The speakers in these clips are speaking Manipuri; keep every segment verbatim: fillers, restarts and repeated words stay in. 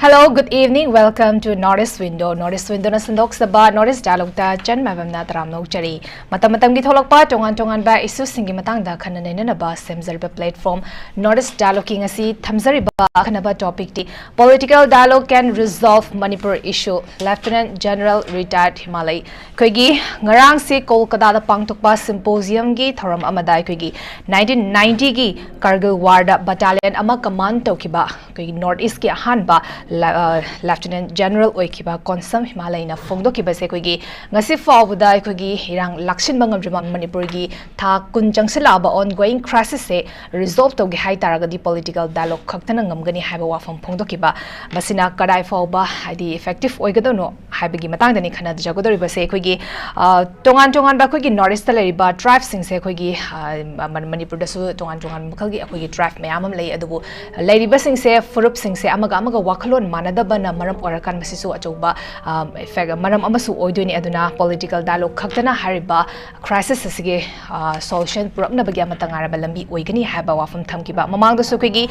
Hello, good evening. Welcome to North East Window. North East Window ꯅ ꯁꯟꯗꯣꯛꯆꯕ North East Dialogue ꯇ ꯆꯟ ꯃꯥꯏꯕꯝꯅ ꯇꯔꯥꯝꯅ ꯑꯣꯛꯆꯔꯤ꯫ ꯃꯇꯝ ꯃꯇꯝꯒꯤ ꯊꯣꯛꯂꯛꯄ ꯇꯣꯉꯥꯟ ꯇꯣꯉꯥꯟꯕ issue ꯁꯤꯡꯒꯤ ꯃꯇꯥꯡꯗ ꯈꯟꯅ ꯅꯩꯅꯅꯕ ꯁꯦꯝꯖꯔꯤꯕ platform North East Dialogue ꯀꯤ ꯉꯁꯤ ꯊꯝꯖꯔꯤꯕ ꯑꯈꯟꯅꯕ topic T Political Dialogue Can Resolve Manipur Issue, Lieutenant General Retired ꯍꯤꯃꯥꯂꯩ꯫ ꯑꯩꯈꯣꯏꯒꯤ ꯉꯔꯥꯡꯁꯦ ꯀꯣꯜꯀꯇꯥꯗ ꯄꯥꯡꯊꯣꯛꯄ symposium ꯒꯤ ꯊꯧꯔꯝ ꯑꯃꯗ ꯑꯩꯈꯣꯏꯒꯤ nineteen ninety ꯒꯤ Kargil War ꯗ battalion ꯑꯃ command ꯇꯧꯈꯤꯕ ꯑꯩꯈꯣꯏꯒꯤ North East ꯀꯤ ꯑꯍꯥꯟꯕ ꯂ-, ꯑ, Lieutenant General ꯑꯣꯏꯈꯤꯕ ꯀꯣꯟꯁꯝ ꯍꯤꯃꯥꯂꯩꯅ ꯐꯣꯡꯗꯣꯛꯈꯤꯕꯁꯦ ꯑꯩꯈꯣꯏꯒꯤ ꯉꯁꯤ ꯐꯥꯎꯕꯗ ꯑꯩꯈꯣꯏꯒꯤ ꯏꯔꯥꯡ ꯂꯥꯛꯁꯤꯟꯕ ꯉꯝꯗ꯭ꯔꯤꯕ ꯃꯅꯤꯄꯨꯔꯒꯤ ꯊꯥ ꯀꯨꯟ ꯆꯪꯁꯤꯜꯂꯛꯑꯕ ongoing crisis ꯁꯦ resolve ꯇꯧꯒꯦ ꯍꯥꯏ ꯇꯥꯔꯒꯗꯤ political dialogue ꯈꯛꯇꯅ ꯉꯝꯒꯅꯤ ꯍꯥꯏꯕ ꯋꯥꯐꯝ ꯐꯣꯡꯗꯣꯛꯈꯤꯕ꯫ ꯃꯁꯤꯅ ꯀꯗꯥꯏ ꯐꯥꯎꯕ ꯍꯥꯏꯗꯤ effective ꯑꯣꯏꯒꯗꯧꯅꯣ ꯍꯥꯏꯕꯒꯤ ꯃꯇꯥꯡꯗꯅꯤ ꯈꯟꯅꯖꯒꯗꯧꯔꯤꯕꯁꯦ꯫ ꯑꯩꯈꯣꯏꯒꯤ, ꯑ, ꯇꯣꯉꯥꯟ ꯇꯣꯉꯥꯟꯕ ꯑꯩꯈꯣꯏꯒꯤ North East ꯇ ꯂꯩꯔꯤꯕ tribe ꯁꯤꯡꯁꯦ ꯑꯩꯈꯣꯏꯒꯤ, ꯑ, ꯃ-, ꯃꯅꯤꯄꯨꯔꯗꯁꯨ ꯇꯣꯉꯥꯟ ꯇꯣꯉꯥꯟꯕ ꯃꯈꯜꯒꯤ ꯑꯩꯈꯣꯏꯒꯤ tribe ꯃꯌꯥꯝ ꯑꯃ ꯂꯩ꯫ ꯑꯗꯨꯕꯨ ꯂꯩꯔꯤꯕꯁꯤꯡꯁꯦ, ꯐꯨꯔꯨꯞꯁꯤꯡꯁꯦ ꯑꯃꯒ ꯑꯃꯒ ꯋꯥꯈꯜꯂꯣꯟ ꯃꯥꯟꯅꯗꯕꯅ ꯃꯔꯝ ꯑꯣꯏꯔꯀꯥꯟ ꯃꯁꯤꯁꯨ ꯑꯆꯧꯕ, ꯑ, effect, ꯃꯔꯝ ꯑꯃꯁꯨ ꯑꯣꯏꯗꯣꯏꯅꯤ꯫ ꯑꯗꯨꯅ political dialogue ꯈꯛꯇꯅ ꯍꯥꯏꯔꯤꯕ crisis ꯑꯁꯤꯒꯤ, ꯑ, solution ꯄꯨꯔꯛꯅꯕꯒꯤ ꯑꯃꯠꯇ ꯉꯥꯏꯔꯕ ꯂꯝꯕꯤ ꯑꯣꯏꯒꯅꯤ ꯍꯥꯏꯕ ꯋꯥꯐꯝ ꯊꯝꯈꯤꯕ꯫ ꯃꯃꯥꯡꯗꯁꯨ ꯑꯩꯈꯣꯏꯒꯤ,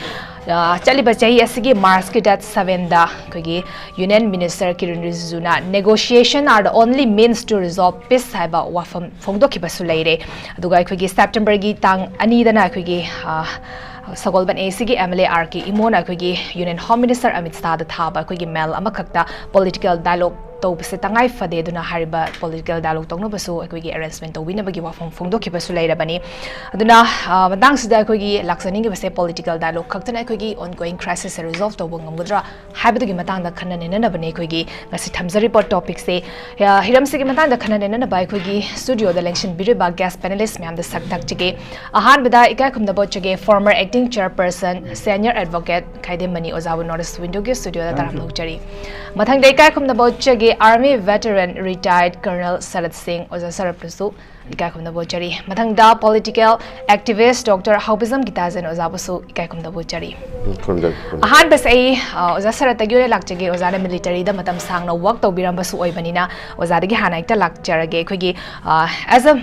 ꯑ, ꯆꯠꯂꯤꯕ ꯆꯍꯤ ꯑꯁꯤꯒꯤ March ꯀꯤ date seven ꯗ ꯑꯩꯈꯣꯏꯒꯤ Union Minister Kiran ꯔꯤꯖꯤꯖꯨꯅ "Negotiation are the only means to resolve peace" ꯍꯥꯏꯕ ꯋꯥꯐꯝ ꯐꯣꯡꯗꯣꯛꯈꯤꯕꯁꯨ ꯂꯩꯔꯦ꯫ ꯑꯗꯨꯒ ꯑꯩꯈꯣꯏꯒꯤ September ꯒꯤ ꯇꯥꯡ ꯑꯅꯤꯗꯅ ꯑꯩꯈꯣꯏꯒꯤ, ꯑ, ꯁꯒꯣꯜꯕꯟ A C ꯒꯤ M L A R K ꯏꯃꯣꯅ ꯑꯩꯈꯣꯏꯒꯤ Union Home Minister ꯑꯃꯤꯠ ꯁꯥꯍꯗ ꯊꯥꯕ ꯑꯩꯈꯣꯏꯒꯤ mail ꯑꯃꯈꯛꯇ political dialogue ꯇꯧꯕꯁꯦ ꯇꯉꯥꯏ ꯐꯗꯦ ꯑꯗꯨꯅ ꯍꯥꯏꯔꯤꯕ political dialogue ꯇꯧꯅꯕꯁꯨ ꯑꯩꯈꯣꯏꯒꯤ arrangement ꯇꯧꯕꯤꯅꯕꯒꯤ ꯋꯥꯐꯝ ꯐꯣꯡꯗꯣꯛꯈꯤꯕꯁꯨ ꯂꯩꯔꯕꯅꯤ꯫ ꯑꯗꯨꯅ, ꯑ, ꯃꯇꯥꯡꯁꯤꯗ ꯑꯩꯈꯣꯏꯒꯤ ꯂꯥꯛꯆꯅꯤꯡꯉꯤꯕꯁꯦ political dialogue ꯈꯛꯇꯅ ꯑꯩꯈꯣꯏꯒꯤ ongoing crisis ꯁꯦ resolve ꯇꯧꯕ ꯉꯝꯒꯗ꯭ꯔꯥ ꯍꯥꯏꯕꯗꯨꯒꯤ ꯃꯇꯥꯡꯗ ꯈꯟꯅ ꯅꯩꯅꯅꯕꯅꯦ ꯑꯩꯈꯣꯏꯒꯤ ꯉꯁꯤ ꯊꯝꯖꯔꯤꯕ topic ꯁꯦ꯫ ꯑ, ꯍꯤꯔꯝꯁꯤꯒꯤ ꯃꯇꯥꯡꯗ ꯈꯟꯅ ꯅꯩꯅꯅꯕ ꯑꯩꯈꯣꯏꯒꯤ studio ꯗ ꯂꯦꯡꯁꯤꯟꯕꯤꯔꯤꯕ guest panelist ꯃꯌꯥꯝꯗ ꯁꯛ ꯇꯥꯛꯆꯒꯦ꯫ ꯑꯍꯥꯟꯕꯗ ꯏꯀꯥꯏ ꯈꯨꯝꯅꯕ ꯎꯠꯆꯒꯦ former acting chairperson, senior advocate Khaidem Mani ꯑꯣꯖꯥꯕꯨ North East Window ꯒꯤ studio ꯗ ꯇꯔꯥꯝꯅ ꯑꯣꯛꯆꯔꯤ꯫ ꯃꯊꯪꯗ ꯏꯀꯥꯏ ꯈꯨꯝꯅꯕ ꯎꯠꯆꯒꯦ Army veteran retired Colonel ꯁꯔꯠ ꯁꯤꯡ, ꯑꯣꯖꯥ ꯁꯔꯠꯄꯨꯁꯨ ꯏꯀꯥꯏ ꯈꯨꯝꯅꯕ ꯎꯠꯆꯔꯤ꯫ ꯃꯊꯪꯗ political activist Doctor ꯍꯥꯎꯕꯤꯖꯝ ꯒꯤꯇꯥꯖꯦꯟ ꯑꯣꯖꯥꯕꯨꯁꯨ ꯏꯀꯥꯏ ꯈꯨꯝꯅꯕ ꯎꯠꯆꯔꯤ꯫ ꯎꯝ, ꯈꯨꯔꯨꯝꯖꯔꯤ, ꯈꯨꯔꯨꯝꯖꯔꯤ꯫ ꯑꯍꯥꯟꯕꯁꯦ ꯑꯩ, ꯑ, ꯑꯣꯖꯥ ꯁꯔꯠꯇꯒꯤ ꯑꯣꯏꯅ ꯂꯥꯛꯆꯒꯦ꯫ ꯑꯣꯖꯥꯅ military ꯗ ꯃꯇꯝ ꯁꯥꯡꯅ work ꯇꯧꯕꯤꯔꯝꯕꯁꯨ ꯑꯣꯏꯕꯅꯤꯅ ꯑꯣꯖꯥꯗꯒꯤ ꯍꯥꯟꯅ ꯍꯦꯛꯇ ꯂꯥꯛꯆꯔꯒꯦ꯫ ꯑꯩꯈꯣꯏꯒꯤ, ꯑ, as a,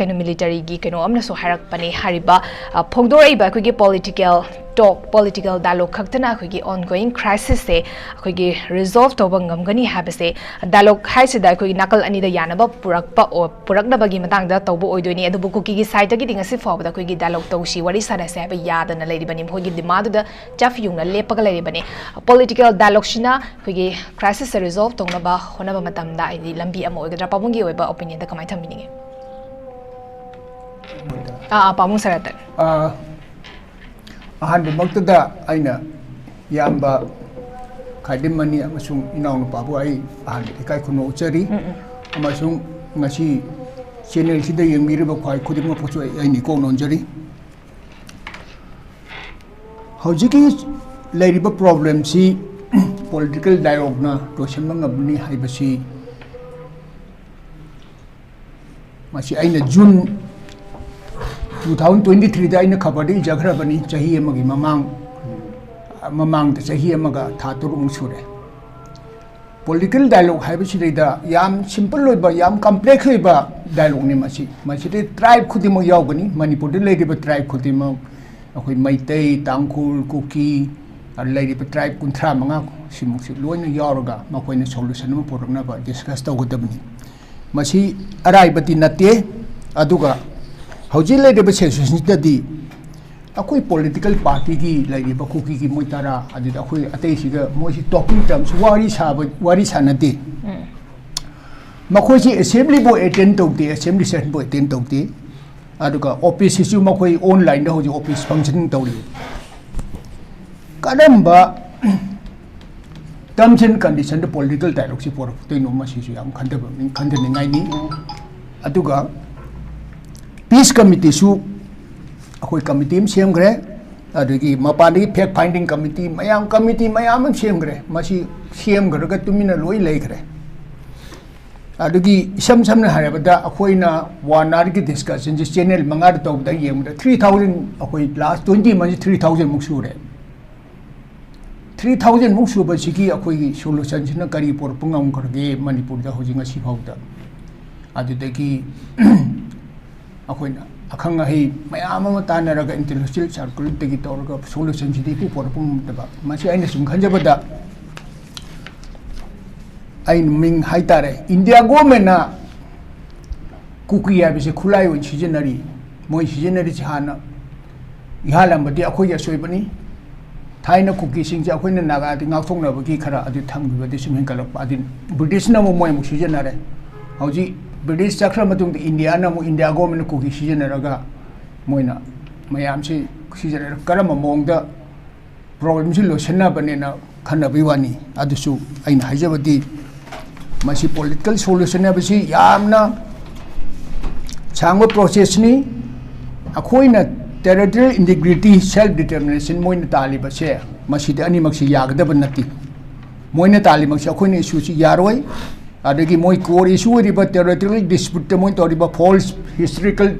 ꯀꯩꯅꯣ, military ꯒꯤ ꯀꯩꯅꯣ ꯑꯃꯅꯁꯨ ꯍꯥꯏꯔꯛꯄꯅꯦ, ꯍꯥꯏꯔꯤꯕ, ꯑ, ꯐꯣꯡꯗꯣꯔꯛꯏꯕ ꯑꯩꯈꯣꯏꯒꯤ political ꯇꯣꯛ, ꯄꯣꯂꯤꯇꯤꯀꯦꯜ ꯗꯥꯏꯂꯣꯛ ꯈꯛꯇꯅ ꯑꯩꯈꯣꯏꯒꯤ ꯑꯣꯟꯒꯣꯌꯤꯡ ꯀ꯭ꯔꯥꯏꯁꯤꯁꯁꯦ ꯑꯩꯈꯣꯏꯒꯤ ꯔꯤꯖꯣꯜꯕ ꯇꯧꯕ ꯉꯝꯒꯅꯤ ꯍꯥꯏꯕꯁꯦ, ꯗꯥꯏꯂꯣꯛ ꯍꯥꯏꯁꯤꯗ ꯑꯩꯈꯣꯏꯒꯤ ꯅꯥꯀꯜ ꯑꯅꯤꯗ ꯌꯥꯅꯕ ꯄꯨꯔꯛꯄ ꯑꯣ-, ꯄꯨꯔꯛꯅꯕꯒꯤ ꯃꯇꯥꯡꯗ ꯇꯧꯕ ꯑꯣꯏꯗꯣꯏꯅꯤ꯫ ꯑꯗꯨꯕꯨ ꯀꯨꯀꯤꯒꯤ ꯁꯥꯏꯠꯇꯒꯤꯗꯤ ꯉꯁꯤ ꯐꯥꯎꯕꯗ ꯑꯩꯈꯣꯏꯒꯤ ꯗꯥꯏꯂꯣꯛ ꯇꯧꯁꯤ, ꯋꯥꯔꯤ ꯁꯥꯟꯅꯁꯤ ꯍꯥꯏꯕ ꯌꯥꯗꯅ ꯂꯩꯔꯤꯕꯅꯤ꯫ ꯃꯈꯣꯏꯒꯤ ꯗꯤꯃꯥꯟꯗꯨꯗ ꯆꯞ ꯌꯨꯡꯅ ꯂꯦꯞꯄꯒ ꯂꯩꯔꯤꯕꯅꯤ꯫ ꯄꯣꯂꯤꯇꯤꯀꯦꯜ ꯗꯥꯏꯂꯣꯛꯁꯤꯅ ꯑꯩꯈꯣꯏꯒꯤ ꯀ꯭ꯔꯥꯏꯁꯤꯁꯁꯦ ꯔꯤꯖꯣꯜꯕ ꯇꯧꯅꯕ ꯍꯣꯠꯅꯕ ꯃꯇꯝꯗ ꯍꯥꯏꯗꯤ ꯂꯝꯕꯤ ꯑꯃ ꯑꯣꯏꯒꯗ꯭ꯔꯥ? ꯄꯥꯕꯨꯡꯒꯤ ꯑꯣꯏꯕ ꯑꯣꯄꯤꯅꯤꯌꯟꯗ ꯀꯃꯥꯏꯅ ꯊꯝꯕꯤꯅꯤꯡꯉꯤ? ꯑꯥ, ꯑꯥ, ꯄꯥꯕꯨꯡ ꯁꯔꯠꯇꯟ꯫ ꯑꯥ, ꯑꯍꯥꯟꯕꯃꯛꯇꯗ ꯑꯩꯅ ꯏꯌꯥꯝꯕ ꯈꯥꯏꯗꯤꯝ ꯑꯅꯤ ꯑꯃꯁꯨꯡ ꯏꯅꯥꯎꯅꯨꯄꯥꯕꯨ ꯑꯩ ꯑꯍꯥꯟꯕ ꯏꯀꯥꯏ ꯈꯨꯝꯅꯧꯖꯔꯤ꯫ ꯎꯝ, ꯎꯝ꯫ ꯑꯃꯁꯨꯡ ꯉꯁꯤ ꯆꯦꯅꯦꯜꯁꯤꯗ ꯌꯦꯡꯕꯤꯔꯤꯕ ꯈ꯭ꯋꯥꯏ ꯈꯨꯗꯤꯡꯃꯛꯄꯨꯁꯨ ꯑꯩ, ꯑꯩꯅ ꯏꯀꯣꯛ ꯅꯣꯟꯖꯔꯤ꯫ ꯍꯧꯖꯤꯛꯀꯤ ꯂꯩꯔꯤꯕ ꯄ꯭ꯔꯣꯕ꯭ꯂꯦꯝꯁꯤ ꯄꯣꯂꯤꯇꯤꯀꯦꯜ ꯗꯥꯏꯂꯣꯛꯅ ꯂꯣꯏꯁꯤꯟꯕ ꯉꯝꯒꯅꯤ ꯍꯥꯏꯕꯁꯤ ꯃꯁꯤ ꯑꯩꯅ ꯖꯨꯟ two thousand twenty threeꯗ ꯑꯩꯅ ꯈꯕꯔꯗ ꯏꯖꯈ꯭ꯔꯕꯅꯤ, ꯆꯍꯤ ꯑꯃꯒꯤ ꯃꯃꯥꯡ, ꯃꯃꯥꯡꯗ ꯆꯍꯤ ꯑꯃꯒ ꯊꯥ ꯇꯔꯨꯛꯃꯨꯛ ꯁꯨꯔꯦ꯫ ꯄꯣꯂꯤꯇꯤꯀꯦꯜ ꯗꯥꯏꯂꯣꯛ ꯍꯥꯏꯕꯁꯤꯗꯩꯗ ꯌꯥꯝ ꯁꯤꯝꯄꯜ ꯑꯣꯏꯕ, ꯌꯥꯝ ꯀꯝꯄ꯭ꯂꯦꯛꯁ ꯑꯣꯏꯕ ꯗꯥꯏꯂꯣꯛꯅꯤ ꯃꯁꯤ꯫ ꯃꯁꯤꯗ ꯇ꯭ꯔꯥꯏꯕ ꯈꯨꯗꯤꯡꯃꯛ ꯌꯥꯎꯒꯅꯤ, ꯃꯅꯤꯄꯨꯔꯗ ꯂꯩꯔꯤꯕ ꯇ꯭ꯔꯥꯏꯕ ꯈꯨꯗꯤꯡꯃꯛ, ꯑꯩꯈꯣꯏ ꯃꯩꯇꯩ, ꯇꯥꯡꯈꯨꯜ, ꯀꯨꯀꯤ, ꯂꯩꯔꯤꯕ ꯇ꯭ꯔꯥꯏꯕ ꯀꯨꯟꯊ꯭ꯔꯥ ꯃꯉꯥ ꯁꯤꯃꯨꯛꯁꯤ ꯂꯣꯏꯅ ꯌꯥꯎꯔꯒ ꯃꯈꯣꯏꯅ ꯁꯣꯂꯨꯁꯟ ꯑꯃ ꯄꯨꯔꯛꯅꯕ ꯗꯤꯁꯀꯁ ꯇꯧꯒꯗꯕꯅꯤ꯫ ꯃꯁꯤ ꯑꯔꯥꯏꯕꯗꯤ ꯅꯠꯇꯦ꯫ ꯑꯗꯨꯒ ꯍꯧꯖꯤꯛ ꯂꯩꯔꯤꯕ ꯁꯤꯆꯨꯋꯦꯁꯟꯁꯤꯗꯗꯤ ꯑꯩꯈꯣꯏ ꯄꯣꯂꯤꯇꯤꯀꯦꯜ ꯄꯥꯔꯇꯤꯒꯤ ꯂꯩꯔꯤꯕ ꯀꯨꯀꯤꯒꯤ ꯃꯣꯏ ꯇꯔꯥ, ꯑꯗꯨꯗ ꯑꯩꯈꯣꯏ ꯑꯇꯩꯁꯤꯒ ꯃꯣꯏꯁꯤ ꯇꯣꯛꯀꯤꯡ ꯇꯔꯝꯁ ꯋꯥꯔꯤ ꯁꯥꯕ, ꯋꯥꯔꯤ ꯁꯥꯟꯅꯗꯦ꯫ ꯎꯝ꯫ ꯃꯈꯣꯏꯁꯤ ꯑꯦꯁꯦꯝꯕ꯭ꯂꯤꯕꯨ ꯑꯦꯇꯦꯟ ꯇꯧꯗꯦ, ꯑꯦꯁꯦꯝꯕ꯭ꯂꯤ ꯁꯦꯁꯟꯕꯨ ꯑꯦꯇꯦꯟ ꯇꯧꯗꯦ꯫ ꯑꯗꯨꯒ ꯑꯣꯐꯤꯁꯁꯤꯁꯨ ꯃꯈꯣꯏ ꯑꯣꯟꯂꯥꯏꯟꯗ ꯍꯧꯖꯤꯛ ꯑꯣꯐꯤꯁ ꯐꯪꯁꯟ ꯇꯧꯔꯤ꯫ ꯀꯔꯝꯕ terms and conditionꯗ ꯄꯣꯂꯤꯇꯤꯀꯦꯜ ꯗꯥꯏꯂꯣꯛꯁꯤ ꯄꯨꯔꯛꯇꯣꯏꯅꯣ, ꯃꯁꯤꯁꯨ ꯌꯥꯝ ꯈꯟꯊꯕ, ꯈꯟꯊꯅꯤꯡꯉꯥꯏꯅꯤ꯫ ꯑꯗꯨꯒ ꯄꯤꯁ ꯀꯃꯤꯇꯤꯁꯨ ꯑꯩꯈꯣꯏ ꯀꯃꯤꯇꯤ ꯑꯃ ꯁꯦꯝꯈ꯭ꯔꯦ, ꯑꯗꯒꯤ ꯃꯄꯥꯟꯗꯒꯤ ꯐꯦꯛ ꯐꯥꯏꯟꯗꯤꯡ ꯀꯃꯤꯇꯤ ꯃꯌꯥꯝ, ꯀꯃꯤꯇꯤ ꯃꯌꯥꯝ ꯑꯃ ꯁꯦꯝꯈ꯭ꯔꯦ꯫ ꯃꯁꯤ ꯁꯦꯝꯈ꯭ꯔꯒ ꯇꯨꯃꯤꯟꯅ ꯂꯣꯏ ꯂꯩꯈ꯭ꯔꯦ꯫ ꯑꯗꯒꯤ ꯏꯁꯝ ꯁꯝꯅ ꯍꯥꯏꯔꯕꯗ ꯑꯩꯈꯣꯏꯅ ꯋꯥꯟ ꯑꯋꯥꯔꯒꯤ ꯗꯤꯁꯀꯁꯟꯁꯤ ꯆꯦꯅꯦꯜ ꯃꯉꯥꯗ ꯇꯧꯕꯗ ꯌꯦꯡꯕꯗ three thousand, ꯑꯩꯈꯣꯏ ꯂꯥꯁ twenty monthꯁꯤ three thousandꯃꯨꯛ ꯁꯨꯔꯦ꯫ Three thousandꯃꯨꯛ ꯁꯨꯕꯁꯤꯒꯤ ꯑꯩꯈꯣꯏꯒꯤ ꯁꯣꯂꯨꯁꯟꯁꯤꯅ ꯀꯔꯤ ꯄꯨꯔꯛꯄ ꯉꯝꯈ꯭ꯔꯒꯦ ꯃꯅꯤꯄꯨꯔꯗ ꯍꯧꯖꯤꯛ ꯉꯁꯤ ꯐꯥꯎꯗ? ꯑꯗꯨꯗꯒꯤ ꯑꯩꯈꯣꯏꯅ ꯑꯈꯪ ꯑꯍꯩ ꯃꯌꯥꯝ ꯑꯃ ꯇꯥꯟꯅꯔꯒ intellectual circleꯗꯒꯤ ꯇꯧꯔꯒ solutionꯁꯤꯗꯤ ꯏꯄꯨ ꯄꯨꯔꯛꯄ ꯉꯝꯗꯕ꯫ ꯃꯁꯤ ꯑꯩꯅ ꯁꯨꯝ ꯈꯟꯖꯕꯗ, ꯑꯩꯅ ꯃꯤꯡ ꯍꯥꯏꯇꯥꯔꯦ, India governmentꯅ ꯀꯨꯀꯤ ꯍꯥꯏꯕꯁꯦ ꯈꯨꯠꯂꯥꯏ ꯑꯣꯏꯅ ꯁꯤꯖꯤꯟꯅꯔꯤ꯫ ꯃꯣꯏ ꯁꯤꯖꯤꯟꯅꯔꯤꯁꯦ ꯍꯥꯟꯅ ꯏꯍꯥꯟ ꯍꯥꯟꯕꯗꯤ ꯑꯩꯈꯣꯏꯒꯤ ꯑꯁꯣꯏꯕꯅꯤ꯫ ꯊꯥꯏꯅ ꯀꯨꯀꯤꯁꯤꯡꯁꯦ ꯑꯩꯈꯣꯏꯅ ꯅꯥꯒꯥꯗꯤ ꯉꯥꯛꯊꯣꯛꯅꯕꯒꯤ ꯈꯔ ꯑꯗꯨ ꯊꯝꯈꯤꯕꯗꯤ ꯁꯨꯝ ꯍꯦꯟꯒꯠꯂꯛꯄ, ꯑꯗꯨ Britishꯅ ꯑꯃꯨꯛ ꯃꯣꯏ ꯑꯃꯨꯛ ꯁꯤꯖꯤꯟꯅꯔꯦ꯫ ꯍꯧꯖꯤꯛ British ꯆꯠꯈ꯭ꯔ ꯃꯇꯨꯡꯗ Indiaꯅ ꯑꯃꯨꯛ, India governmentꯅ ꯀꯨꯀꯤ ꯁꯤꯖꯤꯟꯅꯔꯒ ꯃꯣꯏꯅ ꯃꯌꯥꯝꯁꯤ ꯁꯤꯖꯤꯟꯅꯔꯒ ꯀꯔꯝꯕ ꯃꯑꯣꯡꯗ problemꯁꯤ ꯂꯣꯏꯁꯤꯟꯅꯕꯅꯦꯅ ꯈꯟꯅꯕꯒꯤ ꯋꯥꯅꯤ꯫ ꯑꯗꯨꯁꯨ ꯑꯩꯅ ꯍꯥꯏꯖꯕꯗꯤ, ꯃꯁꯤ political solution ꯍꯥꯏꯕꯁꯤ ꯌꯥꯝꯅ ꯁꯥꯡꯕ processꯅꯤ꯫ ꯑꯩꯈꯣꯏꯅ territorial integrity, self determination ꯃꯣꯏꯅ ꯇꯥꯜꯂꯤꯕꯁꯦ, ꯃꯁꯤꯗꯤ ꯑꯅꯤꯃꯛꯁꯤ ꯌꯥꯒꯗꯕ ꯅꯠꯇꯦ꯫ ꯃꯣꯏꯅ ꯇꯥꯜꯂꯤꯃꯛꯁꯤ ꯑꯩꯈꯣꯏꯅ issueꯁꯤ ꯌꯥꯔꯣꯏ꯫ ꯑꯗꯒꯤ ꯃꯣꯏ core issue ꯑꯣꯏꯔꯤꯕ territorial disputeꯇ ꯃꯣꯏ ꯇꯧꯔꯤꯕ false historical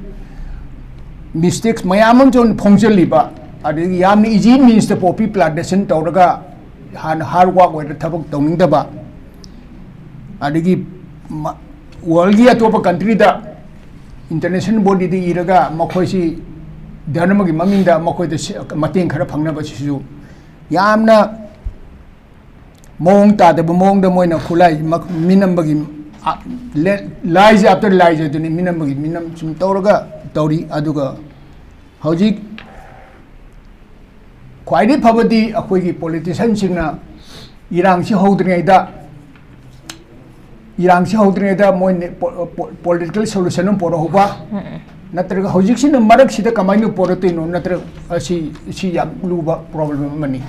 mistakes ꯃꯌꯥꯝ ꯑꯃꯁꯨ ꯐꯣꯡꯖꯤꯜꯂꯤꯕ, ꯑꯗꯒꯤ ꯌꯥꯝꯅ easy meansꯇ poppy plantation ꯇꯧꯔꯒ ꯍꯥꯟꯅ hard work ꯑꯣꯏꯔ ꯊꯕꯛ ꯇꯧꯅꯤꯡꯗꯕ, ꯑꯗꯒꯤ ꯃ-, worldꯒꯤ ꯑꯇꯣꯞꯄ countryꯗ international bodyꯗ ꯏꯔꯒ ꯃꯈꯣꯏꯁꯤ ꯙꯔꯃꯒꯤ ꯃꯃꯤꯡꯗ ꯃꯈꯣꯏꯗ ꯁꯦ-, ꯃꯇꯦꯡ ꯈꯔ ꯐꯪꯅꯕꯁꯤꯁꯨ ꯌꯥꯝꯅ ꯃꯑꯣꯡ ꯇꯥꯗꯕ ꯃꯑꯣꯡꯗ ꯃꯣꯏꯅ ꯈꯨꯠꯂꯥꯏ ꯃ-, ꯃꯤꯅꯝꯕꯒꯤ, ꯑ, ꯂꯦ-, ꯂꯥꯏꯁꯦ after ꯂꯥꯏꯁꯦ ꯑꯗꯨꯅꯤ, ꯃꯤꯅꯝꯕꯒꯤ ꯃꯤꯅꯝ ꯁꯨꯝ ꯇꯧꯔꯒ ꯇꯧꯔꯤ꯫ ꯑꯗꯨꯒ ꯍꯧꯖꯤꯛ ꯈ꯭ꯋꯥꯏꯗꯒꯤ ꯐꯕꯗꯤ ꯑꯩꯈꯣꯏꯒꯤ politicianꯁꯤꯡꯅ ꯏꯔꯥꯡꯁꯤ ꯍꯧꯗ꯭ꯔꯤꯉꯩꯗ, ꯏꯔꯥꯡꯁꯤ ꯍꯧꯗ꯭ꯔꯤꯉꯩꯗ ꯃꯣꯏ ꯅꯦ-, ꯄꯣ-, ꯄꯣ-, political solution ꯑꯃ ꯄꯨꯔꯛꯍꯧꯕ, ꯅꯠꯇ꯭ꯔꯒ ꯍꯧꯖꯤꯛꯁꯤꯅ ꯃꯔꯛꯁꯤꯗ ꯀꯃꯥꯏꯅ ꯄꯨꯔꯛꯇꯣꯏꯅꯣ? ꯅꯠꯇ꯭ꯔꯒ ꯑꯁꯤ, ꯁꯤ ꯌꯥꯝ ꯂꯨꯕ problem ꯑꯃꯅꯤ꯫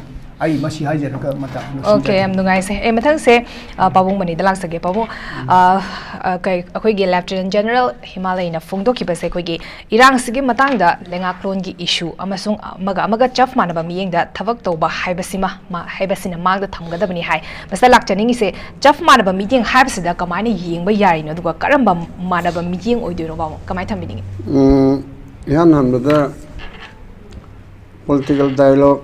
ꯑꯩ ꯃꯁꯤ ꯍꯥꯏꯖꯔꯒ ꯃꯇꯥꯡ ꯑꯣꯀꯦ, ꯂꯣꯏꯁꯤꯟꯖꯔꯒꯦ꯫ ꯌꯥꯝ ꯅꯨꯡꯉꯥꯏꯖꯩ꯫ ꯑꯩ ꯃꯊꯪꯁꯦ, ꯑ, ꯄꯥꯕꯨꯡ ꯃꯅꯤꯗ ꯂꯥꯛꯆꯒꯦ꯫ ꯄꯥꯕꯨꯡ, ꯑ, ꯑ, ꯀꯩ, ꯑꯩꯈꯣꯏꯒꯤ Lieutenant General ꯍꯤꯃꯥꯂꯌꯅ ꯐꯣꯡꯗꯣꯛꯈꯤꯕꯁꯦ ꯑꯩꯈꯣꯏꯒꯤ ꯏꯔꯥꯡꯁꯤꯒꯤ ꯃꯇꯥꯡꯗ ꯂꯩꯉꯥꯛꯂꯣꯟꯒꯤ issue ꯑꯃꯁꯨꯡ ꯑꯃꯒ ꯑꯃꯒ ꯆꯞ ꯃꯥꯟꯅꯕ ꯃꯤꯠꯌꯦꯡꯗ ꯊꯕꯛ ꯇꯧꯕ ꯍꯥꯏꯕꯁꯤꯃ, ꯃꯥ-, ꯍꯥꯏꯕꯁꯤꯅ ꯃꯥꯡꯗ ꯊꯝꯒꯗꯕꯅꯤ ꯍꯥꯏ꯫ ꯃꯁꯤꯗ ꯂꯥꯛꯆꯅꯤꯡꯉꯤꯁꯦ, ꯆꯞ ꯃꯥꯟꯅꯕ ꯃꯤꯠꯌꯦꯡ ꯍꯥꯏꯕꯁꯤꯗ ꯀꯃꯥꯏꯅ ꯌꯦꯡꯕ ꯌꯥꯔꯤꯅꯣ? ꯑꯗꯨꯒ ꯀꯔꯝꯕ ꯃꯥꯟꯅꯕ ꯃꯤꯠꯌꯦꯡ ꯑꯣꯏꯗꯣꯏꯅꯣ, ꯄꯥꯕꯨꯡ? ꯀꯃꯥꯏꯅ ꯊꯝꯕꯤꯅꯤꯡꯉꯤ? ꯎꯝ, ꯏꯍꯥꯟ ꯍꯥꯟꯕꯗ political dialogue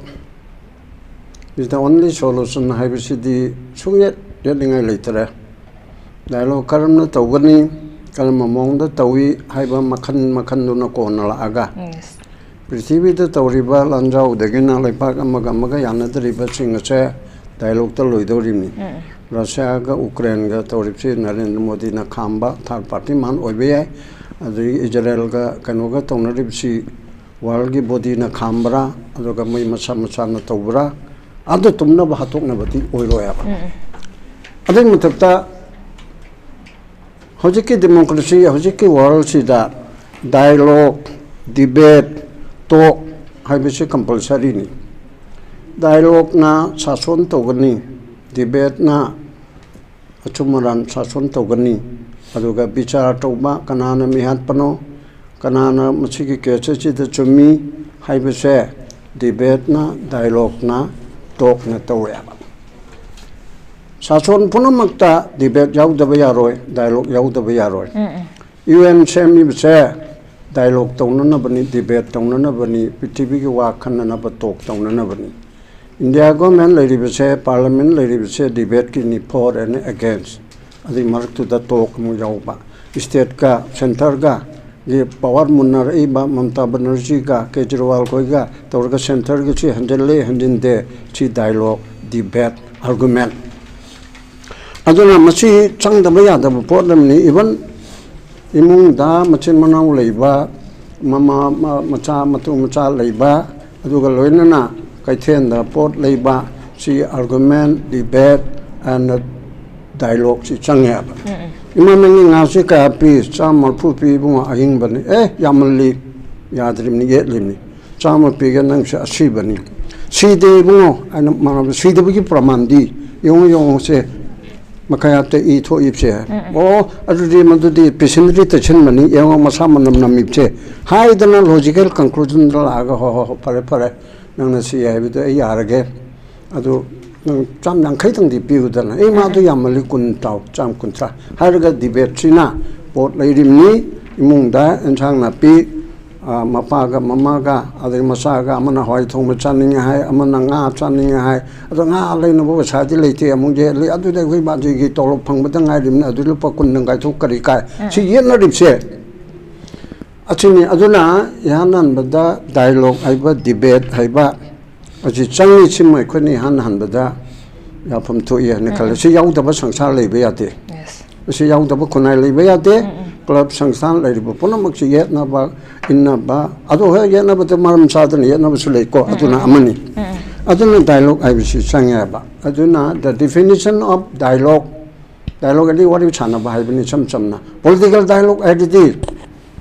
is the only solution ꯍꯥꯏꯕꯁꯤꯗꯤ ꯁꯨꯡꯌꯦꯠ ꯌꯦꯠꯅꯤꯡꯉꯥꯏ ꯂꯩꯇꯔꯦ꯫ Dialogue ꯀꯔꯝꯅ ꯇꯧꯒꯅꯤ, ꯀꯔꯝꯕ ꯃꯑꯣꯡꯗ ꯇꯧꯏ ꯍꯥꯏꯕ ꯃꯈꯜ ꯃꯈꯜꯗꯨꯅ ꯀꯣꯟꯅ ꯂꯥꯛꯑꯒ, Yes. ꯄ꯭ꯔꯤꯊꯤꯕꯤꯗ ꯇꯧꯔꯤꯕ ꯂꯥꯟꯖꯥꯎꯗꯒꯤꯅ ꯂꯩꯕꯥꯛ ꯑꯃꯒ ꯑꯃꯒ ꯌꯥꯅꯗ꯭ꯔꯤꯕꯁꯤꯡ ꯑꯁꯦ ꯗꯥꯏꯂꯣꯛꯇ ꯂꯣꯏꯗꯧꯔꯤꯕꯅꯤ꯫ ꯔꯁꯤꯌꯥꯒ ꯎꯀ꯭ꯔꯦꯟꯒ ꯇꯧꯔꯤꯕꯁꯤ ꯅꯔꯦꯟꯗ꯭ꯔ ꯃꯣꯗꯤꯅ ꯈꯥꯝꯕ ꯊꯥꯔꯠ ꯄꯥꯔꯇꯤ ꯃꯥꯟ ꯑꯣꯏꯕ ꯌꯥꯏ꯫ ꯑꯗꯒꯤ ꯏꯖꯔꯦꯜꯒ ꯀꯩꯅꯣꯒ ꯇꯧꯅꯔꯤꯕꯁꯤ ꯋꯥꯔꯜꯒꯤ ꯕꯣꯗꯤꯅ ꯈꯥꯝꯕ꯭ꯔꯥ, ꯑꯗꯨꯒ ꯃꯣꯏ ꯃꯁꯥ ꯃꯁꯥꯅ ꯇꯧꯕ꯭ꯔꯥ, ꯑꯗꯨ ꯇꯨꯝꯅꯕ ꯍꯥꯠꯇꯣꯛꯅꯕꯗꯤ ꯑꯣꯏꯔꯣꯏꯕ꯫ ꯑꯗꯨꯒꯤ ꯃꯊꯛꯇ ꯍꯧꯖꯤꯛꯀꯤ ꯗꯦꯃꯣꯀ꯭ꯔꯦꯁꯤ, ꯍꯧꯖꯤꯛꯀꯤ ꯋꯥꯔꯜꯁꯤꯗ ꯗꯥꯏꯂꯣꯛ, ꯗꯤꯕꯦꯠ, ꯇꯣꯛ ꯍꯥꯏꯕꯁꯤ ꯀꯝꯄꯜꯁꯔꯤꯅꯤ꯫ ꯗꯥꯏꯂꯣꯛꯅ ꯁꯥꯁꯣꯟ ꯇꯧꯒꯅꯤ, ꯗꯤꯕꯦꯠꯅ ꯑꯆꯨꯝ ꯑꯔꯥꯟ ꯁꯥꯁꯣꯟ ꯇꯧꯒꯅꯤ꯫ ꯑꯗꯨꯒ ꯕꯤꯆꯥꯔ ꯇꯧꯕ, ꯀꯅꯥꯅ ꯃꯤꯍꯥꯠꯄꯅꯣ, ꯀꯅꯥꯅ ꯃꯁꯤꯒꯤ ꯀꯦꯁ ꯑꯁꯤꯗ ꯆꯨꯝꯃꯤ ꯍꯥꯏꯕꯁꯦ ꯗꯤꯕꯦꯠꯅ, ꯗꯥꯏꯂꯣꯛꯅ, ꯇꯣꯛꯅ ꯇꯧꯋꯦꯕ꯫ ꯁꯥꯁꯣꯟ ꯄꯨꯝꯅꯃꯛꯇ ꯗꯤꯕꯦꯠ ꯌꯥꯎꯗꯕ ꯌꯥꯔꯣꯏ, ꯗꯥꯏꯂꯣꯛ ꯌꯥꯎꯗꯕ ꯌꯥꯔꯣꯏ꯫ ꯌꯨ ꯑꯦꯟ ꯁꯦꯝꯃꯤꯕꯁꯦ ꯗꯥꯏꯂꯣꯛ ꯇꯧꯅꯅꯕꯅꯤ, ꯗꯤꯕꯦꯠ ꯇꯧꯅꯅꯕꯅꯤ, ꯄ꯭ꯔꯤꯊꯤꯕꯤꯒꯤ ꯋꯥ ꯈꯟꯅꯅꯕ ꯇꯣꯛ ꯇꯧꯅꯅꯕꯅꯤ꯫ ꯏꯟꯗꯤꯌꯥ ꯒꯣꯔꯃꯦꯟ ꯂꯩꯔꯤꯕꯁꯦ, ꯄꯥꯔꯂꯤꯌꯥꯃꯦꯟ ꯂꯩꯔꯤꯕꯁꯦ ꯗꯤꯕꯦꯠꯀꯤꯅꯤ, for and against꯫ ꯑꯗꯨꯒꯤ ꯃꯔꯛꯇꯨꯗ ꯇꯣꯛ ꯑꯃꯨꯛ ꯌꯥꯎꯕ꯫ ꯏꯁꯇꯦꯠꯀ ꯁꯦꯟꯇꯔꯒ ꯒꯤ ꯄꯋꯥꯔ ꯃꯨꯟꯅꯔꯛꯏꯕ ꯃꯃꯇꯥ ꯕꯅꯔꯖꯤꯒ ꯀꯦꯖꯔꯤꯋꯥꯜ ꯈꯣꯏꯒ ꯇꯧꯔꯒ ꯁꯦꯟꯇꯔꯒꯤꯁꯤ ꯍꯟꯖꯤꯜꯂꯦ ꯍꯟꯖꯤꯟꯗꯦ, ꯁꯤ ꯗꯥꯏꯂꯣꯛ, ꯗꯤꯕꯦꯠ, ꯑꯥꯔꯒꯨꯃꯦꯟ꯫ ꯑꯗꯨꯅ ꯃꯁꯤ ꯆꯪꯗꯕ ꯌꯥꯗꯕ ꯄꯣꯠ ꯑꯃꯅꯤ꯫ ꯏꯚꯟ ꯏꯃꯨꯡꯗ ꯃꯆꯤꯟ ꯃꯅꯥꯎ ꯂꯩꯕ, ꯃꯃꯥ ꯃ- ꯃꯆꯥ ꯃꯇꯨ ꯃꯆꯥ ꯂꯩꯕ, ꯑꯗꯨꯒ ꯂꯣꯏꯅꯅ ꯀꯩꯊꯦꯜꯗ ꯄꯣꯠ ꯂꯩꯕ, ꯁꯤ ꯑꯥꯔꯒꯨꯃꯦꯟ, ꯗꯤꯕꯦꯠ ꯑꯦꯟ ꯗꯥꯏꯂꯣꯛꯁꯤ ꯆꯪꯉꯦꯕ꯫ ꯏꯃꯥ, ꯅꯪꯒꯤ ꯉꯥꯁꯤ ꯀꯌꯥ ꯄꯤ? ꯆꯥꯝꯃ ꯃꯔꯤꯐꯨ ꯄꯤ ꯏꯕꯨꯡꯉꯣ꯫ ꯑꯍꯤꯡꯕꯅꯤ꯫ ꯑꯦ, ꯌꯥꯝꯃꯜꯂꯤ, ꯌꯥꯗ꯭ꯔꯤꯕꯅꯤ, ꯌꯦꯠꯂꯤꯕꯅꯤ꯫ ꯆꯥꯝꯃ ꯄꯤꯒꯦ, ꯅꯪꯁꯦ ꯑꯁꯤꯕꯅꯤ꯫ ꯁꯤꯗꯦ ꯏꯕꯨꯡꯉꯣ ꯍꯥꯏꯅ ꯃꯥꯅ, ꯁꯤꯗꯕꯒꯤ ꯄ꯭ꯔꯃꯥꯟꯗꯤ ꯌꯦꯡꯉꯣ, ꯌꯦꯡꯉꯣ ꯁꯦ, ꯃꯈꯥꯌꯥꯠꯇ ꯏ ꯊꯣꯛꯏꯕꯁꯦ꯫ ꯑꯣ, ꯑꯗꯨꯗꯤ ꯃꯗꯨꯗꯤ ꯄꯤꯁꯤꯟꯗ꯭ꯔꯤ ꯇꯩꯁꯤꯟꯕꯅꯤ, ꯌꯦꯡꯉꯣ ꯃꯁꯥ ꯃꯅꯝ ꯅꯝꯃꯤꯕꯁꯦ ꯍꯥꯏꯗꯅ ꯂꯣꯖꯤꯀꯦꯜ ꯀꯟꯀ꯭ꯂꯨꯖꯟꯗ ꯂꯥꯛꯑꯒ, "ꯍꯣ, ꯍꯣ, ꯍꯣ, ꯐꯔꯦ, ꯐꯔꯦ, ꯅꯪꯅ ꯁꯤ ꯍꯥꯏꯕꯗꯣ ꯑꯩ ꯌꯥꯔꯒꯦ꯫ ꯑꯗꯨ ꯅꯪ ꯆꯥꯝ ꯌꯥꯡꯈꯩꯇꯪꯗꯤ ꯄꯤꯌꯨꯗꯅ"꯫ "ꯑꯦ, ꯃꯥꯗꯣ ꯌꯥꯝꯃꯜꯂꯤ, ꯀꯨꯟ ꯇꯥꯎ, ꯆꯥꯝ ꯀꯨꯟꯊ꯭ꯔꯥ" ꯍꯥꯏꯔꯒ ꯗꯤꯕꯦꯠꯁꯤꯅ ꯄꯣꯠ ꯂꯩꯔꯤꯕꯅꯤ, ꯏꯃꯨꯡꯗ ꯑꯦꯟꯁꯥꯡ ꯅꯥꯄꯤ, ꯃꯄꯥꯒ ꯃꯃꯥꯒ ꯑꯗꯒꯤ ꯃꯆꯥꯒ, ꯑꯃꯅ ꯍꯋꯥꯏ ꯊꯣꯡꯕ ꯆꯥꯅꯤꯡꯉꯦ ꯍꯥꯏ, ꯑꯃꯅ ꯉꯥ ꯆꯥꯅꯤꯡꯉꯦ ꯍꯥꯏ꯫ ꯑꯗꯣ ꯉꯥ ꯂꯩꯅꯕ ꯄꯩꯁꯥꯗꯤ ꯂꯩꯇꯦ, ꯑꯃꯨꯛ ꯌꯦꯠꯂꯤ꯫ ꯑꯗꯨꯗꯤ ꯑꯩꯈꯣꯏ ꯃꯥꯖꯤꯒꯤ ꯇꯣꯂꯣꯞ ꯐꯪꯕꯗ ꯉꯥꯏꯔꯤꯕꯅꯤ, ꯑꯗꯨ ꯂꯨꯄꯥ ꯀꯨꯟꯗꯪ ꯀꯥꯏꯊꯣꯛ ꯀꯔꯤ ꯀꯥꯏ? ꯁꯤ ꯌꯦꯠꯅꯔꯤꯕꯁꯦ ꯑꯁꯤꯅꯤ꯫ ꯑꯗꯨꯅ ꯏꯍꯥꯟ ꯍꯥꯟꯕꯗ ꯗꯥꯏꯂꯣꯛ ꯍꯥꯏꯕ, ꯗꯤꯕꯦꯠ ꯍꯥꯏꯕ ꯑꯁꯤ ꯆꯪꯉꯤ꯫ ꯁꯤꯃ ꯑꯩꯈꯣꯏꯅ ꯏꯍꯥꯟ ꯍꯥꯟꯕꯗ ꯌꯥꯐꯝ ꯊꯣꯛꯏ ꯍꯥꯏꯅ ꯈꯜꯂꯦ꯫ ꯁꯤ ꯌꯥꯎꯗꯕ ꯁꯪꯁꯥꯔ ꯂꯩꯕ ꯌꯥꯗꯦ꯫ ꯁꯤ ꯌꯥꯎꯗꯕ ꯈꯨꯟꯅꯥꯏ ꯂꯩꯕ ꯌꯥꯗꯦ꯫ ꯀ꯭ꯂꯕ ꯁꯪꯁꯊꯥꯟ ꯂꯩꯔꯤꯕ ꯄꯨꯝꯅꯃꯛꯁꯤ ꯌꯦꯠꯅꯕ, ꯏꯟꯅꯕ, ꯑꯗꯣ ꯍꯣꯏ, ꯌꯦꯠꯅꯕꯗ ꯃꯔꯝ ꯆꯥꯗꯅ ꯌꯦꯠꯅꯕꯁꯨ ꯂꯩꯀꯣ, ꯑꯗꯨꯅ ꯑꯃꯅꯤ꯫ ꯑꯗꯨꯅ ꯗꯥꯏꯂꯣꯛ ꯍꯥꯏꯕꯁꯤ ꯆꯪꯉꯦꯕ꯫ ꯑꯗꯨꯅ the definition of dialogue, dialogue ꯑꯗꯤ ꯋꯥꯔꯤ ꯁꯥꯟꯅꯕ ꯍꯥꯏꯕꯅꯤ ꯏꯆꯝ ꯆꯝꯅ꯫ ꯄꯣꯂꯤꯇꯤꯀꯦꯜ ꯗꯥꯏꯂꯣꯛ ꯍꯥꯏꯔꯗꯤ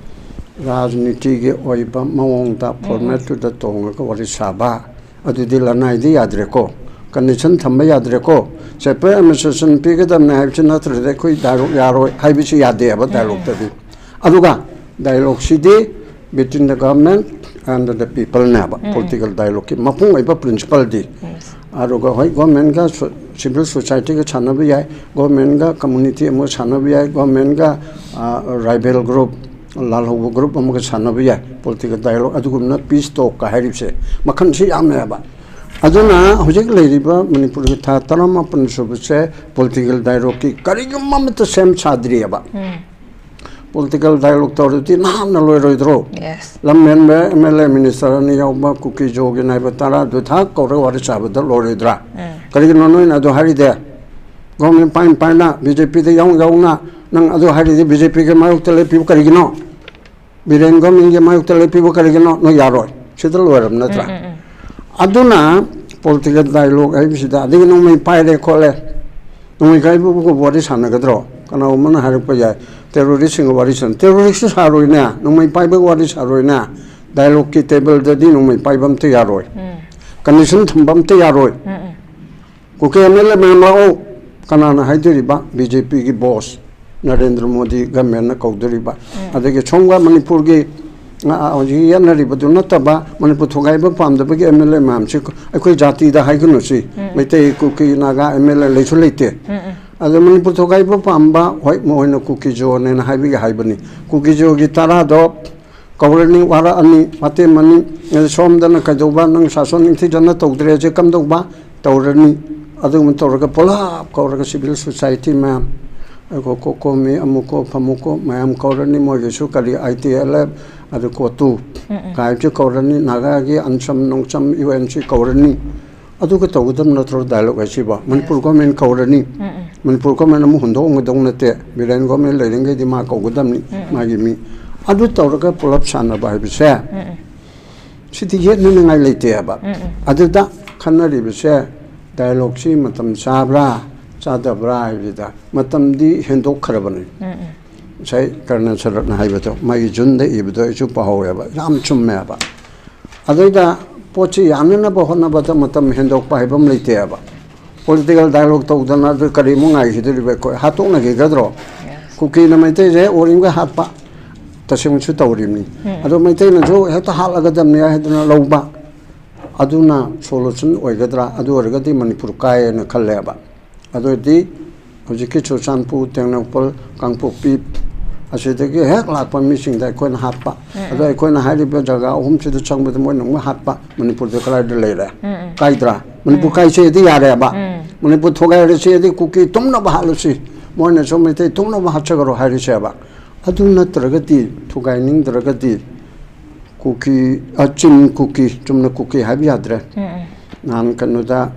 ꯔꯥꯖꯅꯤꯇꯤꯒꯤ ꯑꯣꯏꯕ ꯃꯑꯣꯡꯗ ꯐꯣꯔꯃꯦꯠꯇꯨꯗ ꯇꯣꯡꯉꯒ ꯋꯥꯔꯤ ꯁꯥꯕ, ꯑꯗꯨꯗꯤ ꯂꯅꯥꯏꯗꯤ ꯌꯥꯗ꯭ꯔꯦꯀꯣ, ꯀꯟꯗꯤꯁꯟ ꯊꯝꯕ ꯌꯥꯗ꯭ꯔꯦꯀꯣ꯫ ꯁꯦꯄꯔꯦꯠ ꯑꯦꯗꯃꯤꯅꯤꯁꯇ꯭ꯔꯦꯁꯟ ꯄꯤꯒꯗꯕꯅꯤ ꯍꯥꯏꯕꯁꯤ ꯅꯠꯇ꯭ꯔꯗꯤ ꯑꯩꯈꯣꯏ ꯗꯥꯏꯂꯣꯛ ꯌꯥꯔꯣꯏ ꯍꯥꯏꯕꯁꯤ ꯌꯥꯗꯦꯕ ꯗꯥꯏꯂꯣꯛꯇꯗꯤ꯫ ꯑꯗꯨꯒ ꯗꯥꯏꯂꯣꯛꯁꯤꯗꯤ between the government and the people ꯅꯦꯕ ꯄꯣꯂꯤꯇꯤꯀꯦꯜ ꯗꯥꯏꯂꯣꯛꯀꯤ ꯃꯄꯨꯡ ꯑꯣꯏꯕ ꯄ꯭ꯔꯤꯟꯁꯤꯄꯜꯗꯤ꯫ ꯑꯗꯨꯒ ꯍꯣꯏ, ꯒꯣꯔꯃꯦꯟꯒ ꯁꯣ-, ꯁꯤꯚꯤꯜ ꯁꯣꯁꯥꯏꯇꯤꯒ ꯁꯥꯟꯅꯕ ꯌꯥꯏ, ꯒꯣꯔꯃꯦꯟꯒ ꯀꯝꯃꯨꯅꯤꯇꯤ ꯑꯃꯒ ꯁꯥꯟꯅꯕ ꯌꯥꯏ, ꯒꯣꯔꯃꯦꯟꯒ, ꯑ, ꯔꯥꯏꯕꯦꯜ ꯒ꯭ꯔꯨꯞ, ꯂꯥꯜꯍꯧꯕ ꯒ꯭ꯔꯨꯞ ꯑꯃꯒ ꯁꯥꯟꯅꯕ ꯌꯥꯏ꯫ ꯄꯣꯂꯤꯇꯤꯀꯦꯜ ꯗꯥꯏꯂꯣꯛ ꯑꯗꯨꯒꯨꯝꯅ ꯄꯤꯁ ꯇꯣꯛꯀ ꯍꯥꯏꯔꯤꯕꯁꯦ ꯃꯈꯜꯁꯤ ꯌꯥꯝꯃꯦꯕ꯫ ꯑꯗꯨꯅ ꯍꯧꯖꯤꯛ ꯂꯩꯔꯤꯕ ꯃꯅꯤꯄꯨꯔꯒꯤ ꯊꯥ ꯇꯔꯥꯃꯥꯄꯟ ꯁꯨꯕꯁꯦ ꯄꯣꯂꯤꯇꯤꯀꯦꯜ ꯗꯥꯏꯂꯣꯛꯀꯤ ꯀꯔꯤꯒꯨꯝꯕ ꯑꯃꯠꯇ ꯁꯦꯝ ꯁꯥꯗ꯭ꯔꯤꯑꯕ꯫ ꯄꯣꯂꯤꯇꯤꯀꯦꯜ ꯗꯥꯏꯂꯣꯛ ꯇꯧꯔꯗꯤ ꯅꯍꯥꯟꯅ ꯂꯣꯏꯔꯣꯏꯗ꯭ꯔꯣ? ꯂꯝ ꯍꯦꯟꯕ ꯑꯦꯝ ꯑꯦꯜ ꯑꯦ ꯃꯤꯅꯤꯁꯇꯔ ꯑꯅꯤ ꯌꯥꯎꯕ ꯀꯨꯀꯤ ꯖꯣꯒꯤ ꯅꯥꯏꯕ ꯇꯔꯥꯗꯨ ꯊꯥꯛ ꯀꯧꯔꯒ ꯋꯥꯔꯤ ꯁꯥꯕꯗ ꯂꯣꯏꯔꯣꯏꯗ꯭ꯔꯥ? ꯀꯔꯤꯒꯤꯅꯣ ꯅꯣꯏꯅ ꯑꯗꯨ ꯍꯥꯏꯔꯤꯗꯦ? ꯒꯣꯔꯃꯦꯟ ꯄꯥꯏꯅ ꯄꯥꯏꯅ ꯕꯤ ꯖꯦ ꯄꯤꯗ ꯌꯥꯎ ꯌꯥꯎꯅ ꯅꯪ ꯑꯗꯨ ꯍꯥꯏꯔꯤꯗꯤ ꯕꯤ ꯖꯦ ꯄꯤꯒꯤ ꯃꯥꯌꯣꯛꯇ ꯂꯦꯞꯄꯤꯕ ꯀꯔꯤꯒꯤꯅꯣ? ꯕꯤꯔꯦꯟ ꯒꯣꯔꯃꯦꯟꯒꯤ ꯃꯥꯌꯣꯛꯇ ꯂꯦꯞꯄꯤꯕ ꯀꯔꯤꯒꯤꯅꯣ? ꯅꯣꯏ ꯌꯥꯔꯣꯏ꯫ ꯁꯤꯗ ꯂꯣꯏꯔꯕ ꯅꯠꯇ꯭ꯔꯥ? ꯑꯗꯨꯅ ꯄꯣꯂꯤꯇꯤꯀꯦꯜ ꯗꯥꯏꯂꯣꯛ ꯍꯥꯏꯕꯁꯤꯗ ꯑꯗꯒꯤ ꯅꯣꯡꯃꯩ ꯄꯥꯏꯔꯦ ꯈꯣꯠꯂꯦ, ꯅꯣꯡꯃꯩ ꯄꯥꯏꯕꯕꯨ ꯋꯥꯔꯤ ꯁꯥꯟꯅꯒꯗ꯭ꯔꯣ? ꯀꯅꯥꯒꯨꯝꯕꯅ ꯍꯥꯏꯔꯛꯄ ꯌꯥꯏ, ꯇꯦꯔꯣꯔꯤꯁꯁꯤꯡꯒ ꯋꯥꯔꯤ ꯁꯥꯟꯅ-, ꯇꯦꯔꯣꯔꯤꯁꯁꯨ ꯁꯥꯔꯣꯏꯅꯦ, ꯅꯣꯡꯃꯩ ꯄꯥꯏꯕꯒ ꯋꯥꯔꯤ ꯁꯥꯔꯣꯏꯅꯦ꯫ ꯗꯥꯏꯂꯣꯛꯀꯤ ꯇꯦꯕꯜꯗꯗꯤ ꯅꯣꯡꯃꯩ ꯄꯥꯏꯕ ꯑꯝꯇ ꯌꯥꯔꯣꯏ, ꯀꯟꯗꯤꯁꯟ ꯊꯝꯕ ꯑꯝꯇ ꯌꯥꯔꯣꯏ꯫ ꯀꯨꯀꯤ ꯑꯦꯝ ꯑꯦꯜ ꯑꯦ ꯃꯌꯥꯝ ꯂꯥꯛꯑꯣ꯫ ꯀꯅꯥꯅ ꯍꯥꯏꯗꯣꯔꯤꯕ? ꯕꯤ ꯖꯦ ꯄꯤꯒꯤ ꯕꯣꯁ ꯅꯔꯦꯟꯗ꯭ꯔ ꯃꯣꯗꯤ ꯒꯃꯦꯟꯅ ꯀꯧꯗꯣꯔꯤꯕ꯫ ꯑꯗꯒꯤ ꯁꯣꯝꯒ ꯃꯅꯤꯄꯨꯔꯒꯤ, ꯑ, ꯍꯧꯖꯤꯛ ꯌꯦꯠꯅꯔꯤꯕꯗꯨ ꯅꯠꯇꯕ ꯃꯅꯤꯄꯨꯔ ꯊꯨꯒꯥꯏꯕ ꯄꯥꯝꯗꯕꯒꯤ ꯑꯦꯝ ꯑꯦꯜ ꯑꯦ ꯃꯌꯥꯝꯁꯤ ꯑꯩꯈꯣꯏ ꯖꯥꯇꯤꯗ ꯍꯥꯏꯒꯅꯨ ꯁꯤ꯫ ꯃꯩꯇꯩ, ꯀꯨꯀꯤ, ꯅꯥꯒꯥ ꯑꯦꯝ ꯑꯦꯜ ꯑꯦ ꯂꯩꯁꯨ ꯂꯩꯇꯦ꯫ ꯑꯗꯣ ꯃꯅꯤꯄꯨꯔ ꯊꯨꯒꯥꯏꯕ ꯄꯥꯝꯕ, ꯍꯣꯏ, ꯃꯈꯣꯏꯅ ꯀꯨꯀꯤ ꯖꯣꯅꯦꯅ ꯍꯥꯏꯕꯒꯤ ꯍꯥꯏꯕꯅꯤ꯫ ꯀꯨꯀꯤ ꯖꯣꯒꯤ ꯇꯔꯥꯗꯣ ꯀꯧꯔꯅꯤ, ꯋꯥꯔꯛꯑꯅꯤ, ꯋꯥꯇꯦꯝꯃꯅꯤ꯫ ꯑꯗ ꯁꯣꯝꯗꯅ ꯀꯩꯗꯧꯕ, ꯅꯪ ꯁꯥꯁꯣꯟ ꯅꯤꯡꯊꯤꯖꯅ ꯇꯧꯗ꯭ꯔꯦꯁꯦ ꯀꯝꯗꯧꯕ? ꯇꯧꯔꯅꯤ꯫ ꯑꯗꯨꯒꯨꯝꯕ ꯇꯧꯔꯒ ꯄꯨꯂꯞ ꯀꯧꯔꯒ civil society ꯃꯌꯥꯝ, ꯑꯩꯈꯣꯏ ꯀꯣꯀꯣꯃꯤ, ꯑꯃꯨꯛꯀꯣ ꯐꯃꯨꯛꯀꯣ ꯃꯌꯥꯝ ꯀꯧꯔꯅꯤ, ꯃꯣꯏꯒꯤꯁꯨ ꯀꯔꯤ I T L F, ꯑꯗꯨ ꯀꯣꯇꯨ ꯀꯥꯏꯕꯁꯨ ꯀꯧꯔꯅꯤ, ꯅꯥꯒꯥꯒꯤ ꯑꯟꯁꯝ ꯅꯣꯡꯁꯝ U N C ꯀꯧꯔꯅꯤ꯫ ꯑꯗꯨꯒ ꯇꯧꯒꯗꯕ ꯅꯠꯇ꯭ꯔꯣ dialogue ꯍꯥꯏꯁꯤꯕꯣ? ꯃꯅꯤꯄꯨꯔ government ꯀꯧꯔꯅꯤ, ꯃꯅꯤꯄꯨꯔ government ꯑꯃꯨꯛ ꯍꯨꯟꯗꯣꯛꯑꯝꯒꯗꯧ ꯅꯠꯇꯦ, ꯕꯤꯔꯦꯟ government ꯂꯩꯔꯤꯉꯩꯗꯤ ꯃꯥ ꯀꯧꯒꯗꯕꯅꯤ, ꯃꯥꯒꯤ ꯃꯤ꯫ ꯑꯗꯨ ꯇꯧꯔꯒ ꯄꯨꯂꯞ ꯁꯥꯟꯅꯕ ꯍꯥꯏꯕꯁꯦ ꯁꯤꯗꯤ ꯌꯦꯠꯅꯅꯤꯡꯉꯥꯏ ꯂꯩꯇꯦꯕ꯫ ꯑꯗꯨꯗ ꯈꯟꯅꯔꯤꯕꯁꯦ dialogueꯁꯤ ꯃꯇꯝ ꯆꯥꯕ꯭ꯔꯥ ꯆꯥꯗꯕ꯭ꯔꯥ ꯍꯥꯏꯕꯁꯤꯗ ꯃꯇꯝꯗꯤ ꯍꯦꯟꯗꯣꯛꯈ꯭ꯔꯕꯅꯤ꯫ ꯉꯁꯥꯏ ꯀꯔꯅ ꯁꯔꯠꯅ ꯍꯥꯏꯕꯗꯣ, ꯃꯥꯒꯤ ꯖꯨꯟꯗ ꯏꯕꯗꯣ ꯑꯩꯁꯨ ꯄꯥꯍꯧꯋꯦꯕ, ꯌꯥꯝ ꯆꯨꯝꯃꯦꯕ꯫ ꯑꯗꯩꯗ ꯄꯣꯠꯁꯤ ꯌꯥꯅꯅꯕ ꯍꯣꯠꯅꯕꯗ ꯃꯇꯝ ꯍꯦꯟꯗꯣꯛꯄ ꯍꯥꯏꯕ ꯑꯃ ꯂꯩꯇꯦꯕ꯫ Political dialogue ꯇꯧꯗꯅ ꯑꯗꯨ ꯀꯔꯤꯃꯨꯛ ꯉꯥꯏꯈꯤꯗꯣꯔꯤꯕ? ꯑꯩꯈꯣꯏ ꯍꯥꯠꯇꯣꯛꯅꯈꯤꯒꯗ꯭ꯔꯣ? ꯀꯨꯀꯤꯅ ꯃꯩꯇꯩꯁꯦ ꯑꯣꯔꯤꯡꯒ ꯍꯥꯠꯄ ꯇꯁꯦꯡꯅꯁꯨ ꯇꯧꯔꯤꯕꯅꯤ꯫ ꯑꯗꯣ ꯃꯩꯇꯩꯅꯁꯨ ꯍꯦꯛꯇ ꯍꯥꯠꯂꯒꯗꯕꯅꯤ ꯍꯥꯏꯗꯅ ꯂꯧꯕ, ꯑꯗꯨꯅ solution ꯑꯣꯏꯒꯗ꯭ꯔꯥ? ꯑꯗꯨ ꯑꯣꯏꯔꯒꯗꯤ ꯃꯅꯤꯄꯨꯔ ꯀꯥꯏꯌꯦꯅ ꯈꯜꯂꯦꯕ꯫ ꯑꯗꯨ ꯑꯣꯏꯔꯗꯤ ꯍꯧꯖꯤꯛꯀꯤ ꯆꯨꯔꯆꯥꯟꯄꯨꯔ, ꯇꯦꯡꯅꯧꯄꯜ, ꯀꯥꯡꯄꯣꯛꯄꯤ ꯑꯁꯤꯗꯒꯤ ꯍꯦꯛ ꯂꯥꯛꯄ ꯃꯤꯁꯤꯡꯗ ꯑꯩꯈꯣꯏꯅ ꯍꯥꯠꯄ꯫ ꯑꯗꯣ ꯑꯩꯈꯣꯏꯅ ꯍꯥꯏꯔꯤꯕ ꯖꯒꯥ ꯑꯍꯨꯝꯁꯤꯗ ꯆꯪꯕꯗ ꯃꯣꯏꯅ ꯑꯃꯨꯛ ꯍꯥꯠꯄ꯫ ꯃꯅꯤꯄꯨꯔꯗ ꯀꯗꯥꯏꯗ ꯂꯩꯔꯦ? ꯀꯥꯏꯗ꯭ꯔꯥ? ꯃꯅꯤꯄꯨꯔ ꯀꯥꯏꯁꯦꯗꯤ ꯌꯥꯔꯦꯕ꯫ ꯃꯅꯤꯄꯨꯔ ꯊꯨꯒꯥꯏꯔꯁꯦꯗꯤ ꯀꯨꯀꯤ ꯇꯨꯝꯅꯕ ꯍꯥꯠꯂꯁꯤ, ꯃꯣꯏꯅꯁꯨ ꯃꯩꯇꯩ ꯇꯨꯝꯅꯕ ꯍꯥꯠꯆꯈ꯭ꯔꯣ ꯍꯥꯏꯔꯤꯁꯦꯕ꯫ ꯑꯗꯨ ꯅꯠꯇ꯭ꯔꯒꯗꯤ, ꯊꯨꯒꯥꯏꯅꯤꯡꯗ꯭ꯔꯒꯗꯤ, ꯀꯨꯀꯤ, ꯑ, ꯆꯤꯟ ꯀꯨꯀꯤ, ꯆꯨꯝꯅ ꯀꯨꯀꯤ ꯍꯥꯏꯕ ꯌꯥꯗ꯭ꯔꯦ꯫ ꯅꯍꯥꯟ ꯀꯩꯅꯣꯗ,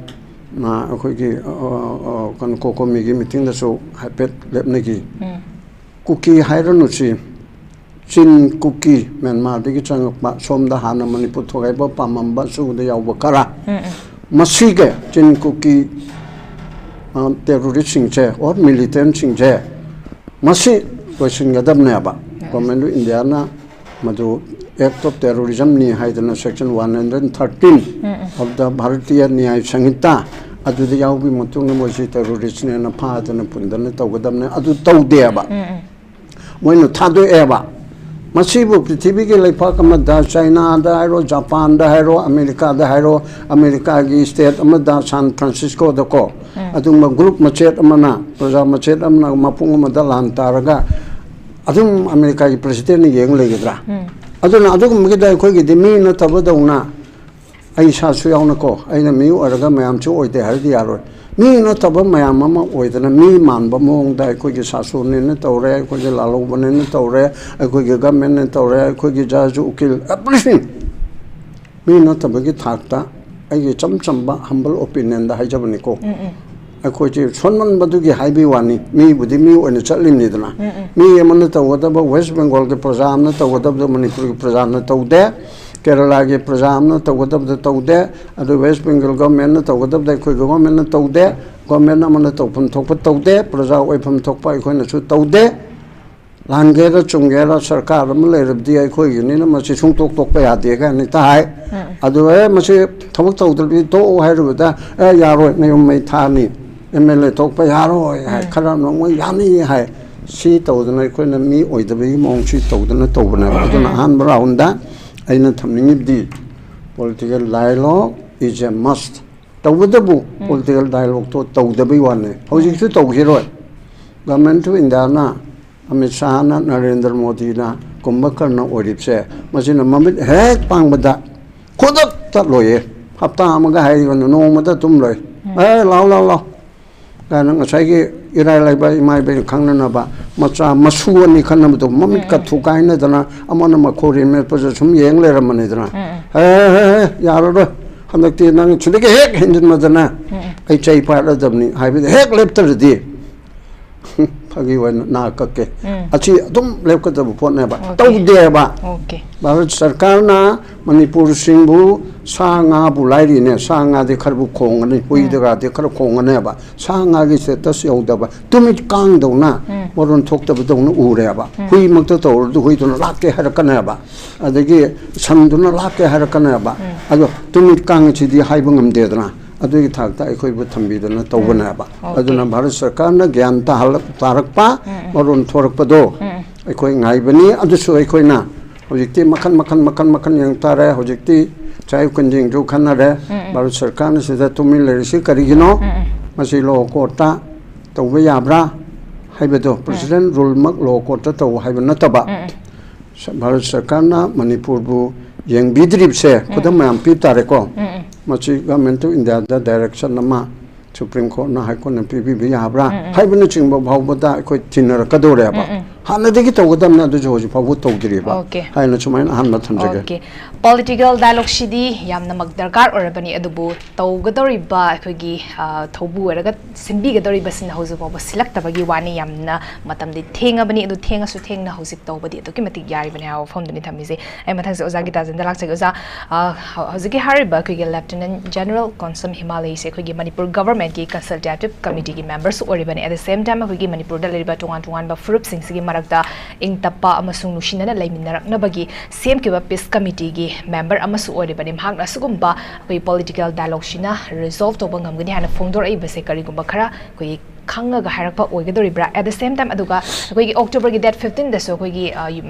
ꯃꯥ ꯑꯩꯈꯣꯏꯒꯤ, ꯑ, ꯑ, ꯀꯩꯅꯣ, ꯀꯣꯀꯣꯃꯤꯒꯤ meetingꯗꯁꯨ ꯍꯥꯏꯐꯦꯠ ꯂꯦꯞꯅꯈꯤ꯫ ꯀꯨꯀꯤ ꯍꯥꯏꯔꯅꯨꯁꯤ, ꯆꯤꯟ ꯀꯨꯀꯤ, ꯃ꯭ꯌꯥꯟꯃꯥꯔꯗꯒꯤ ꯆꯪꯉꯛꯄ, ꯁꯣꯝꯗ ꯍꯥꯟꯅ ꯃꯅꯤꯄꯨꯔ ꯊꯨꯒꯥꯏꯕ ꯄꯥꯝꯃꯝꯕ, ꯁꯨꯕꯗ ꯌꯥꯎꯕ ꯈꯔ, ꯃꯁꯤꯒ ꯆꯤꯟ ꯀꯨꯀꯤ, ꯑ, terroristꯁꯤꯡꯁꯦ or militantꯁꯤꯡꯁꯦ, ꯃꯁꯤ ꯂꯣꯏꯁꯤꯟꯒꯗꯕꯅꯦꯕ꯫ Government of Indiaꯅ ꯃꯗꯨ Act of Terrorismꯅꯤ ꯍꯥꯏꯗꯅ section one hundred thirteen of the Bharatiya Nyaya Sanhita ꯑꯗꯨꯗ ꯌꯥꯎꯕꯒꯤ ꯃꯇꯨꯡꯗ ꯃꯣꯏꯁꯤ terroristꯅꯦꯅ ꯐꯥꯗꯅ ꯄꯨꯟꯗꯅ ꯇꯧꯒꯗꯕꯅꯦ꯫ ꯑꯗꯨ ꯇꯧꯗꯦꯕ꯫ ꯃꯣꯏꯅ ꯊꯥꯗꯣꯛꯑꯦꯕ꯫ ꯃꯁꯤꯕꯨ ꯄ꯭ꯔꯤꯊꯤꯕꯤꯒꯤ ꯂꯩꯄꯥꯛ ꯑꯃꯗ, ꯆꯥꯏꯅꯥꯗ ꯍꯥꯏꯔꯣ, ꯖꯄꯥꯟꯗ ꯍꯥꯏꯔꯣ, ꯑꯃꯦꯔꯤꯀꯥꯗ ꯍꯥꯏꯔꯣ, ꯑꯃꯦꯔꯤꯀꯥꯒꯤ state ꯑꯃꯗ, ꯁꯥꯟ ꯐ꯭ꯔꯥꯟꯁꯤꯁꯀꯣꯗꯀꯣ, ꯑꯗꯨꯒꯨꯝꯕ group ꯃꯆꯦꯠ ꯑꯃꯅ, ꯄ꯭ꯔꯖꯥ ꯃꯆꯦꯠ ꯑꯃꯅ ꯃꯄꯨꯡ ꯑꯃꯗ ꯂꯥꯟ ꯇꯥꯔꯒ ꯑꯗꯨꯝ ꯑꯃꯦꯔꯤꯀꯥꯒꯤ presidentꯅ ꯌꯦꯡ ꯂꯩꯒꯗ꯭ꯔꯥ? ꯑꯗꯨꯅ ꯑꯗꯨꯒꯨꯝꯕꯒꯤꯗ ꯑꯩꯈꯣꯏꯒꯤꯗꯤ ꯃꯤ ꯅꯠꯇꯕꯗꯧꯅ ꯑꯩ ꯏꯁꯥꯁꯨ ꯌꯥꯎꯅꯀꯣ, ꯑꯩꯅ ꯃꯤ ꯑꯣꯏꯔꯒ ꯃꯌꯥꯝꯁꯨ ꯑꯣꯏꯗꯦ ꯍꯥꯏꯔꯗꯤ ꯌꯥꯔꯣꯏ꯫ ꯃꯤ ꯅꯠꯇꯕ ꯃꯌꯥꯝ ꯑꯃ ꯑꯣꯏꯗꯅ, ꯃꯤ ꯃꯥꯟꯕ ꯃꯑꯣꯡꯗ ꯑꯩꯈꯣꯏꯒꯤ ꯁꯥꯁꯨꯅꯦꯅ ꯇꯧꯔꯦ, ꯑꯩꯈꯣꯏꯒꯤ ꯂꯥꯜꯍꯧꯕꯅꯦꯅ ꯇꯧꯔꯦ, ꯑꯩꯈꯣꯏꯒꯤ ꯒꯃꯦꯟꯅ ꯇꯧꯔꯦ, ꯑꯩꯈꯣꯏꯒꯤ ꯖꯖ, ꯎꯀꯤꯜ, everything꯫ ꯃꯤ ꯅꯠꯇꯕꯒꯤ ꯊꯥꯛꯇ ꯑꯩꯒꯤ ꯏꯆꯝ ꯆꯝꯕ humble opinionꯗ ꯍꯥꯏꯖꯕꯅꯤꯀꯣ꯫ ꯑꯩꯈꯣꯏꯁꯦ ꯁꯣꯟꯃꯟꯕꯗꯨꯒꯤ ꯍꯥꯏꯕꯒꯤ ꯋꯥꯅꯤ, ꯃꯤꯕꯨꯗꯤ ꯃꯤ ꯑꯣꯏꯅ ꯆꯠꯂꯤꯕꯅꯤꯗꯅ꯫ ꯃꯤ ꯑꯃꯅ ꯇꯧꯒꯗꯕ, ꯋꯦꯁ ꯕꯦꯡꯒꯣꯜꯒꯤ ꯄ꯭ꯔꯖꯥ ꯑꯃꯅ ꯇꯧꯒꯗꯕꯗꯣ ꯃꯅꯤꯄꯨꯔꯒꯤ ꯄ꯭ꯔꯖꯥꯅ ꯇꯧꯗꯦ, ꯀꯦꯔꯂꯥꯒꯤ ꯄ꯭ꯔꯖꯥ ꯑꯃꯅ ꯇꯧꯒꯗꯕꯗꯣ ꯇꯧꯗꯦ, ꯑꯗꯨ ꯋꯦꯁ ꯕꯦꯡꯒꯜ ꯒꯣꯔꯃꯦꯟꯅ ꯇꯧꯒꯗꯕꯗꯣ ꯑꯩꯈꯣꯏ ꯒꯣꯔꯃꯦꯟꯅ ꯇꯧꯗꯦ꯫ ꯒꯣꯔꯃꯦꯟ ꯑꯃꯅ ꯇꯧꯐꯝ ꯊꯣꯛꯄ ꯇꯧꯗꯦ, ꯄ꯭ꯔꯖꯥ ꯑꯣꯏꯐꯝ ꯊꯣꯛꯄ ꯑꯩꯈꯣꯏꯅꯁꯨ ꯇꯧꯗꯦ꯫ ꯂꯥꯟꯒꯦꯔꯥ ꯆꯨꯝꯒꯦꯔꯥ ꯁꯔꯀꯥꯔ ꯑꯃ ꯂꯩꯔꯕꯗꯤ ꯑꯩꯈꯣꯏꯒꯤꯅꯤꯅ ꯃꯁꯤ ꯁꯨꯡꯇꯣꯛ ꯇꯣꯛꯄ ꯌꯥꯗꯦ ꯀꯥꯏꯅ ꯍꯦꯛꯇ ꯍꯥꯏ꯫ ꯑꯗꯨ ꯑꯦ ꯃꯁꯤ ꯊꯕꯛ ꯇꯧꯗ꯭ꯔꯕꯗꯤ ꯇꯣꯛꯑꯣ ꯍꯥꯏꯔꯨꯕꯗ, ꯑꯦ ꯌꯥꯔꯣꯏ, ꯅꯌꯨꯝ ꯃꯩ ꯊꯥꯅꯤ, ꯑꯦꯝ ꯑꯦꯜ ꯑꯦ ꯊꯣꯛꯄ ꯌꯥꯔꯣꯏ ꯍꯥꯏ, ꯈꯔ ꯑꯃꯅ ꯑꯃꯨꯛ ꯌꯥꯅꯤ ꯍꯥꯏ꯫ ꯁꯤ ꯇꯧꯗꯅ ꯑꯩꯈꯣꯏꯅ ꯃꯤ ꯑꯣꯏꯗꯕꯒꯤ ꯃꯑꯣꯡꯁꯤ ꯇꯧꯗꯅ ꯇꯧꯕꯅꯦꯕ꯫ ꯑꯗꯨꯅ ꯑꯍꯥꯟꯕ ꯔꯥꯎꯟꯗ ꯑꯩꯅ ꯊꯝꯅꯤꯡꯉꯤꯕꯗꯤ political dialogue is a must꯫ ꯇꯧꯕꯇꯕꯨ political dialogueꯇꯣ ꯇꯧꯗꯕꯩ ꯋꯥꯅꯦ꯫ ꯍꯧꯖꯤꯛꯁꯨ ꯇꯧꯈꯤꯔꯣꯏ꯫ Government of Indiaꯅ, ꯑꯃꯤꯠ ꯁꯥꯍꯅ, ꯅꯔꯦꯟꯗ꯭ꯔ ꯃꯣꯗꯤꯅ, ꯀꯨꯝꯚꯀꯔꯅ ꯑꯣꯏꯔꯤꯕꯁꯦ, ꯃꯁꯤꯅ ꯃꯃꯤꯠ ꯍꯦꯛ ꯄꯥꯡꯕꯗ ꯈꯨꯗꯛꯇ ꯂꯣꯏꯌꯦ꯫ ꯍꯞꯇꯥ ꯑꯃꯒ ꯍꯥꯏꯔꯤꯕꯅ ꯅꯣꯡꯃꯗ ꯑꯗꯨꯝ ꯂꯣꯏ꯫ "ꯑꯦ ꯂꯥꯎ ꯂꯥꯎ ꯂꯥꯎ" ꯀꯥꯏꯅ ꯉꯁꯥꯏꯒꯤ ꯏꯔꯥꯏ ꯂꯥꯏꯕ ꯏꯃꯥ ꯏꯕꯦꯟ ꯈꯪꯅꯅꯕ ꯃꯆꯥ ꯃꯁꯨ ꯑꯅꯤ ꯈꯠꯅꯕꯗꯣ ꯃꯃꯤꯠꯀ ꯊꯨꯒꯥꯏꯅꯗꯅ, ꯑꯃꯅ ꯃꯈꯣꯔꯤ ꯃꯦꯠꯄꯁꯨ ꯁꯨꯝ ꯌꯦꯡ ꯂꯩꯔꯝꯕꯅꯤꯗꯅ꯫ "ꯍꯦ ꯍꯦ ꯍꯦ, ꯌꯥꯔꯔꯣꯏ, ꯍꯟꯗꯛꯇꯤ ꯅꯪ ꯁꯤꯗꯒꯤ ꯍꯦꯛ ꯍꯦꯟꯖꯤꯟꯕꯗꯅ ꯑꯩ ꯆꯩ ꯄꯥꯏꯔꯗꯕꯅꯤ" ꯍꯥꯏꯕꯗꯤ ꯍꯦꯛ ꯂꯦꯞꯇ꯭ꯔꯗꯤ ꯐꯥꯒꯤ ꯑꯣꯏꯅ ꯅꯥ ꯀꯛꯀꯦ꯫ ꯑꯁꯤ ꯑꯗꯨꯝ ꯂꯦꯞꯀꯗꯕ ꯄꯣꯠꯅꯦꯕ꯫ ꯇꯧꯗꯦꯕ꯫ ꯚꯥꯔꯠ ꯁꯔꯀꯥꯔꯅ ꯃꯅꯤꯄꯨꯔꯁꯤꯡꯕꯨ ꯁꯥ ꯉꯥꯕꯨ ꯂꯥꯏꯔꯤꯅꯦ, ꯁꯥ ꯉꯥꯗꯤ ꯈꯔꯕꯨ ꯈꯣꯡꯒꯅꯤ, ꯍꯨꯏꯗꯒꯗꯤ ꯈꯔ ꯈꯣꯡꯒꯅꯦꯕ꯫ ꯁꯥ ꯉꯥꯒꯤ status ꯌꯧꯗꯕ, ꯇꯨꯃꯤꯠ ꯀꯥꯡꯗꯧꯅ ꯃꯔꯣꯟ ꯊꯣꯛꯇꯕꯗꯧꯅ ꯎꯔꯦꯕ꯫ ꯍꯨꯏꯃꯛꯇ ꯇꯧꯔꯗꯤ ꯍꯨꯏꯗꯨꯅ ꯂꯥꯛꯀꯦ ꯍꯥꯏꯔꯛꯀꯅꯦꯕ, ꯑꯗꯒꯤ ꯁꯟꯗꯨꯅ ꯂꯥꯛꯀꯦ ꯍꯥꯏꯔꯛꯀꯅꯦꯕ꯫ ꯑꯗꯣ ꯇꯨꯃꯤꯠ ꯀꯥꯡꯁꯤꯗꯤ ꯍꯥꯏꯕ ꯉꯝꯗꯦꯗꯅ, ꯑꯗꯨꯒꯤ ꯊꯥꯛꯇ ꯑꯩꯈꯣꯏꯕꯨ ꯊꯝꯕꯤꯗꯅ ꯇꯧꯕꯅꯦꯕ꯫ ꯑꯗꯨꯅ ꯚꯥꯔꯠ ꯁꯔꯀꯥꯔꯅ ꯒ꯭ꯌꯥꯟ ꯇꯥꯍꯜꯂꯛ-, ꯇꯥꯔꯛꯄ, ꯃꯔꯣꯟ ꯊꯣꯔꯛꯄꯗꯣ ꯑꯩꯈꯣꯏ ꯉꯥꯏꯕꯅꯤ꯫ ꯑꯗꯨꯁꯨ ꯑꯩꯈꯣꯏꯅ ꯍꯧꯖꯤꯛꯇꯤ ꯃꯈꯟ ꯃꯈꯟ, ꯃꯈꯟ ꯃꯈꯟ ꯌꯦꯡ ꯇꯥꯔꯦ꯫ ꯍꯧꯖꯤꯛꯇꯤ ꯆꯍꯤ ꯀꯨꯟꯖꯤꯡꯁꯨ ꯈꯟꯅꯔꯦ꯫ ꯚꯥꯔꯠ ꯁꯔꯀꯥꯔꯅ ꯁꯤꯗ ꯇꯨꯃꯤꯟ ꯂꯩꯔꯤꯁꯤ ꯀꯔꯤꯒꯤꯅꯣ? ꯃꯁꯤ law courtꯇ ꯇꯧꯕ ꯌꯥꯕ꯭ꯔꯥ ꯍꯥꯏꯕꯗꯣ, President ruleꯃꯛ law courtꯇ ꯇꯧ ꯍꯥꯏꯕ ꯅꯠꯇꯕ, ꯁ- ꯚꯥꯔꯠ ꯁꯔꯀꯥꯔꯅ ꯃꯅꯤꯄꯨꯔꯕꯨ ꯌꯦꯡꯕꯤꯗ꯭ꯔꯤꯕꯁꯦ ꯈꯨꯗꯝ ꯃꯌꯥꯝ ꯄꯤꯕ ꯇꯥꯔꯦꯀꯣ꯫ ꯃꯁꯤ Government of Indiaꯗ direction ꯑꯃ Supreme Courtꯅ, High Courtꯅ ꯄꯤꯕꯤꯕ ꯌꯥꯕ꯭ꯔꯥ ꯍꯥꯏꯕꯅꯆꯤꯡꯕ ꯐꯥꯎꯕꯗ ꯑꯩꯈꯣꯏ ꯊꯤꯅꯔꯛꯀꯗꯧꯔꯦꯕ꯫ ꯍꯥꯟꯅꯗꯒꯤ ꯇꯧꯒꯗꯕꯅꯦ, ꯑꯗꯨꯁꯨ ꯍꯧꯖꯤꯛ ꯐꯥꯎꯕ ꯇꯧꯗ꯭ꯔꯤꯕ Okay. ꯍꯥꯏꯅ ꯁꯨꯃꯥꯏꯅ ꯑꯍꯥꯟꯕ ꯊꯝꯖꯒꯦ꯫ Okay. Political dialogueꯁꯤꯗꯤ ꯌꯥꯝꯅꯃꯛ ꯗꯔꯀꯥꯔ ꯑꯣꯏꯔꯕꯅꯤ, ꯑꯗꯨꯕꯨ ꯇꯧꯒꯗꯧꯔꯤꯕ ꯑꯩꯈꯣꯏꯒꯤ, ꯑ, ꯊꯧꯕꯨ ꯑꯣꯏꯔꯒ ꯁꯤꯟꯕꯤꯒꯗꯧꯔꯤꯕꯁꯤꯡꯅ ꯍꯧꯖꯤꯛ ꯐꯥꯎꯕ ꯁꯤꯜꯂꯛꯇꯕꯒꯤ ꯋꯥꯅꯤ꯫ ꯌꯥꯝꯅ ꯃꯇꯝꯗꯤ ꯊꯦꯡꯉꯕꯅꯤ, ꯑꯗꯨ ꯊꯦꯡꯉꯁꯨ ꯊꯦꯡꯅ ꯍꯧꯖꯤꯛ ꯇꯧꯕꯗꯤ ꯑꯗꯨꯛꯀꯤ ꯃꯇꯤꯛ ꯌꯥꯔꯤꯕꯅꯤ ꯍꯥꯏꯕ ꯋꯥꯐꯝꯗꯨꯅꯤ ꯊꯝꯃꯤꯁꯦ꯫ ꯑꯩ ꯃꯊꯪꯁꯦ ꯑꯣꯖꯥ ꯒꯤꯇꯥꯖꯦꯟꯗ ꯂꯥꯛꯆꯒꯦ꯫ ꯑꯣꯖꯥ, ꯑ, ꯍ-, ꯍꯧꯖꯤꯛꯀꯤ ꯍꯥꯏꯔꯤꯕ ꯑꯩꯈꯣꯏꯒꯤ Lieutenant General ꯀꯣꯟꯁꯝ ꯍꯤꯃꯥꯂꯩꯁꯦ ꯑꯩꯈꯣꯏꯒꯤ ꯃꯅꯤꯄꯨꯔ Governmentꯀꯤ Consultative Committeeꯒꯤ memberꯁꯨ ꯑꯣꯏꯔꯤꯕꯅꯤ꯫ At the same time, ꯑꯩꯈꯣꯏꯒꯤ ꯃꯅꯤꯄꯨꯔꯗ ꯂꯩꯔꯤꯕ ꯇꯣꯉꯥꯟ ꯇꯣꯉꯥꯟꯕ ꯐꯨꯔꯨꯞꯁꯤꯡꯁꯤꯒꯤ ꯃꯔꯛꯇ ꯏꯪ ꯇꯞꯄ ꯑꯃꯁꯨꯡ ꯅꯨꯡꯁꯤꯅꯅ ꯂꯩꯃꯤꯟꯅꯔꯛꯅꯕꯒꯤ ꯁꯦꯝꯈꯤꯕ Peace Committeeꯒꯤ member ꯑꯃꯁꯨ ꯑꯣꯏꯔꯤꯕꯅꯤ꯫ ꯃꯍꯥꯛꯅ ꯑꯁꯤꯒꯨꯝꯕ ꯑꯩꯈꯣꯏ political dialogueꯁꯤꯅ resolve ꯇꯧꯕ ꯉꯝꯒꯅꯤ ꯍꯥꯏꯅ ꯐꯣꯡꯗꯣꯔꯛꯏꯕꯁꯦ ꯀꯔꯤꯒꯨꯝꯕ ꯈꯔ ꯑꯩꯈꯣꯏꯒꯤ ꯈꯪꯉꯒ ꯍꯥꯏꯔꯛꯄ ꯑꯣꯏꯒꯗꯧꯔꯤꯕ꯭ꯔꯥ? At the same time, ꯑꯗꯨꯒ ꯑꯩꯈꯣꯏꯒꯤ Octoberꯒꯤ date fifteenꯗꯁꯨ ꯑꯩꯈꯣꯏꯒꯤ, ꯑ,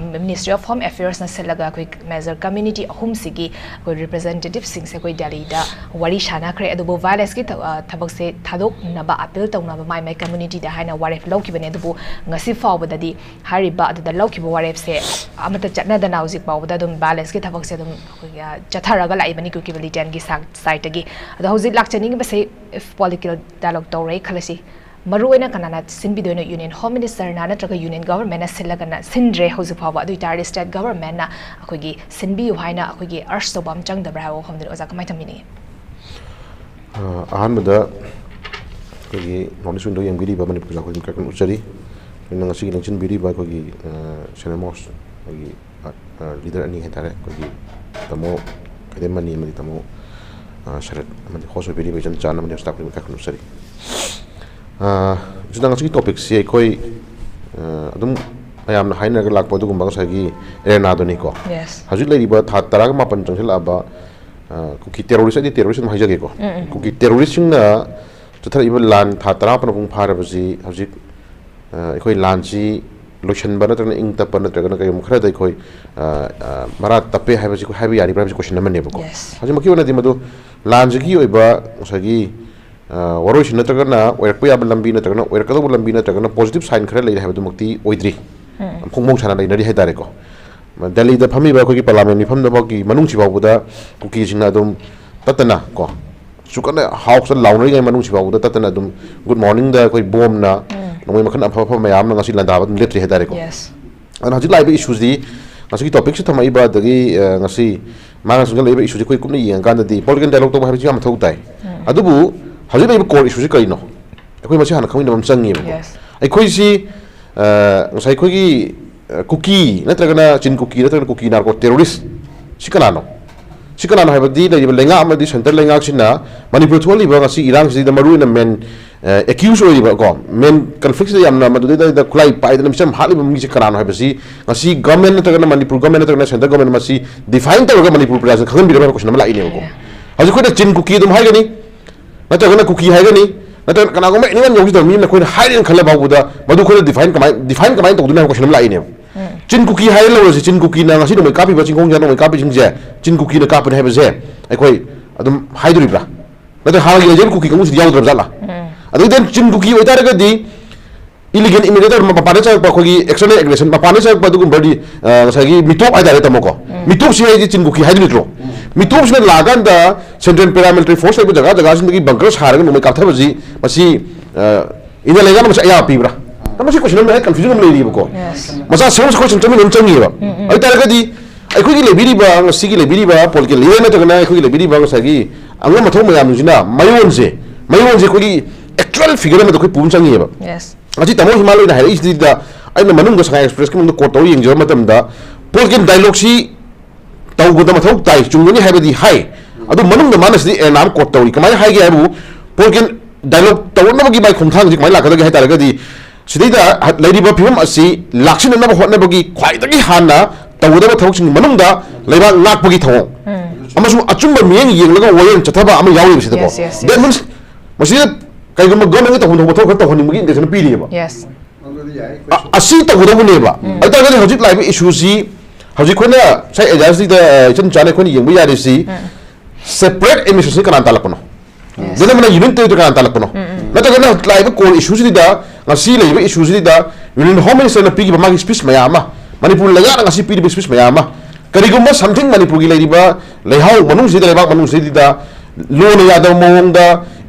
Ministry of Home Affairsꯅ ꯁꯤꯜꯂꯒ ꯑꯩꯈꯣꯏ major community ꯑꯍꯨꯝꯁꯤꯒꯤ ꯑꯩꯈꯣꯏ representativeꯁꯤꯡꯁꯦ ꯑꯩꯈꯣꯏ ꯗꯦꯜꯂꯤꯗ ꯋꯥꯔꯤ ꯁꯥꯟꯅꯈ꯭ꯔꯦ꯫ ꯑꯗꯨꯕꯨ violenceꯀꯤ ꯊ-, ꯑ, ꯊꯕꯛꯁꯦ ꯊꯥꯗꯣꯛꯅꯕ appeal ꯇꯧꯅꯕ ꯃꯥꯏ ꯃꯥꯏ communityꯗ ꯍꯥꯏꯅ ꯋꯥꯔꯦꯞ ꯂꯧꯈꯤꯕꯅꯦ꯫ ꯑꯗꯨꯕꯨ ꯉꯁꯤ ꯐꯥꯎꯕꯗꯗꯤ ꯍꯥꯏꯔꯤꯕ ꯑꯗꯨꯗ ꯂꯧꯈꯤꯕ ꯋꯥꯔꯦꯞꯁꯦ ꯑꯃꯠꯇ ꯆꯠꯅꯗꯅ ꯍꯧꯖꯤꯛ ꯐꯥꯎꯕꯗ ꯑꯗꯨꯝ violenceꯀꯤ ꯊꯕꯛꯁꯦ ꯑꯗꯨꯝ ꯑꯩꯈꯣꯏꯒꯤ, ꯑ, ꯆꯠꯊꯔꯒ ꯂꯥꯛꯏꯕꯅꯤ ꯀꯨꯀꯤ militantꯒꯤ ꯁꯥ-, sideꯇꯒꯤ꯫ ꯑꯗꯣ ꯍꯧꯖꯤꯛ ꯂꯥꯛꯆꯅꯤꯡꯉꯤꯕꯁꯦ, if political dialogue ꯇꯧꯔꯦ ꯈꯜꯂꯁꯤ, ꯃꯔꯨ ꯑꯣꯏꯅ ꯀꯅꯥꯅ ꯁꯤꯟꯕꯤꯗꯣꯏꯅꯣ? Union Home Ministerꯅ ꯅꯠꯇ꯭ꯔꯒ Union Governmentꯅ ꯁꯤꯜꯂꯒꯅ ꯁꯤꯟꯗ꯭ꯔꯦ ꯍꯧꯖꯤꯛ ꯐꯥꯎꯕ꯫ ꯑꯗꯨ ꯑꯣꯏꯇꯥꯔꯗꯤ state governmentꯅ ꯑꯩꯈꯣꯏꯒꯤ ꯁꯤꯟꯕꯤꯌꯨ ꯍꯥꯏꯅ ꯑꯩꯈꯣꯏꯒꯤ urge ꯇꯧꯕ ꯑꯃ ꯆꯪꯗꯕ꯭ꯔꯥ ꯍꯥꯏꯕ ꯋꯥꯐꯝꯗꯨꯅꯤ꯫ ꯑꯣꯖꯥ, ꯀꯃꯥꯏꯅ ꯊꯝꯕꯤꯅꯤꯡꯉꯤ? ꯑ, ꯑꯍꯥꯟꯕꯗ ꯑꯩꯈꯣꯏꯒꯤ North East Window ꯌꯦꯡꯕꯤꯔꯤꯕ ꯃꯅꯤꯄꯨꯔ ꯄ꯭ꯔꯖꯥ ꯑꯩꯈꯣꯏ ꯏꯀꯥꯏ ꯈꯨꯝꯅꯅ ꯎꯠꯆꯔꯤ꯫ ꯑꯗꯨꯅ ꯉꯁꯤꯒꯤ ꯂꯦꯡꯁꯤꯟꯕꯤꯔꯤꯕ ꯑꯩꯈꯣꯏꯒꯤ, ꯑ, senior most ꯑꯩꯈꯣꯏꯒꯤ, ꯑ, ꯑ, leader ꯑꯅꯤ ꯍꯥꯏꯇꯥꯔꯦ, ꯑꯩꯈꯣꯏꯒꯤ ꯇꯥꯃꯣ ꯈꯩꯗꯦꯝꯃꯅꯤ ꯑꯃꯗꯤ ꯇꯥꯃꯣ, ꯑ, ꯁꯔꯠ ꯑꯃꯗꯤ host ꯑꯣꯏꯕꯤꯔꯤꯕ ꯏꯆꯟ ꯆꯥꯟ ꯑꯃꯗꯤ staff ꯈꯨꯗꯤꯡꯃꯛ ꯏꯀꯥꯏ ꯈꯨꯝꯅꯅ ꯎꯠꯆꯔꯤ꯫ ꯑ, ꯏꯆꯟ, ꯉꯁꯤꯒꯤ topicꯁꯤ ꯑꯩꯈꯣꯏ, ꯑ, ꯑꯗꯨꯝ ꯃꯌꯥꯝꯅ ꯍꯥꯏꯅꯔꯒ ꯂꯥꯛꯄ ꯑꯗꯨꯒꯨꯝꯕ ꯉꯁꯥꯏꯒꯤ arenaꯗꯨꯅꯤꯀꯣ꯫ Yes. ꯍꯧꯖꯤꯛ ꯂꯩꯔꯤꯕ ꯊꯥ ꯇꯔꯥꯒ ꯃꯥꯄꯟ ꯆꯪꯁꯤꯜꯂꯛꯑꯕ, ꯑ, ꯀꯨꯀꯤ terrorist, ꯑꯩꯗꯤ terrorist ꯑꯗꯨꯝ ꯍꯥꯏꯖꯒꯦꯀꯣ꯫ ꯀꯨꯀꯤ terroristꯁꯤꯡꯅ ꯆꯠꯊꯔꯛꯏꯕ ꯂꯥꯟ ꯊꯥ ꯇꯔꯥ ꯃꯥꯄꯟ ꯃꯄꯨꯡ ꯐꯥꯔꯕꯁꯤ ꯍꯧꯖꯤꯛ, ꯑ, ꯑꯩꯈꯣꯏ ꯂꯥꯟꯁꯤ ꯂꯣꯏꯁꯤꯟꯕ ꯅꯠꯇ꯭ꯔꯒꯅ ꯏꯪ ꯇꯞꯄ ꯅꯠꯇ꯭ꯔꯒꯅ ꯀꯔꯤꯒꯨꯝꯕ ꯈꯔꯗ ꯑꯩꯈꯣꯏ, ꯑ, ꯑ, ꯃꯔꯥ ꯇꯞꯄꯦ ꯍꯥꯏꯕꯁꯤ ꯑꯩꯈꯣꯏ ꯍꯥꯏꯕ ꯌꯥꯔꯤꯕ꯭ꯔꯥ ꯍꯥꯏꯕꯁꯤ question ꯑꯃꯅꯦꯕꯀꯣ꯫ Yes. ꯍꯧꯖꯤꯛꯃꯛꯀꯤ ꯑꯣꯏꯅꯗꯤ ꯃꯗꯨ ꯂꯥꯟꯁꯤꯒꯤ ꯑꯣꯏꯕ ꯉꯁꯥꯏꯒꯤ, ꯑ, ꯋꯥꯔꯣꯏꯁꯤꯟ ꯅꯠꯇ꯭ꯔꯒꯅ ꯑꯣꯏꯔꯛꯄ ꯌꯥꯕ ꯂꯝꯕꯤ ꯅꯠꯇ꯭ꯔꯒꯅ ꯑꯣꯏꯔꯛꯀꯗꯧꯕ ꯂꯝꯕꯤ ꯅꯠꯇ꯭ꯔꯒꯅ positive sign ꯈꯔ ꯂꯩꯔꯦ ꯍꯥꯏꯕꯗꯨꯃꯛꯇꯤ ꯑꯣꯏꯗ꯭ꯔꯤ꯫ ꯃꯈꯣꯡ ꯃꯈꯣꯡ ꯁꯥꯅ ꯂꯩꯅꯔꯤ ꯍꯥꯏꯇꯥꯔꯦꯀꯣ꯫ ꯗꯦꯜꯂꯤꯗ ꯐꯝꯃꯤꯕ ꯑꯩꯈꯣꯏꯒꯤ ꯄꯥꯔꯂꯥꯃꯦꯟ ꯃꯤꯐꯝꯗ ꯐꯥꯎꯒꯤ ꯃꯅꯨꯡꯁꯤ ꯐꯥꯎꯕꯗ ꯀꯨꯀꯤꯁꯤꯡꯅ ꯑꯗꯨꯝ ꯇꯠꯇꯅ ꯀꯣ, ꯁꯨꯀꯟꯅ ꯍꯥꯎꯁꯇ ꯂꯥꯎꯅꯔꯤꯉꯩ ꯃꯅꯨꯡꯁꯤ ꯐꯥꯎꯕꯗ ꯇꯠꯇꯅ ꯑꯗꯨꯝ ꯒꯨꯗ ꯃꯣꯔꯅꯤꯡꯗ ꯑꯩꯈꯣꯏ ꯕꯣꯝꯅ, ꯅꯣꯡꯃꯩ ꯃꯈꯜ ꯑꯐ ꯑꯐꯕ ꯃꯌꯥꯝ ꯑꯃ ꯉꯁꯤ ꯂꯥꯟꯗꯥꯕ ꯑꯗꯨꯝ ꯂꯦꯞꯇ꯭ꯔꯤ ꯍꯥꯏꯇꯥꯔꯦꯀꯣ꯫ Yes. ꯑꯗꯨꯅ ꯍꯧꯖꯤꯛ ꯂꯥꯛꯏꯕ ꯏꯁꯨꯁꯤ, ꯉꯁꯤꯒꯤ ꯇꯣꯄꯤꯛꯁꯤ ꯊꯝꯃꯛꯏꯕ, ꯑꯗꯒꯤ ꯑ, ꯉꯁꯤ ꯃꯥꯅ ꯆꯪꯁꯤꯜꯂꯛꯏꯕ ꯏꯁꯨꯁꯤ ꯑꯩꯈꯣꯏ ꯀꯨꯞꯅ ꯌꯦꯡꯉꯀꯥꯟꯗꯗꯤ ꯄꯣꯂꯤꯇꯤꯀꯦꯜ ꯗꯥꯏꯂꯣꯛ ꯇꯧꯕ ꯍꯥꯏꯕꯁꯤ ꯌꯥꯝ ꯃꯊꯧ ꯇꯥꯏ꯫ ꯑꯗꯨꯕꯨ ꯍꯧꯖꯤꯛ ꯂꯩꯔꯤꯕ ꯀꯣꯔ ꯏꯁꯨꯁꯤ ꯀꯔꯤꯅꯣ? ꯑꯩꯈꯣꯏ ꯃꯁꯤ ꯍꯥꯟꯅ ꯈꯪꯃꯤꯟꯅꯕ ꯑꯃ ꯆꯪꯉꯦꯕꯀꯣ꯫ Yes. ꯑꯩꯈꯣꯏꯁꯤ ꯑ, ꯉꯁꯥꯏ ꯑꯩꯈꯣꯏꯒꯤ ꯑ, ꯀꯨꯀꯤ ꯅꯠꯇ꯭ꯔꯒꯅ ꯆꯤꯟ ꯀꯨꯀꯤ ꯅꯠꯇ꯭ꯔꯒꯅ ꯀꯨꯀꯤ ꯅꯥꯔꯀꯣ ꯇꯦꯔꯣꯔꯤꯁ ꯁꯤ ꯀꯅꯥꯅꯣ? ꯁꯤ ꯀꯅꯥꯅꯣ ꯍꯥꯏꯕꯗꯤ ꯂꯩꯔꯤꯕ ꯂꯩꯉꯥꯛ ꯑꯃꯗꯤ ꯁꯦꯟꯇꯔ ꯂꯩꯉꯥꯛꯁꯤꯅ ꯃꯅꯤꯄꯨꯔ ꯊꯣꯛꯍꯜꯂꯤꯕ ꯉꯁꯤ ꯏꯔꯥꯡꯁꯤꯗ ꯃꯔꯨꯑꯣꯏꯅ ꯃꯦꯟ ꯑꯦꯀ꯭ꯌꯨꯁ ꯑꯣꯏꯔꯤꯕ ꯀꯣ, ꯃꯦꯟ ꯀꯟꯐ꯭ꯂꯤꯛꯁꯤꯗ ꯌꯥꯝꯅ ꯃꯗꯨꯗꯩꯗ ꯈꯨꯠꯂꯥꯏ ꯄꯥꯏꯗꯅ ꯃꯤꯆꯝ ꯍꯥꯠꯂꯤꯕ ꯃꯤꯁꯦ ꯀꯅꯥꯅꯣ ꯍꯥꯏꯕꯁꯤ ꯉꯁꯤ ꯒꯚꯔꯟꯃꯦꯟ ꯅꯠꯇ꯭ꯔꯒꯅ ꯃꯅꯤꯄꯨꯔ ꯒꯚꯔꯟꯃꯦꯟ ꯅꯠꯇ꯭ꯔꯒꯅ ꯁꯦꯟꯇꯔ ꯒꯚꯔꯟꯃꯦꯟ ꯃꯁꯤ ꯗꯤꯐꯥꯏꯟ ꯇꯧꯔꯒ ꯃꯅꯤꯄꯨꯔ ꯄ꯭ꯔꯖꯥꯁꯤꯡ ꯈꯪꯍꯟꯕꯤꯔꯕ ꯍꯥꯏꯕ ꯀꯣꯏꯁꯟ ꯑꯃ ꯂꯥꯛꯏꯅꯦꯕꯀꯣ꯫ ꯍꯧꯖꯤꯛ ꯑꯩꯈꯣꯏꯅ ꯆꯤꯟ ꯀꯨꯀꯤ ꯑꯗꯨꯝ ꯍꯥꯏꯒꯅꯤ, ꯅꯠꯇ꯭ꯔꯒꯅ ꯀꯨꯀꯤ ꯍꯥꯏꯒꯅꯤ, ꯅꯠꯇ꯭ꯔꯒꯅ ꯀꯅꯥꯒꯨꯝꯕ ꯑꯦꯅꯤꯃꯦꯜ ꯌꯧꯁꯤꯗꯕ ꯃꯤ ꯑꯃꯅ ꯑꯩꯈꯣꯏꯅ ꯍꯥꯏꯔꯦꯅ ꯈꯜꯂ ꯐꯥꯎꯕꯗ ꯃꯗꯨ ꯑꯩꯈꯣꯏꯅ ꯗꯤꯐꯥꯏꯟ ꯀꯃꯥꯏ ꯗꯤꯐꯥꯏꯟ ꯀꯃꯥꯏꯅ ꯇꯧꯗꯣꯏꯅꯣ ꯍꯥꯏꯕ ꯀꯣꯏꯁꯟ ꯑꯃ ꯂꯥꯛꯏꯅꯦꯕ꯫ ꯆꯤꯟ ꯀꯨꯀꯤ ꯍꯥꯏꯔ ꯂꯧꯔꯁꯤ, ꯆꯤꯟ ꯀꯨꯀꯤꯅ ꯉꯁꯤ ꯅꯣꯡꯃꯩ ꯀꯥꯞꯄꯤꯕ ꯆꯤꯡꯈꯣꯡꯁꯦ ꯅꯣꯡꯃꯩ ꯀꯥꯞꯄꯤꯁꯤꯡꯁꯦ ꯆꯤꯟ ꯀꯨꯀꯤꯅ ꯀꯥꯞꯄꯅꯤ ꯍꯥꯏꯕꯁꯦ ꯑꯩꯈꯣꯏ ꯑꯗꯨꯝ ꯍꯥꯏꯗꯣꯔꯤꯕ꯭ꯔꯥ? ꯅꯠꯇ꯭ꯔꯒ ꯍꯥꯟꯅꯒꯤ ꯂꯩꯖꯔꯤꯕ ꯀꯨꯀꯤ ꯀꯥꯡꯕꯨꯁꯤꯗꯤ ꯌꯥꯎꯗ꯭ꯔꯕ ꯖꯥꯠꯂꯥ? ꯑꯗꯨꯗꯤ ꯆꯤꯟ ꯀꯨꯀꯤ ꯑꯣꯏꯇꯥꯔꯒꯗꯤ ꯏꯂꯤꯒꯦꯜ ꯏꯃꯤꯒ꯭ꯔꯦꯇꯔ ꯃꯄꯥꯟꯗ ꯆꯪꯉꯛꯄ ꯑꯩꯈꯣꯏꯒꯤ ꯑꯦꯛꯁꯇꯔꯅꯦꯜ ꯑꯦꯒ꯭ꯔꯦꯁꯟ ꯃꯄꯥꯟꯗ ꯆꯪꯉꯛꯄ ꯑꯗꯨꯒꯨꯝꯕꯗꯤ ꯑ, ꯉꯁꯥꯏꯒꯤ ꯃꯤꯇꯣꯞ ꯍꯥꯏꯇꯥꯔꯦ ꯇꯥꯃꯣꯀꯣ꯫ ꯃꯤꯇꯣꯞꯁꯤ ꯍꯥꯏꯗꯤ ꯆꯤꯟ ꯀꯨꯀꯤ ꯍꯥꯏꯗꯣꯏ ꯅꯠꯇ꯭ꯔꯣ? ꯃꯤꯇꯣꯞꯁꯤꯅ ꯂꯥꯛꯑꯀꯥꯟꯗ ꯁꯦꯟꯇ꯭ꯔꯦꯜ ꯄꯦꯔꯥꯃꯤꯂꯤꯇꯔꯤ ꯐꯣꯔꯁ ꯂꯩꯕ ꯖꯒꯥ ꯖꯒꯥꯁꯤꯡꯗꯒꯤ ꯕꯪꯀꯔ ꯁꯥꯔꯒ ꯅꯣꯡꯃꯩ ꯀꯥꯞꯊꯕꯁꯤ ꯃꯁꯤ ꯑ, ꯏꯟꯗꯤꯌꯥ ꯂꯩꯉꯥꯛꯅ ꯃꯁꯤ ꯑꯌꯥꯕ ꯄꯤꯕ꯭ꯔꯥ? ꯃꯁꯤ ꯀꯣꯏꯁꯟ ꯑꯃ ꯀꯟꯐ꯭ꯌꯨꯖꯟ ꯑꯃ ꯂꯩꯔꯤꯕꯀꯣ꯫ Yes. ꯃꯆꯥ ꯁꯦꯝꯕꯁꯤ ꯑꯩꯈꯣꯏ ꯁꯨꯝ ꯆꯪꯃꯤꯟꯅ ꯑꯃ ꯆꯪꯉꯤꯕ꯫ ꯑꯗꯨ ꯇꯥꯔꯒꯗꯤ ꯑꯩꯈꯣꯏꯒꯤ ꯂꯩꯕꯤꯔꯤꯕ, ꯉꯁꯤꯒꯤ ꯂꯩꯕꯤꯔꯤꯕ ꯄꯣꯂꯤꯇꯤꯀꯦꯜ ꯂꯤꯗꯔ ꯅꯠꯇ꯭ꯔꯒꯅ ꯑꯩꯈꯣꯏꯒꯤ ꯂꯩꯕꯤꯔꯤꯕ ꯉꯁꯥꯏꯒꯤ ꯑꯉꯝ ꯑꯊꯧ ꯃꯌꯥꯝꯁꯤꯅ ꯃꯌꯣꯟꯁꯦ, ꯃꯌꯣꯟꯁꯦ ꯑꯩꯈꯣꯏꯒꯤ ꯑꯦꯛꯆꯨꯋꯦꯜ ꯐꯤꯒꯔ ꯑꯃꯗ ꯑꯩꯈꯣꯏ ꯄꯨꯕ ꯑꯃ ꯆꯪꯉꯤꯑꯕ꯫ Yes. ꯉꯁꯤ ꯇꯥꯃꯣ ꯍꯤꯃꯥꯂꯣꯏꯅ ꯍꯥꯏꯔꯛꯏꯁꯤꯗ ꯑꯩꯅ ꯃꯅꯨꯡꯗ ꯁꯉꯥꯏ ꯑꯦꯛꯁꯄ꯭ꯔꯦꯁꯀꯤ ꯃꯅꯨꯡꯗ ꯀꯣꯠ ꯇꯧꯔ ꯌꯦꯡꯖꯕ ꯃꯇꯝꯗ ꯄꯣꯂꯤꯇꯤꯀꯦꯜ ꯗꯥꯏꯂꯣꯛꯁꯤ ꯇꯧꯕꯗ ꯃꯊꯧ ꯇꯥꯏ, ꯆꯨꯝꯒꯅꯤ ꯍꯥꯏꯕꯗꯤ ꯍꯥꯏ꯫ ꯑꯗꯨ ꯃꯅꯨꯡꯗ ꯃꯥꯅ ꯁꯤꯗꯤ ꯑꯦꯅꯥꯝ ꯀꯣꯠ ꯇꯧꯔꯤ꯫ ꯀꯃꯥꯏꯅ ꯍꯥꯏꯒꯦ ꯍꯥꯏꯕꯨ, ꯄꯣꯂꯤꯇꯤꯀꯦꯜ ꯗꯥꯏꯂꯣꯛ ꯇꯧꯔꯛꯅꯕꯒꯤ ꯃꯥꯏ ꯈꯣꯡꯊꯥꯡꯁꯤ ꯀꯃꯥꯏꯅ ꯂꯥꯛꯀꯗꯒꯦ ꯍꯥꯏ ꯇꯥꯔꯒꯗꯤ, ꯁꯤꯗꯩꯗ ꯍ-, ꯂꯩꯔꯤꯕ ꯐꯤꯕꯝ ꯑꯁꯤ ꯂꯥꯛꯁꯤꯟꯅꯅꯕ ꯍꯣꯠꯅꯕꯒꯤ ꯈ꯭ꯋꯥꯏꯗꯒꯤ ꯍꯥꯟꯅ ꯇꯧꯒꯗꯕ ꯊꯕꯛꯁꯤꯡꯒꯤ ꯃꯅꯨꯡꯗ ꯂꯩꯕꯥꯛ ꯉꯥꯛꯄꯒꯤ ꯊꯧꯑꯣꯡ ꯑꯃꯁꯨꯡ ꯑꯆꯨꯝꯕ ꯃꯤꯠꯌꯦꯡ ꯌꯦꯡꯂꯒ ꯋꯥꯌꯦꯜ ꯆꯠꯊꯕ ꯑꯃ ꯌꯥꯎꯔꯤꯕꯁꯤꯗꯀꯣ꯫ Yes, yes, yes. That means, ꯃꯁꯤꯗ ꯀꯩꯒꯨꯝꯕ ꯒꯚꯔꯟꯃꯦꯟꯒꯤ ꯇꯧꯐꯝ ꯊꯣꯛꯄ ꯊꯕꯛ ꯈꯔ ꯇꯧꯍꯟꯅꯤꯡꯕꯒꯤ ꯏꯟꯇꯦꯟꯁꯟ ꯄꯤꯔꯤꯑꯕ꯫ Yes. ꯑ-, ꯑꯁꯤ ꯇꯧꯒꯗꯧꯕꯅꯦꯕ꯫ ꯑꯗꯨ ꯇꯥꯔꯒꯗꯤ ꯍꯧꯖꯤꯛ ꯂꯥꯛꯏꯕ ꯏꯁꯨꯁꯤ, ꯍꯧꯖꯤꯛ ꯑꯩꯈꯣꯏꯅ ꯉꯁꯥꯏ ꯑꯦꯖꯥꯁꯤꯗ ꯏꯆꯝ ꯆꯥꯅ ꯑꯩꯈꯣꯏꯅ ꯌꯦꯡꯕ ꯌꯥꯔꯤꯁꯤ, ꯁꯦꯄꯔꯦꯠ ꯑꯦꯗꯃꯤꯅꯤꯁꯇ꯭ꯔꯦꯁꯟ ꯀꯅꯥꯅ ꯇꯥꯜꯂꯛꯄꯅꯣ? ꯒꯣꯕꯔꯟꯃꯦꯟꯠ ꯌꯨꯅꯤꯠ ꯇꯧꯔꯤꯗꯣ ꯀꯅꯥꯅ ꯇꯥꯜꯂꯛꯄꯅꯣ? ꯅꯠꯇ꯭ꯔꯒꯅ ꯂꯥꯛꯏꯕ ꯀꯣꯔ ꯏꯁꯨꯁꯤꯗ, ꯉꯁꯤ ꯂꯩꯔꯤꯕ ꯏꯁꯨꯁꯤꯗ ꯌꯨꯅꯤꯌꯟ ꯍꯣꯝ ꯃꯤꯅꯤꯁꯇꯔꯅ ꯄꯤꯈꯤꯕ ꯃꯥꯒꯤ ꯁ꯭ꯄꯤꯆ ꯃꯌꯥꯝ ꯑꯃ, ꯃꯅꯤꯄꯨꯔ ꯂꯩꯉꯥꯛꯅ ꯉꯁꯤ ꯄꯤꯔꯤꯕ excuse ꯃꯌꯥꯝ ꯑꯃ, ꯀꯔꯤꯒꯨꯝꯕ something ꯃꯅꯤꯄꯨꯔꯒꯤ ꯂꯩꯔꯤꯕ ꯂꯩꯍꯥꯎ ꯃꯅꯨꯡꯁꯤꯗ, ꯂꯩꯕꯥꯛ ꯃꯅꯨꯡꯁꯤꯗ ꯂꯣꯅ ꯌꯥꯗꯕ ꯃꯑꯣꯡꯗ,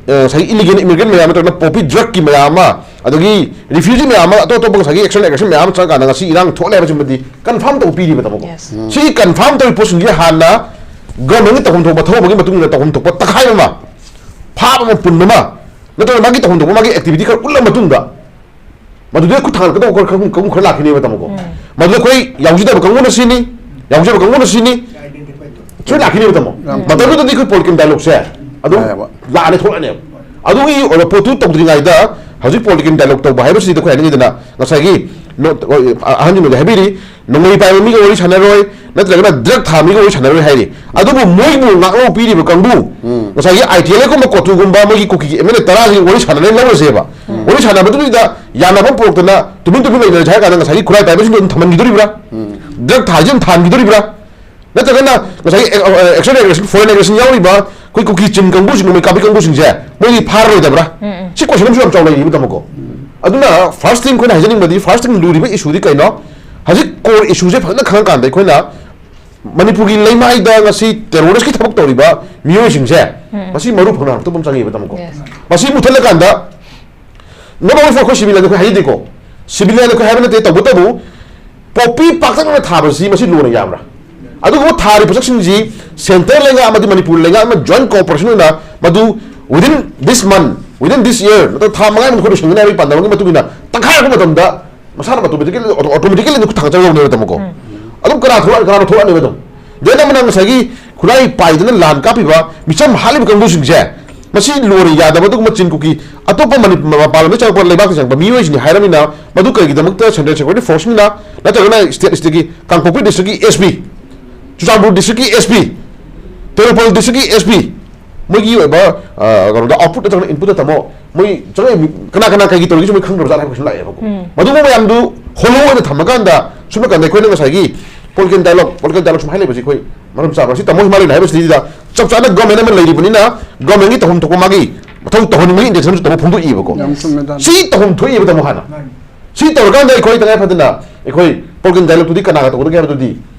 ꯑ, ꯉꯁꯥꯏꯒꯤ illegal immigrant ꯃꯌꯥꯝ ꯅꯠꯇ꯭ꯔꯒꯅ poppy drugꯀꯤ ꯃꯌꯥꯝ ꯑꯃ, ꯑꯗꯒꯤ refugee ꯃꯌꯥꯝ ꯑꯃ, ꯑꯇꯣꯞ ꯑꯇꯣꯞꯄ ꯉꯁꯥꯏꯒꯤ external aggression ꯃꯌꯥꯝ ꯑꯃ ꯆꯪꯉꯀꯥꯟꯗ ꯉꯁꯤ ꯏꯔꯥꯡ ꯊꯣꯛꯂꯦ ꯍꯥꯏꯕꯁꯤꯃꯗꯤ confirm ꯇꯧꯕ ꯄꯤꯔꯤꯕ ꯇꯥꯃꯣꯀꯣ꯫ Yes. ꯎꯝ꯫ ꯁꯤꯒꯤ confirm ꯇꯧꯔꯤꯕ ꯄꯣꯠꯁꯤꯡꯁꯤ ꯍꯥꯟꯅ governmentꯒꯤ ꯇꯧꯐꯝ ꯊꯣꯛꯄ ꯊꯕꯛ ꯑꯃꯒꯤ ꯃꯇꯨꯡ ꯏꯟꯅ ꯇꯧꯐꯝ ꯊꯣꯛꯄ ꯇꯛꯈꯥꯏꯕ ꯑꯃ, ꯐꯥꯕ ꯑꯃ, ꯄꯨꯟꯕ ꯑꯃ, ꯅꯠꯇ꯭ꯔꯒ ꯃꯥꯒꯤ ꯇꯧꯐꯝ ꯊꯣꯛꯄ ꯃꯥꯒꯤ activity ꯈꯔ ꯎꯠꯂ ꯃꯇꯨꯡꯗ ꯃꯗꯨꯗ ꯈꯨꯠ ꯊꯥꯡꯒꯠꯀꯗꯧꯕ ꯈꯔ, ꯈꯔ, ꯈꯔ ꯂꯥꯛꯈꯤꯅꯦꯕ ꯇꯥꯃꯣꯀꯣ꯫ ꯎꯝ꯫ ꯃꯗꯨꯗ ꯑꯩꯈꯣꯏ ꯌꯥꯎꯖꯗꯕ ꯀꯥꯡꯕꯨꯅ ꯁꯤꯅꯤ, ꯌꯥꯎꯖꯕ ꯀꯥꯡꯕꯨꯅ ꯁꯤꯅꯤ, ꯁꯣꯏ ꯂꯥꯛꯈꯤꯅꯦꯕ ꯇꯥꯃꯣ꯫ ꯌꯥꯝ ꯃꯇꯝꯗꯨꯗꯗꯤ ꯑꯩꯈꯣꯏ political dialogueꯁꯦ ꯑꯗꯨꯝ ꯌꯥꯏꯌꯦꯕ꯫ ꯂꯥꯛꯑꯅꯤ, ꯊꯣꯛꯂꯛꯑꯅꯦꯕ꯫ ꯑꯗꯨꯒꯤ ꯑꯣꯏꯕ ꯄꯣꯠꯇꯨ ꯇꯧꯗ꯭ꯔꯤꯉꯩꯗ ꯍꯧꯖꯤꯛ political dialogue ꯇꯧꯕ ꯍꯥꯏꯕꯁꯤꯗ ꯑꯩꯈꯣꯏ ꯍꯥꯏꯅꯤꯡꯉꯤꯗꯅ ꯉꯁꯥꯏꯒꯤ ꯅꯣ-, ꯑꯍꯟꯁꯤꯡꯅꯗꯤ ꯍꯥꯏꯕꯤꯔꯤ, ꯅꯣꯡꯃꯩ ꯄꯥꯏꯕ ꯃꯤꯒ ꯋꯥꯔꯤ ꯁꯥꯟꯅꯔꯣꯏ, ꯅꯠꯇ꯭ꯔꯒꯅ drug ꯊꯥꯕ ꯃꯤꯒ ꯋꯥꯔꯤ ꯁꯥꯟꯅꯔꯣꯏ ꯍꯥꯏꯔꯤ꯫ ꯑꯗꯨꯕꯨ ꯃꯣꯏꯕꯨ ꯉꯥꯛꯂꯧ ꯄꯤꯔꯤꯕ ꯀꯥꯡꯕꯨ, ꯎꯝ꯫ ꯉꯁꯥꯏꯒꯤ ITLFꯒꯨꯝꯕ ꯀꯣꯇꯨꯒꯨꯝꯕ ꯃꯣꯏꯒꯤ ꯀꯨꯀꯤꯒꯤ MLA ꯇꯔꯥꯁꯤꯡ ꯋꯥꯔꯤ ꯁꯥꯟꯅꯔꯦ ꯂꯧꯔꯁꯦꯕ꯫ ꯎꯝ꯫ ꯋꯥꯔꯤ ꯁꯥꯟꯅꯕꯗꯨꯗ ꯌꯥꯅꯕ ꯄꯨꯔꯛꯇꯅ ꯇꯨꯃꯤꯟ ꯇꯨꯃꯤꯟ ꯂꯩꯅꯔꯁꯦ ꯍꯥꯏꯔ ꯀꯥꯟꯗ ꯉꯁꯥꯏꯒꯤ ꯈꯨꯠꯂꯥꯏ ꯄꯥꯏꯕꯁꯤꯡꯗꯣ ꯑꯗꯨꯝ ꯊꯝꯍꯟꯈꯤꯗꯣꯔꯤꯕ꯭ꯔꯥ? ꯎꯝ꯫ Drug ꯊꯥꯁꯤ ꯑꯗꯨꯝ ꯊꯥꯍꯟꯈꯤꯗꯣꯔꯤꯕ꯭ꯔꯥ? ꯅꯠꯇ꯭ꯔꯒꯅ ꯉꯁꯥꯏꯒꯤ, ꯑ, ꯑ, external aggression, foreign aggression ꯌꯥꯎꯔꯤꯕ ꯑꯩꯈꯣꯏ ꯀꯨꯀꯤ ꯆꯤꯡ ꯀꯥꯡꯕꯨꯁꯤꯡ, ꯅꯣꯡꯃꯩ ꯀꯥꯞꯄꯤ ꯀꯥꯡꯕꯨꯁꯤꯡꯁꯦ ꯃꯣꯏꯗꯤ ꯐꯥꯔꯔꯣꯏꯗꯕ꯭ꯔꯥ? ꯎꯝ, ꯎꯝ꯫ ꯁꯤ question ꯑꯃꯁꯨ ꯌꯥꯝ ꯆꯥꯎꯅ ꯂꯩꯔꯤꯕ ꯇꯥꯃꯣꯀꯣ꯫ ꯑꯗꯨꯅ first thing ꯑꯩꯈꯣꯏꯅ ꯍꯥꯏꯖꯅꯤꯡꯕꯗꯤ, first thing ꯂꯨꯔꯤꯕ issueꯗꯤ ꯀꯩꯅꯣ? ꯍꯧꯖꯤꯛ core issueꯁꯦ ꯐꯖꯅ ꯈꯪꯉꯀꯥꯟꯗ ꯑꯩꯈꯣꯏꯅ ꯃꯅꯤꯄꯨꯔꯒꯤ ꯂꯩꯃꯥꯏꯗ ꯉꯁꯤ terroristꯀꯤ ꯊꯕꯛ ꯇꯧꯔꯤꯕ ꯃꯤꯑꯣꯏꯁꯤꯡꯁꯦ ꯎꯝ꯫ ꯃꯁꯤ ꯃꯔꯨ ꯐꯪꯅ ꯍꯥꯡꯗꯣꯛꯄ ꯑꯃ ꯆꯪꯉꯤꯕ ꯇꯥꯃꯣꯀꯣ꯫ Yes꯫ ꯃꯁꯤ ꯃꯨꯊꯠꯂꯀꯥꯟꯗ not only for ꯑꯩꯈꯣꯏ civilian ꯑꯩꯈꯣꯏ ꯍꯥꯏꯗꯦꯀꯣ, civilian ꯑꯩꯈꯣꯏ ꯍꯥꯏꯕ ꯅꯠꯇꯦ, ꯇꯧꯕꯇꯕꯨ poppy ꯄꯥꯛꯇꯛꯅꯅ ꯊꯥꯕꯁꯤ ꯃꯁꯤ ꯂꯣꯅ ꯌꯥꯕ꯭ꯔꯥ? ꯑꯗꯨꯒꯨꯝꯕ ꯊꯥꯔꯤꯕ ꯄꯣꯠꯁꯛꯁꯤꯡꯁꯤ centre ꯂꯩꯉꯥꯛ ꯑꯃꯗꯤ ꯃꯅꯤꯄꯨꯔ ꯂꯩꯉꯥꯛ ꯑꯃ joint cooperation ꯑꯣꯏꯅ ꯃꯗꯨ within this month, within this year, ꯅꯠꯇ꯭ꯔꯒ ꯊꯥ ꯃꯉꯥꯒꯤ ꯃꯅꯨꯡꯗ ꯑꯩꯈꯣꯏ ꯂꯣꯏꯁꯤꯟꯒꯅꯤ ꯍꯥꯏꯕꯒꯤ ꯄꯥꯟꯗꯝ ꯑꯃꯒꯤ ꯃꯇꯨꯡ ꯏꯟꯅ ꯇꯪꯈꯥꯏꯔꯛꯄ ꯃꯇꯝꯗ ꯃꯁꯥꯅ automatically, automatically ꯑꯗꯨꯝ ꯈꯨꯠ ꯊꯥꯡꯒꯠꯆꯔꯛꯑꯕꯅꯦꯕ ꯇꯥꯃꯣꯀꯣ꯫ ꯎꯝ꯫ ꯑꯗꯨꯝ ꯀꯅꯥ ꯊꯣꯛꯂꯛꯑꯅꯤ, ꯀꯅꯥꯅ ꯊꯣꯛꯂꯛꯑꯅꯦꯕ ꯑꯗꯨꯝ꯫ Then ꯑꯃꯅ ꯉꯁꯥꯏꯒꯤ ꯈꯨꯠꯂꯥꯏ ꯄꯥꯏꯗꯅ ꯂꯥꯟ ꯀꯥꯞꯄꯤꯕ, ꯃꯤꯆꯝ ꯍꯥꯠꯂꯤꯕ ꯀꯥꯡꯕꯨꯁꯤꯡꯁꯦ, ꯃꯁꯤ ꯂꯣꯅ ꯌꯥꯗꯕ ꯑꯗꯨꯒꯨꯝꯕ ꯆꯤꯟ ꯀꯨꯀꯤ ꯑꯇꯣꯞꯄ ꯃꯅꯤ-, ꯃꯄꯥꯟ ꯂꯝꯗ ꯆꯪꯉꯛꯄ ꯂꯩꯕꯥꯛꯇ ꯆꯪꯉꯛꯄ ꯃꯤꯑꯣꯏꯁꯤꯡꯅꯤ ꯍꯥꯏꯔꯕꯅꯤꯅ, ꯃꯗꯨ ꯀꯔꯤꯒꯤꯗꯃꯛꯇ central security forceꯅ ꯅꯠꯇ꯭ꯔꯒꯅ state, stateꯀꯤ ꯀꯥꯡꯄꯣꯛꯄꯤ districtꯀꯤ SP, Churachandpur districtꯀꯤ SP, Tengnoupal districtꯀꯤ SP, ꯃꯣꯏꯒꯤ ꯑꯣꯏꯕ, ꯑ, ꯀꯩꯅꯣꯗ output ꯅꯠꯇ꯭ꯔꯒꯅ inputꯇ ꯇꯥꯃꯣ ꯃꯣꯏ ꯆꯪꯉꯛꯏ ꯃꯤ-, ꯀꯅꯥ ꯀꯅꯥ ꯀꯩꯒꯤ ꯇꯧꯔꯤꯒꯦ ꯃꯣꯏ ꯈꯪꯗ꯭ꯔꯕ ꯖꯥꯠ ꯍꯥꯏꯕ question ꯂꯥꯛꯑꯦꯕꯀꯣ꯫ ꯎꯝ꯫ ꯃꯗꯨꯒꯨꯝꯕ ꯃꯌꯥꯝꯗꯨ hollow ꯑꯣꯏꯅ ꯊꯝꯃꯀꯥꯟꯗ ꯁꯨꯝ ꯀꯥꯟꯗ ꯑꯩꯈꯣꯏꯅ ꯉꯁꯥꯏꯒꯤ political dialogue, political dialogue ꯁꯨꯝ ꯍꯥꯏꯅꯕꯁꯤ ꯑꯩꯈꯣꯏ ꯃꯔꯝ ꯆꯥꯕ꯭ꯔꯥ? ꯁꯤ ꯇꯥꯃꯣ ꯍꯤꯃꯥꯂꯌꯟ ꯍꯥꯏꯕꯁꯤꯗ ꯆꯞ ꯆꯥꯅ government ꯑꯃ ꯂꯩꯔꯤꯕꯅꯤꯅ governmentꯀꯤ ꯇꯧꯐꯝ ꯊꯣꯛꯄ ꯃꯥꯒꯤ ꯃꯊꯧ ꯇꯧꯍꯟꯅꯤꯡꯕꯒꯤ intention ꯑꯃꯁꯨ ꯇꯥꯃꯣ ꯐꯣꯡꯗꯣꯛꯏꯕꯀꯣ꯫ ꯌꯥꯝ ꯆꯨꯝꯃꯦ, ꯗꯥ꯫ ꯁꯤ ꯇꯧꯐꯝ ꯊꯣꯛꯏꯕ ꯇꯥꯃꯣ ꯍꯥꯟꯅ꯫ ꯃꯥꯅꯤ꯫ ꯁꯤ ꯇꯧꯔꯀꯥꯟꯗ ꯑꯩꯈꯣꯏ ꯇꯉꯥꯏ ꯐꯗꯅ ꯑꯩꯈꯣꯏ ꯄꯣꯂꯤꯇꯤꯀꯦꯜ ꯗꯥꯏꯂꯣꯒꯇꯨꯗꯤ ꯀꯅꯥꯒ ꯇꯧꯒꯗꯒꯦ ꯍꯥꯏꯕꯗꯨꯗꯤ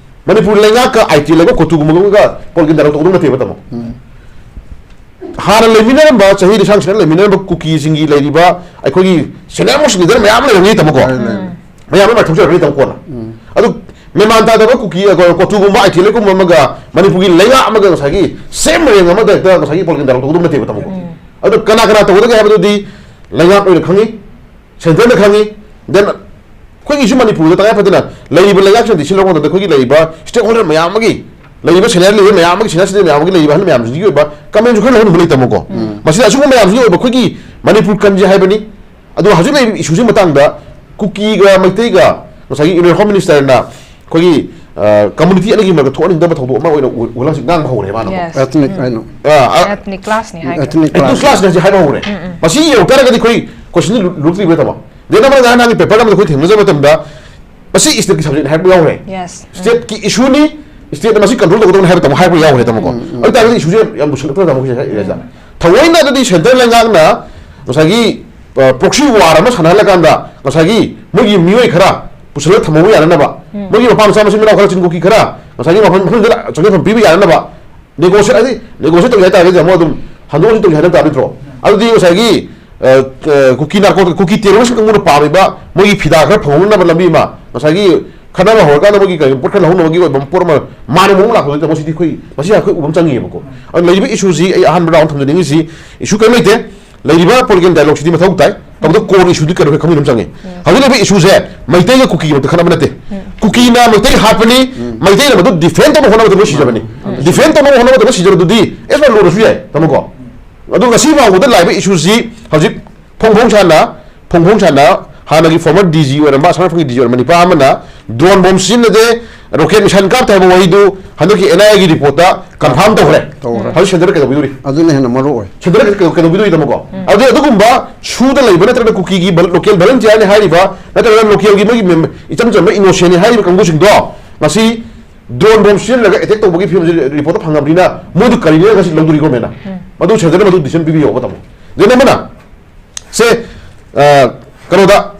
ꯃꯅꯤꯄꯨꯔ ꯂꯩꯉꯥꯛꯀ ꯑꯥꯏ ꯇꯤ ꯂꯩꯕ ꯀꯣꯇꯨꯒꯨꯝꯕꯒ ꯄꯣꯂꯤꯇꯤꯀꯦꯜ ꯗꯥꯏꯂꯣꯒ ꯇꯧꯒꯗꯕ ꯅꯠꯇꯦꯕ, ꯇꯥꯃꯣ꯫ ꯍꯥꯟꯅ ꯂꯩꯃꯤꯟꯅꯔꯝꯕ, ꯆꯍꯤ ꯂꯤꯁꯥꯡ ꯁꯤꯠꯅ ꯂꯩꯃꯤꯟꯅꯔꯝꯕ ꯀꯨꯀꯤꯁꯤꯡꯒꯤ ꯂꯩꯔꯤꯕ ꯑꯩꯈꯣꯏꯒꯤ ꯁꯦꯅꯤꯌꯔ ꯃꯣꯁ ꯂꯤꯗꯔ ꯃꯌꯥꯝ ꯑꯃ ꯂꯩꯔꯝꯒꯅꯤ, ꯇꯥꯃꯣꯀꯣ꯫ ꯂꯩ, ꯂꯩ, ꯂꯩ꯫ ꯃꯌꯥꯝ ꯑꯃ ꯃꯥꯏꯊꯣꯛꯆꯔꯛꯀꯅꯤ, ꯇꯥꯃꯣ, ꯀꯣꯟꯅ꯫ ꯑꯗꯨ ꯃꯦꯃꯥꯟ ꯇꯥꯗꯕ ꯀꯨꯀꯤ, ꯑ, ꯀꯣꯇꯨꯒꯨꯝꯕ, ꯑꯥꯏ ꯇꯤ ꯂꯩꯒꯨꯝꯕ ꯑꯃꯒ ꯃꯅꯤꯄꯨꯔꯒꯤ ꯂꯩꯉꯥꯛ ꯑꯃꯒ ꯉꯁꯥꯏꯒꯤ ꯁꯦꯝ ꯃꯔꯦꯡ ꯑꯃꯗ ꯍꯦꯛꯇ ꯉꯁꯥꯏꯒꯤ ꯄꯣꯂꯤꯇꯤꯀꯦꯜ ꯗꯥꯏꯂꯣꯒ ꯇꯧꯒꯗꯕ ꯅꯠꯇꯦꯕ, ꯇꯥꯃꯣꯀꯣ꯫ ꯑꯗꯨ ꯀꯅꯥ ꯀꯅꯥ ꯇꯧꯒꯗꯒꯦ ꯍꯥꯏꯕꯗꯨꯗꯤ ꯂꯩꯉꯥꯛ ꯑꯣꯏꯅ ꯈꯪꯉꯤ, ꯁꯦꯟꯇꯔꯅ ꯈꯪꯉꯤ, then ꯑꯩꯈꯣꯏꯒꯤꯁꯨ ꯃꯅꯤꯄꯨꯔꯗ ꯇꯉꯥꯏ ꯐꯗꯅ ꯂꯩꯔꯤꯕ ꯂꯩꯉꯥꯛꯁꯤꯡꯅ decision ꯂꯧꯕ ꯃꯇꯝꯗ ꯑꯩꯈꯣꯏꯒꯤ ꯂꯩꯔꯤꯕ stakeholder ꯃꯌꯥꯝ ꯑꯃꯒꯤ, ꯂꯩꯔꯤꯕ senior leader ꯃꯌꯥꯝ ꯑꯃꯒꯤ, senior citizen ꯃꯌꯥꯝ ꯑꯃꯒꯤ, ꯂꯩꯔꯤꯕ ꯑꯍꯜ ꯃꯌꯥꯝꯁꯤꯡꯒꯤ ꯑꯣꯏꯕ commentꯁꯨ ꯈꯔ ꯂꯧꯍꯟꯕ ꯂꯩ, ꯇꯥꯃꯣꯀꯣ꯫ ꯃꯁꯤꯗ ꯑꯁꯤꯒꯨꯝꯕ ꯃꯌꯥꯝꯁꯤꯒꯤ ꯑꯣꯏꯕ ꯑꯩꯈꯣꯏꯒꯤ ꯃꯅꯤꯄꯨꯔ ꯀꯟꯁꯦ ꯍꯥꯏꯕꯅꯤ꯫ ꯑꯗꯣ ꯍꯧꯖꯤꯛ ꯂꯩꯔꯤꯕ issueꯁꯤꯒꯤ ꯃꯇꯥꯡꯗ ꯀꯨꯀꯤꯒ ꯃꯩꯇꯩꯒ ꯉꯁꯥꯏꯒꯤ Union Home Ministerꯅ ꯑꯩꯈꯣꯏꯒꯤ, ꯑ, community ꯑꯅꯤꯒꯤ ꯃꯔꯛꯇ ꯊꯣꯛꯍꯟꯅꯤꯡꯗꯕ ꯊꯧꯗꯣꯛ ꯑꯃ ꯑꯣꯏꯅ ꯎ-, ꯎꯍꯜꯂꯒ ꯉꯥꯡꯕ ꯍꯧꯔꯦ ꯃꯥꯅꯀꯣ꯫ Yes. Ethnic, I know. ꯑ, ꯑ, Ethnic clashꯅꯤ ꯍꯥꯏꯈ꯭ꯔꯦ꯫ Ethnic clash꯫ Ethnic clashꯅꯤ ꯍꯥꯏꯁꯦ ꯍꯥꯏꯕ ꯍꯧꯔꯦ꯫ ꯃꯁꯤ ꯌꯦꯡꯉꯨ ꯇꯥꯔꯒꯗꯤ ꯑꯩꯈꯣꯏ questionꯗꯤ ꯂꯨ-, ꯂꯨꯔꯛꯇ꯭ꯔꯤꯕ꯭ꯔꯥ, ꯇꯥꯃꯣ? Then ꯑꯃꯅ ꯉꯔꯥꯡ ꯅꯍꯥꯟꯒꯤ paperꯗ ꯑꯃꯗ ꯑꯩꯈꯣꯏ ꯊꯦꯡꯅꯖꯕ ꯃꯇꯝꯗ ꯃꯁꯤ stateꯀꯤ subjectꯅꯤ ꯍꯥꯏꯕ ꯌꯥꯎꯔꯦ꯫ Yes. Stateꯀꯤ issueꯅꯤ, stateꯅ ꯃꯁꯤ control ꯇꯧꯒꯗꯕꯅꯤ ꯍꯥꯏꯕ ꯇꯥꯃꯣ ꯍꯥꯏꯕ ꯌꯥꯎꯔꯦ, ꯇꯥꯃꯣꯀꯣ꯫ ꯑꯗꯨ ꯇꯥꯔꯒꯗꯤ issueꯁꯦ ꯌꯥꯝ ꯂꯨꯁꯜꯂꯛꯇ꯭ꯔꯥ, ꯇꯥꯃꯣ, ꯑꯩꯈꯣꯏ ꯁꯤꯗ? ꯊꯑꯣꯏꯅ ꯑꯗꯨꯗꯤ central ꯂꯩꯉꯥꯛꯅ ꯉꯁꯥꯏꯒꯤ, ꯑ, proxy war ꯑꯃ ꯁꯥꯟꯅꯍꯜꯂꯀꯥꯟꯗ ꯉꯁꯥꯏꯒꯤ ꯃꯣꯏꯒꯤ ꯃꯤꯑꯣꯏ ꯈꯔ ꯄꯨꯁꯜꯂꯒ ꯊꯝꯍꯧꯕ ꯌꯥꯅꯅꯕ, ꯃꯣꯏꯒꯤ ꯃꯄꯥ ꯃꯆꯥ ꯃꯆꯤꯟ ꯃꯅꯥꯎ ꯈꯔ ꯆꯤꯡ ꯀꯨꯀꯤ ꯈꯔ ꯉꯁꯥꯏꯒꯤ ꯃꯐꯝ, ꯃꯐꯝꯗꯨꯗ ꯆꯪꯖꯐꯝ ꯄꯤꯕ ꯌꯥꯅꯅꯕ negotiate, ꯍꯥꯏꯗꯤ negotiate ꯇꯧꯒꯦ ꯍꯥꯏꯇꯥꯔꯒꯗꯤ ꯑꯃꯨꯛ ꯑꯗꯨꯝ ꯍꯟꯗꯣꯛ ꯍꯟꯖꯤꯟ ꯇꯧꯒꯦ ꯍꯥꯏꯅ ꯇꯥꯔꯣꯏꯗ꯭ꯔꯣ? ꯑꯗꯨꯗꯤ ꯉꯁꯥꯏꯒꯤ, ꯑ, ꯑ, ꯀꯨꯀꯤ narco-, ꯀꯨꯀꯤ terrorist ꯀꯥꯡꯕꯨꯅ ꯄꯥꯝꯃꯤꯕ ꯃꯣꯏꯒꯤ ꯐꯤꯗꯥ ꯈꯔ ꯐꯪꯍꯧꯅꯅꯕ ꯂꯝꯕꯤ ꯑꯃ, ꯉꯁꯥꯏꯒꯤ ꯈꯠꯅꯕ ꯍꯧꯔꯀꯥꯟꯗ ꯃꯣꯏꯒꯤ ꯀꯔꯤ ꯄꯣꯠ ꯈꯔ ꯂꯧꯍꯧꯅꯕꯒꯤ ꯑꯣꯏꯕ ꯄꯣꯠ ꯑꯃ ꯃꯥꯅ ꯃꯑꯣꯡ ꯂꯥꯛꯄꯗꯨꯗꯤ ꯃꯁꯤꯗꯤ ꯑꯩꯈꯣꯏ, ꯃꯁꯤ ꯑꯩꯈꯣꯏ ꯎꯕ ꯑꯃ ꯆꯪꯉꯤꯑꯕꯀꯣ꯫ ꯑꯗꯨꯅ ꯂꯩꯔꯤꯕ issueꯁꯤ ꯑꯩ ꯑꯍꯥꯟꯕ round ꯊꯝꯖꯅꯤꯡꯉꯤꯁꯤ, issue ꯀꯔꯤꯝ ꯂꯩꯇꯦ꯫ ꯂꯩꯔꯤꯕ political dialogueꯁꯤꯗꯤ ꯃꯊꯧ ꯇꯥꯏ꯫ ꯇꯧꯕꯗ core issueꯗꯤ ꯀꯩꯅꯣ ꯈꯪꯕ ꯑꯃ ꯆꯪꯉꯤ꯫ ꯍꯧꯖꯤꯛ ꯂꯩꯕ issueꯁꯦ ꯃꯩꯇꯩꯒ ꯀꯨꯀꯤꯒꯤ ꯃꯔꯛꯇ ꯈꯠꯅꯕ ꯅꯠꯇꯦ꯫ ꯀꯨꯀꯤꯅ ꯃꯩꯇꯩ ꯍꯥꯠꯄꯅꯤ, ꯃꯩꯇꯩꯅ ꯃꯗꯨ defend ꯇꯧꯅꯕ ꯍꯣꯠꯅꯕꯗ ꯂꯣꯏ ꯁꯤꯖꯕꯅꯤ꯫ Defend ꯇꯧꯅꯕ ꯍꯣꯠꯅꯕꯗ ꯂꯣꯏ ꯁꯤꯖꯕꯗꯨꯗꯤ as per lawꯗꯁꯨ ꯌꯥꯏ, ꯇꯥꯃꯣꯀꯣ꯫ ꯑꯗꯣ ꯉꯁꯤ ꯐꯥꯎꯕꯗ ꯂꯥꯛꯏꯕ issueꯁꯤ ꯍꯧꯖꯤꯛ ꯐꯣꯡ ꯐꯣꯡ ꯁꯥꯅ, ꯐꯣꯡ ꯐꯣꯡ ꯁꯥꯅ ꯍꯥꯟꯅꯒꯤ former D G ꯑꯣꯏꯔꯝꯕ, ꯑꯁꯥꯝ ꯔꯥꯏꯐꯜꯒꯤ D G ꯑꯣꯏꯔꯝꯕ ꯅꯤꯄꯥ ꯑꯃꯅ drone bomb ꯁꯤꯖꯤꯟꯅꯗꯦ, rocket missile ꯀꯥꯞꯇꯦ ꯍꯥꯏꯕ ꯋꯥꯍꯩꯗꯨ ꯍꯟꯗꯛꯀꯤ N I Aꯒꯤ reportꯇ confirm ꯇꯧꯈ꯭ꯔꯦ꯫ ꯇꯧꯈ꯭ꯔꯦ꯫ ꯍꯧꯖꯤꯛ centreꯗ ꯀꯩꯗꯧꯕꯤꯗꯧꯔꯤ? ꯑꯗꯨꯅ ꯍꯦꯟꯅ ꯃꯔꯨ ꯑꯣꯏ꯫ Centreꯗ ꯀꯩꯗꯧ-, ꯀꯩꯗꯧꯕꯤꯗꯧꯔꯤ, ꯇꯥꯃꯣꯀꯣ? ꯑꯗꯨꯗꯤ ꯑꯗꯨꯒꯨꯝꯕ ꯁꯨꯗ ꯂꯩꯕ ꯅꯠꯇ꯭ꯔꯒ ꯀꯨꯀꯤꯒꯤ ꯚ-, local volunteerꯅꯤ ꯍꯥꯏꯔꯤꯕ, ꯅꯠꯇ꯭ꯔꯒ localꯒꯤ ꯃꯣꯏꯒꯤ ꯃꯦꯝ-, ꯏꯆꯝ ꯆꯝꯕ innocentꯅꯤ ꯍꯥꯏꯔꯤꯕ ꯀꯥꯡꯕꯨꯁꯤꯡꯗꯣ ꯉꯁꯤ drone bomb ꯁꯤꯖꯤꯟꯅꯔꯒ attack ꯇꯧꯕꯒꯤ ꯐꯤꯕꯝꯁꯤ reportꯇ ꯐꯪꯉꯕꯅꯤꯅ ꯃꯣꯏꯗꯨ ꯀꯔꯤꯅꯦ ꯉꯁꯤ ꯂꯧꯗꯣꯔꯤ governmentꯅ? ꯃꯗꯨ centreꯅ ꯃꯗꯨ decision ꯄꯤꯕꯤꯌꯣꯕ, ꯇꯥꯃꯣ꯫ Then ꯑꯃꯅ ꯁꯦ, ꯑ, ꯀꯩꯅꯣꯗ,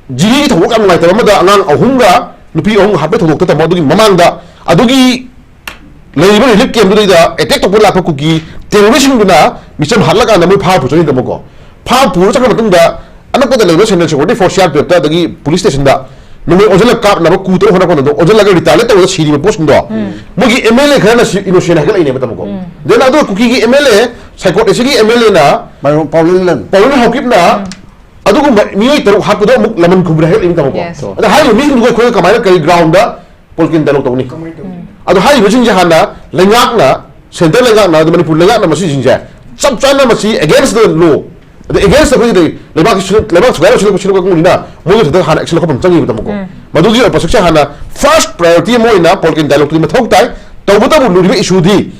ꯖꯤꯔꯤꯒꯤ ꯊꯧꯗꯣꯛ ꯌꯥꯝ ꯅꯨꯡꯉꯥꯏꯇꯕ ꯑꯃꯗ ꯑꯉꯥꯡ ꯑꯍꯨꯝꯒ ꯅꯨꯄꯤ ꯑꯍꯨꯝ ꯍꯥꯠꯄꯩ ꯊꯧꯗꯣꯛꯇ ꯇꯝꯃꯣ, ꯑꯗꯨꯒꯤ ꯃꯃꯥꯡꯗ ꯑꯗꯨꯒꯤ ꯂꯩꯔꯤꯕ relief camp ꯗꯨꯗꯩꯗ attack ꯇꯧꯕ ꯂꯥꯛꯄ ꯀꯨꯀꯤ terrorist ꯁꯤꯡꯗꯨꯅ ꯃꯤꯆꯝ ꯍꯥꯠꯂꯀꯥꯟꯗ ꯃꯣꯏ ꯐꯥꯔ ꯄꯨꯆꯠꯈꯤꯗꯕꯀꯣ꯫ ꯐꯥꯔ ꯄꯨꯔ ꯆꯠꯈ꯭ꯔ ꯃꯇꯨꯡꯗ ꯑꯅꯛꯄꯗ ꯂꯩꯕ Central Security Force, C R P F ꯇ, ꯑꯗꯒꯤ police station ꯗ ꯅꯣꯡꯃꯩ ꯑꯣꯟꯁꯤꯜꯂꯒ ꯀꯥꯞꯅꯕ coup ꯇꯧꯅꯕ ꯍꯣꯠꯅꯕ ꯀꯥꯟꯗ ꯑꯣꯟꯁꯤꯜꯂꯒ retaliate ꯇꯧꯕꯗ ꯁꯤꯔꯤꯕ ꯄꯣꯠꯁꯤꯡꯗꯣ, ꯃꯣꯏꯒꯤ M L A ꯈꯔꯅ ꯁꯤ innocent ꯍꯥꯏꯒꯠꯂꯛꯏꯅꯦꯕ ꯇꯥꯃꯣꯀꯣ꯫ Then ꯑꯗꯨꯒ ꯀꯨꯀꯤꯒꯤ M L A, ꯁꯥꯏꯀꯣꯠ ꯑꯁꯤꯒꯤ M L A ꯅ, ꯃꯥꯏꯔꯣꯡ ꯄꯥꯎꯂꯤꯟꯂꯟ꯫ ꯄꯥꯎꯂꯤꯟ ꯍꯥꯎꯀꯤꯞꯅ ꯑꯗꯨꯒꯨꯝꯕ ꯃꯤꯑꯣꯏ ꯇꯔꯨꯛ ꯍꯥꯠꯄꯗꯣ ꯑꯃꯨꯛ ꯂꯃꯟ ꯈꯨꯝꯕ꯭ꯔꯦ ꯍꯥꯏꯒꯠꯂꯛꯏꯅꯤ ꯇꯥꯃꯣꯀꯣ꯫ Yes. ꯑꯗ ꯍꯥꯏꯔꯤꯕ ꯃꯤꯁꯤꯡꯗꯨꯒ ꯑꯩꯈꯣꯏꯅ ꯀꯃꯥꯏꯅ, ꯀꯔꯤ ground ꯗ ꯄꯣꯂꯤꯇꯤꯀꯦꯜ ꯗꯥꯏꯂꯣꯒ ꯇꯧꯅꯤ? ꯀꯃꯥꯏꯅ ꯇꯧꯅꯤ? ꯑꯗꯣ ꯍꯥꯏꯔꯤꯕꯁꯤꯡꯁꯦ ꯍꯥꯟꯅ ꯂꯩꯉꯥꯛꯅ, centre ꯂꯩꯉꯥꯛꯅ, ꯑꯗ ꯃꯅꯤꯄꯨꯔ ꯂꯩꯉꯥꯛꯅ ꯃꯁꯤꯁꯤꯡꯁꯦ ꯆꯞ ꯆꯥꯅ ꯃꯁꯤ against the law, ꯑꯗ against ꯑꯩꯈꯣꯏꯒꯤ ꯂꯩ-, ꯂꯩꯕꯥꯛꯀꯤ ꯁꯨ-, ꯂꯩꯕꯥꯛ ꯊꯨꯒꯥꯏꯔ ꯁꯤꯜꯂꯛꯄ, ꯁꯤꯜꯂꯛꯄ ꯀꯥꯡꯕꯨꯅꯤꯅ ꯃꯣꯏꯒꯤ ꯊꯛꯇ ꯍꯥꯟꯅ action ꯂꯧꯈꯠꯄ ꯑꯃ ꯆꯪꯉꯤꯕ ꯇꯥꯃꯣꯀꯣ꯫ ꯎꯝ꯫ ꯃꯗꯨꯒꯤ ꯑꯣꯏꯕ ꯄꯣꯠꯁꯛꯁꯦ ꯍꯥꯟꯅ first priority ꯑꯃ ꯑꯣꯏꯅ ꯄꯣꯂꯤꯇꯤꯀꯦꯜ ꯗꯥꯏꯂꯣꯒꯇꯨꯗꯤ ꯃꯊꯧ ꯇꯥꯏ꯫ ꯇꯧꯕꯇꯕꯨ ꯂꯨꯔꯤꯕ issue ꯗꯤ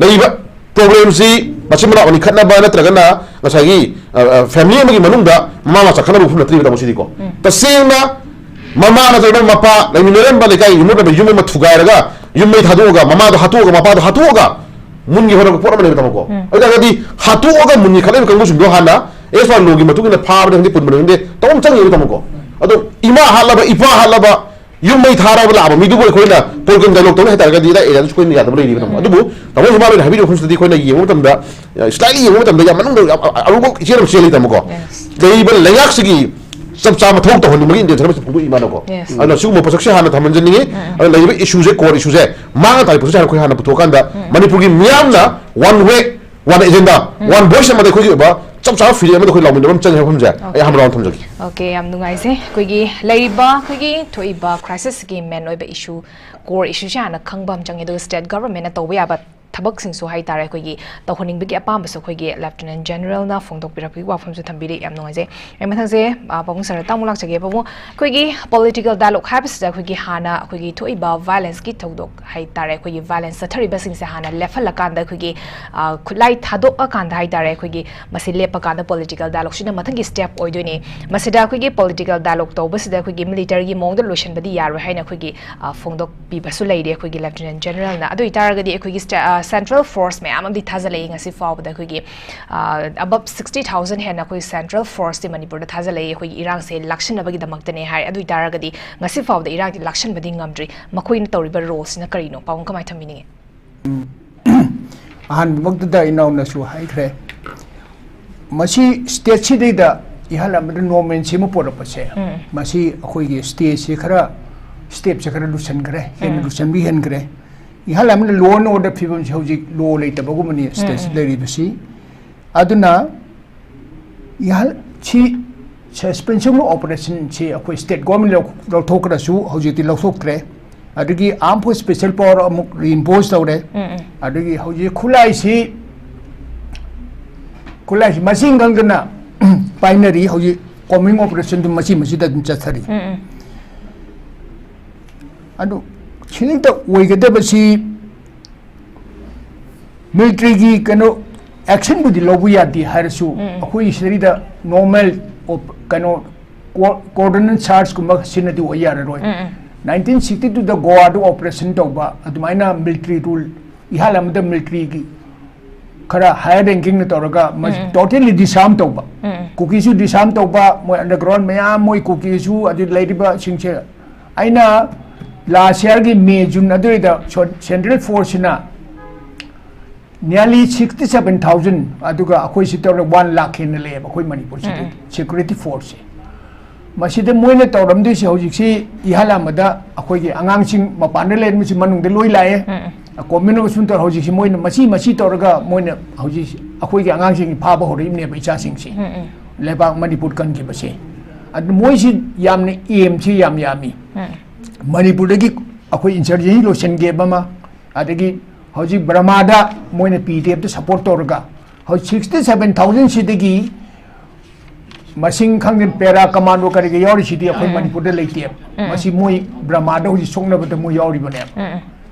ꯂꯩꯔꯤꯕ problem ꯁꯤ ꯃꯆꯤꯟ ꯃꯅꯥꯎ ꯑꯅꯤ ꯈꯠꯅꯕ ꯅꯠꯇ꯭ꯔꯒꯅ ꯉꯁꯥꯏꯒꯤ, ꯑ, ꯑ, family ꯑꯃꯒꯤ ꯃꯅꯨꯡꯗ ꯃꯃꯥ ꯃꯆꯥ ꯈꯠꯅꯕ ꯃꯐꯝ ꯅꯠꯇ꯭ꯔꯤꯕ ꯇꯥꯃꯣ ꯁꯤꯗꯤꯀꯣ꯫ ꯎꯝ꯫ ꯇꯁꯦꯡꯅ ꯃꯃꯥ ꯅꯠꯇ꯭ꯔꯒ ꯃꯄꯥ ꯂꯩꯃꯤꯟꯅꯔꯝꯕ ꯂꯩꯀꯥꯏꯒꯤ ꯌꯨꯝꯂꯣꯟꯅꯕ ꯌꯨꯝ ꯑꯃ ꯊꯨꯒꯥꯏꯔꯒ ꯌꯨꯝ ꯃꯩ ꯊꯥꯗꯣꯛꯑꯒ ꯃꯃꯥꯗꯣ ꯍꯥꯠꯇꯣꯛꯑꯒ ꯃꯄꯥꯗꯣ ꯍꯥꯠꯇꯣꯛꯑꯒ ꯃꯨꯟꯒꯦ ꯍꯣꯠꯅꯕ ꯄꯣꯠ ꯑꯃꯅꯦꯕ ꯇꯥꯃꯣꯀꯣ꯫ ꯎꯝ꯫ ꯑꯗꯨ ꯑꯣꯏꯇꯥꯔꯒꯗꯤ ꯍꯥꯠꯇꯣꯛꯑꯒ ꯃꯨꯟꯒꯦ ꯈꯠꯂꯛꯏꯕ ꯀꯥꯡꯕꯨꯁꯤꯡꯗꯣ ꯍꯥꯟꯅ as per law ꯒꯤ ꯃꯇꯨꯡ ꯏꯟꯅ ꯐꯥꯕꯅꯤ ꯈꯪꯗꯦ, ꯄꯨꯟꯕꯅꯤ ꯈꯪꯗꯦ, ꯇꯧꯐꯝ ꯆꯪꯉꯤꯕ ꯇꯥꯃꯣꯀꯣ꯫ ꯑꯗꯣ ꯏꯃꯥ ꯍꯥꯠꯂꯕ, ꯏꯄꯥ ꯍꯥꯠꯂꯕ, ꯌꯨꯝ ꯃꯩ ꯊꯥꯔꯕ ꯂꯥꯛꯑꯕ ꯃꯤꯗꯨꯕꯨ ꯑꯩꯈꯣꯏꯅ ꯄꯣꯂꯤꯇꯤꯀꯦꯜ ꯗꯥꯏꯂꯣꯒ ꯇꯧꯅꯤ ꯍꯥꯏꯇꯥꯔꯒꯗꯤ ꯑꯗꯥꯏ area ꯗꯨꯁꯨ ꯑꯩꯈꯣꯏꯅ ꯌꯥꯗꯕ ꯂꯩꯔꯤꯕ ꯇꯥꯃꯣ꯫ ꯎꯝ꯫ ꯑꯗꯨꯕꯨ ꯇꯥꯃꯣ ꯍꯤꯃꯥꯂꯣꯏꯅ ꯍꯥꯏꯕꯤꯔꯤꯕ ꯃꯐꯝꯁꯤꯗꯗꯤ ꯑꯩꯈꯣꯏꯅ ꯌꯦꯡꯕ ꯃꯇꯝꯗ, ꯑ, slightly ꯌꯦꯡꯕ ꯃꯇꯝꯗ ꯌꯥꯝ ꯃꯅꯨꯡꯗ ꯌꯥꯝ ꯑ-, ꯑ-, ꯑꯔꯨꯕ ꯏꯆꯦꯜ ꯑꯃ ꯆꯦꯜꯂꯤ ꯇꯥꯃꯣꯀꯣ꯫ Yes. ꯂꯩꯔꯤꯕ ꯂꯩꯉꯥꯛꯁꯤꯒꯤ ꯆꯞ ꯆꯥꯕ ꯊꯕꯛ ꯇꯧꯍꯟꯅꯤꯡꯕꯒꯤ intention ꯑꯃꯁꯨ ꯐꯣꯡꯗꯣꯛꯏ ꯃꯥꯅꯀꯣ꯫ Yes. ꯑꯗꯨꯅ ꯁꯤꯒꯨꯝꯕ ꯄꯣꯠꯁꯛꯁꯦ ꯍꯥꯟꯅ ꯊꯝꯍꯟꯖꯅꯤꯡꯉꯤ꯫ ꯎꯝ꯫ ꯑꯗꯨꯅ ꯂꯩꯔꯤꯕ issue ꯁꯦ, core issue ꯁꯦ, ꯃꯥꯡ ꯇꯥꯛꯄ ꯄꯣꯠꯁꯛꯁꯦ ꯍꯥꯟꯅ ꯑꯩꯈꯣꯏ ꯍꯥꯟꯅ ꯄꯨꯊꯣꯛꯑꯀꯥꯟꯗ ꯎꯝ꯫ ꯃꯅꯤꯄꯨꯔꯒꯤ ꯃꯤꯌꯥꯝꯅ one way, one agenda, ꯎꯝ꯫ One voice ꯑꯃꯗ ꯑꯩꯈꯣꯏꯒꯤ ꯑꯣꯏꯕ ꯆꯞ ꯆꯥꯕ ꯐꯤꯔꯦꯞ ꯑꯃꯗ ꯑꯩꯈꯣꯏ ꯂꯥꯎꯃꯤꯟꯅꯕ ꯑꯃ ꯆꯪꯉꯦ ꯍꯥꯏꯕ ꯋꯥꯐꯝꯁꯦ ꯑꯩ ꯑꯍꯥꯟꯕ round ꯊꯝꯖꯒꯦ꯫ Okay, ꯌꯥꯝ ꯅꯨꯡꯉꯥꯏꯖꯩ꯫ ꯑꯩꯈꯣꯏꯒꯤ ꯂꯩꯔꯤꯕ ꯑꯩꯈꯣꯏꯒꯤ ꯊꯣꯛꯏꯕ crisis ꯀꯤ main ꯑꯣꯏꯕ issue, core issue ꯁꯦ ꯍꯥꯟꯅ ꯈꯪꯕ ꯑꯃ ꯆꯪꯉꯦ, ꯑꯗꯨꯒ state government ꯅ ꯇꯧꯕ ꯌꯥꯕ ꯊꯕꯛꯁꯤꯡꯁꯨ ꯍꯥꯏꯇꯥꯔꯦ, ꯑꯩꯈꯣꯏꯒꯤ ꯇꯧꯍꯟꯅꯤꯡꯕꯒꯤ ꯑꯄꯥꯝꯕꯁꯨ ꯑꯩꯈꯣꯏꯒꯤ Lieutenant General ꯅ ꯐꯣꯡꯗꯣꯛꯄꯤꯔꯛꯄꯒꯤ ꯋꯥꯐꯝꯁꯨ ꯊꯝꯕꯤꯔꯤ꯫ ꯌꯥꯝ ꯅꯨꯡꯉꯥꯏꯖꯩ꯫ ꯑꯩ ꯃꯊꯪꯁꯦ, ꯑ, ꯄꯥꯕꯨꯡ sir ꯗ ꯑꯃꯨꯛ ꯂꯥꯛꯆꯒꯦ꯫ ꯄꯥꯕꯨꯡ, ꯑꯩꯈꯣꯏꯒꯤ political dialogue ꯍꯥꯏꯕꯁꯤꯗ ꯑꯩꯈꯣꯏꯒꯤ ꯍꯥꯟꯅ ꯑꯩꯈꯣꯏꯒꯤ ꯊꯣꯛꯏꯕ violence ꯀꯤ ꯊꯧꯗꯣꯛ ꯍꯥꯏꯇꯥꯔꯦ, ꯑꯩꯈꯣꯏꯒꯤ violence ꯆꯠꯊꯔꯤꯕꯁꯤꯡꯁꯦ ꯍꯥꯟꯅ ꯂꯦꯞꯍꯜꯂꯀꯥꯟꯗ ꯑꯩꯈꯣꯏꯒꯤ, ꯑ, ꯈꯨꯠꯂꯥꯏ ꯊꯥꯗꯣꯛꯑꯀꯥꯟꯗ ꯍꯥꯏꯇꯥꯔꯦ, ꯑꯩꯈꯣꯏꯒꯤ ꯃꯁꯤ ꯂꯦꯞꯄꯀꯥꯟꯗ political dialogue ꯁꯤꯅ ꯃꯊꯪꯒꯤ step ꯑꯣꯏꯗꯣꯏꯅꯤ꯫ ꯃꯁꯤꯗ ꯑꯩꯈꯣꯏꯒꯤ political dialogue ꯇꯧꯕꯁꯤꯗ ꯑꯩꯈꯣꯏꯒꯤ military ꯒꯤ ꯃꯑꯣꯡꯗ ꯂꯣꯏꯁꯤꯟꯕꯗꯤ ꯌꯥꯔꯣꯏ ꯍꯥꯏꯅ ꯑꯩꯈꯣꯏꯒꯤ, ꯑ, ꯐꯣꯡꯗꯣꯛꯄꯤꯕꯁꯨ ꯂꯩꯔꯤ ꯑꯩꯈꯣꯏꯒꯤ Lieutenant General ꯅ꯫ ꯑꯗꯨ ꯑꯣꯏꯇꯥꯔꯒꯗꯤ ꯑꯩꯈꯣꯏꯒꯤ sta-, ꯑ, ꯁꯦꯟꯇ꯭ꯔꯦꯜ ꯐꯣꯔꯁ ꯃꯌꯥꯝ ꯑꯃꯗꯤ ꯊꯥꯖꯤꯜꯂꯛꯏ ꯉꯁꯤ ꯐꯥꯎꯕꯗ꯫ ꯑꯩꯈꯣꯏꯒꯤ ꯑꯕꯞ ꯁꯤꯛꯁꯇꯤ ꯊꯥꯎꯖꯟ ꯍꯦꯟꯅ ꯑꯩꯈꯣꯏ ꯁꯦꯟꯇ꯭ꯔꯦꯜ ꯐꯣꯔꯁꯇꯤ ꯃꯅꯤꯄꯨꯔꯗ ꯊꯥꯖꯤꯜꯂꯛꯏ, ꯑꯩꯈꯣꯏꯒꯤ ꯏꯔꯥꯡꯁꯦ ꯂꯥꯛꯁꯤꯟꯅꯕꯒꯤꯗꯃꯛꯇꯅꯦ ꯍꯥꯏ꯫ ꯑꯗꯨ ꯑꯣꯏꯇꯥꯔꯒꯗꯤ ꯉꯁꯤ ꯐꯥꯎꯕꯗ ꯏꯔꯥꯡꯗꯤ ꯂꯥꯛꯁꯤꯟꯕꯗꯤ ꯉꯝꯗ꯭ꯔꯤ꯫ ꯃꯈꯣꯏꯅ ꯇꯧꯔꯤꯕ ꯔꯣꯜꯁꯤꯅ ꯀꯔꯤꯅꯣ? ꯄꯥꯕꯨꯡ, ꯀꯃꯥꯏꯅ ꯊꯝꯕꯤꯅꯤꯡꯉꯤ? ꯑꯍꯥꯟꯕꯃꯛꯇꯗ ꯏꯅꯥꯎꯅꯁꯨ ꯍꯥꯏꯈ꯭ꯔꯦ, ꯃꯁꯤ ꯁ꯭ꯇꯦꯠꯁꯤꯗꯩꯗ ꯏꯍꯥꯟ ꯑꯃꯗ ꯅꯣꯔꯃꯦꯜꯁꯤ ꯑꯃ ꯄꯣꯔꯛꯄꯁꯦ, ꯃꯁꯤ ꯑꯩꯈꯣꯏꯒꯤ ꯁ꯭ꯇꯦꯠꯁꯦ ꯈꯔ, ꯁ꯭ꯇꯦꯞꯁꯦ ꯈꯔ ꯂꯨꯁꯟꯈ꯭ꯔꯦ, ꯍꯦꯟꯅ ꯂꯨꯁꯟꯕꯤ ꯍꯦꯟꯈ꯭ꯔꯦ꯫ ꯏꯍꯥꯟ ꯑꯃꯗ ꯂꯣ ꯑꯦꯟ ꯑꯣꯔꯗꯔ ꯐꯤꯕꯝꯁꯤ ꯍꯧꯖꯤꯛ ꯂꯣ ꯂꯩꯇꯕꯒꯨꯝꯕꯅꯤ ꯁ꯭ꯇꯦꯠꯁꯤ ꯂꯩꯔꯤꯕꯁꯤ꯫ ꯑꯗꯨꯅ ꯏꯍꯥꯟ ꯁꯤ ꯁꯁꯄꯦꯟꯁꯟ ꯑꯣꯄꯔꯦꯁꯟꯁꯤ ꯑꯩꯈꯣꯏ ꯁ꯭ꯇꯦꯠ ꯒꯣꯔꯃꯦꯟ ꯂꯧꯊꯣꯛꯈ꯭ꯔꯁꯨ ꯍꯧꯖꯤꯛꯇꯤ ꯂꯧꯊꯣꯛꯇ꯭ꯔꯦ꯫ ꯑꯗꯒꯤ ꯑꯥꯔꯝ ꯐꯣꯔꯁ ꯁ꯭ꯄꯦꯁꯦꯜ ꯄꯥꯋꯔ ꯑꯃꯨꯛ ꯔꯤꯏꯝꯄꯣꯁ ꯇꯧꯔꯦ꯫ ꯑꯗꯒꯤ ꯍꯧꯖꯤꯛ ꯈꯨꯠꯂꯥꯏꯁꯤ, ꯈꯨꯠꯂꯥꯏꯁꯤ ꯃꯁꯤꯡ ꯈꯪꯗꯅ ꯄꯥꯏꯅꯔꯤ꯫ ꯍꯧꯖꯤꯛ ꯀꯣꯝꯕꯤꯡ ꯑꯣꯄꯔꯦꯁꯟꯗꯨ ꯃꯆꯤ ꯃꯆꯤꯗ ꯑꯗꯨꯝ ꯆꯠꯊꯔꯤ꯫ ꯑꯗꯨ ꯁꯤꯗꯩꯗ ꯑꯣꯏꯒꯗꯕꯁꯤ ꯃꯤꯂꯤꯇꯔꯤꯒꯤ ꯀꯩꯅꯣ ꯑꯦꯛꯁꯟꯕꯨꯗꯤ ꯂꯧꯕ ꯌꯥꯗꯦ ꯍꯥꯏꯔꯁꯨ, ꯑꯩꯈꯣꯏꯒꯤ ꯁꯤꯗꯩꯗ ꯅꯣꯔꯃꯦꯜ ꯀꯩꯅꯣ ꯀꯣꯑꯣꯔꯗꯤꯅꯦꯠ ꯁꯥꯔꯖꯀꯨꯝꯕ ꯁꯤꯅꯗꯤ ꯑꯣꯏ ꯌꯥꯔꯔꯣꯏ꯫ ꯅꯥꯏꯟꯇꯤꯟ ꯁꯤꯛꯁꯇꯤ ꯇꯨꯗ ꯒꯣꯋꯥꯗ ꯑꯣꯄꯔꯦꯁꯟ ꯇꯧꯕ ꯑꯗꯨꯃꯥꯏꯅ ꯃꯤꯂꯤꯇꯔꯤ ꯔꯨꯜ, ꯏꯍꯥꯟ ꯑꯃꯗ ꯃꯤꯂꯤꯇꯔꯤꯒꯤ ꯈꯔ ꯍꯥꯌꯔ ꯔꯦꯡꯀꯤꯡꯅ ꯇꯧꯔꯒ ꯇꯣꯇꯦꯜꯂꯤ ꯗꯤꯁꯥꯔꯝ ꯇꯧꯕ, ꯀꯨꯀꯤꯁꯨ ꯗꯤꯁꯥꯔꯝ ꯇꯧꯕ, ꯃꯣꯏ ꯑꯟꯗꯔꯒ꯭ꯔꯥꯎꯟ ꯃꯌꯥꯝ, ꯃꯣꯏ ꯀꯨꯀꯤꯁꯨ ꯑꯗꯨ ꯂꯩꯔꯤꯕꯁꯤꯡꯁꯦ꯫ ꯑꯩꯅ ꯂꯥꯁ ꯌꯥꯔꯒꯤ ꯃꯦ ꯖꯨꯟ ꯑꯗꯨꯋꯥꯏꯗ ꯁꯦꯟꯇ꯭ꯔꯦꯜ ꯐꯣꯔꯁꯁꯤꯅ ꯅꯤꯌꯔꯂꯤ ꯁꯤꯛꯁꯇꯤ ꯁꯕꯦꯟ ꯊꯥꯎꯖꯟ, ꯑꯗꯨꯒ ꯑꯩꯈꯣꯏ ꯁꯤ ꯇꯧꯔꯒ ꯋꯥꯟ ꯂꯥꯛ ꯍꯦꯟꯅ ꯂꯩꯌꯦꯕ ꯑꯩꯈꯣꯏ ꯃꯅꯤꯄꯨꯔꯁꯤꯗ ꯁꯦꯀ꯭ꯌꯨꯔꯤꯇꯤ ꯐꯣꯔꯁꯁꯦ꯫ ꯃꯁꯤꯗ ꯃꯣꯏꯅ ꯇꯧꯔꯝꯗꯣꯏꯁꯦ ꯍꯧꯖꯤꯛꯁꯤ ꯏꯍꯥꯟ ꯑꯃꯗ ꯑꯩꯈꯣꯏꯒꯤ ꯑꯉꯥꯡꯁꯤꯡ ꯃꯄꯥꯟꯗ ꯂꯩꯔꯝꯃꯤꯁꯤ ꯃꯅꯨꯡꯗ ꯂꯣꯏ ꯂꯥꯛꯑꯦ꯫ ꯀꯣꯝꯕꯤꯡ ꯑꯣꯄꯔꯦꯁꯟ ꯇꯧꯔ ꯍꯧꯖꯤꯛꯁꯤ ꯃꯣꯏꯅ ꯃꯆꯤ ꯃꯆꯤ ꯇꯧꯔꯒ ꯃꯣꯏꯅ ꯍꯧꯖꯤꯛ ꯑꯩꯈꯣꯏꯒꯤ ꯑꯉꯥꯡꯁꯤꯡ ꯐꯥꯕ ꯍꯧꯔꯛꯏꯕꯅꯦꯕ, ꯏꯆꯥꯁꯤꯡꯁꯤ꯫ ꯂꯩꯕꯥꯛ ꯃꯅꯤꯄꯨꯔ ꯀꯟꯈꯤꯕꯁꯦ꯫ ꯑꯗꯨ ꯃꯣꯏꯁꯤ ꯌꯥꯝꯅ ꯑꯦꯝꯁꯤ ꯌꯥꯝ ꯌꯥꯝꯃꯤ꯫ ꯃꯅꯤꯄꯨꯔꯗꯒꯤ ꯑꯩꯈꯣꯏ ꯏꯟꯁꯔꯖꯦꯟꯁꯤ ꯂꯣꯏꯁꯤꯟꯒꯦꯕ ꯑꯃ, ꯑꯗꯒꯤ ꯍꯧꯖꯤꯛ ꯕꯔꯃꯥꯗ ꯃꯣꯏꯅ ꯄꯤ ꯗꯤ ꯑꯦꯐꯇ ꯁꯄꯣꯔꯠ ꯇꯧꯔꯒ ꯍꯧꯖꯤꯛ ꯁꯤꯛꯁꯇꯤ ꯁꯕꯦꯟ ꯊꯥꯎꯖꯟꯁꯤꯗꯒꯤ ꯃꯁꯤꯡ ꯈꯪꯗꯦ, ꯄꯦꯔꯥ ꯀꯃꯥꯟꯗꯣ ꯀꯔꯤꯒ ꯌꯥꯎꯔꯤꯁꯤꯗꯤ ꯑꯩꯈꯣꯏ ꯃꯅꯤꯄꯨꯔꯗ ꯂꯩꯇꯦꯕ꯫ ꯃꯁꯤ ꯃꯣꯏ ꯕꯔꯃꯥꯗ ꯍꯧꯖꯤꯛ ꯁꯣꯛꯅꯕꯗ ꯃꯣꯏ ꯌꯥꯎꯔꯤꯕꯅꯦꯕ꯫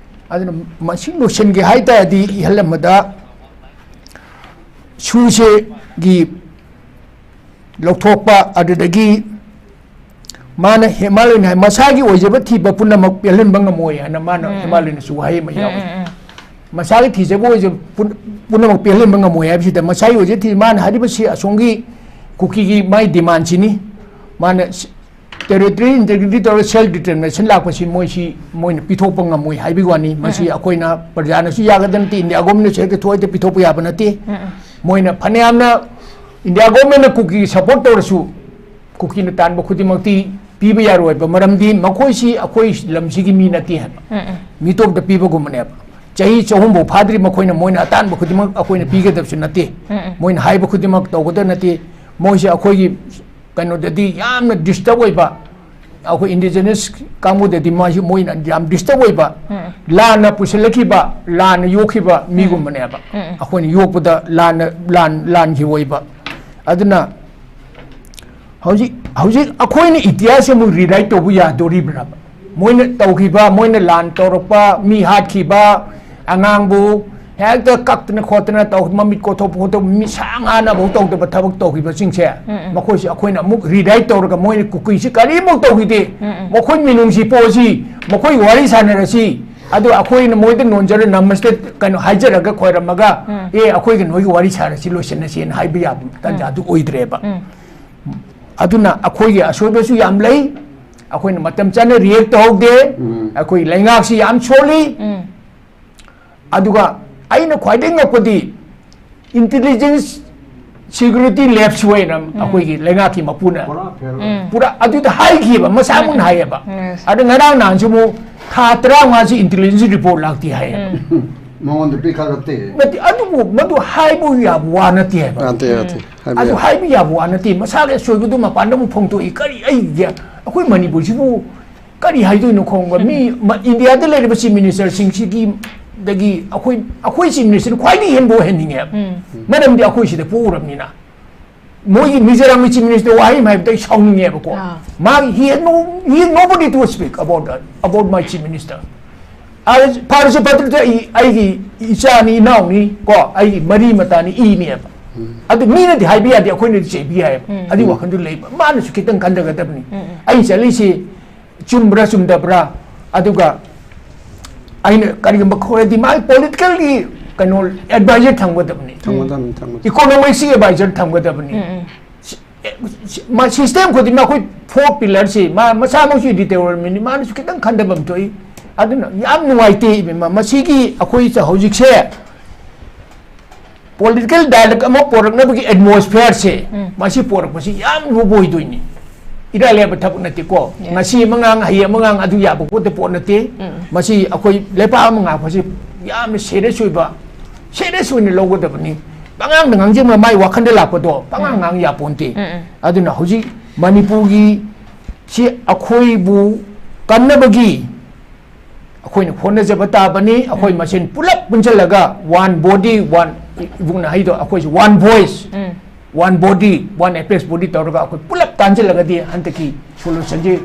ꯑꯗꯨꯅ ꯃꯁꯤ ꯂꯣꯏꯁꯤꯟꯒꯦ ꯍꯥꯏ ꯇꯥꯔꯗꯤ ꯏꯍꯜ ꯑꯃꯗ ꯁꯨꯁꯦꯒꯤ ꯂꯧꯊꯣꯛꯄ, ꯑꯗꯨꯗꯒꯤ ꯃꯥꯅ ꯍꯦꯃꯥꯂꯣꯏꯅ ꯍꯥꯏ, ꯃꯁꯥꯒꯤ ꯑꯣꯏꯖꯕ ꯊꯤꯕ ꯄꯨꯝꯅꯃꯛ ꯄꯦꯜꯍꯟꯕ ꯉꯝꯃꯣꯏ ꯍꯥꯏꯅ ꯃꯥꯅ ꯍꯦꯃꯥꯂꯣꯏꯅꯁꯨ ꯋꯥꯍꯩ ꯑꯃ ꯌꯥꯎꯏ꯫ ꯃꯁꯥꯒꯤ ꯊꯤꯖꯕ ꯑꯣꯏꯖ ꯄꯨꯝꯅꯃꯛ ꯄꯦꯜꯍꯟꯕ ꯉꯝꯃꯣꯏ ꯍꯥꯏꯕꯁꯤꯗ, ꯃꯁꯥꯒꯤ ꯑꯣꯏꯖ ꯊꯤ-, ꯃꯥꯅ ꯍꯥꯏꯔꯤꯕꯁꯤ ꯑꯁꯣꯝꯒꯤ ꯀꯨꯀꯤꯒꯤ ꯃꯥꯏ demandꯁꯤꯅꯤ꯫ ꯃꯥꯅ ꯁꯤ-, territorial integrity ꯇꯧꯔꯒ self determination ꯂꯥꯛꯄꯁꯤ ꯃꯣꯏꯁꯤ ꯃꯣꯏꯅ ꯄꯤꯊꯣꯛꯄ ꯉꯝꯃꯣꯏ ꯍꯥꯏꯕꯒꯤ ꯋꯥꯅꯤ꯫ ꯃꯁꯤ ꯎꯝ, ꯎꯝ꯫ ꯑꯩꯈꯣꯏꯅ ꯄ꯭ꯔꯖꯥꯅꯁꯨ ꯌꯥꯒꯗꯕ ꯅꯠꯇꯦ, ꯏꯟꯗꯤꯌꯥ governmentꯅꯁꯨ ꯍꯦꯛꯇ ꯊꯣꯛ ꯍꯦꯛꯇ ꯄꯤꯊꯣꯛꯄ ꯌꯥꯕ ꯅꯠꯇꯦ꯫ ꯎꯝ, ꯎꯝ꯫ ꯃꯣꯏꯅ ꯐꯅꯌꯥꯝꯅ ꯏꯟꯗꯤꯌꯥ governmentꯅ ꯀꯨꯀꯤꯒꯤ support ꯇꯧꯔꯁꯨ, ꯀꯨꯀꯤꯅ ꯇꯥꯟꯕ ꯈꯨꯗꯤꯡꯃꯛꯇꯤ ꯄꯤꯕ ꯌꯥꯔꯣꯏꯕ, ꯃꯔꯝꯗꯤ ꯃꯈꯣꯏꯁꯤ ꯑꯩꯈꯣꯏ ꯂꯝꯁꯤꯒꯤ ꯃꯤ ꯅꯠꯇꯦ ꯍꯥꯏꯕ, ꯎꯝ, ꯎꯝ꯫ ꯃꯤꯇꯣꯞꯇ ꯄꯤꯕꯒꯨꯝꯕꯅꯦꯕ꯫ ꯆꯍꯤ ꯆꯍꯨꯝ ꯐꯥꯎ ꯐꯥꯗ꯭ꯔꯤ ꯃꯈꯣꯏꯅ, ꯃꯣꯏꯅ ꯑꯇꯥꯟꯕ ꯈꯨꯗꯤꯡꯃꯛ ꯑꯩꯈꯣꯏꯅ ꯄꯤꯒꯗꯕꯁꯨ ꯅꯠꯇꯦ꯫ ꯎꯝ, ꯎꯝ꯫ ꯃꯣꯏꯅ ꯍꯥꯏꯕ ꯈꯨꯗꯤꯡꯃꯛ ꯇꯧꯒꯗꯕ ꯅꯠꯇꯦ꯫ ꯃꯣꯏꯁꯦ ꯑꯩꯈꯣꯏꯒꯤ ꯀꯩꯅꯣꯗꯗꯤ ꯌꯥꯝꯅ disturb ꯑꯣꯏꯕ, ꯑꯩꯈꯣꯏ indigenous ꯀꯥꯡꯕꯨꯗꯗꯤ ꯃꯥꯁꯤ ꯃꯣꯏꯅ ꯌꯥꯝ disturb ꯑꯣꯏꯕ, ꯎꯝ, ꯎꯝ꯫ ꯂꯥꯟꯅ ꯄꯨꯁꯤꯜꯂꯛꯈꯤꯕ, ꯂꯥꯟꯅ ꯌꯣꯛꯈꯤꯕ ꯃꯤꯒꯨꯝꯕꯅꯦꯕ꯫ ꯎꯝ, ꯎꯝ꯫ ꯑꯩꯈꯣꯏꯅ ꯌꯣꯛꯄꯗ ꯂꯥꯟꯅ, ꯂꯥꯟ, ꯂꯥꯟꯈꯤꯕ ꯑꯣꯏꯕ꯫ ꯑꯗꯨꯅ ꯍꯧꯖꯤꯛ, ꯍꯧꯖꯤꯛ ꯑꯩꯈꯣꯏꯅ ꯏꯇꯤꯍꯥꯁꯁꯦ ꯑꯃꯨꯛ rewrite ꯇꯧꯕ ꯌꯥꯗꯣꯔꯤꯕ꯭ꯔꯕ? ꯃꯣꯏꯅ ꯇꯧꯈꯤꯕ, ꯃꯣꯏꯅ ꯂꯥꯟ ꯇꯧꯔꯛꯄ, ꯃꯤ ꯍꯥꯠꯈꯤꯕ, ꯑꯉꯥꯡꯕꯨ ꯍꯦꯛꯇ ꯀꯛꯇꯅ ꯈꯣꯠꯇꯅ ꯇꯧ, ꯃꯃꯤꯠ ꯀꯣꯊꯣꯛꯄ ꯈꯣꯠꯇꯣꯛꯄ, ꯃꯤ ꯁꯥ ꯉꯥꯅꯐꯥꯎ ꯇꯧꯗꯕ ꯊꯕꯛ ꯇꯧꯈꯤꯕꯁꯤꯡꯁꯦ, ꯎꯝ, ꯎꯝ꯫ ꯃꯈꯣꯏꯁꯦ ꯑꯩꯈꯣꯏꯅ ꯑꯃꯨꯛ rewrite ꯇꯧꯔꯒ, ꯃꯣꯏꯅ ꯀꯨꯀꯤꯁꯤ ꯀꯔꯤꯃꯨꯛ ꯇꯧꯈꯤꯗꯦ, ꯎꯝ, ꯎꯝ꯫ ꯃꯈꯣꯏ ꯃꯤꯅꯨꯡꯁꯤ ꯄꯣꯛꯑꯁꯤ, ꯃꯈꯣꯏ ꯋꯥꯔꯤ ꯁꯥꯟꯅꯔꯁꯤ, ꯑꯗꯨ ꯑꯩꯈꯣꯏꯅ ꯃꯣꯏꯗ ꯅꯣꯟꯖꯔ ꯅꯃꯁꯇꯦ ꯀꯩꯅꯣ ꯍꯥꯏꯖꯔꯒ ꯈꯣꯏꯔꯝꯃꯒ, ꯎꯝ꯫ ꯑꯦ, ꯑꯩꯈꯣꯏꯒ ꯅꯣꯏꯒꯤ ꯋꯥꯔꯤ ꯁꯥꯔꯁꯤ, ꯂꯣꯏꯁꯤꯟꯅꯁꯦꯅ ꯍꯥꯏꯕ ꯌꯥꯕ ꯇꯥꯟꯖꯥꯗꯨ ꯑꯣꯏꯗ꯭ꯔꯦꯕ꯫ ꯎꯝ꯫ ꯑꯗꯨꯅ ꯑꯩꯈꯣꯏꯒꯤ ꯑꯁꯣꯏꯕꯁꯨ ꯌꯥꯝ ꯂꯩ, ꯑꯩꯈꯣꯏꯅ ꯃꯇꯝ ꯆꯥꯅ react ꯇꯧꯍꯧꯗꯦ, ꯎꯝ꯫ ꯑꯩꯈꯣꯏ ꯂꯩꯉꯥꯛꯁꯤ ꯌꯥꯝ ꯁꯣꯜꯂꯤ꯫ ꯎꯝ꯫ ꯑꯗꯨꯒ ꯑꯩꯅ ꯈ꯭ꯋꯥꯏꯗꯒꯤ ꯉꯛꯄꯗꯤ intelligence security lapse ꯑꯣꯏꯅ ꯎꯝ꯫ ꯑꯩꯈꯣꯏꯒꯤ ꯂꯩꯉꯥꯛꯀꯤ ꯃꯄꯨꯅ ꯄꯨꯔꯥ fail ꯑꯣꯏ꯫ ꯎꯝ꯫ ꯄꯨꯔꯥ ꯑꯗꯨꯗ ꯍꯥꯏꯈꯤꯕ, ꯃꯁꯥꯃꯛꯅ ꯎꯝ꯫ ꯍꯥꯏꯌꯦꯕ꯫ Yes꯫ ꯑꯗ ꯉꯔꯥꯡ ꯅꯍꯥꯟꯁꯨ ꯑꯃꯨꯛ ꯊꯥ ꯇꯔꯥꯃꯉꯥꯁꯤ intelligence report ꯂꯥꯛꯇꯦ ꯍꯥꯏꯌꯦꯕ꯫ ꯎꯝ꯫ ꯃꯉꯣꯟꯗ ꯄꯤꯈꯠꯂꯛꯇꯦ꯫ ꯅꯠꯇꯦ, ꯑꯗꯨꯕꯨ ꯃꯗꯨ ꯍꯥꯏꯕ ꯌꯥꯕ ꯋꯥ ꯅꯠꯇꯦ ꯍꯥꯏꯕ꯫ ꯅꯠꯇꯦ, ꯅꯠꯇꯦ꯫ ꯎꯝ꯫ ꯍꯥꯏꯕ ꯑꯗꯨ ꯌꯥꯏ꯫ ꯍꯥꯏꯕ ꯌꯥꯕ ꯋꯥ ꯅꯠꯇꯦ꯫ ꯃꯁꯥꯒꯤ ꯑꯁꯣꯏꯕꯗꯨ ꯃꯄꯥꯟꯗ ꯑꯃꯨꯛ ꯐꯣꯡꯗꯣꯛꯏ꯫ ꯀꯔꯤ ꯑꯩꯒꯤ, ꯑꯩꯈꯣꯏ ꯃꯅꯤꯄꯨꯔꯁꯤꯕꯨ ꯀꯔꯤ ꯍꯥꯏꯗꯣꯏꯅꯣ ꯈꯪꯕ? ꯃꯤ, ꯎꯝ꯫ ꯃ-, ꯏꯟꯗꯤꯌꯥꯗ ꯂꯩꯔꯤꯕ chief ministerꯁꯤꯡꯁꯤꯒꯤ, ꯗꯒꯤ ꯑꯩꯈꯣꯏ, ꯑꯩꯈꯣꯏ chief ministerꯅ ꯈ꯭ꯋꯥꯏꯗꯒꯤ ꯍꯦꯟꯕ ꯑꯣꯏꯍꯟꯅꯤꯡꯉꯦꯕ꯫ ꯎꯝ꯫ ꯃꯔꯝꯗꯤ ꯑꯩꯈꯣꯏ ꯁꯤꯗ ꯄꯣꯛꯎꯔꯕꯅꯤꯅ꯫ ꯃꯣꯏꯒꯤ ꯃꯤꯖꯣꯔꯥꯝꯒꯤ chief minister ꯋꯥꯍꯩ ꯑꯃ ꯍꯥꯏꯕꯗ ꯑꯩ ꯁꯥꯎꯅꯤꯡꯉꯦꯕꯀꯣ꯫ ꯑꯥ꯫ ꯃꯥꯒꯤ, he has no, he has nobody to speak about that, about my chief minister꯫ ꯑ, ꯐꯔꯁꯨ ꯐꯠꯇ꯭ꯔꯁꯨ ꯑꯩ, ꯑꯩꯒꯤ ꯏꯆꯥꯅꯤ, ꯏꯅꯥꯎꯅꯤ, ꯀꯣ, ꯑꯩꯒꯤ ꯃꯔꯤ ꯃꯇꯥꯅꯤ, ꯏꯅꯦꯕ꯫ ꯎꯝ꯫ ꯑꯗꯨ ꯃꯤꯅꯗꯤ ꯍꯥꯏꯕ ꯌꯥꯗꯦ, ꯑꯩꯈꯣꯏꯅꯗꯤ ꯆꯩꯕ ꯌꯥꯏꯌꯦꯕ꯫ ꯎꯝ꯫ ꯑꯗꯨꯒꯤ ꯎꯝ꯫ ꯋꯥꯈꯜꯗꯨ ꯂꯩꯕ꯫ ꯃꯥꯅꯁꯨ ꯈꯤꯇꯪ ꯈꯟꯊꯒꯗꯕꯅꯤ꯫ ꯎꯝ, ꯎꯝ꯫ ꯑꯩꯅ ꯆꯠꯂꯤꯁꯤ ꯆꯨꯝꯕ꯭ꯔꯥ ꯆꯨꯝꯗꯕ꯭ꯔꯥ? ꯑꯗꯨꯒ ꯑꯩꯅ ꯀꯔꯤꯒꯨꯝꯕ ꯈꯣꯏꯔꯗꯤ ꯃꯥꯒꯤ ꯄꯣꯂꯤꯇꯤꯀꯦꯜꯒꯤ ꯀꯩꯅꯣ ꯑꯦꯗꯚꯥꯏꯖꯔ ꯊꯝꯒꯗꯕꯅꯤ, ꯊꯝꯒꯗꯕꯅꯤ, ꯊꯝꯒꯗꯕꯅꯤ꯫ ꯏꯀꯣꯅꯣꯃꯤꯛꯁꯀꯤ ꯑꯦꯗꯚꯥꯏꯖꯔ ꯊꯝꯒꯗꯕꯅꯤ꯫ ꯁꯤ-, ꯁꯤ-, ꯃꯥ ꯁꯤꯁꯇꯦꯝ ꯈꯨꯗꯤꯡꯃꯛ ꯑꯩꯈꯣꯏ ꯐꯣꯔ ꯄꯤꯂꯔꯁꯤ ꯃꯥ ꯃꯁꯥꯃꯛꯁꯨ ꯏꯗꯤꯇꯔ ꯑꯣꯏꯔꯝꯃꯤꯅꯤ, ꯃꯥꯅꯁꯨ ꯈꯤꯇꯪ ꯈꯟꯊꯕ ꯑꯃ ꯊꯣꯛꯏ꯫ ꯑꯗꯨꯅ ꯌꯥꯝ ꯅꯨꯡꯉꯥꯏꯇꯦ ꯏꯕꯦꯝꯃ꯫ ꯃꯁꯤꯒꯤ ꯑꯩꯈꯣꯏ ꯆ-, ꯍꯧꯖꯤꯛꯁꯦ ꯄꯣꯂꯤꯇꯤꯀꯦꯜ ꯗꯥꯏꯂꯣꯒ ꯑꯃ ꯄꯣꯔꯛꯅꯕꯒꯤ ꯑꯦꯠꯃꯣꯁꯐꯤꯌꯔꯁꯦ ꯃꯁꯤ ꯄꯣꯔꯛꯄꯁꯤ ꯌꯥꯝ ꯂꯨꯕ ꯑꯣꯏꯗꯣꯏꯅꯤ꯫ ꯏꯔꯥꯏ ꯂꯥꯏꯕ ꯊꯕꯛ ꯅꯠꯇꯦꯀꯣ꯫ Yes. ꯉꯁꯤ ꯑꯃ ꯉꯥꯡ, ꯍꯌꯦꯡ ꯑꯃ ꯉꯥꯡ, ꯑꯗꯨ ꯌꯥꯕ ꯄꯣꯠꯇ ꯄꯣꯠ ꯅꯠꯇꯦ꯫ ꯃꯁꯤ ꯑꯩꯈꯣꯏ ꯂꯩꯄꯥꯛ ꯑꯃ ꯉꯥꯛꯄꯁꯤ ꯌꯥꯝꯅ ꯁꯦꯔꯤꯌꯁ ꯑꯣꯏꯕ, ꯁꯦꯔꯤꯌꯁ ꯑꯣꯏꯅ ꯂꯧꯒꯗꯕꯅꯤ꯫ ꯄꯉꯥꯡꯗ ꯉꯥꯡꯖꯕ ꯃꯥꯏ ꯋꯥꯈꯟꯗ ꯂꯥꯛꯄꯗꯣ ꯄꯉꯥꯡ ꯉꯥꯡ ꯌꯥꯄꯣꯟꯇꯦ꯫ ꯑꯗꯨꯅ ꯍꯧꯖꯤꯛ ꯃꯅꯤꯄꯨꯔꯒꯤ ꯁꯤ ꯑꯩꯈꯣꯏꯕꯨ ꯀꯟꯅꯕꯒꯤ ꯑꯩꯈꯣꯏꯅ ꯍꯣꯠꯅꯖꯕ ꯇꯥꯕꯅꯤ꯫ ꯑꯩꯈꯣꯏ ꯃꯁꯦꯟ ꯄꯨꯂꯞ ꯄꯨꯟꯁꯤꯜꯂꯒ one body, one, ꯏꯕꯨꯡꯅ ꯍꯥꯏꯗꯣ, ꯑꯩꯈꯣꯏꯁꯨ one voice, one body, one apex body ꯇꯧꯔꯒ ꯑꯩꯈꯣꯏ ꯄꯨꯂꯞ ꯇꯥꯟꯁꯤꯜꯂꯒꯗꯤ ꯍꯟꯗꯛꯀꯤ ꯁꯣꯂꯨꯁꯟꯁꯤ,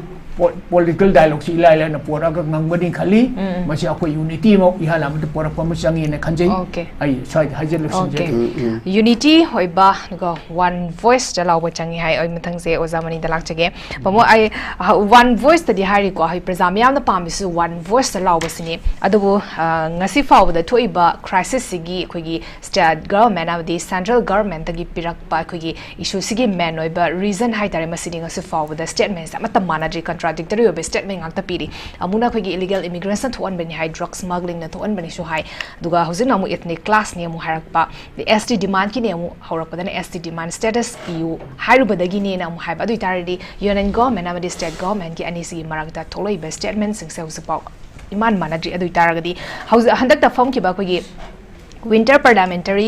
ꯄꯣꯂꯤꯇꯤꯀꯦꯜ ꯗꯥꯏꯂꯣꯒꯁꯤ ꯏꯂꯥꯏ ꯂꯥꯏꯅ ꯄꯨꯔꯛꯑꯒ ꯉꯝꯒꯅꯤ ꯈꯜꯂꯤ꯫ ꯃꯁꯤ ꯑꯩꯈꯣꯏ ꯌꯨꯅꯤꯇꯤ ꯑꯃ ꯏꯍꯥꯟ ꯑꯃꯗ ꯄꯨꯔꯛꯄ ꯑꯃ ꯆꯪꯉꯦꯅ ꯈꯟꯖꯩ꯫ Okay. ꯑꯩ ꯁ꯭ꯋꯥꯏꯗ ꯍꯥꯏꯖ ꯂꯣꯏꯁꯤꯟꯖꯒꯦ꯫ Okay. ꯌꯨꯅꯤꯇꯤ ꯑꯣꯏꯕ ꯑꯗꯨꯒ ꯋꯥꯟ ꯚꯣꯏꯁꯇ ꯂꯥꯎꯕ ꯆꯪꯉꯤ ꯍꯥꯏ꯫ ꯑꯩ ꯃꯊꯪꯁꯦ ꯑꯣꯖꯥ ꯃꯅꯤꯗ ꯂꯥꯛꯆꯒꯦ꯫ ꯄꯥꯃꯣ, ꯑꯩ ꯋꯥꯟ ꯚꯣꯏꯁꯇꯗꯤ ꯍꯥꯏꯔꯤꯀꯣ, ꯑꯩꯈꯣꯏ ꯄ꯭ꯔꯖꯥ ꯃꯤꯌꯥꯝꯅ ꯄꯥꯝꯃꯤꯁꯨ ꯋꯥꯟ ꯚꯣꯏꯁꯇ ꯂꯥꯎꯕꯁꯤꯅꯤ꯫ ꯑꯗꯨꯕꯨ ꯑ, ꯉꯁꯤ ꯐꯥꯎꯕꯗ ꯊꯣꯛꯏꯕ ꯀ꯭ꯔꯥꯏꯁꯤꯁꯁꯤꯒꯤ ꯑꯩꯈꯣꯏꯒꯤ ꯁ꯭ꯇꯦꯠ ꯒꯚꯔꯟꯃꯦꯟ ꯑꯃꯗꯤ ꯁꯦꯟꯇ꯭ꯔꯦꯜ ꯒꯚꯔꯟꯃꯦꯟꯠꯇꯒꯤ ꯄꯤꯔꯛꯄ ꯑꯩꯈꯣꯏꯒꯤ ꯏꯁꯨꯁꯤꯒꯤ ꯃꯦꯟ ꯑꯣꯏꯕ ꯔꯤꯖꯟ ꯍꯥꯏꯇꯥꯔꯦ, ꯃꯁꯤꯗꯤ ꯉꯁꯤ ꯐꯥꯎꯕꯗ ꯁ꯭ꯇꯦꯠꯃꯦꯟꯁꯦ ꯑꯃꯠꯇ ꯃꯥꯟꯅꯗ꯭ꯔꯤ, ꯀꯟꯇ꯭ꯔꯥꯗꯤꯛꯇꯔꯤ ꯑꯣꯏꯕ ꯁ꯭ꯇꯦꯠꯃꯦꯟ ꯉꯥꯛꯇ ꯄꯤꯔꯤ꯫ ꯑꯃꯨꯛꯅ ꯑꯩꯈꯣꯏꯒꯤ ꯏꯂꯤꯒꯦꯜ ꯏꯃꯤꯒ꯭ꯔꯦꯟꯁꯅ ꯊꯣꯛꯍꯟꯕꯅꯤ ꯍꯥꯏ, ꯗ꯭ꯔꯒ ꯁ꯭ꯃꯒ꯭ꯂꯤꯡꯅ ꯊꯣꯛꯍꯟꯕꯅꯤꯁꯨ ꯍꯥꯏ꯫ ꯑꯗꯨꯒ ꯍꯧꯖꯤꯛꯅ ꯑꯃꯨꯛ ꯏꯊꯅꯤꯛ ꯀ꯭ꯂꯥꯁꯅꯤ ꯑꯃꯨꯛ ꯍꯥꯏꯔꯛꯄ, ꯑꯦꯁ ꯇꯤ ꯗꯤꯃꯥꯟꯒꯤꯅꯤ ꯑꯃꯨꯛ ꯍꯧꯔꯛꯄꯗꯅ ꯑꯦꯁ ꯇꯤ ꯗꯤꯃꯥꯟ ꯁ꯭ꯇꯦꯇꯁ ꯄꯤꯌꯨ ꯍꯥꯏꯔꯨꯕꯗꯒꯤꯅꯦꯅ ꯑꯃꯨꯛ ꯍꯥꯏꯕ꯫ ꯑꯗꯨ ꯑꯣꯏꯇꯥꯔꯗꯤ ꯌꯨꯅꯤꯌꯟ ꯒꯚꯔꯟꯃꯦꯟ ꯑꯃꯗꯤ ꯁ꯭ꯇꯦꯠ ꯒꯚꯔꯟꯃꯦꯟꯠꯀꯤ ꯑꯅꯤꯁꯤꯒꯤ ꯃꯔꯛꯇ ꯊꯣꯛꯂꯛꯏꯕ ꯁ꯭ꯇꯦꯠꯃꯦꯟꯁꯤꯡꯁꯦ ꯍꯧꯖꯤꯛꯐꯥꯎ ꯏꯃꯥꯟ ꯃꯥꯟꯅꯗ꯭ꯔꯤ꯫ ꯑꯗꯨ ꯑꯣꯏꯇꯥꯔꯒꯗꯤ ꯍꯧꯖꯤꯛ ꯍꯟꯗꯛꯇ ꯐꯝꯈꯤꯕ ꯑꯩꯈꯣꯏꯒꯤ ꯋꯤꯟꯇꯔ ꯄꯥꯔꯂꯤꯌꯥꯃꯦꯟꯇꯔꯤ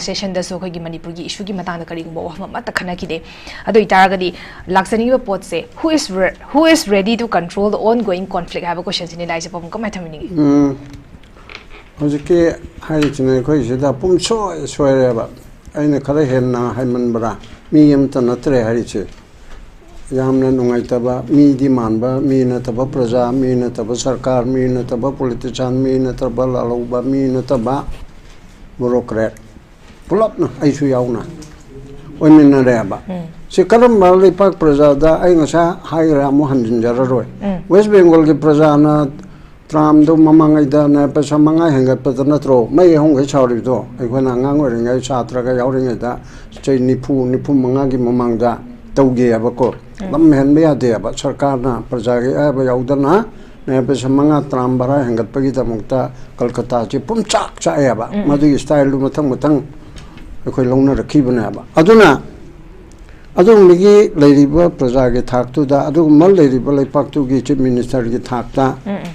ꯁꯦꯁꯟꯗꯁꯨ ꯑꯩꯈꯣꯏꯒꯤ ꯃꯅꯤꯄꯨꯔꯒꯤ ꯏꯁꯨꯒꯤ ꯃꯇꯥꯡꯗ ꯀꯔꯤꯒꯨꯝꯕ ꯋꯥꯐꯝ ꯑꯃꯠꯇ ꯈꯟꯅꯈꯤꯗꯦ꯫ ꯑꯗꯨ ꯑꯣꯏꯇꯥꯔꯒꯗꯤ ꯂꯥꯛꯆꯅꯤꯡꯉꯤꯕ ꯄꯣꯠꯁꯦ, who is re-, who is ready to control the ongoing conflict ꯍꯥꯏꯕ ꯀꯣꯏꯁꯟꯁꯤꯅꯤꯗ ꯑꯩꯁꯦ ꯄꯥꯕꯨꯡ ꯀꯃꯥꯏꯅ ꯊꯝꯕꯤꯅꯤꯡꯉꯤ? ꯎꯝ, ꯍꯧꯖꯤꯛꯀꯤ ꯍꯥꯏꯔꯤꯁꯤꯅ ꯑꯩꯈꯣꯏꯁꯤꯗ ꯄꯨꯝꯁꯣꯏ ꯁꯣꯏꯔꯦꯕ꯫ ꯑꯩꯅ ꯈꯔ ꯍꯦꯟꯅ ꯍꯥꯏꯃꯟꯕ꯭ꯔꯥ? ꯃꯤ ꯑꯃꯠꯇ ꯅꯠꯇ꯭ꯔꯦ ꯍꯥꯏꯔꯤꯁꯦ꯫ ꯌꯥꯝꯅ ꯅꯨꯡꯉꯥꯏꯇꯕ, ꯃꯤꯗꯤ ꯃꯥꯟꯕ, ꯃꯤ ꯅꯠꯇꯕ ꯄ꯭ꯔꯖꯥ, ꯃꯤ ꯅꯠꯇꯕ ꯁꯔꯀꯥꯔ, ꯃꯤ ꯅꯠꯇꯕ ꯄꯣꯂꯤꯇꯤꯁꯤꯌꯥꯟ, ꯃꯤ ꯅꯠꯇꯕ ꯂꯥꯜꯍꯧꯕ, ꯃꯤ ꯅꯠꯇꯕ ꯕ꯭ꯌꯨꯔꯣꯀ꯭ꯔꯦꯠ, ꯄꯨꯂꯞꯅ, ꯑꯩꯁꯨ ꯌꯥꯎꯅ, ꯑꯣꯏꯃꯤꯟꯅꯔꯦꯕ꯫ ꯁꯤ ꯀꯔꯝꯕ ꯂꯩꯄꯥꯛ ꯄ꯭ꯔꯖꯥꯗ, ꯑꯩ ꯉꯁꯥꯏ ꯍꯥꯏꯈ꯭ꯔꯦ, ꯑꯃꯨꯛ ꯍꯟꯖꯤꯟꯖꯔꯔꯣꯏ꯫ ꯋꯦꯁ ꯕꯦꯡꯒꯣꯜꯒꯤ ꯄ꯭ꯔꯖꯥꯅ ꯇ꯭ꯔꯥꯝꯗꯣ ꯃꯃꯥꯡꯉꯩꯗ ꯅꯌꯥ ꯄꯩꯁꯥ ꯃꯉꯥ ꯍꯦꯟꯒꯠꯄꯗ ꯅꯠꯇ꯭ꯔꯣ ꯃꯩ ꯑꯍꯨꯝꯈꯩ ꯁꯥꯎꯔꯤꯕꯗꯣ? ꯑꯩꯈꯣꯏꯅ ꯑꯉꯥꯡ ꯑꯣꯏꯔꯤꯉꯩ ꯁꯥꯇ꯭ꯔꯒ ꯌꯥꯎꯔꯤꯉꯩꯗ ꯆꯍꯤ ꯅꯤꯐꯨ, ꯅꯤꯐꯨ ꯃꯉꯥꯒꯤ ꯃꯃꯥꯡꯗ ꯇꯧꯒꯤꯑꯕꯀꯣ꯫ ꯎꯝ꯫ ꯂꯝ ꯍꯦꯟꯕ ꯌꯥꯗꯦꯕ꯫ ꯁꯔꯀꯥꯔꯅ ꯄ꯭ꯔꯖꯥꯒꯤ ꯑꯌꯥꯕ ꯌꯥꯎꯗꯅ ꯅꯌꯥ ꯄꯩꯁꯥ ꯃꯉꯥ ꯇ꯭ꯔꯥꯝ ꯚꯔꯥ ꯍꯦꯟꯒꯠꯄꯒꯤꯗꯃꯛꯇ ꯀꯜꯀꯇꯥꯁꯤ ꯄꯨꯝꯆꯥꯛ ꯆꯥꯛꯑꯦꯕ꯫ ꯎꯝ꯫ ꯃꯗꯨꯒꯤ ꯁ꯭ꯇꯥꯏꯜꯗꯨ ꯃꯊꯪ ꯃꯊꯪ ꯑꯩꯈꯣꯏ ꯂꯧꯅꯔꯛꯈꯤꯕꯅꯦꯕ꯫ ꯑꯗꯨꯅ ꯑꯗꯨꯒꯨꯝꯕꯒꯤ ꯂꯩꯔꯤꯕ ꯄ꯭ꯔꯖꯥꯒꯤ ꯊꯥꯛꯇꯨꯗ, ꯑꯗꯨꯒꯨꯝꯕ ꯂꯩꯔꯤꯕ ꯂꯩꯄꯥꯛꯇꯨꯒꯤ ꯆꯤꯐ ꯃꯤꯅꯤꯁꯇꯔꯒꯤ ꯊꯥꯛꯇ ꯎꯝ, ꯎꯝ꯫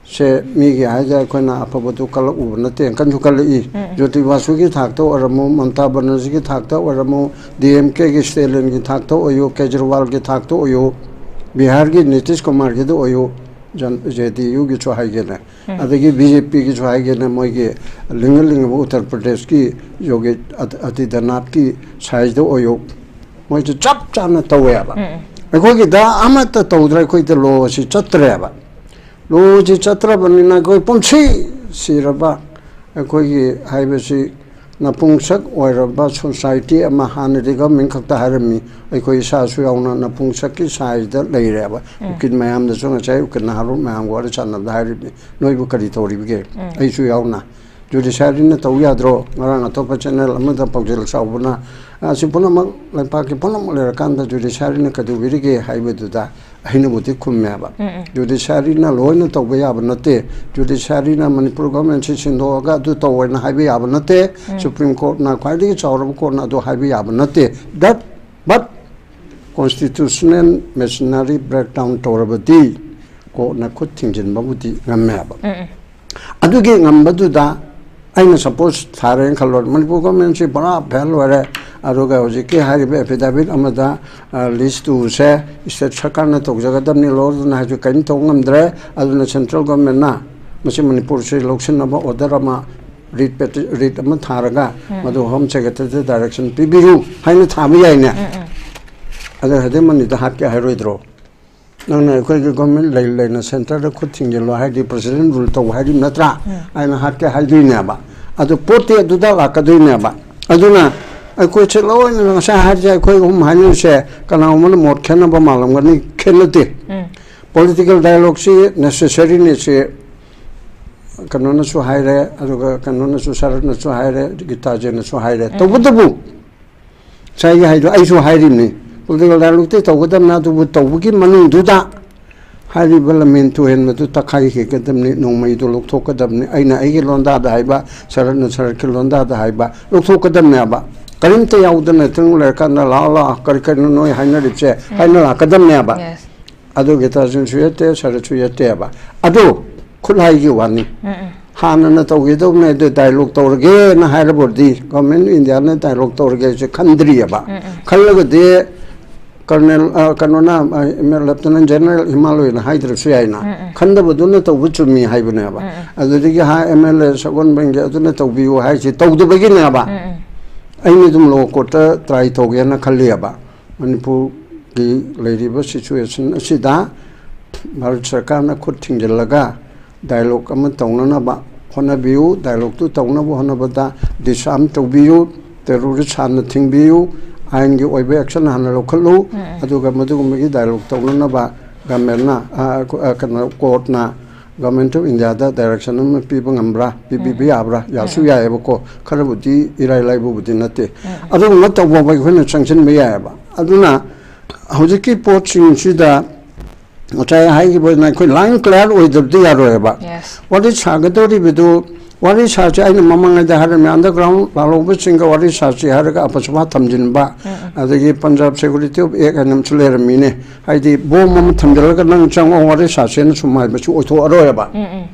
ꯁꯦ ꯃꯤꯒꯤ ꯍꯥꯏꯗ ꯑꯩꯈꯣꯏꯅ ꯑꯐꯕꯗꯨ ꯀꯜꯂꯛꯎꯕ ꯅꯠꯇꯦ, ꯀꯟꯁꯨ ꯀꯜꯂꯛꯏ꯫ ꯎꯝ, ꯎꯝ꯫ ꯖꯣꯇꯤ ꯕꯥꯁꯨꯒꯤ ꯊꯥꯛꯇ ꯑꯣꯏꯔꯝꯃꯨ, ꯃꯃꯇꯥ ꯕꯅꯔꯖꯤꯒꯤ ꯊꯥꯛꯇ ꯑꯣꯏꯔꯝꯃꯨ, ꯗꯤ ꯑꯦꯝ ꯀꯦꯒꯤ ꯁ꯭ꯇꯦꯂꯤꯟꯒꯤ ꯊꯥꯛꯇ ꯑꯣꯏꯌꯨ, ꯀꯦꯖꯔꯤꯋꯥꯜꯒꯤ ꯊꯥꯛꯇ ꯑꯣꯏꯌꯨ, ꯕꯤꯍꯥꯔꯒꯤ ꯅꯤꯇꯤꯁ ꯀꯨꯃꯥꯔꯒꯤꯗ ꯑꯣꯏꯌꯨ, ꯖꯦ ꯗꯤ ꯌꯨꯒꯤꯁꯨ ꯍꯥꯏꯒꯦꯅꯦ, ꯎꯝ꯫ ꯑꯗꯒꯤ ꯕꯤ ꯖꯦ ꯄꯤꯒꯤꯁꯨ ꯍꯥꯏꯒꯦꯅꯦ, ꯃꯣꯏꯒꯤ ꯂꯤꯡꯉ ꯂꯤꯡꯉꯕ ꯎꯠꯇꯔ ꯄ꯭ꯔꯗꯦꯁꯀꯤ ꯌꯣꯒꯤ ꯑꯗ-, ꯑꯗꯤꯗ꯭ꯌꯅꯥꯊꯀꯤ ꯁꯥꯏꯖꯇ ꯑꯣꯏꯌꯨ, ꯃꯣꯏꯁꯨ ꯆꯞ ꯆꯥꯅ ꯇꯧꯋꯦꯕ꯫ ꯎꯝ, ꯎꯝ꯫ ꯑꯩꯈꯣꯏꯒꯤꯗ ꯑꯃꯠꯇ ꯇꯧꯗ꯭ꯔꯦ, ꯑꯩꯈꯣꯏꯗ ꯂꯣ ꯑꯁꯤ ꯆꯠꯇ꯭ꯔꯦꯕ꯫ ꯂꯣꯁꯤ ꯆꯠꯇ꯭ꯔꯕꯅꯤꯅ ꯑꯩꯈꯣꯏ ꯄꯨꯟꯁꯤ ꯁꯤꯔꯕ ꯑꯩꯈꯣꯏꯒꯤ ꯍꯥꯏꯕꯁꯤ ꯅꯄꯨꯡꯁꯛ ꯑꯣꯏꯔꯕ ꯁꯣꯁꯥꯏꯇꯤ ꯑꯃ, ꯍꯥꯟꯅꯗꯤ ꯒꯚꯔꯟꯃꯦꯟ ꯈꯛꯇ ꯍꯥꯏꯔꯝꯃꯤ, ꯑꯩꯈꯣꯏ ꯏꯁꯥꯁꯨ ꯌꯥꯎꯅ ꯅꯄꯨꯡꯁꯛꯀꯤ ꯁꯥꯏꯖꯇ ꯂꯩꯔꯦꯕ꯫ ꯎꯝ꯫ ꯎꯀꯤꯜ ꯃꯌꯥꯝꯗꯁꯨ ꯉꯁꯥꯏ ꯎꯀꯤꯜ ꯅꯍꯥꯔꯣꯜ ꯃꯌꯥꯝꯒ ꯋꯥꯔꯤ ꯁꯥꯟꯅꯕꯗ ꯍꯥꯏꯔꯤꯕꯅꯤ, "ꯅꯣꯏꯕꯨ ꯀꯔꯤ ꯇꯧꯔꯤꯕꯒꯦ?" ꯎꯝ꯫ ꯑꯩꯁꯨ ꯌꯥꯎꯅ꯫ ꯖꯨꯗꯤꯁꯤꯌꯥꯔꯤꯅ ꯇꯧ ꯌꯥꯗ꯭ꯔꯣ? ꯉꯔꯥꯡ ꯑꯇꯣꯞꯄ ꯆꯦꯅꯦꯜ ꯑꯃꯗ ꯄꯥꯎꯖꯦꯜ ꯆꯥꯎꯕꯅ, "ꯑꯁꯤ ꯄꯨꯝꯅꯃꯛ ꯂꯩꯄꯥꯛꯀꯤ ꯄꯨꯝꯅꯃꯛ ꯂꯩꯔꯀꯥꯟꯗ ꯖꯨꯗꯤꯁꯤꯌꯥꯔꯤꯅ ꯀꯩꯗꯧꯕꯤꯔꯤꯒꯦ?" ꯍꯥꯏꯕꯗꯨꯗ ꯑꯩꯅꯕꯨꯗꯤ ꯈꯨꯝꯃꯦꯕ꯫ ꯎꯝ, ꯎꯝ꯫ ꯖꯨꯗꯤꯁꯤꯌꯥꯔꯤꯅ ꯂꯣꯏꯅ ꯇꯧꯕ ꯌꯥꯕ ꯅꯠꯇꯦ꯫ ꯖꯨꯗꯤꯁꯤꯌꯥꯔꯤꯅ ꯃꯅꯤꯄꯨꯔ ꯒꯚꯔꯟꯃꯦꯟꯁꯤ ꯁꯤꯟꯗꯣꯛꯑꯒ ꯑꯗꯨ ꯇꯧꯑꯣꯅ ꯍꯥꯏꯕ ꯌꯥꯕ ꯅꯠꯇꯦ꯫ ꯎꯝ꯫ ꯁꯨꯄ꯭ꯔꯤꯝ ꯀꯣꯔꯠꯅ, ꯈ꯭ꯋꯥꯏꯗꯒꯤ ꯆꯥꯎꯔꯕ ꯀꯣꯔꯠꯅ ꯑꯗꯨ ꯍꯥꯏꯕ ꯌꯥꯕ ꯅꯠꯇꯦ꯫ That, but constitutional machinery breakdown ꯇꯧꯔꯕꯗꯤ ꯀꯣꯔꯠꯅ ꯈꯨꯠ ꯊꯤꯡꯖꯤꯟꯕꯕꯨꯗꯤ ꯉꯝꯃꯦꯕ꯫ ꯎꯝ, ꯎꯝ꯫ ꯑꯗꯨꯒꯤ ꯉꯝꯕꯗꯨꯗ ꯑꯩꯅ ꯁꯄꯣꯁ ꯊꯥꯔꯦꯅ ꯈꯜꯂꯣ, ꯃꯅꯤꯄꯨꯔ ꯒꯣꯔꯃꯦꯟꯁꯤ ꯄꯨꯔꯥ ꯐꯦꯜ ꯑꯣꯏꯔꯦ, ꯑꯗꯨꯒ ꯍꯧꯖꯤꯛꯀꯤ ꯍꯥꯏꯔꯤꯕ ꯑꯦꯐꯤꯗꯥꯚꯤꯠ ꯑꯃꯗ, ꯑ, ꯂꯤꯁ ꯇꯨꯁꯦ ꯁ꯭ꯇꯦꯠ ꯁꯔꯀꯥꯔꯅ ꯇꯧꯖꯒꯗꯕꯅꯤ, ꯂꯣꯗꯨꯅ ꯍꯥꯏꯁꯨ ꯀꯔꯤꯝ ꯇꯧꯕ ꯉꯝꯗ꯭ꯔꯦ, ꯑꯗꯨꯅ ꯁꯦꯟꯇ꯭ꯔꯦꯜ ꯒꯣꯔꯃꯦꯟꯅ ꯃꯁꯤ ꯃꯅꯤꯄꯨꯔꯁꯤ ꯂꯧꯁꯤꯟꯅꯕ ꯑꯣꯔꯗꯔ ꯑꯃ, ꯔꯤꯠ ꯄꯦꯇꯤ-, ꯔꯤꯠ ꯑꯃ ꯊꯥꯔꯒ ꯎꯝ꯫ ꯃꯗꯨ ꯍꯣꯝ ꯁꯦꯀ꯭ꯔꯦꯇꯔꯤꯗ ꯗꯥꯏꯔꯦꯛꯁꯟ ꯄꯤꯕꯤꯌꯨ ꯍꯥꯏꯅ ꯊꯥꯕ ꯌꯥꯏꯅꯦ꯫ ꯎꯝ, ꯎꯝ꯫ ꯑꯗꯨ ꯍꯥꯏꯗꯤ ꯃꯅꯤꯗ ꯍꯥꯠꯀꯦ ꯍꯥꯏꯔꯣꯏꯗ꯭ꯔꯣ? ꯅꯪꯅ ꯑꯩꯈꯣꯏꯒꯤ ꯒꯣꯔꯃꯦꯟ ꯂꯩ ꯂꯩꯅ ꯁꯦꯟꯇꯔꯗ ꯈꯨꯠ ꯊꯤꯡꯖꯤꯜꯂꯣ ꯍꯥꯏꯗꯤ ꯄ꯭ꯔꯁꯤꯗꯦꯟ ꯔꯨꯜ ꯇꯧ ꯍꯥꯏꯔꯤꯕ ꯅꯠꯇ꯭ꯔꯥ? ꯎꯝ꯫ ꯑꯩꯅ ꯍꯥꯠꯀꯦ ꯍꯥꯏꯗꯣꯏꯅꯦꯕ꯫ ꯑꯗꯨ ꯄꯣꯠꯇꯤ ꯑꯗꯨꯗ ꯂꯥꯛꯀꯗꯣꯏꯅꯦꯕ꯫ ꯑꯗꯨꯅ ꯑꯩꯈꯣꯏꯁꯦ ꯂꯣꯏꯅ ꯉꯁꯥꯏ ꯍꯥꯏꯔꯤꯁꯦ ꯑꯩꯈꯣꯏ ꯑꯍꯨꯝ ꯍꯥꯏꯅꯔꯤꯁꯦ ꯀꯅꯥꯒꯨꯝꯕꯅ ꯃꯣꯠ ꯈꯦꯠꯅꯕ ꯃꯥꯜꯂꯝꯒꯅꯤ, ꯈꯦꯠꯅꯗꯦ꯫ ꯎꯝ꯫ Political dialogue ꯁꯤ necessary ꯅꯤ ꯁꯤ ꯀꯩꯅꯣꯅꯁꯨ ꯍꯥꯏꯔꯦ, ꯑꯗꯨꯒ ꯀꯩꯅꯣꯅꯁꯨ, ꯁꯔꯠꯅꯁꯨ ꯍꯥꯏꯔꯦ, ꯒꯤꯇꯥꯖꯦꯅꯁꯨ ꯍꯥꯏꯔꯦ꯫ ꯇꯧꯕꯇꯕꯨ ꯉꯁꯥꯏꯒꯤ ꯍꯥꯏꯗꯣ ꯑꯩꯁꯨ ꯍꯥꯏꯔꯤꯕꯅꯤ, political dialogue ꯇꯤ ꯇꯧꯒꯗꯕꯅꯤ, ꯑꯗꯨꯕꯨ ꯇꯧꯕꯒꯤ ꯃꯅꯨꯡꯗꯨꯗ ꯍꯥꯏꯔꯤꯕ ꯂꯝꯃꯦꯟ ꯇꯨꯍꯦꯟꯕꯗꯨ ꯇꯛꯈꯥꯏꯈꯤꯒꯗꯕꯅꯤ, ꯅꯣꯡꯃꯩꯗꯨ ꯂꯧꯊꯣꯛꯀꯗꯕꯅꯤ꯫ ꯑꯩꯅ ꯑꯩꯒꯤ ꯂꯣꯟꯗꯥꯗ ꯍꯥꯏꯕ, ꯁꯔꯠꯅ ꯁꯔꯠꯀꯤ ꯂꯣꯟꯗꯥꯗ ꯍꯥꯏꯕ ꯂꯧꯊꯣꯛꯀꯗꯕꯅꯦꯕ꯫ ꯀꯔꯤꯝꯇ ꯌꯥꯎꯗꯅ ꯇꯨꯡ ꯂꯩꯔꯀꯥꯟꯗ "ꯂꯥꯛꯑꯣ, ꯂꯥꯛꯑꯣ, ꯀꯔꯤ ꯀꯔꯤꯅꯣ ꯅꯣꯏ ꯍꯥꯏꯅꯔꯤꯕꯁꯦ" ꯍꯥꯏꯅ ꯂꯥꯛꯀꯗꯕꯅꯦꯕ꯫ Yes. ꯑꯗꯨ ꯒꯤꯇꯥꯖꯦꯟꯁꯨ ꯌꯦꯠꯇꯦ, ꯁꯔꯠꯁꯨ ꯌꯦꯠꯇꯦꯕ꯫ ꯑꯗꯨ ꯈꯨꯠꯂꯥꯏꯒꯤ ꯋꯥꯅꯤ꯫ ꯍꯥꯟꯅꯅ ꯇꯧꯒꯦ ꯇꯧꯕꯅꯦ, ꯑꯗꯨ dialogue ꯇꯧꯔꯒꯦꯅ ꯍꯥꯏꯔꯕꯗꯤ, government of India ꯅ dialogue ꯇꯧꯔꯒꯦ ꯍꯥꯏꯁꯦ ꯈꯟꯗ꯭ꯔꯤꯑꯕ꯫ ꯈꯜꯂꯒꯗꯤ Colonel, ꯑ, ꯀꯩꯅꯣꯅ, ꯑ, Lieutenant General ꯍꯤꯃꯥꯂꯣꯏꯅ ꯍꯥꯏꯗ꯭ꯔꯁꯨ ꯌꯥꯏꯅ, ꯈꯟꯗꯕꯗꯨꯅ ꯇꯧꯕ ꯆꯨꯝꯃꯤ ꯍꯥꯏꯕꯅꯦꯕ꯫ ꯑꯗꯨꯗꯒꯤ ꯍꯥ MLA ꯁꯒꯣꯜꯕꯟꯒꯤ ꯑꯗꯨꯅ ꯇꯧꯕꯤꯌꯨ ꯍꯥꯏꯁꯦ ꯇꯧꯗꯕꯒꯤꯅꯦꯕ꯫ ꯑꯩꯅ ꯑꯗꯨꯝ lower court ꯇ try ꯇꯧꯒꯦꯅ ꯈꯜꯂꯤꯑꯕ꯫ ꯃꯅꯤꯄꯨꯔꯒꯤ ꯂꯩꯔꯤꯕ situation ꯑꯁꯤꯗ ꯚꯥꯔꯠ ꯁꯔꯀꯥꯔꯅ ꯈꯨꯠ ꯊꯤꯡꯖꯤꯜꯂꯒ dialogue ꯑꯃ ꯇꯧꯅꯅꯕ ꯍꯣꯠꯅꯕꯤꯌꯨ꯫ Dialogue ꯇꯨ ꯇꯧꯅꯕ ꯍꯣꯠꯅꯕꯗ disarm ꯇꯧꯕꯤꯌꯨ, terrorist ꯍꯥꯟꯅ ꯊꯤꯡꯕꯤꯌꯨ, ꯑꯥꯏꯟꯒꯤ ꯑꯣꯏꯕ action ꯍꯥꯟꯅ ꯂꯧꯈꯠꯂꯨ, ꯑꯗꯨꯒ ꯃꯗꯨꯒꯨꯝꯕꯒꯤ dialogue ꯇꯧꯅꯅꯕ government ꯅ, ꯑ, ꯑ, ꯀꯩꯅꯣ, court ꯅ Government of India the direction ꯑꯃ ꯄꯤꯕ ꯉꯝꯕ꯭ꯔꯥ, ꯄꯤꯕꯤꯕ ꯌꯥꯕ꯭ꯔꯥ? ꯌꯥꯁꯨ ꯌꯥꯏꯑꯕꯀꯣ, ꯈꯔꯕꯨꯗꯤ ꯏꯔꯥꯏ ꯂꯥꯏꯕꯕꯨꯗꯤ ꯅꯠꯇꯦ꯫ ꯑꯗꯨꯒꯨꯝꯕ ꯇꯧꯕ ꯐꯥꯎꯕ ꯑꯩꯈꯣꯏꯅ ꯆꯪꯁꯤꯟꯕ ꯌꯥꯏꯑꯕ꯫ ꯑꯗꯨꯅ ꯍꯧꯖꯤꯛꯀꯤ ꯄꯣꯠꯁꯤꯡꯁꯤꯗ ꯉꯁꯥꯏ ꯍꯥꯏꯈꯤꯕ ꯑꯩꯈꯣꯏ line clear ꯑꯣꯏꯗꯕꯗꯤ ꯌꯥꯔꯣꯏꯑꯕ꯫ Yes. ꯋꯥꯔꯤ ꯁꯥꯒꯗꯧꯔꯤꯕꯗꯨ, ꯋꯥꯔꯤ ꯁꯥꯁꯤ ꯑꯩꯅ ꯃꯃꯥꯡꯉꯩꯗ ꯍꯥꯏꯔꯝꯃꯤ, underground ꯂꯥꯜꯍꯧꯕꯁꯤꯡꯒ ꯋꯥꯔꯤ ꯁꯥꯁꯤ ꯍꯥꯏꯔꯒ ꯑꯐꯁꯨꯐꯥ ꯊꯝꯖꯤꯟꯕ, ꯑꯗꯒꯤ Punjab Security of Act ꯍꯥꯏꯅ ꯑꯃꯁꯨ ꯂꯩꯔꯝꯃꯤꯅꯦ꯫ ꯍꯥꯏꯗꯤ bomb ꯑꯃ ꯊꯝꯖꯤꯜꯂꯒ "ꯅꯪ ꯆꯪꯉꯛꯑꯣ, ꯋꯥꯔꯤ ꯁꯥꯁꯦꯅ" ꯁꯨꯝ ꯍꯥꯏꯕꯁꯨ ꯑꯣꯏꯊꯣꯛꯑꯔꯣꯏꯕ꯫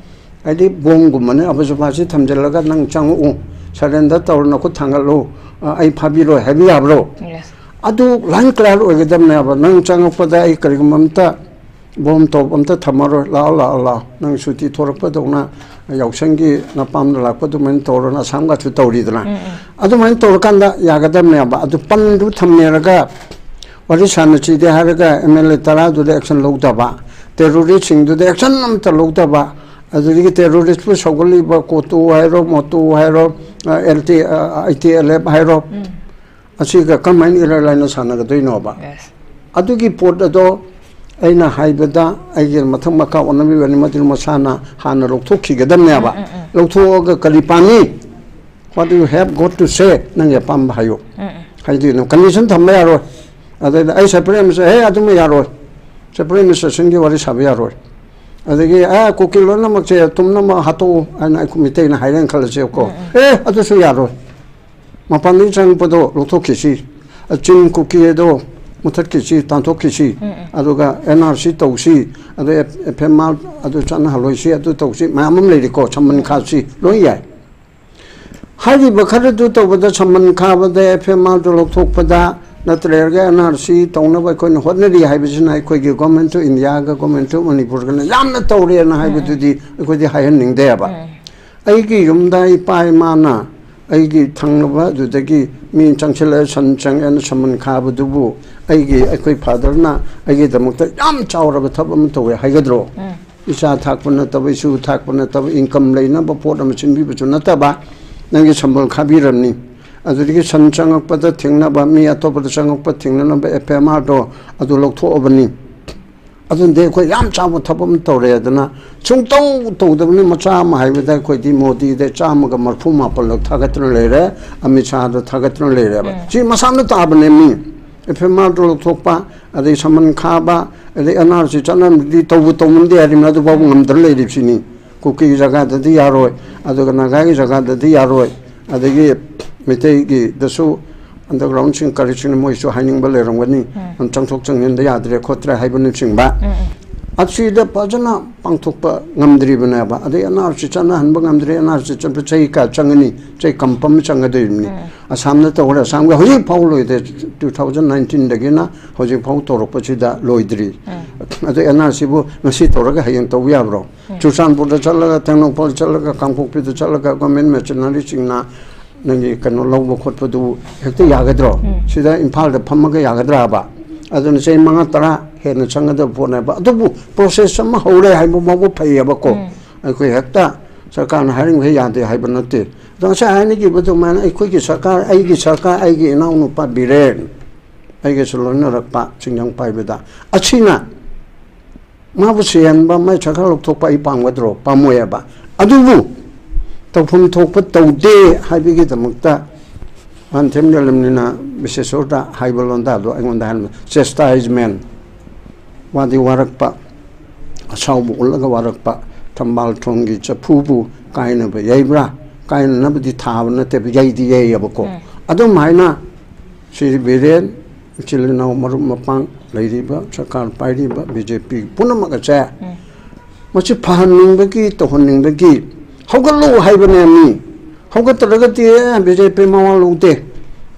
ꯍꯥꯏꯗꯤ bomb ꯒꯨꯝꯕꯅꯦ, ꯑꯐꯁꯨꯐꯥꯁꯤ ꯊꯝꯖꯤꯜꯂꯒ "ꯅꯪ ꯆꯪꯉꯛꯎ, surrender ꯇꯧꯔꯣ, ꯅꯈꯨꯠ ꯊꯥꯡꯒꯠꯂꯨ, ꯑ, ꯑꯩ ꯐꯥꯕꯤꯔꯣꯏ" ꯍꯥꯏꯕ ꯌꯥꯕ꯭ꯔꯣ? Yes. ꯑꯗꯨ line clear ꯑꯣꯏꯒꯗꯕꯅꯦꯕ꯫ "ꯅꯪ ꯆꯪꯉꯛꯄꯗ ꯑꯩ ꯀꯔꯤꯒꯨꯝꯕ ꯑꯝꯇ bomb ꯇꯣꯞ ꯑꯝꯇ ꯊꯝꯃꯔꯣꯏ, ꯂꯥꯛꯑꯣ, ꯂꯥꯛꯑꯣ, ꯂꯥꯛꯑꯣ, ꯅꯪ ꯁꯨꯇꯤ ꯊꯣꯔꯛꯄꯗꯧꯅ ꯌꯥꯎꯁꯪꯒꯤ ꯅꯄꯥꯝꯗ ꯂꯥꯛꯄ ꯑꯗꯨꯃꯥꯏꯅ ꯇꯧꯔꯣꯅ" ꯑꯁꯥꯝꯒꯁꯨ ꯇꯧꯔꯤꯗꯅ꯫ ꯑꯗꯨꯃꯥꯏꯅ ꯇꯧꯔꯀꯥꯟꯗ ꯌꯥꯒꯗꯕꯅꯦꯕ꯫ ꯑꯗꯨ ꯄꯟꯗꯨ ꯊꯝꯅꯔꯒ ꯋꯥꯔꯤ ꯁꯥꯟꯅꯁꯤꯗꯤ ꯍꯥꯏꯔꯒ MLA ꯇꯔꯥꯗꯨꯗ action ꯂꯧꯗꯕ, terrorist ꯁꯤꯡꯗꯨꯗ action ꯑꯝꯇ ꯂꯧꯗꯕ, ꯑꯗꯨꯗꯒꯤ terrorist ꯄꯨ ꯁꯧꯒꯠꯂꯤꯕ COTU ꯍꯥꯏꯔꯣ, MOTU ꯍꯥꯏꯔꯣ, ꯑ, LT, ꯑ, ITLF ꯍꯥꯏꯔꯣ, ꯑꯁꯤꯒ ꯀꯔꯝꯍꯥꯏꯅ ꯏꯔꯥꯏ ꯂꯥꯏꯅ ꯁꯥꯟꯅꯒꯗꯣꯏꯅꯣꯕ? Yes. ꯑꯗꯨꯒꯤ ꯄꯣꯠ ꯑꯗꯣ ꯑꯩꯅ ꯍꯥꯏꯕꯗ ꯑꯩꯒꯤ ꯃꯊꯛ ꯃꯈꯥ ꯑꯣꯟꯅꯕꯤꯕꯅꯤ, ꯃꯗꯨ ꯃꯁꯥꯅ ꯍꯥꯟꯅ ꯂꯧꯊꯣꯛꯈꯤꯒꯗꯕꯅꯦꯕ꯫ ꯎꯝ, ꯎꯝ, ꯎꯝ꯫ ꯂꯧꯊꯣꯛꯑꯒ ꯀꯔꯤ ꯄꯥꯝꯃꯤ? What do you have got to say? ꯅꯪꯒꯤ ꯑꯄꯥꯝꯕ ꯍꯥꯏꯌꯨ꯫ ꯎꯝ, ꯎꯝ꯫ ꯍꯥꯏꯗꯤ condition ꯊꯝꯕ ꯌꯥꯔꯣꯏ꯫ ꯑꯗꯩꯗ ꯑꯩ separate administration, ꯍꯦ, ꯑꯗꯨꯃ ꯌꯥꯔꯣꯏ, separate administrationꯒꯤ ꯋꯥꯔꯤ ꯁꯥꯕ ꯌꯥꯔꯣꯏ꯫ ꯑꯗꯒꯤ ꯑꯦ, ꯀꯨꯀꯤ ꯂꯣꯏꯅꯃꯛꯁꯦ ꯇꯨꯝꯅꯃꯛ ꯍꯥꯠꯇꯣꯛꯎ ꯍꯥꯏꯅ ꯑꯩꯈꯣꯏ ꯃꯤꯇꯩꯅ ꯍꯥꯏꯔꯦꯅ ꯈꯜꯂꯁꯦꯕꯀꯣ꯫ ꯎꯝ, ꯎꯝ꯫ ꯑꯦ, ꯑꯗꯨꯁꯨ ꯌꯥꯔꯣꯏ꯫ ꯃꯄꯥꯟꯗꯒꯤ ꯆꯪꯉꯛꯄꯗꯣ ꯂꯧꯊꯣꯛꯈꯤꯁꯤ, ꯆꯤꯡ ꯀꯨꯀꯤ ꯑꯗꯣ ꯃꯨꯊꯠꯈꯤꯁꯤ, ꯇꯥꯟꯊꯣꯛꯈꯤꯁꯤ꯫ ꯎꯝ, ꯎꯝ꯫ ꯑꯗꯨꯒ NRC ꯇꯧꯁꯤ, ꯑꯗ FMR ꯑꯗꯨ ꯆꯠꯅꯍꯜꯂꯣꯏꯁꯤ, ꯑꯗꯨ ꯇꯧꯁꯤ, ꯃꯌꯥꯝ ꯑꯃ ꯂꯩꯔꯤꯀꯣ, ꯁꯃꯟ ꯈꯥꯁꯤ, ꯂꯣꯏ ꯌꯥꯏ꯫ ꯍꯥꯏꯔꯤꯕ ꯈꯔꯗꯨ ꯇꯧꯕꯗ, ꯁꯃꯟ ꯈꯥꯕꯗ, FMRꯗꯨ ꯂꯧꯊꯣꯛꯄꯗ, ꯅꯠꯇ꯭ꯔꯒ NRC ꯇꯧꯅꯕ ꯑꯩꯈꯣꯏꯅ ꯍꯣꯠꯅꯔꯤ ꯍꯥꯏꯕꯁꯤꯅ ꯑꯩꯈꯣꯏꯒꯤ Government of Indiaꯒ Government of ꯃꯅꯤꯄꯨꯔꯒꯅ ꯌꯥꯝꯅ ꯇꯧꯔꯦꯅ ꯍꯥꯏꯕꯗꯨꯗꯤ ꯑꯩꯈꯣꯏꯗꯤ ꯍꯥꯏꯍꯟꯅꯤꯡꯗꯦꯕ꯫ ꯎꯝ꯫ ꯑꯩꯒꯤ ꯌꯨꯝꯗ ꯏꯄꯥ ꯏꯃꯥꯅ ꯑꯩꯒꯤ ꯊꯪꯅꯕ ꯑꯗꯨꯗꯒꯤ ꯃꯤ ꯆꯪꯁꯤꯜꯂꯛꯑꯦ, ꯁꯟ ꯆꯪꯉꯦꯅ ꯁꯃꯟ ꯈꯥꯕꯗꯨꯕꯨ ꯑꯩꯒꯤ, ꯑꯩꯈꯣꯏ fatherꯅ ꯑꯩꯒꯤꯗꯃꯛꯇ ꯌꯥꯝ ꯆꯥꯎꯔꯕ ꯊꯕꯛ ꯑꯃ ꯇꯧꯋꯦ ꯍꯥꯏꯒꯗ꯭ꯔꯣ? ꯎꯝ꯫ ꯏꯆꯥ ꯊꯥꯛꯄ ꯅꯠꯇꯕ, ꯏꯁꯨ ꯊꯥꯛꯄ ꯅꯠꯇꯕ, income ꯂꯩꯅꯕ ꯄꯣꯠ ꯑꯃ ꯁꯤꯟꯕꯤꯕꯁꯨ ꯅꯠꯇꯕ, ꯅꯪꯒꯤ ꯁꯝꯕꯜ ꯈꯥꯕꯤꯔꯝꯅꯤ꯫ ꯑꯗꯨꯗꯒꯤ ꯁꯟ ꯆꯪꯉꯛꯄꯗ ꯊꯦꯡꯅꯕ, ꯃꯤ ꯑꯇꯣꯞꯄꯗ ꯆꯪꯉꯛꯄ ꯊꯦꯡꯅꯅꯕ FMRꯗꯣ ꯑꯗꯨ ꯂꯧꯊꯣꯛꯑꯕꯅꯤ꯫ ꯑꯗꯨꯅꯗꯤ ꯑꯩꯈꯣꯏ ꯌꯥꯝ ꯆꯥꯎꯕ ꯊꯕꯛ ꯑꯃ ꯇꯧꯔꯦ꯫ ꯑꯗꯨꯅ ꯁꯨꯡꯇꯧ ꯇꯧꯗꯕꯅꯤ꯫ ꯃꯆꯥ ꯑꯃ ꯍꯥꯏꯕꯗ ꯑꯩꯈꯣꯏꯗꯤ ꯃꯣꯗꯤꯗ ꯆꯥꯝꯃꯒ ꯃꯔꯐꯨ ꯃꯥꯄꯜꯂꯛ ꯊꯥꯒꯠꯇꯅ ꯂꯩꯔꯦ, ꯑꯃꯤꯠ ꯁꯥꯍꯗ ꯊꯥꯒꯠꯇꯅ ꯂꯩꯔꯦꯕ꯫ ꯎꯝ꯫ ꯁꯤ ꯃꯁꯥꯅ ꯇꯥꯕꯅꯦ ꯃꯤ꯫ FMRꯗꯨ ꯂꯧꯊꯣꯛꯄ, ꯑꯗꯩ ꯁꯃꯟ ꯈꯥꯕ, ꯑꯗꯩ NRC ꯆꯠꯅꯕꯗꯤ ꯇꯧꯕ ꯇꯧꯃꯟꯗꯦ ꯍꯥꯏꯔꯤꯕꯅꯤ, ꯑꯗꯨꯐꯥꯎ ꯉꯝꯗꯅ ꯂꯩꯔꯤꯕꯁꯤꯅꯤ꯫ ꯀꯨꯀꯤꯒꯤ ꯖꯒꯥꯗꯗꯤ ꯌꯥꯔꯣꯏ, ꯑꯗꯨꯒ ꯅꯥꯒꯥꯒꯤ ꯖꯒꯥꯗꯗꯤ ꯌꯥꯔꯣꯏ, ꯑꯗꯒꯤ ꯃꯤꯇꯩꯒꯤꯗꯁꯨ undergroundꯁꯤꯡ ꯀꯔꯤꯁꯤꯡ ꯃꯣꯏꯁꯨ ꯍꯥꯏꯅꯤꯡꯕ ꯂꯩꯔꯝꯒꯅꯤ, ꯎꯝ꯫ ꯌꯥꯝ ꯆꯪꯊꯣꯛ ꯆꯪꯁꯤꯟꯗ ꯌꯥꯗ꯭ꯔꯦ ꯈꯣꯠꯇ꯭ꯔꯦ ꯍꯥꯏꯕꯅꯆꯤꯡꯕ꯫ ꯎꯝ, ꯎꯝ꯫ ꯑꯁꯤꯗ ꯐꯖꯅ ꯄꯥꯡꯊꯣꯛꯄ ꯉꯝꯗ꯭ꯔꯤꯕꯅꯦꯕ꯫ ꯑꯗꯩ NRC ꯆꯠꯅꯍꯟꯕ ꯉꯝꯗ꯭ꯔꯦ, NRC ꯆꯠꯄ ꯆꯍꯤ ꯀꯌꯥ ꯆꯪꯒꯅꯤ? ꯆꯍꯤ ꯀꯝꯄ ꯑꯃ ꯆꯪꯒꯗꯣꯏꯔꯤꯕꯅꯤ꯫ ꯎꯝ꯫ ꯑꯁꯥꯝꯗ ꯇꯧꯈ꯭ꯔꯦ, ꯑꯁꯥꯝꯒꯤ ꯍꯧꯖꯤꯛ ꯐꯥꯎ ꯂꯣꯏꯗꯦ꯫ Two thousand nineteenꯗꯒꯤꯅ ꯍꯧꯖꯤꯛ ꯐꯥꯎ ꯇꯧꯔꯛꯄꯁꯤꯗ ꯂꯣꯏꯗ꯭ꯔꯤ꯫ ꯎꯝ꯫ ꯑꯗꯨ NRCꯕꯨ ꯉꯁꯤ ꯇꯧꯔꯒ ꯍꯌꯦꯡ ꯇꯧꯕ ꯌꯥꯕ꯭ꯔꯣ? ꯎꯝ꯫ ꯆꯨꯔꯆꯥꯟꯄꯨꯔꯗ ꯆꯠꯂꯒ, ꯇꯦꯡꯅꯧꯄꯜ ꯆꯠꯂꯒ, ꯀꯥꯡꯄꯣꯛꯄꯤꯗ ꯆꯠꯂꯒ government machineryꯁꯤꯡꯅ ꯅꯪꯒꯤ ꯀꯩꯅꯣ ꯂꯧꯕ ꯈꯣꯠꯄꯗꯨ ꯍꯦꯛꯇ ꯌꯥꯒꯗ꯭ꯔꯣ? ꯎꯝ꯫ ꯁꯤꯗ ꯏꯝꯐꯥꯜꯗ ꯐꯝꯃꯒ ꯌꯥꯒꯗ꯭ꯔꯥꯕ? ꯑꯗꯨꯅ ꯆꯍꯤ ꯃꯉꯥ ꯇꯔꯥ ꯍꯦꯟꯅ ꯆꯪꯒꯗꯕ ꯄꯣꯠꯅꯦꯕ꯫ ꯑꯗꯨꯕꯨ process ꯑꯃ ꯍꯧꯔꯦ ꯍꯥꯏꯕ ꯐꯥꯎꯕ ꯐꯩꯌꯦꯕꯀꯣ꯫ ꯎꯝ꯫ ꯑꯩꯈꯣꯏ ꯍꯦꯛꯇ ꯁꯔꯀꯥꯔꯅ ꯍꯥꯏꯔꯤꯃꯈꯩ ꯌꯥꯗꯦ ꯍꯥꯏꯕ ꯅꯠꯇꯦ꯫ ꯑꯗꯣ ꯉꯁꯥꯏ ꯍꯥꯏꯅꯈꯤꯕ ꯑꯗꯨꯃꯥꯏꯅ ꯑꯩꯈꯣꯏꯒꯤ ꯁꯔꯀꯥꯔ, ꯑꯩꯒꯤ ꯁꯔꯀꯥꯔ, ꯑꯩꯒꯤ ꯏꯅꯥꯎꯅꯨꯄꯥ ꯕꯤꯔꯦꯟ, ꯑꯩꯒꯁꯨ ꯂꯣꯏꯅꯔꯛꯄ ꯆꯤꯡꯖꯪ ꯄꯥꯏꯕꯗ, ꯑꯁꯤꯅ ꯃꯥꯕꯨ ꯁꯤꯍꯟꯕ, ꯃꯥꯏ ꯁꯔꯀꯥꯔ ꯂꯧꯊꯣꯛꯄ ꯑꯩ ꯄꯥꯝꯒꯗ꯭ꯔꯣ? ꯄꯥꯝꯃꯣꯏ ꯍꯥꯏꯕ꯫ ꯑꯗꯨꯕꯨ ꯇꯧꯐꯝ ꯊꯣꯛꯄ ꯇꯧꯗꯦ ꯍꯥꯏꯕꯒꯤꯗꯃꯛꯇ ꯃꯥꯟꯊꯦꯝ ꯂꯩꯔꯝꯅꯤꯅ ꯕꯤꯁꯦꯁꯣꯔꯗ ꯍꯥꯏꯕ ꯂꯣꯟꯗꯥꯗꯣ ꯑꯩꯉꯣꯟꯗ ꯍꯥꯏꯔꯝꯃꯤ, ꯆꯦꯁꯇꯥꯏꯖꯃꯦꯟ꯫ ꯋꯥꯗꯤ ꯋꯥꯔꯛꯄ, ꯑꯁꯥꯎꯕ ꯎꯠꯂꯒ ꯋꯥꯔꯛꯄ, ꯊꯝꯕꯥꯜ ꯊꯣꯡꯒꯤ ꯆꯐꯨꯕꯨ ꯀꯥꯏꯅꯕ ꯌꯩꯕ꯭ꯔꯥ? ꯀꯥꯏꯅꯅꯕꯗꯤ ꯊꯥꯕ ꯅꯠꯇꯦꯕ, ꯌꯩꯗꯤ ꯌꯩꯌꯦꯕꯀꯣ꯫ ꯎꯝ꯫ ꯑꯗꯨꯝ ꯍꯥꯏꯅ ꯁꯤꯔꯤ ꯕꯤꯔꯦꯟ, ꯏꯆꯤꯜ ꯏꯅꯥꯎ, ꯃꯔꯨꯞ ꯃꯄꯥꯡ ꯂꯩꯔꯤꯕ, ꯁꯔꯀꯥꯔ ꯄꯥꯏꯔꯤꯕ ꯕꯤ ꯖꯦ ꯄꯤ ꯄꯨꯝꯅꯃꯛ ꯑꯁꯦ ꯎꯝ꯫ ꯃꯁꯤ ꯐꯍꯟꯅꯤꯡꯕꯒꯤ, ꯇꯧꯍꯟꯅꯤꯡꯕꯒꯤ ꯍꯧꯒꯠꯂꯨ ꯍꯥꯏꯕꯅꯦ ꯃꯤ꯫ ꯍꯧꯒꯠꯇ꯭ꯔꯒꯗꯤ ꯑꯦ, ꯕꯤ ꯖꯦ ꯄꯤ ꯃꯋꯥ ꯂꯧꯗꯦ,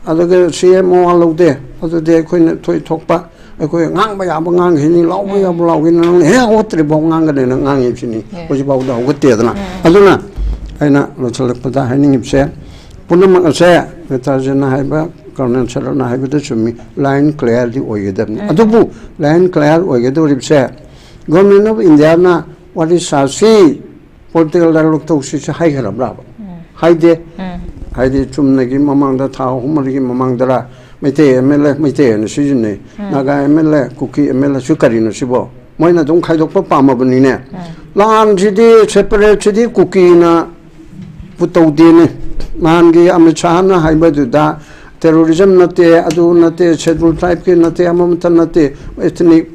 ꯑꯗꯨꯒ ꯁꯤ ꯑꯦꯝ ꯃꯋꯥ ꯂꯧꯗꯦ, ꯑꯗꯨꯗꯤ ꯑꯩꯈꯣꯏꯅ ꯊꯣꯏ ꯊꯣꯛꯄ, ꯑꯩꯈꯣꯏ ꯉꯥꯡꯕ ꯌꯥꯕ ꯉꯥꯡꯈꯤꯅꯤ, ꯂꯥꯎꯕ ꯎꯝ꯫ ꯌꯥꯕ ꯂꯥꯎꯈꯤꯅꯤ, ꯅꯪꯅ ꯍꯦꯛ ꯍꯧꯒꯠꯇ꯭ꯔꯤꯐꯥꯎ ꯉꯥꯡꯒꯅꯤꯅ ꯉꯥꯡꯉꯤꯕꯁꯤꯅꯤ꯫ ꯎꯝ꯫ ꯍꯧꯖꯤꯛꯐꯥꯎꯗ ꯍꯧꯒꯠꯇꯦꯗꯅ꯫ ꯎꯝ꯫ ꯑꯗꯨꯅ ꯑꯩꯅ ꯂꯣꯏꯁꯤꯜꯂꯛꯄꯗ ꯍꯥꯏꯅꯤꯡꯉꯤꯕꯁꯦ, ꯄꯨꯝꯅꯃꯛ ꯑꯁꯦ ꯅꯦꯇꯥꯖꯤꯅ ꯍꯥꯏꯕ, ꯀꯔꯅꯦꯜ ꯁꯔꯠꯅ ꯍꯥꯏꯕꯗ ꯆꯨꯝꯃꯤ, ꯂꯥꯏꯟ ꯀ꯭ꯂꯤꯌꯥꯔꯗꯤ ꯑꯣꯏꯒꯗꯕꯅꯤ꯫ ꯎꯝ꯫ ꯑꯗꯨꯕꯨ ꯂꯥꯏꯟ ꯀ꯭ꯂꯤꯌꯥꯔ ꯑꯣꯏꯒꯗꯧꯔꯤꯕꯁꯦ ꯒꯣꯔꯃꯦꯟ ꯑꯣꯐ ꯏꯟꯗꯤꯌꯥꯅ ꯋꯥꯔꯤ ꯁꯥꯁꯤ, ꯄꯣꯂꯤꯇꯤꯀꯦꯜ ꯗꯥꯏꯂꯣꯒ ꯇꯧꯁꯤꯁꯦ ꯍꯥꯏꯈ꯭ꯔꯕ꯭ꯔꯥꯕ? ꯎꯝ꯫ ꯍꯥꯏꯗꯦ꯫ ꯎꯝ꯫ ꯍꯥꯏꯗꯤ ꯆꯨꯝꯅꯒꯤ ꯃꯃꯥꯡꯗ, ꯊꯥ ꯑꯍꯨꯝ ꯃꯔꯤꯒꯤ ꯃꯃꯥꯡꯗꯔ, Meitei M L A, Meitei ꯍꯥꯏꯅ ꯁꯤꯖꯤꯟꯅꯩ, um. Naga M L A, Kuki M L ꯑꯦꯁꯨ ꯀꯔꯤꯅꯣ ꯁꯤꯕꯣ? ꯃꯣꯏꯅ ꯑꯗꯨꯝ ꯈꯥꯏꯗꯣꯛꯄ ꯄꯥꯝꯃꯕꯅꯤꯅꯦ꯫ ꯎꯝ꯫ ꯂꯥꯟꯁꯤꯗꯤ, ꯁꯦꯄꯔꯦꯠꯁꯤꯗꯤ ꯀꯨꯀꯤꯅ ꯄꯨ ꯇꯧꯗꯦꯅꯦ꯫ ꯅꯍꯥꯟꯒꯤ ꯑꯃꯤꯠ ꯁꯥꯍꯅ ꯍꯥꯏꯕꯗꯨꯗ ꯇꯦꯔꯣꯔꯤꯖꯝ ꯅꯠꯇꯦ, ꯑꯗꯨ ꯅꯠꯇꯦ, ꯁꯦꯗꯨꯜ ꯇ꯭ꯔꯥꯏꯕꯀꯤ ꯅꯠꯇꯦ, ꯑꯃꯃꯠꯇ ꯅꯠꯇꯦ, ꯏꯊꯅꯤꯛ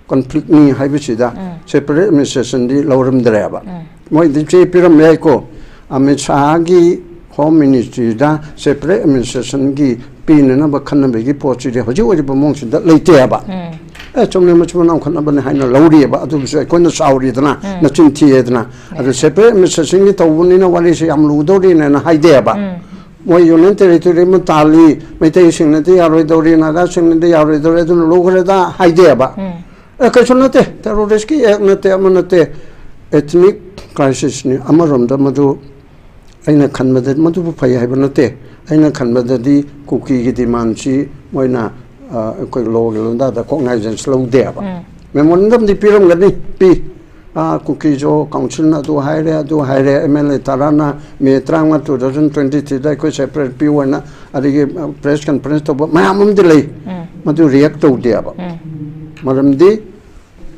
ꯀꯟꯐ꯭ꯂꯤꯛꯅꯤ ꯍꯥꯏꯕꯁꯤꯗ ꯎꯝ꯫ ꯁꯦꯄꯔꯦꯠ ꯑꯦꯗꯃꯤꯅꯤꯁꯇ꯭ꯔꯦꯁꯟꯗꯤ ꯂꯧꯔꯝꯗ꯭ꯔꯦꯕ꯫ ꯎꯝ꯫ ꯃꯣꯏꯗꯤ ꯆꯦ ꯄꯤꯔꯝꯕ ꯌꯥꯏꯀꯣ, ꯑꯃꯤꯠ ꯁꯥꯍꯒꯤ ꯍꯣꯝ ꯃꯤꯅꯤꯁꯇ꯭ꯔꯤꯗ ꯁꯦꯄꯔꯦꯠ ꯑꯦꯗꯃꯤꯅꯤꯁꯇ꯭ꯔꯦꯁꯟꯒꯤ ꯄꯤꯅꯅꯕ ꯈꯟꯅꯕꯒꯤ ꯄꯣꯠꯁꯤꯗꯤ ꯍꯧꯖꯤꯛ ꯑꯣꯏꯔꯤꯕ ꯃꯑꯣꯡꯁꯤꯗ ꯂꯩꯇꯦꯕ꯫ ꯎꯝ꯫ ꯑꯦ, ꯆꯨꯝꯅ ꯃꯆꯤꯟ ꯃꯅꯥꯎ ꯈꯠꯅꯕꯅꯤ ꯍꯥꯏꯅ ꯂꯧꯔꯤꯑꯕ, ꯑꯗꯨꯕꯨꯁꯨ ꯑꯩꯈꯣꯏꯅ ꯆꯥꯎꯔꯤꯗꯅ, ꯎꯝ꯫ ꯅꯆꯤꯟ ꯊꯤꯑꯦꯗꯅ꯫ ꯑꯗꯨ ꯎꯝ꯫ ꯁꯦꯄꯔꯦꯠ ꯑꯦꯗꯃꯤꯅꯤꯁꯇ꯭ꯔꯦꯁꯟꯒꯤ ꯇꯧꯕꯅꯤꯅ ꯋꯥꯔꯤꯁꯦ ꯌꯥꯝ ꯂꯨꯗꯧꯔꯤꯅꯦꯅ ꯍꯥꯏꯗꯦꯕ꯫ ꯎꯝ꯫ ꯃꯣꯏ ꯌꯨꯅꯤꯌꯟ ꯇꯦꯔꯤꯇꯣꯔꯤ ꯑꯃ ꯇꯥꯜꯂꯤ, ꯃꯩꯇꯩꯁꯤꯡꯅꯗꯤ ꯌꯥꯔꯣꯏꯗꯧꯔꯤ, ꯅꯥꯒꯥꯁꯤꯡꯅꯗꯤ ꯌꯥꯔꯣꯏꯗꯧꯔꯤ, ꯑꯗꯨꯅ ꯂꯧꯈ꯭ꯔꯦꯗ ꯍꯥꯏꯗꯦꯕ꯫ ꯎꯝ꯫ ꯑꯦ, ꯀꯩꯁꯨ ꯅꯠꯇꯦ, ꯇꯦꯔꯣꯔꯤꯁꯀꯤ ꯑꯦꯛ ꯅꯠꯇꯦ, ꯑꯃ ꯅꯠꯇꯦ, ethnic crisisꯅꯤ꯫ ꯑꯃꯔꯣꯝꯗ ꯃꯗꯨ ꯑꯩꯅ ꯈꯟꯕꯗ ꯃꯗꯨꯕꯨ ꯐꯩ ꯍꯥꯏꯕ ꯅꯠꯇꯦ꯫ ꯑꯩꯅ ꯈꯟꯕꯗꯗꯤ ꯀꯨꯀꯤꯒꯤ ꯗꯤꯃꯥꯟꯁꯤ ꯃꯣꯏꯅ, ꯑ, ꯑꯩꯈꯣꯏ ꯂꯣꯒꯤ ꯂꯣꯟꯗꯥꯗ ꯀꯣꯛꯅꯥꯏꯖꯦꯟꯁ ꯂꯧꯗꯦꯕ꯫ ꯎꯝ꯫ ꯃꯦꯃꯣꯔꯦꯟꯗꯝꯗꯤ ꯄꯤꯔꯝꯒꯅꯤ, ꯄꯤ꯫ ꯑ, ꯀꯨꯀꯤꯁꯨ ꯀꯥꯎꯟꯁꯤꯜꯅ ꯑꯗꯨ ꯍꯥꯏꯔꯦ, ꯑꯗꯨ ꯍꯥꯏꯔꯦ, ꯑꯦꯝ ꯑꯦꯜ ꯑꯦ ꯇꯔꯥꯅ ꯃꯦ ꯇꯔꯥꯃꯉꯥ, two thousand twenty threeꯗ ꯑꯩꯈꯣꯏ ꯁꯦꯄꯔꯦꯠ ꯄꯤꯌꯨ ꯍꯥꯏꯅ ꯑꯗꯒꯤ, ꯑ, ꯄ꯭ꯔꯦꯁ ꯀꯟꯐꯔꯦꯟꯁ ꯇꯧꯕ ꯃꯌꯥꯝ ꯑꯃꯗꯤ ꯂꯩ꯫ ꯎꯝ꯫ ꯃꯗꯨ ꯔꯤꯌꯦꯛ ꯇꯧꯗꯦꯕ꯫ ꯎꯝ꯫ ꯃꯔꯝꯗꯤ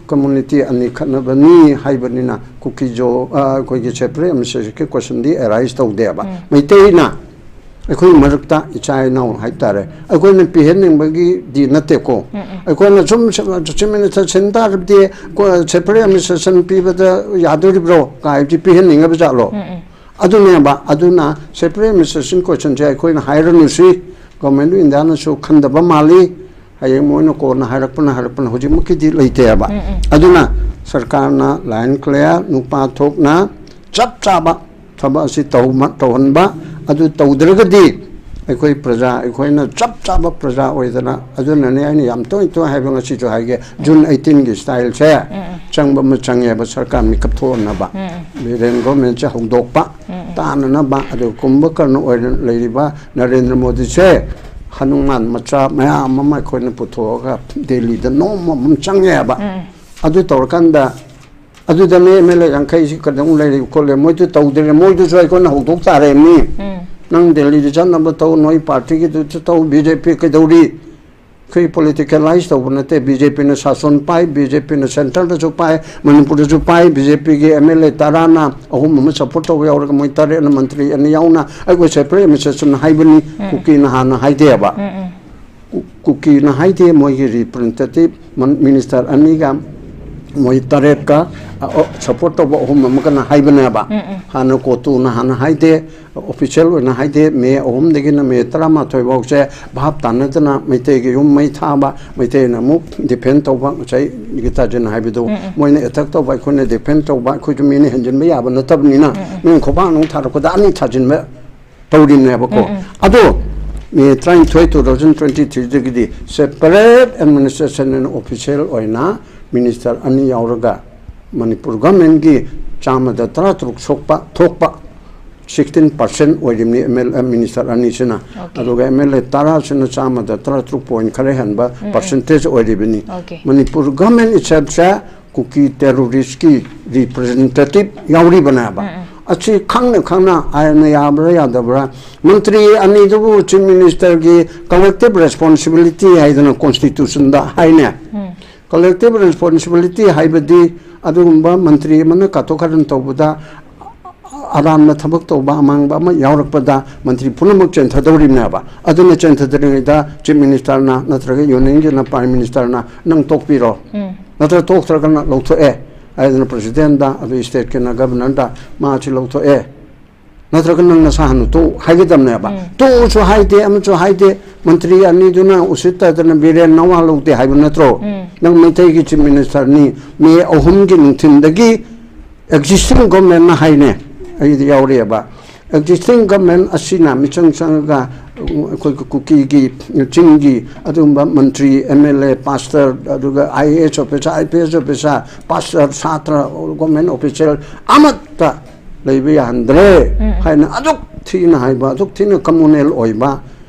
ꯀꯝꯃ꯭ꯌꯨꯅꯤꯇꯤ ꯑꯅꯤ ꯈꯠꯅꯕꯅꯤ ꯍꯥꯏꯕꯅꯤꯅ ꯀꯨꯀꯤꯖꯣ, ꯑ, ꯑꯩꯈꯣꯏꯒꯤ ꯁꯦꯄꯔꯦꯠ ꯑꯦꯗꯃꯤꯅꯤꯁꯇ꯭ꯔꯦꯁꯟꯒꯤ ꯀꯣꯏꯁꯟꯗꯤ ꯑꯦꯔꯥꯏꯁ ꯇꯧꯗꯦꯕ꯫ ꯃꯩꯇꯩꯅ ꯑꯩꯈꯣꯏ ꯃꯔꯛꯇ ꯏꯆꯥ ꯏꯅꯥꯎ ꯍꯥꯏꯇꯥꯔꯦ, ꯑꯩꯈꯣꯏꯅ ꯄꯤꯍꯟꯅꯤꯡꯕꯒꯤꯗꯤ ꯅꯠꯇꯦꯀꯣ꯫ ꯑꯩꯈꯣꯏꯅ ꯁꯨꯝ ꯆꯤꯐ ꯃꯤꯅꯤꯁꯇꯔ ꯁꯤꯟ ꯇꯥꯔꯕꯗꯤ ꯁꯦꯄꯔꯦꯠ ꯑꯦꯗꯃꯤꯅꯤꯁꯇ꯭ꯔꯦꯁꯟ ꯄꯤꯕꯗ ꯌꯥꯗꯣꯔꯤꯕ꯭ꯔꯣ ꯀꯥꯏꯕꯗꯤ ꯄꯤꯍꯟꯅꯤꯡꯉꯕ ꯖꯥꯠꯂꯣ? ꯑꯗꯨꯅꯦꯕ꯫ ꯑꯗꯨꯅ ꯁꯦꯄꯔꯦꯠ ꯑꯦꯗꯃꯤꯅꯤꯁꯇ꯭ꯔꯦꯁꯟ ꯀꯣꯏꯁꯟꯁꯦ ꯑꯩꯈꯣꯏꯅ ꯍꯥꯏꯔꯅꯨꯁꯤ, ꯒꯣꯔꯃꯦꯟ ꯑꯣꯐ ꯏꯟꯗꯤꯌꯥꯅꯁꯨ ꯈꯟꯗꯕ ꯃꯥꯜꯂꯤ꯫ ꯍꯌꯦꯡ ꯃꯣꯏꯅ ꯀꯣꯟꯅ ꯍꯥꯏꯔꯛꯄꯅ ꯍꯥꯏꯔꯛꯄꯅ ꯍꯧꯖꯤꯛꯃꯛꯀꯤꯗꯤ ꯂꯩꯇꯦꯕ꯫ ꯑꯗꯨꯅ ꯁꯔꯀꯥꯔꯅ ꯂꯥꯏꯟ ꯀ꯭ꯂꯤꯌꯥꯔ, ꯅꯨꯄꯥ ꯊꯣꯛꯅ ꯆꯞ ꯆꯥꯕ ꯊꯕꯛ ꯑꯁꯤ ꯇꯧꯍꯟꯕ, ꯑꯗꯨ ꯇꯧꯗ꯭ꯔꯒꯗꯤ ꯑꯩꯈꯣꯏ ꯄ꯭ꯔꯖꯥ ꯑꯩꯈꯣꯏꯅ ꯆꯞ ꯆꯥꯕ ꯄ꯭ꯔꯖꯥ ꯑꯣꯏꯗꯅ꯫ ꯑꯗꯨꯅꯅꯦ ꯑꯩꯅ ꯌꯥꯝ ꯇꯣꯏ ꯇꯣꯏ ꯍꯥꯏꯕ, ꯉꯁꯤꯁꯨ ꯍꯥꯏꯒꯦ, ꯖꯨꯟ ꯑꯩꯠꯇꯤꯟꯒꯤ ꯁ꯭ꯇꯥꯏꯜꯁꯦ ꯆꯪꯕ ꯑꯃ ꯆꯪꯉꯦꯕ, ꯁꯔꯀꯥꯔ ꯃꯤꯀꯞ ꯊꯣꯛꯍꯟꯅꯕ, ꯕꯤꯔꯦꯟ ꯒꯣꯔꯃꯦꯟꯁꯦ ꯍꯧꯗꯣꯛꯄ, ꯇꯥꯅꯅꯕ꯫ ꯑꯗꯨ ꯀꯨꯝꯚꯀꯔꯅ ꯑꯣꯏꯅ ꯂꯩꯔꯤꯕ ꯅꯔꯦꯟꯗ꯭ꯔ ꯃꯣꯗꯤꯁꯦ ꯍꯅꯨꯃꯥꯟ ꯃꯆꯥ ꯃꯌꯥꯝ ꯑꯃ ꯑꯩꯈꯣꯏꯅ ꯄꯨꯊꯣꯛꯑꯒ ꯗꯦꯜꯂꯤꯗ ꯅꯣꯝꯕ ꯑꯃ ꯆꯪꯉꯦꯕ꯫ ꯑꯗꯨ ꯇꯧꯔꯀꯥꯟꯗ ꯑꯗꯨꯗꯅꯦ ꯑꯦꯝ ꯑꯦꯜ ꯑꯦ ꯌꯥꯡꯈꯩꯁꯤ ꯀꯩꯗꯧ ꯂꯩꯔꯤ ꯈꯣꯠꯂꯦ, ꯃꯣꯏꯗꯨ ꯇꯧꯗ꯭ꯔꯦ, ꯃꯣꯏꯗꯨꯁꯨ ꯑꯩꯈꯣꯏꯅ ꯍꯧꯗꯣꯛ ꯇꯥꯔꯦ꯫ ꯃꯤ ꯅꯪ ꯗꯦꯜꯂꯤꯗ ꯆꯠꯅꯕ ꯇꯧ, ꯅꯣꯏ ꯄꯥꯔꯇꯤꯒꯤꯗꯨꯁꯨ ꯇꯧ, ꯕꯤ ꯖꯦ ꯄꯤ ꯀꯩꯗꯧꯔꯤ? ꯑꯩꯈꯣꯏ ꯄꯣꯂꯤꯇꯤꯀꯦꯂꯥꯏꯁ ꯇꯧꯕ ꯅꯠꯇꯦ꯫ ꯕꯤ ꯖꯦ ꯄꯤꯅ ꯁꯥꯁꯣꯟ ꯄꯥꯏ, ꯕꯤ ꯖꯦ ꯄꯤꯅ ꯁꯦꯟꯇꯔꯗꯁꯨ ꯄꯥꯏ, ꯃꯅꯤꯄꯨꯔꯗꯁꯨ ꯄꯥꯏ꯫ ꯕꯤ ꯖꯦ ꯄꯤꯒꯤ ꯑꯦꯝ ꯑꯦꯜ ꯑꯦ ꯇꯔꯥꯅ ꯑꯍꯨꯝ ꯑꯃ ꯁꯄꯣꯔꯠ ꯇꯧꯕ ꯌꯥꯎꯔꯒ ꯃꯣꯏ ꯇꯔꯦꯠꯅ ꯃꯟꯇ꯭ꯔꯤ ꯑꯅꯤ ꯌꯥꯎꯅ ꯑꯩꯈꯣꯏ ꯁꯦꯄꯔꯦꯠ ꯑꯦꯗꯃꯤꯅꯤꯁꯇ꯭ꯔꯦꯁꯟ ꯍꯥꯏꯕꯅꯤ꯫ ꯀꯨꯀꯤꯅ ꯍꯥꯟꯅ ꯍꯥꯏꯗꯦꯕ꯫ ꯀꯨ-, ꯀꯨꯀꯤꯅ ꯍꯥꯏꯗꯦ, ꯃꯣꯏꯒꯤ ꯔꯤꯄ꯭ꯔꯖꯦꯟꯇꯦꯇꯤꯚ ꯃꯟ-, ꯃꯤꯅꯤꯁꯇꯔ ꯑꯅꯤꯒ ꯃꯣꯏ ꯇꯔꯦꯠꯀ, ꯑ, ꯑ, ꯁꯄꯣꯔꯠ ꯇꯧꯕ ꯑꯍꯨꯝ ꯑꯃꯒꯅ ꯍꯥꯏꯕꯅꯦꯕ꯫ ꯍꯥꯟꯅ ꯀꯣꯇꯨꯅ ꯍꯥꯟꯅ ꯍꯥꯏꯗꯦ, ꯑꯣꯐꯤꯁꯤꯌꯦꯜ ꯑꯣꯏꯅ ꯍꯥꯏꯗꯦ, ꯃꯦ ꯑꯍꯨꯝꯗꯒꯤꯅ ꯃꯦ ꯇꯔꯥꯃꯥꯊꯣꯏ ꯐꯥꯎꯁꯦ ꯚꯥꯞ ꯇꯥꯅꯗꯅ ꯃꯩꯇꯩꯒꯤ ꯌꯨꯝ ꯃꯩ ꯊꯥꯕ, ꯃꯩꯇꯩꯅ ꯑꯃꯨꯛ ꯗꯤꯐꯦꯟ ꯇꯧꯕ, ꯉꯁꯥꯏ ꯒꯤꯇꯥꯖꯤꯅ ꯍꯥꯏꯕꯗꯣ, ꯃꯣꯏꯅ ꯑꯦꯇꯦꯛ ꯇꯧꯕ, ꯑꯩꯈꯣꯏꯅ ꯗꯤꯐꯦꯟ ꯇꯧꯕ, ꯑꯩꯈꯣꯏꯁꯨ ꯃꯤꯅ ꯍꯦꯟꯖꯤꯟꯕ ꯌꯥꯕ ꯅꯠꯇꯕꯅꯤꯅ, ꯃꯤꯅ ꯈꯣꯡꯄꯥꯛ ꯑꯃ ꯊꯥꯔꯛꯄꯗ ꯑꯅꯤ ꯊꯥꯖꯤꯟꯕ ꯇꯧꯔꯤꯕꯅꯦꯕꯀꯣ꯫ ꯑꯗꯣ ꯃꯦ ꯇꯔꯥꯅꯤꯊꯣꯏ, ꯇꯨ ꯊꯥꯎꯖꯟ ꯇ꯭ꯋꯦꯟꯇꯤ ꯊ꯭ꯔꯤꯗꯒꯤꯗꯤ ꯁꯦꯄꯔꯦꯠ ꯑꯦꯗꯃꯤꯅꯤꯁꯇ꯭ꯔꯦꯁꯟ ꯑꯣꯐꯤꯁꯤꯌꯦꯜ ꯑꯣꯏꯅ ꯃꯤꯅꯤꯁꯇꯔ ꯑꯅꯤ ꯌꯥꯎꯔꯒ ꯃꯅꯤꯄꯨꯔ ꯒꯚꯔꯟꯃꯦꯟꯒꯤ ꯆꯥꯝꯃꯗ ꯇꯔꯥꯇꯔꯨꯛ ꯁꯣꯛꯄ, ꯊꯣꯛꯄ ꯁꯤꯛꯁꯇꯤꯟ ꯄꯥꯔꯁꯦꯟ ꯑꯣꯏꯔꯤꯕꯅꯤ ꯑꯦꯝ ꯑꯦꯜ ꯑꯦ, ꯃꯤꯅꯤꯁꯇꯔ ꯑꯅꯤꯁꯤꯅ꯫ ꯑꯗꯨꯒ ꯑꯦꯝ ꯑꯦꯜ ꯑꯦ ꯇꯔꯥꯁꯤꯅ ꯆꯥꯝꯃꯗ ꯇꯔꯥꯇꯔꯨꯛ ꯄꯣꯏꯟ ꯈꯔ ꯍꯦꯟꯕ ꯄꯥꯔꯁꯦꯟꯇꯦꯖ ꯑꯣꯏꯔꯤꯕꯅꯤ꯫ ꯃꯅꯤꯄꯨꯔ ꯒꯚꯔꯟꯃꯦꯟ ꯏꯠꯁꯦꯜꯐꯁꯦ ꯀꯨꯀꯤ ꯇꯦꯔꯣꯔꯤꯁ꯭ꯠꯀꯤ ꯔꯤꯄ꯭ꯔꯖꯦꯟꯇꯦꯇꯤꯚ ꯌꯥꯎꯔꯤꯕꯅꯦꯕ꯫ ꯑꯁꯤ ꯈꯪꯅ ꯈꯪꯅ ꯑꯥꯏꯟꯅ ꯌꯥꯕ꯭ꯔꯥ ꯌꯥꯗꯕ꯭ꯔꯥ? ꯃꯟꯇ꯭ꯔꯤ ꯑꯅꯤꯗꯨꯕꯨ ꯆꯤꯐ ꯃꯤꯅꯤꯁꯇꯔꯒꯤ ꯀꯂꯦꯛꯇꯤꯚ ꯔꯦꯁꯄꯣꯟꯁꯤꯕꯤꯂꯤꯇꯤ ꯍꯥꯏꯗꯅ ꯀꯣꯟꯁꯇꯤꯇ꯭ꯌꯨꯁꯟꯗ ꯍꯥꯏꯅꯦ꯫ Collective responsibility ꯍꯥꯏꯕꯗꯤ ꯑꯗꯨꯒꯨꯝꯕ ꯃꯟꯇ꯭ꯔꯤ ꯑꯃꯅ ꯀꯥꯊꯣꯛ ꯀꯥꯔꯟ ꯇꯧꯕꯗ, ꯑꯔꯥꯟꯕ ꯊꯕꯛ ꯇꯧꯕ, ꯑꯃꯥꯡꯕ ꯑꯃ ꯌꯥꯎꯔꯛꯄꯗ ꯃꯟꯇ꯭ꯔꯤ ꯄꯨꯝꯅꯃꯛ ꯆꯦꯟꯊꯗꯧꯔꯤꯕꯅꯦꯕ꯫ ꯑꯗꯨꯅ ꯆꯦꯟꯊꯗ꯭ꯔꯤꯉꯩꯗ Chief Ministerꯅ ꯅꯠꯇ꯭ꯔꯒ Unionꯒꯤꯅ Prime Ministerꯅ ꯅꯪ ꯇꯣꯛꯄꯤꯔꯣ, ꯅꯠꯇ꯭ꯔꯒ ꯇꯣꯛꯇ꯭ꯔꯒꯅ ꯂꯧꯊꯣꯛꯑꯦ ꯍꯥꯏꯗꯅ Presidentꯗ, ꯑꯗꯨ Stateꯀꯤꯅ Governorꯗ ꯃꯥꯁꯤ ꯂꯧꯊꯣꯛꯑꯦ, ꯅꯠꯇ꯭ꯔꯒ ꯅꯪ ꯅꯁꯥ ꯍꯥꯟꯅ ꯇꯣꯛꯎ ꯍꯥꯏꯒꯗꯕꯅꯦꯕ꯫ ꯎꯝ꯫ ꯇꯣꯛꯎꯁꯨ ꯍꯥꯏꯗꯦ, ꯑꯃꯁꯨ ꯍꯥꯏꯗꯦ꯫ ꯃꯟꯇ꯭ꯔꯤ ꯑꯅꯤꯗꯨꯅ ꯎꯁꯤꯠꯇꯗꯅ ꯕꯤꯔꯦꯟ ꯅꯋꯥ ꯂꯧꯗꯦ ꯍꯥꯏꯕ ꯅꯠꯇ꯭ꯔꯣ? ꯎꯝ꯫ ꯅꯪ ꯃꯩꯇꯩꯒꯤ Chief Ministerꯅꯤ, ꯃꯦ ꯑꯍꯨꯝꯒꯤ ꯅꯨꯡꯊꯤꯟꯗꯒꯤ existing governmentꯅ ꯍꯥꯏꯅꯦ, ꯑꯩꯗꯤ ꯌꯥꯎꯔꯤꯑꯕ꯫ Existing government ꯑꯁꯤꯅ ꯃꯤꯆꯪ ꯆꯪꯉꯒ ꯑꯩꯈꯣꯏꯒꯤ ꯀꯨꯀꯤꯒꯤ, ꯆꯤꯡꯒꯤ ꯑꯗꯨꯒꯨꯝꯕ ꯃꯟꯇ꯭ꯔꯤ, MLA, pastor, ꯑꯗꯨꯒ IAS officer, IPS officer, pastor, ꯁꯥꯇ꯭ꯔ, government official ꯑꯃꯠꯇ ꯂꯩꯕ ꯌꯥꯍꯟꯗ꯭ꯔꯦ ꯎꯝ꯫ ꯍꯥꯏꯅ ꯑꯗꯨꯛ ꯊꯤꯅ ꯍꯥꯏꯕ, ꯑꯗꯨꯛ ꯊꯤꯅ communal ꯑꯣꯏꯕ,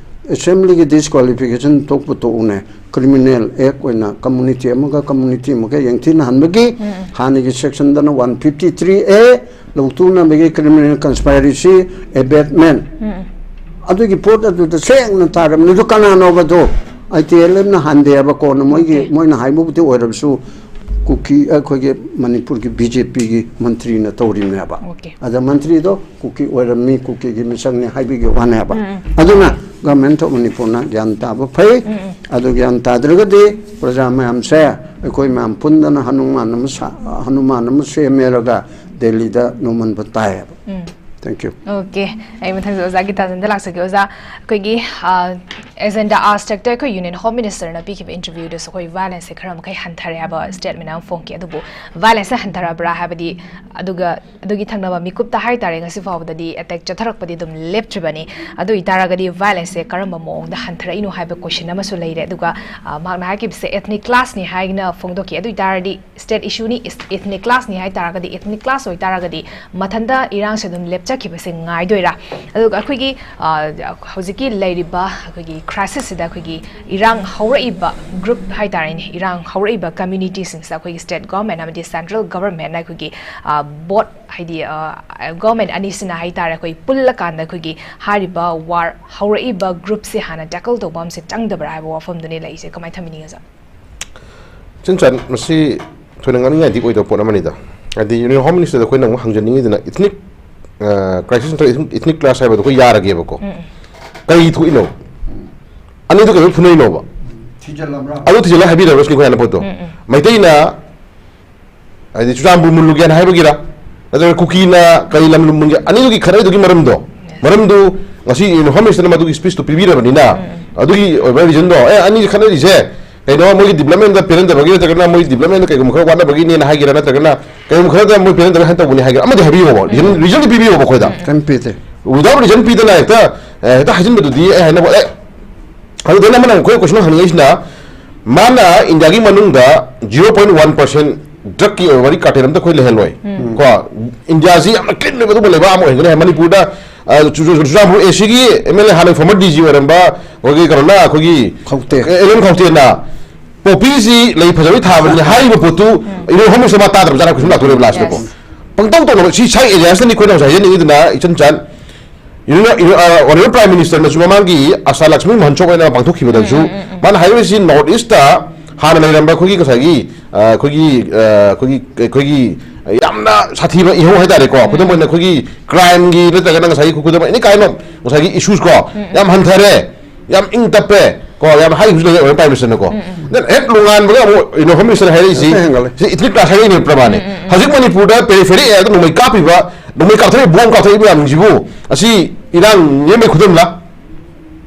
Assemblyꯒꯤ disqualification ꯊꯣꯛꯄ ꯇꯣꯛꯎꯅꯦ, Criminal Act ꯑꯣꯏꯅ community ꯑꯃꯒ community ꯑꯃꯒ ꯌꯦꯡꯊꯤꯅꯍꯟꯕꯒꯤ ꯎꯝ꯫ ꯍꯥꯟꯅꯒꯤ sectionꯗꯅ one fifty three A ꯂꯧꯊꯣꯛꯅꯕꯒꯤ criminal conspiracy abatement ꯎꯝ꯫ ꯑꯗꯨꯒꯤ ꯄꯣꯠ ꯑꯗꯨꯗ ꯁꯦꯡꯅ ꯇꯥꯔꯕꯅꯤ꯫ ꯑꯗꯨ ꯀꯅꯥꯅꯣꯕꯗꯣ? ITLFꯅ ꯍꯟꯗꯦ ꯍꯥꯏꯕ, ꯀꯣꯟꯅ ꯃꯣꯏꯒꯤ, OK꯫ ꯃꯣꯏꯅ ꯍꯥꯏꯕꯕꯨꯗꯤ ꯑꯣꯏꯔꯕꯁꯨ, ꯀꯨꯀꯤ, ꯑꯩꯈꯣꯏꯒꯤ ꯃꯅꯤꯄꯨꯔꯒꯤ BJPꯒꯤ ꯃꯟꯇ꯭ꯔꯤꯅ ꯇꯧꯔꯤꯕꯅꯦꯕ꯫ OK꯫ ꯑꯗ ꯃꯟꯇ꯭ꯔꯤꯗꯣ ꯀꯨꯀꯤ ꯑꯣꯏꯔꯝꯃꯤ, ꯀꯨꯀꯤꯒꯤ ꯃꯤꯁꯛꯅꯤ ꯍꯥꯏꯕꯒꯤ ꯋꯥꯅꯦꯕ꯫ ꯎꯝ, ꯎꯝ꯫ ꯑꯗꯨꯅ Government of ꯃꯅꯤꯄꯨꯔꯅ ꯒ꯭ꯌꯥꯟ ꯇꯥꯕ ꯐꯩ꯫ ꯎꯝ, ꯎꯝ꯫ ꯑꯗꯨ ꯒ꯭ꯌꯥꯟ ꯇꯥꯗ꯭ꯔꯒꯗꯤ ꯄ꯭ꯔꯖꯥ ꯃꯌꯥꯝꯁꯦ ꯑꯩꯈꯣꯏ ꯃꯌꯥꯝ ꯄꯨꯟꯗꯅ ꯍꯅꯨꯃꯥꯟ ꯑꯃ ꯁꯥ-, ꯍꯅꯨꯃꯥꯟ ꯑꯃ ꯁꯦꯝꯃꯦꯔꯒ ꯗꯦꯜꯂꯤꯗ ꯅꯣꯡꯃꯟꯕ ꯇꯥꯏꯌꯦꯕ꯫ ꯎꯝ꯫ Thank you꯫ OK꯫ ꯑꯩ ꯃꯊꯪꯗ ꯑꯣꯖꯥ ꯒꯤꯇꯥꯅꯟꯗ ꯂꯥꯛꯆꯒꯦ꯫ ꯑꯣꯖꯥ, ꯑꯩꯈꯣꯏꯒꯤ, ꯑ, Agenda Aaj Takꯇ ꯑꯩꯈꯣꯏ Union Home Ministerꯅ ꯄꯤꯈꯤꯕ interviewꯗꯁꯨ ꯑꯩꯈꯣꯏ violenceꯁꯦ ꯈꯔ ꯃꯈꯩ ꯍꯟꯊꯔꯦ ꯍꯥꯏꯕ statement ꯑꯃ ꯐꯣꯡꯈꯤ꯫ ꯑꯗꯨꯕꯨ violenceꯁꯦ ꯍꯟꯊꯔꯕ꯭ꯔꯥ ꯍꯥꯏꯕꯗꯤ, ꯑꯗꯨꯒ ꯑꯗꯨꯒꯤ ꯊꯪꯅꯕ ꯃꯤꯀꯨꯞꯇ ꯍꯥꯏꯇꯥꯔꯦ, ꯉꯁꯤ ꯐꯥꯎꯕꯗꯗꯤ attack ꯆꯠꯊꯔꯛꯄꯗꯤ ꯑꯗꯨꯝ ꯂꯦꯞꯇ꯭ꯔꯤꯕꯅꯤ꯫ ꯑꯗꯨ ꯑꯣꯏꯇꯥꯔꯒꯗꯤ violenceꯁꯦ ꯀꯔꯝꯕ ꯃꯑꯣꯡꯗ ꯍꯟꯊꯔꯛꯏꯅꯣ ꯍꯥꯏꯕ question ꯑꯃꯁꯨ ꯂꯩꯔꯦ꯫ ꯑꯗꯨꯒ, ꯑ, ꯃꯍꯥꯛꯅ ꯍꯥꯏꯈꯤꯕꯁꯦ ethnic clashꯅꯤ ꯍꯥꯏꯅ ꯐꯣꯡꯗꯣꯛꯈꯤ꯫ ꯑꯗꯨ ꯑꯣꯏꯇꯥꯔꯗꯤ state issueꯅꯤ, is-, ethnic clashꯅꯤ ꯍꯥꯏ ꯇꯥꯔꯒꯗꯤ, ethnic clash ꯑꯣꯏꯇꯥꯔꯒꯗꯤ ꯃꯊꯟꯇ ꯏꯔꯥꯡꯁꯦ ꯑꯗꯨꯝ ꯂꯦꯞꯆꯈꯤꯕꯁꯦ ꯉꯥꯏꯗꯣꯏꯔꯥ? ꯑꯗꯨꯒ ꯑꯩꯈꯣꯏꯒꯤ, ꯑ, ꯍꯧꯖꯤꯛꯀꯤ ꯂꯩꯔꯤꯕ ꯑꯩꯈꯣꯏꯒꯤ crisisꯁꯤꯗ ꯑꯩꯈꯣꯏꯒꯤ ꯏꯔꯥꯡ ꯍꯧꯔꯛꯏꯕ group ꯍꯥꯏ ꯇꯥꯔꯦꯅꯦ, ꯏꯔꯥꯡ ꯍꯧꯔꯛꯏꯕ communityꯁꯤꯡꯁꯤꯗ ꯑꯩꯈꯣꯏꯒꯤ state government ꯑꯃꯗꯤ central governmentꯅ ꯑꯩꯈꯣꯏꯒꯤ, ꯑ, both ꯍꯥꯏꯗꯤ, ꯑ, government ꯑꯅꯤꯁꯤꯅ ꯍꯥꯏ ꯇꯥꯔꯦ, ꯑꯩꯈꯣꯏ ꯄꯨꯜꯂꯀꯥꯟꯗ ꯑꯩꯈꯣꯏꯒꯤ ꯍꯥꯏꯔꯤꯕ war ꯍꯧꯔꯛꯏꯕ groupꯁꯦ ꯍꯥꯟꯅ tackle ꯇꯧꯕ ꯑꯃꯁꯦ ꯆꯪꯗꯕ꯭ꯔꯥ ꯍꯥꯏꯕ ꯋꯥꯐꯝꯗꯨꯅꯤ ꯂꯩꯔꯤꯁꯦ꯫ ꯀꯃꯥꯏꯅ ꯊꯝꯕꯤꯅꯤꯡꯉꯤ, ꯑꯣꯖꯥ? ꯏꯆꯟ ꯆꯟ, ꯃꯁꯤ ꯊꯣꯏꯅ ꯉꯥꯡꯅꯤꯡꯉꯥꯏꯗꯤ ꯑꯣꯏꯗꯕ ꯄꯣꯠ ꯑꯃꯅꯤꯗ꯫ ꯍꯥꯏꯗꯤ, Union Home Minister ꯗ ꯑꯩꯈꯣꯏꯅ ꯑꯃꯨꯛ ꯍꯪꯖꯅꯤꯡꯉꯤꯗꯨꯅ, ethnic, ꯑ, crisis ꯅꯠꯇ꯭ꯔꯒ ethnic clash ꯍꯥꯏꯕꯗꯣ ꯑꯩꯈꯣꯏ ꯌꯥꯔꯒꯦꯕꯀꯣ꯫ ꯀꯔꯤ ꯊꯣꯛꯏꯅꯣ? ꯑꯅꯤꯗꯨ ꯀꯩꯗꯧ ꯐꯨꯅꯩꯅꯣꯕ? ꯊꯤꯖꯤꯜꯂꯝꯕ꯭ꯔꯥ? ꯑꯗꯨ ꯊꯤꯖꯤꯜꯂ ꯍꯥꯏꯕꯤꯔꯕ꯭ꯔꯥ ꯁꯤꯅꯤ ꯑꯩꯈꯣꯏ ꯍꯥꯟꯅ ꯄꯣꯠꯇꯣ꯫ ꯃꯩꯇꯩꯅ ꯍꯥꯏꯗꯤ ꯆꯨꯔꯆꯥꯟꯄꯨꯔ ꯃꯨꯜꯂꯨꯒꯦꯅ ꯍꯥꯏꯕꯒꯤꯔ, ꯅꯠꯇ꯭ꯔꯒ ꯀꯨꯀꯤꯅ ꯀꯔꯤ ꯂꯝ ꯂꯨꯝ ꯃꯨꯟꯒꯦ? ꯑꯅꯤꯗꯨꯒꯤ ꯈꯠꯅꯔꯤꯗꯨꯒꯤ ꯃꯔꯝꯗꯣ, ꯃꯔꯝꯗꯨ ꯉꯁꯤ Union Home Minister ꯅ ꯃꯗꯨꯒꯤ speech ꯇꯨ ꯄꯤꯕꯤꯔꯕꯅꯤꯅ, ꯑꯗꯨꯒꯤ ꯑꯣꯏꯕ reason ꯗꯣ, ꯑꯦ, ꯑꯅꯤꯒꯤ ꯈꯠꯅꯔꯤꯁꯦ ꯀꯩꯅꯣ, ꯃꯣꯏꯒꯤ development ꯗ ꯄꯦꯟꯅꯗꯕꯒꯤ, ꯅꯠꯇ꯭ꯔꯒꯅ ꯃꯣꯏ development ꯗ ꯀꯩꯒꯨꯝꯕ ꯈꯔ ꯋꯥꯠꯅꯕꯒꯤꯅꯦꯅ ꯍꯥꯏꯒꯦꯔꯥ, ꯅꯠꯇ꯭ꯔꯒꯅ ꯀꯩꯒꯨꯝꯕ ꯈꯔꯗ ꯃꯣꯏ ꯄꯦꯟꯅꯗꯕꯒꯤ ꯍꯥꯏꯅ ꯇꯧꯕꯅꯤ ꯍꯥꯏꯒꯦꯔꯥ, ꯑꯃꯗꯤ ꯍꯥꯏꯕꯤꯌꯣꯕ, reason, reason ꯗꯤ ꯄꯤꯕꯤꯌꯣꯕ ꯑꯩꯈꯣꯏꯗ꯫ ꯀꯩꯝ ꯄꯤꯗꯦ꯫ Without reason ꯄꯤꯗꯅ ꯍꯦꯛꯇ, ꯑꯦ, ꯍꯦꯛꯇ ꯍꯥꯏꯖꯤꯟꯕꯗꯨꯗꯤ ꯑꯩ ꯍꯥꯏꯅꯕ, ꯑꯦ, ꯑꯗꯨꯗ ꯑꯃꯅ ꯑꯩꯈꯣꯏ question ꯍꯪꯅꯤꯡꯉꯤꯁꯤꯅ, ꯃꯥꯅ ꯏꯟꯗꯤꯌꯥꯒꯤ ꯃꯅꯨꯡꯗ zero point one percent drug ꯀꯤ ꯑꯣꯏꯕ ꯋꯥꯔꯤ cartel ꯑꯝꯇ ꯑꯩꯈꯣꯏ ꯂꯩꯍꯜꯂꯣꯏ꯫ ꯀꯣ, ꯏꯟꯗꯤꯌꯥꯁꯤ ꯌꯥꯝꯅ clean ꯑꯣꯏꯕ ꯑꯗꯨꯒꯨꯝꯕ ꯂꯩꯕꯥꯛ ꯑꯃ ꯑꯣꯏꯍꯟꯒꯅꯤ ꯍꯥꯏ꯫ ꯃꯅꯤꯄꯨꯔꯗ, ꯑ, ꯆꯨ-, ꯆꯨ-, ꯆꯨꯔꯆꯥꯟꯄꯨꯔ A C ꯒꯤ M L A ꯍꯥꯟꯅꯒꯤ former D G ꯑꯣꯏꯔꯝꯕ ꯑꯩꯈꯣꯏꯒꯤ ꯀꯩꯅꯣꯅ, ꯑꯩꯈꯣꯏꯒꯤ ꯈꯧꯇꯦ꯫ ꯑꯦ, ꯑꯦꯂꯦꯝ ꯈꯧꯇꯦꯅ ꯄꯣꯄꯤꯁꯤ ꯂꯩ ꯐꯖꯕꯩ ꯊꯥꯕꯅꯤ ꯍꯥꯏꯔꯤꯕ ꯄꯣꯠꯇꯨ Union Home Minister ꯃꯥ ꯇꯥꯗ꯭ꯔꯕ ꯖꯥꯠꯂ question ꯂꯥꯛꯇꯣꯔꯦꯕ last ꯇꯀꯣ꯫ Yes. ꯄꯪꯇꯧ ꯇꯧꯅꯕ, ꯁꯤ side areas ꯅꯤ ꯑꯩꯈꯣꯏꯅ ꯉꯁꯥꯏ ꯍꯥꯏꯖꯅꯤꯡꯉꯤꯗꯨꯅ, ꯏꯆꯟ ꯆꯟ꯫ Union, Union, ꯑ, Honorable Prime Minister ꯅꯁꯨ ꯃꯃꯥꯡꯒꯤ ꯑꯁꯥ ꯂꯛꯁꯃꯤ ꯃꯍꯣꯠꯁꯣꯕ ꯍꯥꯏꯅ ꯄꯥꯡꯊꯣꯛꯈꯤꯕꯗꯁꯨ ꯃꯥꯅ ꯍꯥꯏꯔꯤꯕꯁꯤ North East ꯇ ꯍꯥꯟꯅ ꯂꯩꯔꯝꯕ ꯑꯩꯈꯣꯏꯒꯤ ꯉꯁꯥꯏꯒꯤ, ꯑ, ꯑꯩꯈꯣꯏꯒꯤ, ꯑ, ꯑꯩꯈꯣꯏꯒꯤ, ꯑꯩꯈꯣꯏꯒꯤ ꯌꯥꯝꯅ ꯁꯥꯊꯤꯕ ꯏꯍꯧ ꯍꯥꯏꯇꯥꯔꯦꯀꯣ꯫ ꯈꯨꯗꯝ ꯑꯣꯏꯅ ꯑꯩꯈꯣꯏꯒꯤ crime ꯒꯤ ꯅꯠꯇ꯭ꯔꯒꯅ ꯉꯁꯥꯏꯒꯤ, ꯈꯨꯗꯝ ꯑꯣꯏꯅ any kind of ꯉꯁꯥꯏꯒꯤ issues ꯀꯣ, ꯌꯥꯝ ꯍꯟꯊꯔꯦ, ꯌꯥꯝ ꯏꯪ ꯇꯞꯄꯦ ꯀꯣ, ꯌꯥꯝ ꯍꯥꯏꯈꯤꯕꯁꯨ ꯂꯩ Honorable Prime Minister ꯅꯀꯣ꯫ Then ꯍꯦꯛ ꯅꯣꯡꯉꯥꯟꯕꯒ ꯑꯃꯨꯛ Union Home Minister ꯍꯥꯏꯔꯛꯏꯁꯤ, ꯍꯦꯛꯇ ꯍꯦꯟꯒꯠꯂꯦ꯫ ꯁꯤ ethnic clash ꯍꯥꯏꯔꯛꯏꯅꯦ ꯄ꯭ꯔꯃꯥꯟꯅꯦ꯫ ꯍꯧꯖꯤꯛ ꯃꯅꯤꯄꯨꯔꯗ periphery area ꯗ ꯅꯣꯡꯃꯩ ꯀꯥꯞꯄꯤꯕ, ꯅꯣꯡꯃꯩ ꯀꯥꯞꯊꯔꯤꯕ, bomb ꯀꯥꯞꯊꯔꯤꯕ ꯃꯌꯥꯝꯁꯤꯕꯨ ꯑꯁꯤ ꯏꯔꯥꯡ ꯅꯦꯝꯕꯩ ꯈꯨꯗꯝꯂ?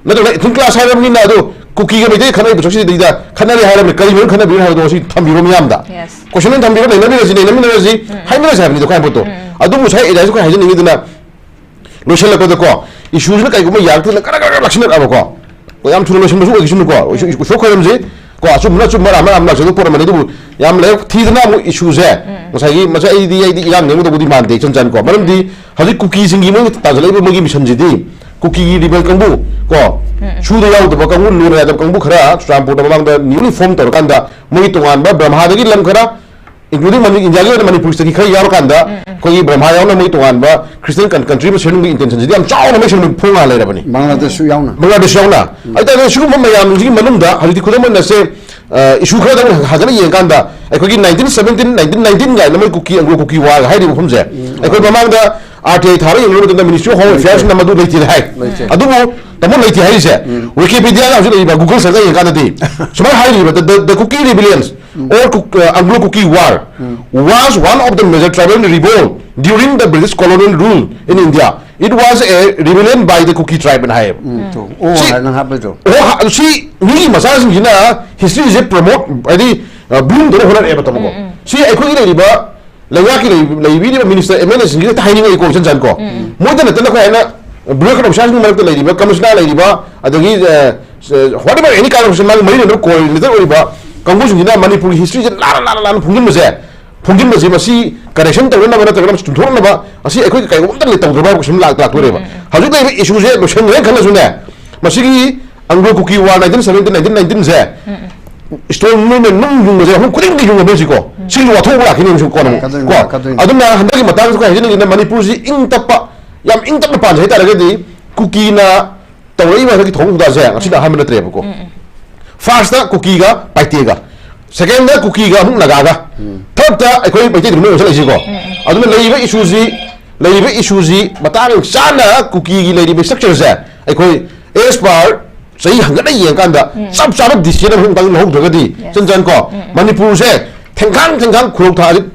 ꯅꯠꯇ꯭ꯔꯒꯅ ethnic clash ꯍꯥꯏꯔꯕꯅꯤꯅ ꯑꯗꯣ ꯀꯨꯀꯤꯒ ꯃꯩꯇꯩ ꯈꯠꯅꯔꯤꯕ ꯆꯠꯁꯤꯗꯩꯗ ꯈꯠꯅꯔꯤ ꯍꯥꯏꯔꯕꯅꯤ, ꯀꯔꯤ ꯃꯔꯝ ꯈꯠꯅꯕꯤꯔꯤꯅꯣ ꯍꯥꯏꯕꯗꯣ ꯉꯁꯤ ꯊꯝꯕꯤꯔꯣ ꯃꯤꯌꯥꯝꯗ꯫ Yes. Question ꯑꯣꯏꯅ ꯊꯝꯕꯤꯔꯣ, ꯅꯩꯅꯃꯤꯟꯅꯔꯁꯤ, ꯅꯩꯅꯃꯤꯟꯅꯔꯁꯤ, ꯍꯥꯏꯃꯤꯟꯅꯔꯁꯤ ꯍꯥꯏꯕꯅꯤꯗ ꯈ꯭ꯋꯥꯏ ꯄꯣꯠꯇꯣ꯫ ꯑꯗꯨꯕꯨ ꯉꯁꯥꯏ areas ꯁꯤ ꯑꯩꯈꯣꯏ ꯍꯥꯏꯖꯅꯤꯡꯉꯤꯗꯨꯅ, ꯂꯣꯏꯁꯤꯜꯂꯛꯄꯗꯀꯣ, issue ꯁꯤꯅ ꯀꯩꯒꯨꯝꯕ ꯌꯥꯔꯛꯇ꯭ꯔꯒ ꯀꯔ ꯀꯔ ꯂꯥꯛꯁꯤꯟꯅꯔꯛꯑꯕꯀꯣ, ꯌꯥꯝ ꯊꯨꯅ ꯂꯣꯏꯁꯤꯟꯕꯁꯨ ꯑꯣꯏꯈꯤꯁꯅꯨꯀꯣ, ꯏꯁꯣꯔ ꯈꯣꯏꯔꯝꯁꯤ ꯀꯣ, ꯑꯆꯨꯝꯕꯅ ꯑꯆꯨꯝꯕ, ꯑꯔꯥꯟꯕꯅ ꯑꯔꯥꯟꯕ ꯂꯥꯛꯆꯗꯕ ꯄꯣꯠ ꯑꯃꯅꯤ꯫ ꯑꯗꯨꯕꯨ ꯌꯥꯝ ꯂꯥꯏꯕꯛ ꯊꯤꯗꯅ ꯑꯃꯨꯛ issue ꯁꯦ ꯉꯁꯥꯏꯒꯤ ꯃꯁꯤ ꯑꯩꯗꯤ, ꯑꯩꯗꯤ ꯏꯔꯥꯡ ꯅꯦꯝꯒꯗꯧꯕꯗꯤ ꯃꯥꯟꯗꯦ ꯏꯆꯟ ꯆꯟ ꯀꯣ꯫ ꯃꯔꯝꯗꯤ ꯍꯧꯖꯤꯛ ꯀꯨꯀꯤꯁꯤꯡꯒꯤ ꯃꯣꯏꯅ ꯇꯥꯟꯁꯤꯜꯂꯛꯏꯕ ꯃꯣꯏꯒꯤ mission ꯁꯤꯗꯤ ꯀꯨꯀꯤꯒꯤ rebel ꯀꯥꯡꯕꯨ ꯀꯣ, ꯁꯨꯗ ꯌꯥꯎꯗꯕ ꯀꯥꯡꯕꯨ, ꯂꯨꯅ ꯌꯥꯗꯕ ꯀꯥꯡꯕꯨ ꯈꯔ ꯆꯨꯔꯆꯥꯟꯄꯨꯔꯗ ꯃꯃꯥꯡꯗ newly form ꯇꯧꯔꯀꯥꯟꯗ ꯃꯣꯏꯒꯤ ꯇꯣꯉꯥꯟꯕ ꯕ꯭ꯔꯍꯃꯥꯗꯒꯤ ꯂꯝ ꯈꯔ, including ꯃꯅꯤ-, ꯏꯟꯗꯤꯌꯥꯒꯤ ꯑꯣꯏꯅ ꯃꯅꯤꯄꯨꯔꯗꯒꯤ ꯈꯔ ꯌꯥꯎꯔꯀꯥꯟꯗ ꯑꯩꯈꯣꯏꯒꯤ ꯕ꯭ꯔꯍꯃꯥ ꯌꯥꯎꯅ ꯃꯣꯏ ꯇꯣꯉꯥꯟꯕ Christian country ꯑꯃ ꯁꯦꯝꯅꯤꯡꯕꯒꯤ intention ꯁꯤꯗꯤ ꯌꯥꯝ ꯆꯥꯎꯅ ꯃꯣꯏ ꯁꯦꯝꯕ ꯐꯣꯡꯉ ꯂꯩꯔꯕꯅꯤ꯫ ꯕꯪꯒ꯭ꯂꯥꯗꯦꯁꯁꯨ ꯌꯥꯎꯅ꯫ ꯕꯪꯒ꯭ꯂꯥꯗꯦꯁ ꯌꯥꯎꯅ꯫ ꯍꯥꯏꯇꯥꯔꯦ, ꯁꯤꯒꯨꯝꯕ ꯃꯌꯥꯝꯁꯤꯒꯤ ꯃꯅꯨꯡꯗ ꯍꯧꯖꯤꯛꯇꯤ ꯈꯨꯗꯝ ꯑꯣꯏꯅ ꯁꯦ ꯏꯁꯨ ꯈꯔꯗꯪ ꯍꯟꯒꯠꯅ ꯌꯦꯡꯀꯥꯟꯗ ꯑꯩꯈꯣꯏꯒꯤ nineteen seventeen, nineteen nineteen ꯀꯥꯏꯅ ꯃꯣꯏ ꯀꯨꯀꯤ, ꯑꯪꯒ꯭ꯂꯣ ꯀꯨꯀꯤ ꯋꯥꯔ ꯍꯥꯏꯔꯤꯕ ꯃꯐꯝꯁꯦ, ꯑꯩꯈꯣꯏ ꯃꯃꯥꯡꯗ R T I ꯊꯥꯔ ꯌꯦꯡꯂꯨꯕ ꯃꯇꯝꯗ Ministry of Home Affairsꯅ ꯃꯗꯨ ꯂꯩꯇꯦ ꯍꯥꯏ꯫ ꯂꯩꯇꯦ꯫ ꯑꯗꯨꯕꯨ ꯇꯥꯃꯣ ꯂꯩꯇꯦ ꯍꯥꯏꯔꯤꯁꯦ, Wikipedia ꯍꯧꯖꯤꯛ ꯂꯩꯔꯤꯕ Google searchꯇ ꯌꯦꯡꯀꯥꯟꯗꯗꯤ ꯁꯨꯃꯥꯏꯅ ꯍꯥꯏꯔꯤꯕ, "The, the, the Kuki rebellions or Kuk- uh, Anglo-Kuki War was one of the major tribal revolt during the British colonial rule in India. It was a rebellion by the Kuki tribe" ꯍꯥꯏꯌꯦꯕ꯫ ꯎꯝ, ꯇꯣ꯫ ꯑꯣ, ꯁꯤ- ꯍꯥꯏꯅ ꯍꯥꯞꯄꯗꯣ꯫ ꯑꯣ, ꯍ- ꯁꯤ ꯃꯤꯒꯤ ꯃꯆꯥꯁꯤꯡꯁꯤꯅ historyꯁꯦ promote, ꯍꯥꯏꯗꯤ, bloom ꯇꯧꯅ ꯍꯣꯠꯅꯔꯛꯑꯦꯕ, ꯇꯥꯃꯣꯀꯣ꯫ ꯁꯤ ꯑꯩꯈꯣꯏꯒꯤ ꯂꯩꯔꯤꯕ ꯂꯩꯉꯥꯛꯀꯤ ꯂꯩ- ꯂꯩꯕꯤꯔꯤꯕ minister, M L Aꯁꯤꯡꯁꯤꯗ ꯍꯦꯛꯇ ꯍꯥꯏꯅꯤꯡꯉꯛꯏꯀꯣ, ꯏꯆꯟ ꯆꯟꯀꯣ꯫ ꯃꯣꯏꯗ ꯅꯠꯇꯅ ꯑꯩꯈꯣꯏ ꯍꯥꯏꯅ bureaucrat officerꯁꯤꯡꯒꯤ ꯃꯔꯛꯇ ꯂꯩꯔꯤꯕ, commissioner ꯂꯩꯔꯤꯕ, ꯑꯗꯒꯤ, ꯑ, ꯑ, whatever any kind of officer, ꯃꯥꯒꯤ ꯃꯔꯤ ꯂꯩꯅꯕ coordinator ꯑꯣꯏꯔꯤꯕ ꯀꯥꯡꯕꯨꯁꯤꯡꯁꯤꯅ ꯃꯅꯤꯄꯨꯔꯒꯤ historyꯁꯦ ꯂꯥꯟꯅ, ꯂꯥꯟꯅ, ꯂꯥꯟꯅ ꯐꯣꯡꯖꯤꯟꯕꯁꯦ, ꯐꯣꯡꯖꯤꯟꯕꯁꯤ ꯃꯁꯤ correction ꯇꯧꯅꯅꯕ ꯅꯠꯇ꯭ꯔꯒꯅ ꯃꯁꯤ ꯆꯨꯝꯊꯣꯛꯅꯕ ꯑꯁꯤ ꯑꯩꯈꯣꯏ ꯀꯩꯒꯨꯝꯕ ꯑꯝꯇ ꯂꯩ-, ꯇꯧꯗ꯭ꯔꯕ ꯍꯥꯏꯕ ꯀꯣꯏꯁꯟ ꯂꯥꯛ-, ꯂꯥꯛꯇꯣꯔꯦꯕ꯫ ꯍꯧꯖꯤꯛ ꯂꯩꯔꯤꯕ issueꯁꯦ ꯂꯣꯏꯁꯟꯈ꯭ꯔꯦꯅ ꯈꯜꯂꯁꯨꯅꯦ, ꯃꯁꯤꯒꯤ Anglo-Kuki War nineteen seventeen, nineteen nineteenꯁꯦ Stone Movement ꯅꯨꯡ ꯌꯨꯡꯕꯁꯦ ꯃꯐꯝ ꯈꯨꯗꯤꯡꯒꯤ ꯌꯨꯡꯉꯕꯅꯦ ꯍꯧꯖꯤꯛꯀꯣ꯫ ꯁꯤꯒꯤ ꯋꯥꯊꯣꯛ ꯂꯥꯛꯈꯤꯅꯤ ꯍꯧꯖꯤꯛ ꯀꯣꯟꯅ ꯑꯃꯨꯛ꯫ ꯀꯗꯣꯏꯅꯤ, ꯀꯣ? ꯀꯗꯣꯏꯅꯤ꯫ ꯑꯗꯨꯅ ꯍꯟꯗꯛꯀꯤ ꯃꯇꯥꯡꯁꯤꯗ ꯑꯩꯈꯣꯏ ꯍꯥꯏꯖꯅꯤꯡꯉꯤꯁꯤꯅ ꯃꯅꯤꯄꯨꯔꯁꯤ ꯏꯪ ꯇꯞꯄ, ꯌꯥꯝ ꯏꯪ ꯇꯞꯅ ꯄꯥꯟꯖꯩ ꯍꯥꯏꯇꯥꯔꯒꯗꯤ ꯀꯨꯀꯤꯅ ꯇꯧꯔꯛꯏꯕ ꯍꯟꯗꯛꯀꯤ ꯊꯧꯑꯣꯡ ꯈꯨꯗꯥꯁꯦ ꯉꯁꯤꯅ ꯑꯍꯥꯟꯕ ꯅꯠꯇ꯭ꯔꯦꯕꯀꯣ꯫ Firstꯇ ꯀꯨꯀꯤꯒ ꯄꯥꯏꯇꯦꯒ, secondꯗ ꯀꯨꯀꯤꯒ ꯑꯃꯨꯛ ꯅꯥꯒꯥꯒ, thirdꯇ ꯑꯩꯈꯣꯏ ꯃꯩꯇꯩ ꯅꯨꯃꯤꯠ ꯑꯣꯏꯁꯜꯂꯛꯏꯁꯤꯀꯣ꯫ ꯑꯗꯨꯅ ꯂꯩꯔꯤꯕ issueꯁꯤ, ꯂꯩꯔꯤꯕ issueꯁꯤ ꯃꯇꯥꯡ ꯆꯥꯅ ꯀꯨꯀꯤꯒꯤ ꯂꯩꯔꯤꯕ structureꯁꯦ ꯑꯩꯈꯣꯏ as per ꯆꯍꯤ ꯍꯟꯒꯠꯅ ꯌꯦꯡꯀꯥꯟꯗ ꯆꯞ ꯆꯥꯕ decision ꯑꯃ ꯑꯃꯨꯛꯇꯪ ꯂꯧꯍꯧꯗ꯭ꯔꯒꯗꯤ, ꯏꯆꯟ ꯆꯟ ꯀꯣ, ꯃꯅꯤꯄꯨꯔꯁꯦ ꯊꯦꯡꯈꯥꯡ ꯊꯦꯡꯈꯥꯡ ꯈꯨꯔꯧ ꯊꯥ-, ꯍꯧꯖꯤꯛ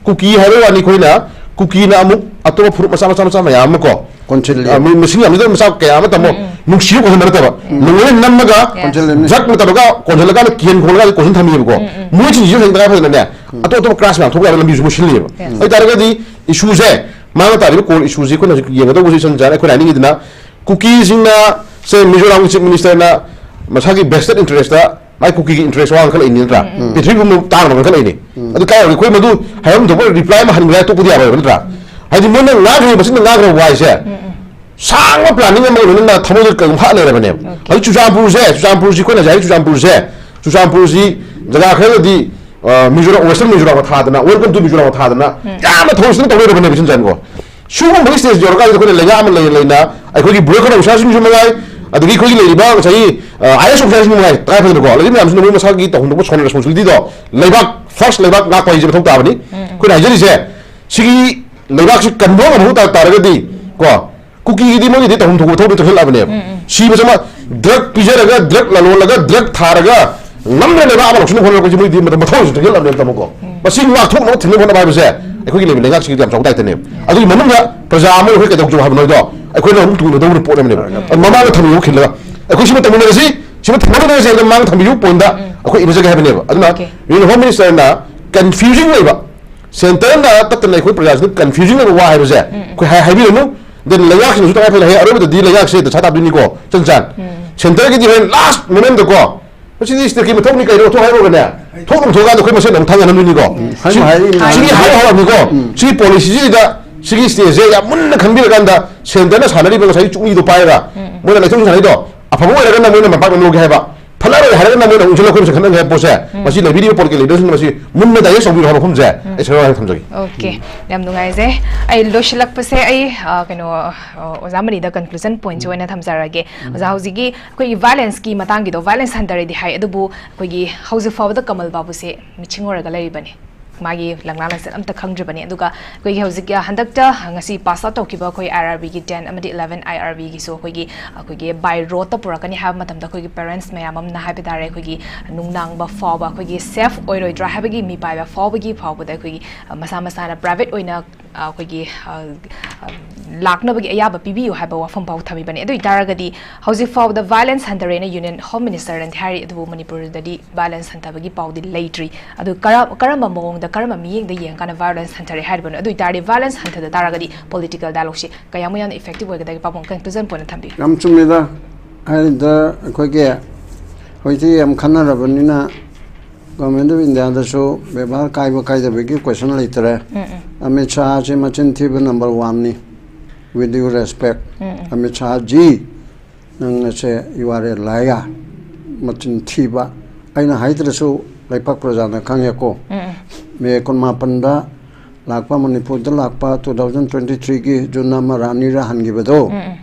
ꯀꯨꯀꯤ ꯍꯥꯏꯕ ꯋꯥꯅꯤ, ꯑꯩꯈꯣꯏꯅ ꯀꯨꯀꯤꯅ ꯑꯃꯨꯛ ꯑꯇꯣꯞꯄ ꯐꯨꯔꯨꯞ ꯃꯆꯥ ꯃꯆꯥ ꯃꯆꯥ ꯃꯌꯥꯝ ꯑꯃ ꯀꯣ, ꯀꯣꯟꯁꯤꯜꯂꯤ꯫ ꯑ, ꯃꯤ-, ꯃꯁꯤꯡ ꯌꯥꯝꯖꯗꯕ ꯃꯆꯥ ꯀꯌꯥ ꯑꯃ ꯇꯝꯃꯣ, ꯅꯨꯡꯁꯤꯕ ꯀꯣꯟꯁꯤꯟꯕ ꯅꯠꯇꯕ, ꯂꯣꯏꯅ ꯅꯝꯃꯒ ꯀꯣꯟꯁꯤꯜꯂꯤ꯫ ꯗ꯭ꯔꯛꯅ ꯇꯧꯔꯒ ꯀꯣꯟꯁꯤꯜꯂꯒ ꯀꯤꯍꯟ ꯈꯣꯡꯂꯒ ꯀꯣꯟꯁꯤꯟ ꯊꯝꯃꯤꯕꯀꯣ꯫ ꯃꯣꯏꯁꯤꯡꯁꯤꯁꯨ ꯍꯌꯦꯡ ꯇꯉꯥꯏ ꯐꯗꯅꯅꯦ ꯑꯇꯣꯞ ꯑꯇꯣꯞꯄ ꯀ꯭ꯂꯥꯁ ꯃꯌꯥꯝ ꯊꯣꯛꯄ ꯌꯥꯕ ꯂꯝꯕꯤꯁꯨ ꯃꯣꯏ ꯁꯤꯜꯂꯤꯕ꯫ ꯑꯗꯨ ꯑꯣꯏꯇꯥꯔꯒꯗꯤ issueꯁꯦ, ꯃꯥꯅ ꯇꯥꯔꯤꯕ core issueꯁꯦ ꯑꯩꯈꯣꯏꯅ ꯍꯧꯖꯤꯛ ꯌꯦꯡꯒꯗꯧꯕꯁꯤ ꯏꯆꯟ ꯆꯟ, ꯑꯩꯈꯣꯏꯅ ꯍꯥꯏꯅꯤꯡꯉꯤꯗꯅ ꯀꯨꯀꯤꯁꯤꯡꯅ, ꯁꯦ, ꯃꯤꯖꯣꯔꯥꯝꯒꯤ Chief Ministerꯅ ꯃꯁꯥꯒꯤ vested interestꯇ ꯃꯥꯏ ꯀꯨꯀꯤꯒꯤ interest ꯋꯥ ꯉꯥꯡꯈꯠꯂꯛꯏꯅꯤ ꯅꯠꯇ꯭ꯔꯥ? ꯄ꯭ꯔꯤꯊꯤꯕꯤ ꯄꯨꯝꯕ ꯇꯥꯡꯅꯕ ꯉꯥꯡꯈꯠꯂꯛꯏꯅꯤ꯫ ꯑꯗꯨ ꯀꯥꯏ ꯌꯧꯔꯒꯦ? ꯑꯩꯈꯣꯏ ꯃꯗꯨ ꯍꯥꯏꯐꯝ ꯊꯣꯛꯄ reply ꯑꯃ ꯍꯟꯈ꯭ꯔꯦ, ꯇꯣꯛꯄꯗꯤ ꯌꯥꯔꯣꯏꯕ ꯅꯠꯇ꯭ꯔꯥ? ꯍꯥꯏꯗꯤ ꯃꯣꯏꯅ ꯉꯥꯡꯈ꯭ꯔꯤꯕ, ꯃꯁꯤꯡꯅ ꯉꯥꯡꯈ꯭ꯔꯕ ꯋꯥꯁꯦ ꯁꯥꯡꯕ planning ꯑꯃꯒ ꯂꯣꯏꯅꯅ ꯊꯃꯣꯏꯗ ꯀꯩꯒꯨꯝꯕ ꯍꯥꯠ ꯂꯩꯔꯕꯅꯦꯕ꯫ ꯍꯧꯖꯤꯛ ꯆꯨꯔꯆꯥꯟꯄꯨꯔꯁꯦ, ꯆꯨꯔꯆꯥꯟꯄꯨꯔꯁꯤ ꯑꯩꯈꯣꯏꯅ ꯉꯁꯥꯏ ꯍꯥꯏ ꯆꯨꯔꯆꯥꯟꯄꯨꯔꯁꯦ, ꯆꯨꯔꯆꯥꯟꯄꯨꯔꯁꯤ ꯖꯒꯥ ꯈꯔꯗꯗꯤ, ꯑ, ꯃꯤꯖꯣꯔꯥꯝ, Western ꯃꯤꯖꯣꯔꯥꯝꯒ ꯊꯥꯗꯅ, Welcome to ꯃꯤꯖꯣꯔꯥꯝꯒ ꯊꯥꯗꯅ ꯌꯥꯝꯅ ꯊꯧꯑꯣꯏꯁꯤꯟꯅ ꯇꯧ ꯂꯩꯔꯕꯅꯦꯕ ꯏꯆꯟ ꯆꯟꯀꯣ꯫ ꯁꯤꯒꯨꯝꯕꯒꯤ stage ꯌꯧꯔꯀꯥꯟꯁꯤꯗ ꯑꯩꯈꯣꯏꯅ ꯂꯩꯉꯥꯛ ꯑꯃ ꯂꯩꯅ ꯂꯩꯅ ꯑꯩꯈꯣꯏꯒꯤ bureaucrat officerꯁꯤꯡꯁꯨ ꯃꯉꯥꯏ, ꯑꯗꯒꯤ ꯑꯩꯈꯣꯏꯒꯤ ꯂꯩꯔꯤꯕ ꯉꯁꯥꯏꯒꯤ ꯑꯥꯏ ꯑꯦꯁ ꯑꯣꯐꯤꯁꯥꯔꯁꯤꯡ ꯅꯨꯡꯉꯥꯏ, ꯇꯉꯥꯏ ꯐꯗꯅꯀꯣ, ꯂꯩꯔꯤꯕ ꯃꯌꯥꯝꯁꯤꯅ ꯃꯣꯏ ꯃꯁꯥꯒꯤ ꯇꯧꯐꯝ ꯊꯣꯛꯄ ꯁꯣꯟꯅ ꯔꯦꯁꯄꯣꯟꯁꯤꯕꯤꯂꯤꯇꯤꯗꯣ, ꯂꯩꯕꯥꯛ, ꯐꯥꯔꯁ ꯂꯩꯕꯥꯛ ꯉꯥꯛꯄ ꯍꯥꯏꯁꯦ ꯃꯊꯧ ꯇꯥꯕꯅꯤ꯫ ꯑꯩꯈꯣꯏꯅ ꯍꯥꯏꯖꯔꯤꯁꯦ, ꯁꯤꯒꯤ ꯂꯩꯕꯥꯛꯁꯤ ꯀꯟꯕ ꯉꯝꯍꯧ ꯇꯥ-, ꯇꯥꯔꯒꯗꯤ ꯀꯣ, ꯀꯨꯀꯤꯒꯤꯗꯤ ꯃꯣꯏꯒꯤꯗꯤ ꯇꯧꯐꯝ ꯊꯣꯛꯄ ꯊꯕꯛꯇꯤ ꯇꯧꯁꯤꯜꯂꯛꯑꯕꯅꯦꯕ꯫ ꯁꯤꯕꯁꯦ ꯑꯃ ꯗ꯭ꯔꯒ ꯄꯤꯖꯔꯒ, ꯗ꯭ꯔꯒ ꯂꯂꯣꯜꯂꯒ, ꯗ꯭ꯔꯒ ꯊꯥꯔꯒ ꯉꯝꯗ꯭ꯔ ꯂꯩꯕꯥꯛ ꯑꯃ ꯂꯧꯁꯤꯟꯕ ꯍꯣꯠꯅꯔꯛꯄꯁꯤ ꯃꯣꯏꯗꯤ ꯃꯇꯝ ꯃꯊꯧꯁꯨ ꯇꯧꯁꯤꯜꯂꯛꯑꯕꯅꯦꯕ, ꯇꯥꯃꯣꯀꯣ꯫ ꯃꯁꯤ ꯉꯥꯛꯊꯣꯛꯅꯕ ꯊꯤꯡꯅꯕ ꯍꯣꯠꯅꯕ ꯍꯥꯏꯕꯁꯦ ꯑꯩꯈꯣꯏꯒꯤ ꯂꯩꯕ ꯂꯩꯉꯥꯛꯁꯤꯒꯤꯗꯤ ꯌꯥꯝ ꯆꯥꯎꯕ ꯗꯥꯏꯇꯅꯦꯕ꯫ ꯑꯗꯨꯒꯤ ꯃꯅꯨꯡꯗ ꯄ꯭ꯔꯖꯥ ꯑꯃ ꯑꯩꯈꯣꯏ ꯀꯩꯗꯧꯖꯧ ꯍꯥꯏꯕꯅꯣ ꯍꯥꯏꯗꯣ ꯑꯩꯈꯣꯏꯅ ꯑꯗꯨꯝ ꯇꯨꯡꯗꯗꯧꯔꯤꯕ ꯄꯣꯠ ꯑꯃꯅꯦꯕ꯫ ꯃꯃꯥꯡꯗ ꯊꯝꯕꯤꯌꯨ ꯈꯤꯜꯂꯒ ꯑꯩꯈꯣꯏ ꯁꯤꯃ ꯇꯧꯃꯤꯟꯅꯔꯁꯤ, ꯁꯤꯃ ꯊꯦꯡꯅꯃꯤꯟꯅꯔꯁꯤ ꯍꯥꯏꯗ ꯃꯃꯥꯡꯗ ꯊꯝꯕꯤꯌꯨ ꯄꯣꯏꯟꯗ ꯑꯩꯈꯣꯏ ꯏꯕꯖꯒꯦ ꯍꯥꯏꯕꯅꯦꯕ꯫ ꯑꯗꯨꯅ Okay. ꯌꯨꯅꯤꯌꯟ ꯍꯣꯝ ꯃꯤꯅꯤꯁꯇꯔꯅ ꯀꯟꯐ꯭ꯌꯨꯖꯤꯡ ꯂꯩꯕ, ꯁꯦꯟꯇꯔꯅ ꯇꯠꯇꯅ ꯑꯩꯈꯣꯏ ꯄ꯭ꯔꯖꯥꯁꯤꯡꯗ ꯀꯟꯐ꯭ꯌꯨꯖꯤꯡ ꯂꯩꯕ ꯋꯥ ꯍꯥꯏꯕꯁꯦ ꯑꯩꯈꯣꯏ ꯍꯥꯏ-, ꯍꯥꯏꯕꯤꯔꯅꯨ꯫ Then ꯂꯩꯉꯥꯛꯁꯤꯡꯅꯁꯨ ꯇꯉꯥꯏ ꯐꯗꯅ ꯍꯌꯦꯡ ꯑꯔꯣꯏꯕꯗ ꯂꯩꯉꯥꯛꯁꯦ ꯗꯁꯥ ꯇꯥꯗꯣꯏꯅꯤꯀꯣ, ꯆꯟ ꯆꯥꯟ꯫ ꯁꯦꯟꯇꯔꯒꯤꯗꯤ ꯍꯣꯔꯦꯟ ꯂꯥꯁ ꯃꯣꯃꯦꯟꯗꯀꯣ, ꯃꯁꯤꯗꯤ ꯁ꯭ꯇꯦꯠꯀꯤ ꯃꯊꯧꯅꯤ ꯀꯩꯅꯣ ꯊꯣꯛ ꯍꯥꯏꯔꯨꯔꯒꯅꯦ, ꯊꯣꯛ ꯑꯗꯨꯝ ꯊꯣꯛꯑꯀꯥꯟꯗ ꯑꯩꯈꯣꯏ ꯃꯁꯦꯟ ꯑꯃꯨꯛ ꯊꯥꯡꯖꯅꯗꯣꯏꯅꯤꯀꯣ꯫ ꯍꯥꯏꯕꯨ ꯁꯤ-, ꯍꯥꯏꯔꯤꯅꯤ꯫ ꯁꯤꯒꯤ ꯍꯥꯏꯕꯨ ꯍꯥꯏꯔꯤꯅꯤ꯫ ꯍꯥꯏꯔꯛꯑꯕꯅꯤꯀꯣ꯫ ꯁꯤꯒꯤ ꯄꯣꯂꯤꯁꯤꯁꯤꯗ ꯁꯤꯒꯤ ꯁ꯭ꯇꯦꯠꯁꯦ ꯌꯥꯝ ꯃꯨꯟꯅ ꯈꯟꯕꯤꯔꯀꯥꯟꯗ ꯁꯦꯟꯇꯔꯅ ꯁꯥꯟꯅꯔꯤꯕ ꯉꯁꯥꯏꯒꯤ ꯆꯨꯛꯂꯤꯗꯣ ꯄꯥꯏꯔꯒ ꯃꯣꯏꯅ ꯂꯩꯊꯣꯛ ꯁꯥꯟꯅꯔꯤꯗꯣ ꯑꯐꯕ ꯑꯣꯏꯔꯒꯅ ꯃꯣꯏꯅ ꯃꯄꯥꯛ ꯑꯃ ꯂꯧꯒꯦ ꯍꯥꯏꯕ, ꯐꯠꯂꯔꯣꯏ ꯍꯥꯏꯔꯒꯅ ꯃꯣꯏꯅ ꯑꯃꯨꯛ ꯆꯠꯂꯛꯄ ꯃꯁꯦꯟ ꯈꯟꯅꯒꯦ ꯍꯥꯏꯕ ꯄꯣꯠꯁꯦ, ꯃꯁꯤ ꯂꯩꯕꯤꯔꯤꯕ ꯄꯣꯂꯤꯇꯤꯀꯦꯜ ꯂꯤꯗꯔꯁꯤꯡꯅ ꯃꯁꯤ ꯃꯨꯟꯅ ꯗꯥꯏꯖꯦꯁ ꯇꯧꯕꯤꯌꯨ ꯍꯥꯏꯕ ꯃꯐꯝꯁꯦ ꯑꯩ ꯁꯔꯀꯥꯔ ꯍꯥꯏꯅ ꯊꯝꯖꯒꯦ꯫ Okay. ꯌꯥꯝ ꯅꯨꯡꯉꯥꯏꯖꯩ꯫ ꯑꯩ ꯂꯣꯏꯁꯤꯜꯂꯛꯄꯁꯦ ꯑꯩ, ꯑ, ꯀꯩꯅꯣ, ꯑ, ꯑꯣꯖꯥ ꯃꯅꯤꯗ ꯀꯟꯀ꯭ꯂꯨꯖꯟ ꯄꯣꯏꯟꯠꯁꯦ ꯑꯣꯏꯅ ꯊꯝꯖꯔꯒꯦ꯫ ꯑꯣꯖꯥ, ꯍꯧꯖꯤꯛꯀꯤ ꯑꯩꯈꯣꯏꯒꯤ ꯚꯥꯏꯂꯦꯟꯁꯀꯤ ꯃꯇꯥꯡꯒꯤꯗꯣ, ꯚꯥꯏꯂꯦꯟꯁ ꯍꯟꯊꯔꯦꯗꯤ ꯍꯥꯏ, ꯑꯗꯨꯕꯨ ꯑꯩꯈꯣꯏꯒꯤ ꯍꯧꯖꯤꯛ ꯐꯥꯎꯕꯗ ꯀꯃꯜ ꯕꯥꯕꯨꯁꯦ ꯃꯤꯁꯤꯡ ꯑꯣꯏꯔꯒ ꯂꯩꯔꯤꯕꯅꯤ꯫ ꯃꯥꯒꯤ ꯂꯪꯂꯥ ꯂꯪꯆꯠ ꯑꯝꯇ ꯈꯪꯗ꯭ꯔꯤꯕꯅꯤ꯫ ꯑꯗꯨꯒ ꯑꯩꯈꯣꯏꯒꯤ ꯍꯧꯖꯤꯛ, ꯑ, ꯍꯟꯗꯛꯇ ꯉꯁꯤ ꯄꯥꯁ ꯑꯥꯎꯠ ꯇꯧꯈꯤꯕ ꯑꯩꯈꯣꯏ ꯑꯥꯏ ꯑꯥꯔ ꯕꯤꯒꯤ ꯇꯦꯟ ꯑꯃꯗꯤ ꯏꯂꯚꯦꯟ ꯑꯥꯏ ꯑꯥꯔ ꯕꯤꯒꯤꯁꯨ ꯑꯩꯈꯣꯏꯒꯤ, ꯑꯩꯈꯣꯏꯒꯤ ꯕꯥꯏ ꯔꯣꯗꯇ ꯄꯨꯔꯛꯀꯅꯤ ꯍꯥꯏꯕ ꯃꯇꯝꯗ ꯑꯩꯈꯣꯏꯒꯤ ꯄꯦꯔꯦꯟꯠꯁ ꯃꯌꯥꯝ ꯑꯃꯅ ꯍꯥꯏꯕ ꯇꯥꯔꯦ, ꯑꯩꯈꯣꯏꯒꯤ ꯅꯨꯡꯅꯥꯡꯕ ꯐꯥꯎꯕ, ꯑꯩꯈꯣꯏꯒꯤ ꯁꯦꯐ ꯑꯣꯏꯔꯣꯏꯗ꯭ꯔꯥ ꯍꯥꯏꯕꯒꯤ ꯃꯤꯄꯥꯏꯕ ꯐꯥꯎꯕꯒꯤ ꯐꯥꯎꯕꯗ ꯑꯩꯈꯣꯏꯒꯤ, ꯑ, ꯃꯁꯥ ꯃꯁꯥꯅ ꯄ꯭ꯔꯥꯏꯚꯦꯠ ꯑꯣꯏꯅ, ꯑ, ꯑꯩꯈꯣꯏꯒꯤ, ꯑ, ꯑ, ꯂꯥꯛꯅꯕꯒꯤ ꯑꯌꯥꯕ ꯄꯤꯕꯤꯌꯨ ꯍꯥꯏꯕ ꯋꯥꯐꯝ ꯐꯥꯎ ꯊꯝꯃꯤꯕꯅꯤ꯫ ꯑꯗꯨ ꯑꯣꯏꯇꯥꯔꯒꯗꯤ ꯍꯧꯖꯤꯛ ꯐꯥꯎꯕꯗ ꯚꯥꯏꯂꯦꯟꯁ ꯍꯟꯊꯔꯦꯅ ꯌꯨꯅꯤꯌꯟ ꯍꯣꯝ ꯃꯤꯅꯤꯁꯇꯔꯅꯗꯤ ꯍꯥꯏꯔꯤ, ꯑꯗꯨꯕꯨ ꯃꯅꯤꯄꯨꯔꯗꯗꯤ ꯚꯥꯏꯂꯦꯟꯁ ꯍꯟꯊꯕꯒꯤ ꯄꯥꯎꯗꯤ ꯂꯩꯇ꯭ꯔꯤ꯫ ꯑꯗꯨ ꯀꯔ-, ꯀꯔꯝꯕ ꯃꯑꯣꯡꯗ, ꯀꯔꯝꯕ ꯃꯤꯠꯌꯦꯡꯗ ꯌꯦꯡꯉꯀꯥꯟꯗ ꯚꯥꯏꯂꯦꯟꯁ ꯍꯟꯊꯔꯦ ꯍꯥꯏꯔꯤꯕꯅꯣ? ꯑꯗꯨ ꯑꯣꯏꯇꯥꯔꯗꯤ ꯚꯥꯏꯂꯦꯟꯁ ꯍꯟꯊꯗ ꯇꯥꯔꯒꯗꯤ ꯄꯣꯂꯤꯇꯤꯀꯦꯜ ꯗꯥꯏꯂꯣꯒꯁꯤ ꯀꯌꯥꯃꯨꯛ ꯌꯥꯝꯅ ꯏꯐꯦꯛꯇꯤꯚ ꯑꯣꯏꯒꯗꯒꯦ? ꯄꯥꯕꯨꯡ, ꯀꯟꯀ꯭ꯂꯨꯖꯟ ꯄꯣꯏꯟꯠ ꯊꯝꯕꯤꯌꯨ꯫ ꯌꯥꯝ ꯆꯨꯝꯃꯤꯗ꯫ ꯍꯥꯏꯔꯤꯗ ꯑꯩꯈꯣꯏꯒꯤ ꯍꯧꯖꯤꯛꯇꯤ ꯌꯥꯝ ꯈꯟꯅꯔꯕꯅꯤꯅ ꯒꯣꯔꯃꯦꯟ ꯑꯣꯐ ꯏꯟꯗꯤꯌꯥꯗꯁꯨ ꯕꯦꯕꯥꯔ ꯀꯥꯏꯕ ꯀꯥꯏꯗꯕꯒꯤ ꯀ꯭ꯋꯦꯁꯟ ꯂꯩꯇ꯭ꯔꯦ꯫ ꯎꯝ, ꯎꯝ꯫ ꯑꯃꯤꯠ ꯁꯥꯍꯁꯤ ꯃꯆꯤꯟ ꯊꯤꯕ ꯅꯝꯕꯔ ꯋꯥꯟꯅꯤ꯫ With due respect, ꯎꯝ, ꯎꯝ꯫ ꯑꯃꯤꯠ ꯁꯥꯍꯖꯤ, ꯅꯪ ꯑꯁꯦ you are a liar, ꯃꯆꯤꯟ ꯊꯤꯕ꯫ ꯑꯩꯅ ꯍꯥꯏꯗ꯭ꯔꯁꯨ ꯂꯩꯄꯥꯛ ꯄ꯭ꯔꯖꯥꯅ ꯈꯪꯉꯦꯀꯣ꯫ ꯎꯝ, ꯎꯝ꯫ ꯃꯦ ꯀꯨꯟꯃꯥꯄꯟꯗ ꯂꯥꯛꯄ, ꯃꯅꯤꯄꯨꯔꯗ ꯂꯥꯛꯄ two thousand twenty threeꯒꯤ ꯖꯨꯟ ꯑꯃꯔ ꯑꯅꯤꯔ ꯍꯟꯈꯤꯕꯗꯣ, ꯎꯝ, ꯎꯝ꯫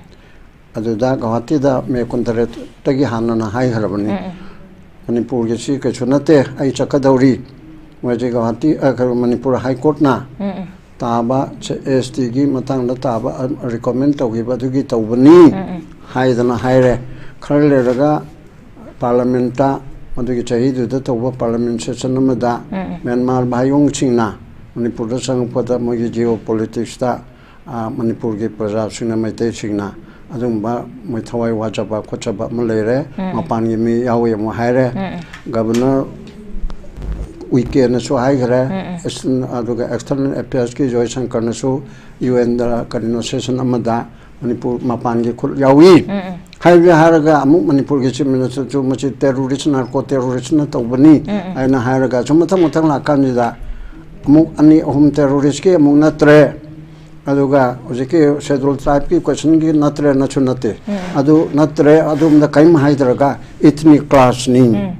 ꯑꯗꯨꯗ ꯒꯧꯍꯥꯇꯤꯗ ꯃꯦ ꯀꯨꯟꯇꯔꯦꯠꯇꯒꯤ ꯍꯥꯟꯅꯅ ꯍꯥꯏꯈ꯭ꯔꯕꯅꯤ꯫ ꯎꯝ, ꯎꯝ꯫ ꯃꯅꯤꯄꯨꯔꯒꯤꯁꯤ ꯀꯩꯁꯨ ꯅꯠꯇꯦ, ꯑꯩ ꯆꯠꯀꯗꯧꯔꯤ꯫ ꯃꯣꯏꯁꯦ ꯒꯧꯍꯥꯇꯤ, ꯑ, ꯀꯩꯅꯣ, ꯃꯅꯤꯄꯨꯔ ꯍꯥꯏ ꯀꯣꯔꯠꯅ ꯎꯝ, ꯎꯝ꯫ ꯇꯥꯕ, ꯑꯦꯁ ꯇꯤꯒꯤ ꯃꯇꯥꯡꯗ ꯇꯥꯕ, ꯑ, ꯔꯤꯀꯃꯦꯟ ꯇꯧꯈꯤꯕ ꯑꯗꯨꯒꯤ ꯇꯧꯕꯅꯤ ꯎꯝ, ꯎꯝ꯫ ꯍꯥꯏꯗꯅ ꯍꯥꯏꯔꯦ꯫ ꯈꯔ ꯂꯩꯔꯒ ꯄꯥꯔꯂꯥꯃꯦꯟꯠꯇ ꯃꯗꯨꯒꯤ ꯆꯍꯤꯗꯨꯗ ꯇꯧꯕ ꯄꯥꯔꯂꯥꯃꯦꯟꯠ ꯁꯦꯁꯟ ꯑꯃꯗ ꯎꯝ, ꯎꯝ꯫ ꯃ꯭ꯌꯥꯟꯃꯥꯔ ꯚꯥꯏꯌꯣꯡꯁꯤꯡꯅ ꯃꯅꯤꯄꯨꯔꯗ ꯆꯪꯉꯛꯄꯗ ꯃꯣꯏꯒꯤ ꯖꯤꯑꯣ ꯄꯣꯂꯤꯇꯤꯛꯁꯇ, ꯑ, ꯃꯅꯤꯄꯨꯔꯒꯤ ꯄ꯭ꯔꯖꯥꯁꯤꯡꯅ, ꯃꯩꯇꯩꯁꯤꯡꯅ ꯑꯗꯨꯒꯨꯝꯕ ꯃꯣꯏ ꯊꯋꯥꯏ ꯋꯥꯖꯕ ꯈꯣꯠꯆꯕ ꯑꯃ ꯂꯩꯔꯦ꯫ ꯎꯝ꯫ ꯃꯄꯥꯟꯒꯤ ꯃꯤ ꯌꯥꯎꯋꯤ ꯑꯃꯨꯛ ꯍꯥꯏꯔꯦ꯫ ꯎꯝ, ꯎꯝ꯫ ꯒꯕꯔꯅꯔ ꯎꯏꯀꯦꯅꯁꯨ ꯍꯥꯏꯈ꯭ꯔꯦ꯫ ꯎꯝ, ꯎꯝ꯫ ꯑꯦꯁ-, ꯑꯗꯨꯒ ꯑꯦꯛꯁꯇꯔꯅꯦꯜ ꯑꯦꯐꯤꯌꯔꯁꯀꯤ ꯖꯣꯏꯁꯪꯀꯔꯅꯁꯨ ꯌꯨ ꯑꯦꯟꯗ ꯀꯔꯤꯅꯣ ꯁꯦꯁꯟ ꯑꯃꯗ ꯃꯅꯤꯄꯨꯔ ꯃꯄꯥꯟꯒꯤ ꯈꯨꯠ ꯌꯥꯎꯏ꯫ ꯎꯝ, ꯎꯝ꯫ ꯍꯥꯏꯕꯗꯤ ꯍꯥꯏꯔꯒ ꯑꯃꯨꯛ ꯃꯅꯤꯄꯨꯔꯒꯤ ꯆꯤꯐ ꯃꯤꯅꯤꯁꯇꯔꯁꯨ ꯃꯁꯤ ꯇꯦꯔꯣꯔꯤꯁ, ꯅꯥꯔꯀꯣ ꯇꯦꯔꯣꯔꯤꯁꯅ ꯇꯧꯕꯅꯤ ꯎꯝ, ꯎꯝ꯫ ꯍꯥꯏꯅ ꯍꯥꯏꯔꯒ ꯁꯨꯝ ꯃꯊꯪ ꯃꯊꯪ ꯂꯥꯛꯀꯥꯟꯁꯤꯗ ꯑꯃꯨꯛ ꯑꯅꯤ ꯑꯍꯨꯝ ꯇꯦꯔꯣꯔꯤꯁꯀꯤ ꯑꯃꯨꯛ ꯅꯠꯇ꯭ꯔꯦ, ꯑꯗꯨꯒ ꯍꯧꯖꯤꯛꯀꯤ ꯁꯦꯗꯨꯜ ꯇ꯭ꯔꯥꯏꯕꯀꯤ ꯀꯣꯏꯁꯟꯒꯤ ꯅꯠꯇ꯭ꯔꯦꯅꯁꯨ ꯅꯠꯇꯦ꯫ ꯎꯝ꯫ ꯑꯗꯨ ꯅꯠꯇ꯭ꯔꯦ, ꯑꯗꯣꯝꯗ ꯀꯔꯤꯝ ꯍꯥꯏꯗ꯭ꯔꯒ ꯏꯊꯅꯤꯛ ꯀ꯭ꯂꯥꯁꯅꯤ, ꯎꯝ꯫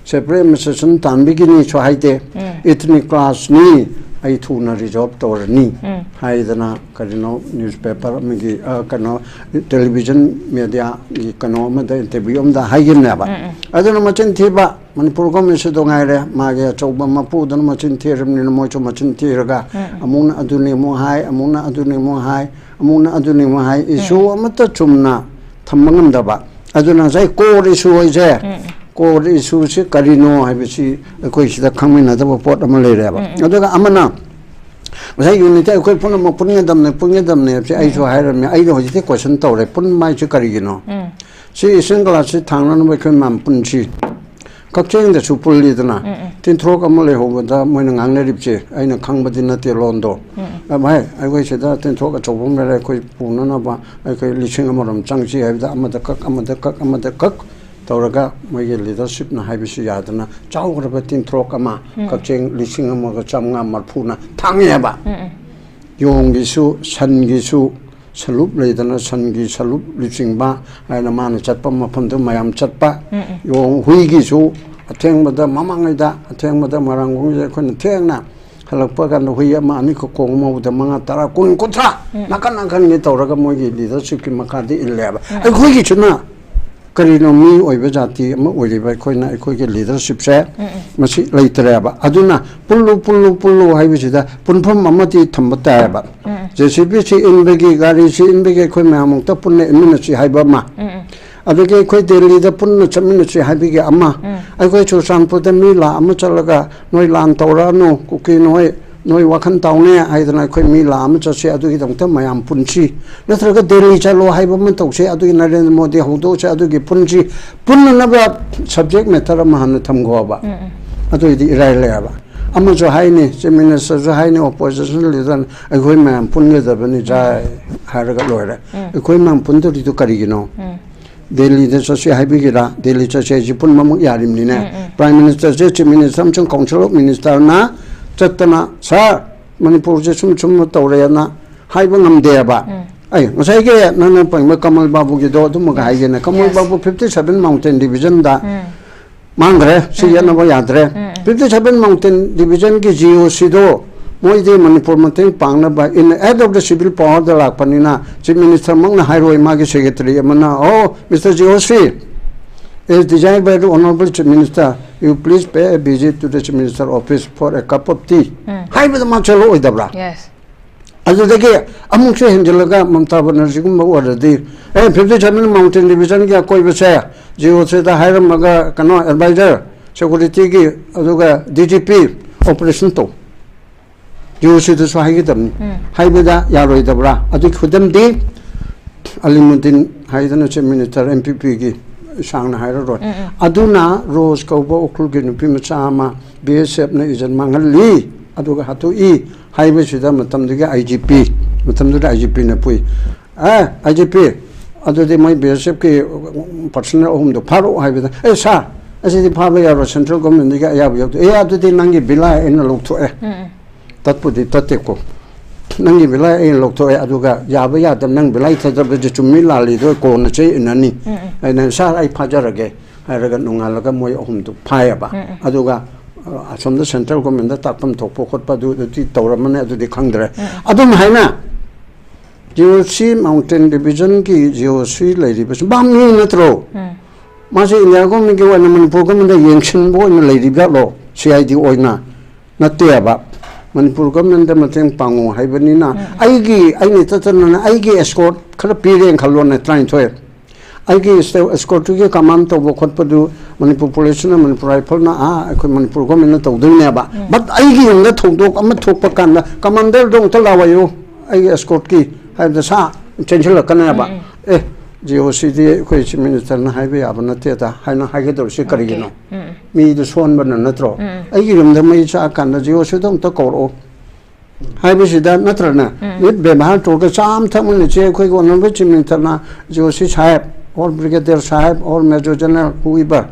ꯁꯦꯄꯔꯦꯠ ꯑꯦꯗꯃꯤꯅꯤꯁꯇ꯭ꯔꯦꯁꯟ ꯇꯥꯟꯕꯒꯤꯅꯤꯁꯨ ꯍꯥꯏꯗꯦ, ꯎꯝ꯫ ꯏꯊꯅꯤꯛ ꯀ꯭ꯂꯥꯁꯅꯤ, ꯑꯩ ꯊꯨꯅ ꯔꯤꯖꯣꯜꯕ ꯇꯧꯔꯅꯤ ꯎꯝ꯫ ꯍꯥꯏꯗꯅ ꯀꯔꯤꯅꯣ ꯅ꯭ꯌꯨꯁꯄꯦꯄꯔ ꯑꯃꯒꯤ, ꯑ, ꯀꯩꯅꯣ, ꯇꯦꯂꯤꯚꯤꯖꯟ ꯃꯦꯗꯤꯌꯥꯒꯤ ꯀꯩꯅꯣ ꯑꯃꯗ ꯏꯟꯇꯔꯚ꯭ꯌꯨ ꯑꯃꯗ ꯍꯥꯏꯈꯤꯕꯅꯦꯕ꯫ ꯎꯝ, ꯎꯝ꯫ ꯑꯗꯨꯅ ꯃꯆꯤꯟ ꯊꯤꯕ, ꯃꯅꯤꯄꯨꯔ ꯒꯣꯔꯃꯦꯟꯁꯤꯗ ꯉꯥꯏꯔꯦ, ꯃꯥꯒꯤ ꯑꯆꯧꯕ ꯃꯄꯨꯗꯨꯅ ꯃꯆꯤꯟ ꯊꯤꯔꯕꯅꯤꯅ ꯃꯣꯏꯁꯨ ꯃꯆꯤꯟ ꯊꯤꯔꯒ ꯎꯝ, ꯎꯝ꯫ ꯑꯃꯨꯛꯅ ꯑꯗꯨꯅꯤ ꯑꯃꯨꯛ ꯍꯥꯏ, ꯑꯃꯨꯛꯅ ꯑꯗꯨꯅꯤ ꯑꯃꯨꯛ ꯍꯥꯏ, ꯑꯃꯨꯛꯅ ꯑꯗꯨꯅꯤ ꯑꯃꯨꯛ ꯍꯥꯏ, ꯏꯁꯨ ꯎꯝ꯫ ꯑꯃꯠꯇ ꯆꯨꯝꯅ ꯊꯝꯕ ꯉꯝꯗꯕ꯫ ꯑꯗꯨꯅ ꯉꯁꯥꯏ ꯀꯣꯔ ꯏꯁꯨ ꯍꯥꯏꯁꯦ, ꯎꯝ꯫ ꯀꯣꯔ ꯏꯁꯨꯁꯤ ꯀꯔꯤꯅꯣ ꯍꯥꯏꯕꯁꯤ ꯑꯩꯈꯣꯏ ꯁꯤꯗ ꯈꯪꯃꯤꯟꯅꯗꯕ ꯄꯣꯠ ꯑꯃ ꯂꯩꯔꯦꯕ꯫ ꯎꯝ, ꯎꯝ꯫ ꯑꯗꯨꯒ ꯑꯃꯅ ꯉꯁꯥꯏ ꯌꯨꯅꯤꯠꯇ ꯑꯩꯈꯣꯏ ꯄꯨꯝꯅꯃꯛ ꯄꯨꯟꯒꯗꯕꯅꯦ, ꯄꯨꯟꯒꯗꯕꯅꯦ ꯍꯥꯏꯕꯁꯦ ꯑꯩꯁꯨ ꯎꯝ꯫ ꯍꯥꯏꯔꯝꯃꯦ꯫ ꯑꯩꯅ ꯍꯧꯖꯤꯛꯇꯤ ꯀꯣꯏꯁꯟ ꯇꯧꯔꯦ, ꯄꯨꯟꯕ ꯍꯥꯏꯁꯦ ꯀꯔꯤꯒꯤꯅꯣ? ꯎꯝ꯫ ꯁꯤ ꯏꯁꯇꯔꯟ ꯀꯂꯥꯁꯁꯤ ꯊꯥꯡꯅꯅꯕ ꯑꯩꯈꯣꯏ ꯃꯌꯥꯝ ꯄꯨꯟꯁꯤ꯫ ꯀꯛꯆꯤꯡꯗꯁꯨ ꯄꯨꯜꯂꯤꯗꯅ, ꯎꯝ, ꯎꯝ꯫ ꯇꯤꯟꯊ꯭ꯔꯣꯛ ꯑꯃ ꯂꯩꯍꯧꯕꯗ ꯃꯣꯏꯅ ꯉꯥꯡꯅꯔꯤꯕꯁꯦ ꯑꯩꯅ ꯈꯪꯕꯗꯤ ꯅꯠꯇꯦ ꯂꯣꯟꯗꯣ꯫ ꯎꯝ, ꯎꯝ꯫ ꯑ, ꯚꯥꯏ, ꯑꯩꯈꯣꯏ ꯁꯤꯗ ꯇꯤꯟꯊ꯭ꯔꯣꯛ ꯑꯆꯧꯕ ꯑꯃ ꯂꯩꯔꯦ, ꯑꯩꯈꯣꯏ ꯄꯨꯅꯅꯕ ꯑꯩꯈꯣꯏ ꯂꯤꯁꯤꯡ ꯑꯃꯔꯣꯝ ꯆꯪꯁꯤ ꯍꯥꯏꯕꯗ ꯑꯃꯗ ꯀꯛ, ꯑꯃꯗ ꯀꯛ, ꯑꯃꯗ ꯀꯛ ꯇꯧꯔꯒ ꯃꯣꯏꯒꯤ ꯂꯤꯗꯔꯁꯤꯞꯅ ꯍꯥꯏꯕꯁꯨ ꯌꯥꯗꯅ ꯆꯥꯎꯈ꯭ꯔꯕ ꯇꯤꯟꯊ꯭ꯔꯣꯛ ꯑꯃ ꯎꯝ꯫ ꯀꯛꯆꯤꯡ ꯂꯤꯁꯤꯡ ꯑꯃꯒ ꯆꯥꯝꯃꯉꯥ ꯃꯔꯐꯨꯅ ꯊꯥꯡꯉꯦꯕ꯫ ꯎꯝ, ꯎꯝ꯫ ꯌꯣꯡꯒꯤꯁꯨ, ꯁꯟꯒꯤꯁꯨ, ꯁꯂꯨꯞ ꯂꯩꯗꯅ, ꯁꯟꯒꯤ ꯁꯂꯨꯞ ꯂꯨꯆꯤꯡꯕ ꯍꯥꯏꯅ ꯃꯥꯅ ꯆꯠꯄ ꯃꯐꯝꯗꯨ ꯃꯌꯥꯝ ꯆꯠꯄ꯫ ꯎꯝ, ꯎꯝ꯫ ꯌꯣꯡ ꯍꯨꯏꯒꯤꯁꯨ ꯑꯊꯦꯡꯕꯗ, ꯃꯃꯥꯡꯉꯩꯗ ꯑꯊꯦꯡꯕꯗ ꯃꯣꯏꯔꯥꯡꯈꯣꯡꯁꯦ ꯑꯩꯈꯣꯏꯅ ꯊꯦꯡꯅ ꯍꯜꯂꯛꯄ ꯀꯥꯟꯗ ꯍꯨꯏ ꯑꯃ ꯑꯅꯤꯈꯛ ꯀꯣꯡ ꯃꯧꯗ ꯃꯉꯥ, ꯇꯔꯥ, ꯀꯨꯟ, ꯀꯨꯟꯊ꯭ꯔꯥ ꯅꯥꯀꯟ ꯅꯥꯀꯟꯒꯤ ꯇꯧꯔꯒ ꯃꯣꯏꯒꯤ ꯂꯤꯗꯔꯁꯤꯞꯀꯤ ꯃꯈꯥꯗ ꯏꯜꯂꯦꯕ꯫ ꯑꯩꯈꯣꯏꯒꯤꯁꯤꯅ ꯀꯔꯤꯅꯣ, ꯃꯤ ꯑꯣꯏꯕ ꯖꯥꯇꯤ ꯑꯃ ꯑꯣꯏꯔꯤꯕ ꯑꯩꯈꯣꯏꯅ ꯑꯩꯈꯣꯏꯒꯤ ꯂꯤꯗꯔꯁꯤꯞꯁꯦ ꯃꯁꯤ ꯂꯩꯇ꯭ꯔꯦꯕ꯫ ꯑꯗꯨꯅ ꯄꯨꯜꯂꯨ, ꯄꯨꯜꯂꯨ, ꯄꯨꯜꯂꯨ ꯍꯥꯏꯕꯁꯤꯗ ꯄꯨꯟꯐꯝ ꯑꯃꯗꯤ ꯊꯝꯕ ꯇꯥꯏꯌꯦꯕ꯫ ꯖꯦ ꯁꯤ ꯕꯤ ꯁꯤ ꯏꯟꯕꯒꯤ, ꯒꯥꯔꯤ ꯁꯤ ꯏꯟꯕꯒꯤ ꯑꯩꯈꯣꯏ ꯃꯌꯥꯝ ꯑꯃꯨꯛꯇ ꯄꯨꯟꯅ ꯏꯟꯃꯤꯟꯅꯁꯤ ꯍꯥꯏꯕ ꯑꯃ꯫ ꯑꯗꯒꯤ ꯑꯩꯈꯣꯏ ꯗꯦꯜꯂꯤꯗ ꯄꯨꯟꯅ ꯆꯠꯃꯤꯟꯅꯁꯤ ꯍꯥꯏꯕꯒꯤ ꯑꯃ꯫ ꯑꯩꯈꯣꯏ ꯆꯨꯔꯆꯥꯟꯄꯨꯔꯗ ꯃꯤ ꯂꯥꯛ ꯑꯃ ꯆꯠꯂꯒ ꯅꯣꯏ ꯂꯥꯟ ꯇꯧꯔꯛꯑꯅꯨ, ꯀꯨꯀꯤ ꯅꯣꯏ, ꯅꯣꯏ ꯋꯥꯈꯜ ꯇꯥꯎꯅꯦ ꯍꯥꯏꯗꯅ ꯑꯩꯈꯣꯏ ꯃꯤ ꯂꯥꯛ ꯑꯃ ꯆꯠꯁꯤ, ꯑꯗꯨꯒꯤꯗꯃꯛꯇ ꯃꯌꯥꯝ ꯄꯨꯟꯁꯤ꯫ ꯅꯠꯇ꯭ꯔꯒ ꯗꯦꯜꯂꯤ ꯆꯠꯂꯣ ꯍꯥꯏꯕ ꯑꯃ ꯇꯧꯁꯤ, ꯑꯗꯨꯒꯤ ꯅꯔꯦꯟꯗ꯭ꯔ ꯃꯣꯗꯤ ꯍꯧꯗꯣꯛꯁꯤ, ꯑꯗꯨꯒꯤ ꯄꯨꯟꯁꯤ꯫ ꯄꯨꯟꯅꯅꯕ ꯁꯕꯖꯦꯛ ꯃꯦꯇꯔ ꯑꯃ ꯍꯥꯟꯅ ꯊꯝꯈꯣꯕ꯫ ꯑꯗꯨꯏꯗꯤ ꯏꯔꯥꯏ ꯂꯩꯌꯦꯕ꯫ ꯑꯃꯁꯨ ꯍꯥꯏꯅꯤ, ꯆꯤꯐ ꯃꯤꯅꯤꯁꯇꯔꯁꯨ ꯍꯥꯏꯅꯤ, ꯑꯣꯄꯣꯖꯤꯁꯟ ꯂꯤꯗꯔꯅ ꯑꯩꯈꯣꯏ ꯃꯌꯥꯝ ꯄꯨꯟꯒꯗꯕꯅꯤ ꯖꯥꯏ ꯍꯥꯏꯔꯒ ꯂꯣꯏꯔꯦ꯫ ꯑꯩꯈꯣꯏ ꯃꯌꯥꯝ ꯄꯨꯟꯗꯧꯔꯤꯗꯨ ꯀꯔꯤꯒꯤꯅꯣ? ꯗꯦꯜꯂꯤꯗ ꯆꯠꯁꯤ ꯍꯥꯏꯕꯤꯒꯦꯔꯥ? ꯗꯦꯜꯂꯤ ꯆꯠꯁꯤ ꯍꯥꯏꯁꯤ ꯄꯨꯝꯅꯃꯛ ꯌꯥꯔꯤꯕꯅꯤꯅꯦ꯫ ꯄ꯭ꯔꯥꯏꯝ ꯃꯤꯅꯤꯁꯇꯔꯁꯦ, ꯆꯤꯐ ꯃꯤꯅꯤꯁꯇꯔ ꯑꯃꯁꯨꯡ ꯀꯥꯎꯟꯁꯤꯜ ꯑꯣꯐ ꯃꯤꯅꯤꯁꯇꯔꯅ ꯆꯠꯇꯅ, "ꯁꯥꯔ, ꯃꯅꯤꯄꯨꯔꯁꯦ ꯁꯨꯝ ꯁꯨꯝ ꯇꯧꯔꯦꯅ" ꯍꯥꯏꯕ ꯉꯝꯗꯦꯕ꯫ ꯑꯩ ꯉꯁꯥꯏꯒꯤ ꯅꯪꯅ ꯄꯟꯕ ꯀꯃꯜ ꯕꯥꯕꯨꯒꯤꯗꯣ ꯑꯗꯨꯃꯒ ꯍꯥꯏꯒꯦꯅꯦ꯫ ꯀꯃꯜ ꯕꯥꯕꯨ ꯐꯤꯐꯇꯤ ꯁꯚꯦꯟ ꯃꯥꯎꯟꯇꯦꯟ ꯗꯤꯕꯤꯖꯟꯗ ꯃꯥꯡꯈ꯭ꯔꯦ, ꯁꯤ ꯌꯦꯠꯅꯕ ꯌꯥꯗ꯭ꯔꯦ꯫ Fifty seven mountain ꯗꯤꯕꯤꯖꯟꯒꯤ G O ꯁꯤꯗꯣ ꯃꯣꯏꯗꯤ ꯃꯅꯤꯄꯨꯔ ꯃꯇꯦꯡ ꯄꯥꯡꯅꯕ in aid of the civil power ꯗ ꯂꯥꯛꯄꯅꯤꯅ ꯆꯤꯐ ꯃꯤꯅꯤꯁꯇꯔ ꯃꯛꯅ ꯍꯥꯏꯔꯣꯏ, ꯃꯥꯒꯤ ꯁꯦꯀ꯭ꯔꯦꯇꯔꯤ ꯑꯃꯅ, "Oh, Mister G O C, as desired by the Honorable Chief Minister, you please pay a visit to the Chief Minister office for a cup of tea" ꯍꯥꯏꯕꯗ ꯃꯥ ꯆꯠꯂꯛꯑꯣꯏꯗꯕ꯭ꯔꯥ? Yes. ꯑꯗꯨꯗꯒꯤ ꯑꯃꯨꯛꯁꯨ ꯍꯦꯟꯖꯤꯜꯂꯒ ꯃꯃꯇꯥ ꯕꯅꯔꯖꯤꯒꯨꯝꯕ ꯑꯣꯏꯔꯗꯤ, "ꯑꯦ, fifty seven mountain ꯗꯤꯕꯤꯖꯟꯒꯤ ꯑꯀꯣꯏꯕꯁꯦ G O ꯁꯤꯗ ꯍꯥꯏꯔꯝꯃꯒ, ꯀꯩꯅꯣ, ꯑꯦꯗꯚꯥꯏꯖꯔ ꯁꯦꯀꯨꯔꯤꯇꯤꯒꯤ, ꯑꯗꯨꯒ ꯗꯤ ꯖꯤ ꯄꯤ ꯑꯣꯄꯔꯦꯁꯟ ꯇꯧ", ꯖꯤ ꯑꯣ ꯁꯤꯗꯁꯨ ꯍꯥꯏꯒꯗꯕꯅꯤ꯫ ꯍꯥꯏꯕꯗ ꯌꯥꯔꯣꯏꯗꯕ꯭ꯔꯥ? ꯑꯗꯨꯒꯤ ꯈꯨꯗꯝꯗꯤ ꯑꯂꯤꯃꯨꯗꯤꯟ ꯍꯥꯏꯗꯅ ꯆꯤꯐ ꯃꯤꯅꯤꯁꯇꯔ ꯑꯦꯟ ꯄꯤ ꯄꯤꯒꯤ, ꯁꯥꯡꯅ ꯍꯥꯏꯔꯔꯣꯏ꯫ ꯑꯗꯨꯅ ꯔꯣꯖ ꯀꯧꯕ ꯎꯈ꯭ꯔꯨꯜꯒꯤ ꯅꯨꯄꯤ ꯃꯆꯥ ꯑꯃ ꯕꯤ ꯑꯦꯁ ꯑꯦꯐꯅ ꯏꯖꯠ ꯃꯥꯡꯍꯜꯂꯤ꯫ ꯑꯗꯨꯒ ꯍꯥꯠꯇꯣꯛꯏ ꯍꯥꯏꯕꯁꯤꯗ ꯃꯇꯝꯗꯨꯒꯤ ꯑꯥꯏ ꯖꯤ ꯄꯤ, ꯃꯇꯝꯗꯨꯗ ꯑꯥꯏ ꯖꯤ ꯄꯤꯅ ꯄꯨꯏ꯫ "ꯑꯦ, ꯑꯥꯏ ꯖꯤ ꯄꯤ, ꯑꯗꯨꯗꯤ ꯃꯣꯏ ꯕꯤ ꯑꯦꯁ ꯑꯦꯐꯀꯤ ꯄꯥꯔꯁꯅꯦꯜ ꯑꯍꯨꯝꯗꯣ ꯐꯥꯔꯛꯑꯣ" ꯍꯥꯏꯕꯗ, "ꯑꯦ ꯁꯥꯔ, ꯑꯁꯤꯗꯤ ꯐꯥꯕ ꯌꯥꯔꯣꯏ, ꯁꯦꯟꯇ꯭ꯔꯦꯜ ꯒꯣꯔꯃꯦꯟꯗꯒꯤ ꯑꯌꯥꯕ ꯌꯥꯎꯗꯦ"꯫ "ꯑꯦ, ꯑꯗꯨꯗꯤ ꯅꯪꯒꯤ ꯕꯤꯂꯥꯏ ꯑꯩꯅ ꯂꯧꯊꯣꯛꯑꯦ"꯫ ꯇꯠꯄꯨꯗꯤ ꯇꯠꯇꯦꯀꯣ꯫ "ꯅꯪꯒꯤ ꯕꯤꯂꯥꯏ ꯑꯩꯅ ꯂꯧꯊꯣꯛꯑꯦ, ꯑꯗꯨꯒ ꯌꯥꯕ ꯌꯥꯗꯕ ꯅꯪ ꯕꯤꯂꯥꯏ ꯊꯥꯗꯕꯁꯦ ꯆꯨꯝꯃꯤ ꯂꯥꯜꯂꯤꯗꯣ ꯀꯣꯟꯅ ꯆꯦ ꯏꯟꯅꯅꯤ"꯫ ꯑꯩꯅ, "ꯁꯥꯔ, ꯑꯩ ꯐꯥꯖꯔꯒꯦ" ꯍꯥꯏꯔꯒ ꯅꯣꯡꯉꯥꯜꯂꯒ ꯃꯣꯏ ꯑꯍꯨꯝꯗꯨ ꯐꯥꯏꯌꯦꯕ꯫ ꯑꯗꯨꯒ ꯑꯁꯣꯝꯗ ꯁꯦꯟꯇ꯭ꯔꯦꯜ ꯒꯣꯔꯃꯦꯟꯗ ꯇꯥꯛꯐꯝ ꯊꯣꯛꯄ ꯈꯣꯠꯄ ꯑꯗꯨꯗꯤ ꯇꯧꯔꯝꯃꯅꯤ, ꯑꯗꯨꯗꯤ ꯈꯪꯗ꯭ꯔꯦ꯫ ꯑꯗꯨꯝ ꯍꯥꯏꯅ ꯖꯤ ꯑꯣ ꯁꯤ ꯃꯥꯎꯟꯇꯦꯟ ꯗꯤꯕꯤꯖꯟꯒꯤ ꯖꯤ ꯑꯣ ꯁꯤ ꯂꯩꯔꯤꯕꯁꯤ ꯚꯥꯞ ꯃꯤ ꯅꯠꯇ꯭ꯔꯣ? ꯃꯥꯁꯦ ꯏꯟꯗꯤꯌꯥ ꯒꯣꯔꯃꯦꯟꯒꯤ ꯑꯣꯏꯅ ꯃꯅꯤꯄꯨꯔ ꯒꯣꯔꯃꯦꯟꯗ ꯌꯦꯡꯁꯤꯟꯕ ꯑꯣꯏꯅ ꯂꯩꯔꯤꯕ ꯖꯥꯠꯂꯣ? ꯁꯤ ꯑꯥꯏ ꯗꯤ ꯑꯣꯏꯅ ꯅꯠꯇꯦꯕ꯫ ꯃꯅꯤꯄꯨꯔ ꯒꯣꯔꯃꯦꯟꯗ ꯃꯇꯦꯡ ꯄꯥꯡꯉꯨ ꯍꯥꯏꯕꯅꯤꯅ ꯑꯩꯒꯤ, ꯑꯩꯅ ꯏꯇꯠ ꯇꯠꯅꯅ ꯑꯩꯒꯤ ꯑꯦꯁꯀꯣꯔꯠ ꯈꯔ ꯄꯤꯔꯦꯅ ꯈꯜꯂꯣꯅꯦ, ꯇꯔꯥꯅꯤꯊꯣꯏ꯫ ꯑꯩꯒꯤ ꯑꯦꯁꯀꯣꯔꯠꯇꯨꯒꯤ ꯀꯃꯥꯟ ꯇꯧꯕ ꯈꯣꯠꯄꯗꯨ ꯃꯅꯤꯄꯨꯔ ꯄꯨꯂꯤꯁꯅ, ꯃꯅꯤꯄꯨꯔ ꯔꯥꯏꯐꯜꯅ, ꯑꯥ, ꯑꯩꯈꯣꯏ ꯃꯅꯤꯄꯨꯔ ꯒꯣꯔꯃꯦꯟꯅ ꯇꯧꯗꯣꯏꯅꯦꯕ꯫ ꯕꯠ ꯑꯩꯒꯤ ꯌꯨꯝꯗ ꯊꯧꯗꯣꯛ ꯑꯃ ꯊꯣꯛꯄ ꯀꯥꯟꯗ ꯀꯃꯥꯟꯗꯔꯗꯣ ꯑꯃꯨꯛꯇ ꯂꯥꯛꯑꯣꯌꯨ, ꯑꯩꯒꯤ ꯑꯦꯁꯀꯣꯔꯠꯀꯤ ꯍꯥꯏꯕꯗ ꯁꯥ ꯆꯦꯟꯁꯤꯜꯂꯛꯀꯅꯦꯕ꯫ ꯑꯦ, ꯖꯤ ꯑꯣ ꯁꯤꯗꯤ ꯑꯩꯈꯣꯏ ꯆꯤꯐ ꯃꯤꯅꯤꯁꯇꯔꯅ ꯍꯥꯏꯕ ꯌꯥꯕ ꯅꯠꯇꯦꯗ ꯍꯥꯏꯅ ꯍꯥꯏꯒꯗꯧꯔꯤꯁꯤ ꯀꯔꯤꯒꯤꯅꯣ? ꯃꯤꯗꯨ ꯁꯣꯟꯕꯅ ꯅꯠꯇ꯭ꯔꯣ? ꯑꯩꯒꯤ ꯌꯨꯝꯗ ꯃꯩ ꯆꯥꯛꯑꯀꯥꯟꯗ ꯖꯤ ꯑꯣ ꯁꯤꯗ ꯑꯃꯨꯛꯇ ꯀꯧꯔꯛꯑꯣ ꯍꯥꯏꯕꯁꯤꯗ ꯅꯠꯇ꯭ꯔꯅꯦ? ꯃꯤꯠ ꯕꯦꯕꯥꯔ ꯇꯧꯔꯒ ꯆꯥ ꯑꯃ ꯊꯛꯃꯤꯟꯅꯁꯦ, ꯑꯩꯈꯣꯏꯒꯤ honourable chief ꯃꯤꯅꯤꯁꯇꯔꯅ G O C sahib, or brigadier sahib, or major general, whoever,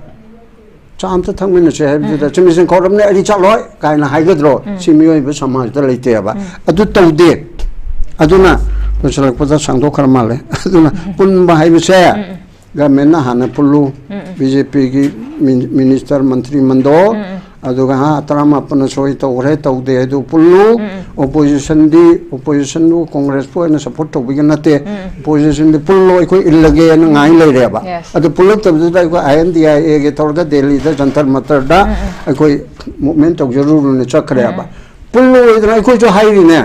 ꯆꯥ ꯑꯃꯇ ꯊꯛꯃꯤꯟꯅꯁꯦ ꯍꯥꯏꯕꯗꯨꯗ ꯆꯤꯐ ꯃꯤꯅꯤꯁꯇꯔ ꯀꯧꯔꯕꯅꯦ, ꯑꯩꯗꯤ ꯆꯠꯂꯣꯏ ꯀꯥꯏꯅ ꯍꯥꯏꯒꯗ꯭ꯔꯣ? ꯁꯤ ꯃꯤꯑꯣꯏꯕ ꯁꯃꯥꯖꯗ ꯂꯩꯇꯦꯕ꯫ ꯑꯗꯨ ꯇꯧꯗꯦ꯫ ꯑꯗꯨꯅ ꯂꯣꯏꯁꯤꯜꯂꯛꯄꯗ ꯁꯥꯡꯗꯣꯛꯈ꯭ꯔ ꯃꯥꯜꯂꯦ꯫ ꯑꯗꯨꯅ ꯄꯨꯟꯕ ꯍꯥꯏꯕꯁꯦ ꯒꯃꯦꯟꯅ ꯍꯥꯟꯅ ꯄꯨꯜꯂꯨ, ꯕꯤ ꯖꯦ ꯄꯤꯒꯤ ꯃꯤꯅꯤꯁꯇꯔ, ꯃꯟꯇ꯭ꯔꯤ ꯃꯟꯗꯣꯜ, ꯑꯗꯨꯒ ꯍꯥ, ꯇꯔꯥꯃꯥꯄꯟꯅ ꯁꯣꯏ ꯇꯧꯈ꯭ꯔꯦ, ꯇꯧꯗꯦ ꯍꯥꯏꯗꯨ ꯄꯨꯜꯂꯨ꯫ ꯑꯣꯄꯣꯖꯤꯁꯟꯗꯤ, ꯑꯣꯄꯣꯖꯤꯁꯟꯕꯨ ꯀꯣꯡꯒ꯭ꯔꯦꯁꯄꯨ ꯑꯣꯏꯅ ꯁꯞꯄꯣꯔꯠ ꯇꯧꯕꯤꯒ ꯅꯠꯇꯦ, ꯑꯣꯄꯣꯖꯤꯁꯟꯗꯤ ꯄꯨꯜꯂꯣ, ꯑꯩꯈꯣꯏ ꯏꯜꯂꯒꯦꯅ ꯉꯥꯏ ꯂꯩꯔꯦꯕ꯫ Yes. ꯑꯗꯨ ꯄꯨꯜꯂꯛꯇꯕꯗꯨꯗ ꯑꯩꯈꯣꯏ ꯑꯥꯏ ꯑꯦꯟ ꯗꯤ ꯑꯥꯏ ꯑꯦꯒꯤ ꯇꯧꯔꯒ ꯗꯦꯜꯂꯤꯗ ꯖꯟꯇꯔ ꯃꯟꯇꯔꯗ ꯑꯩꯈꯣꯏ ꯃꯨꯚꯃꯦꯟ ꯇꯧꯖꯔꯨꯔꯣꯅ ꯆꯠꯈ꯭ꯔꯦꯕ꯫ ꯄꯨꯜꯂꯣꯏꯗꯅ ꯑꯩꯈꯣꯏꯁꯨ ꯍꯥꯏꯔꯤꯅꯦ꯫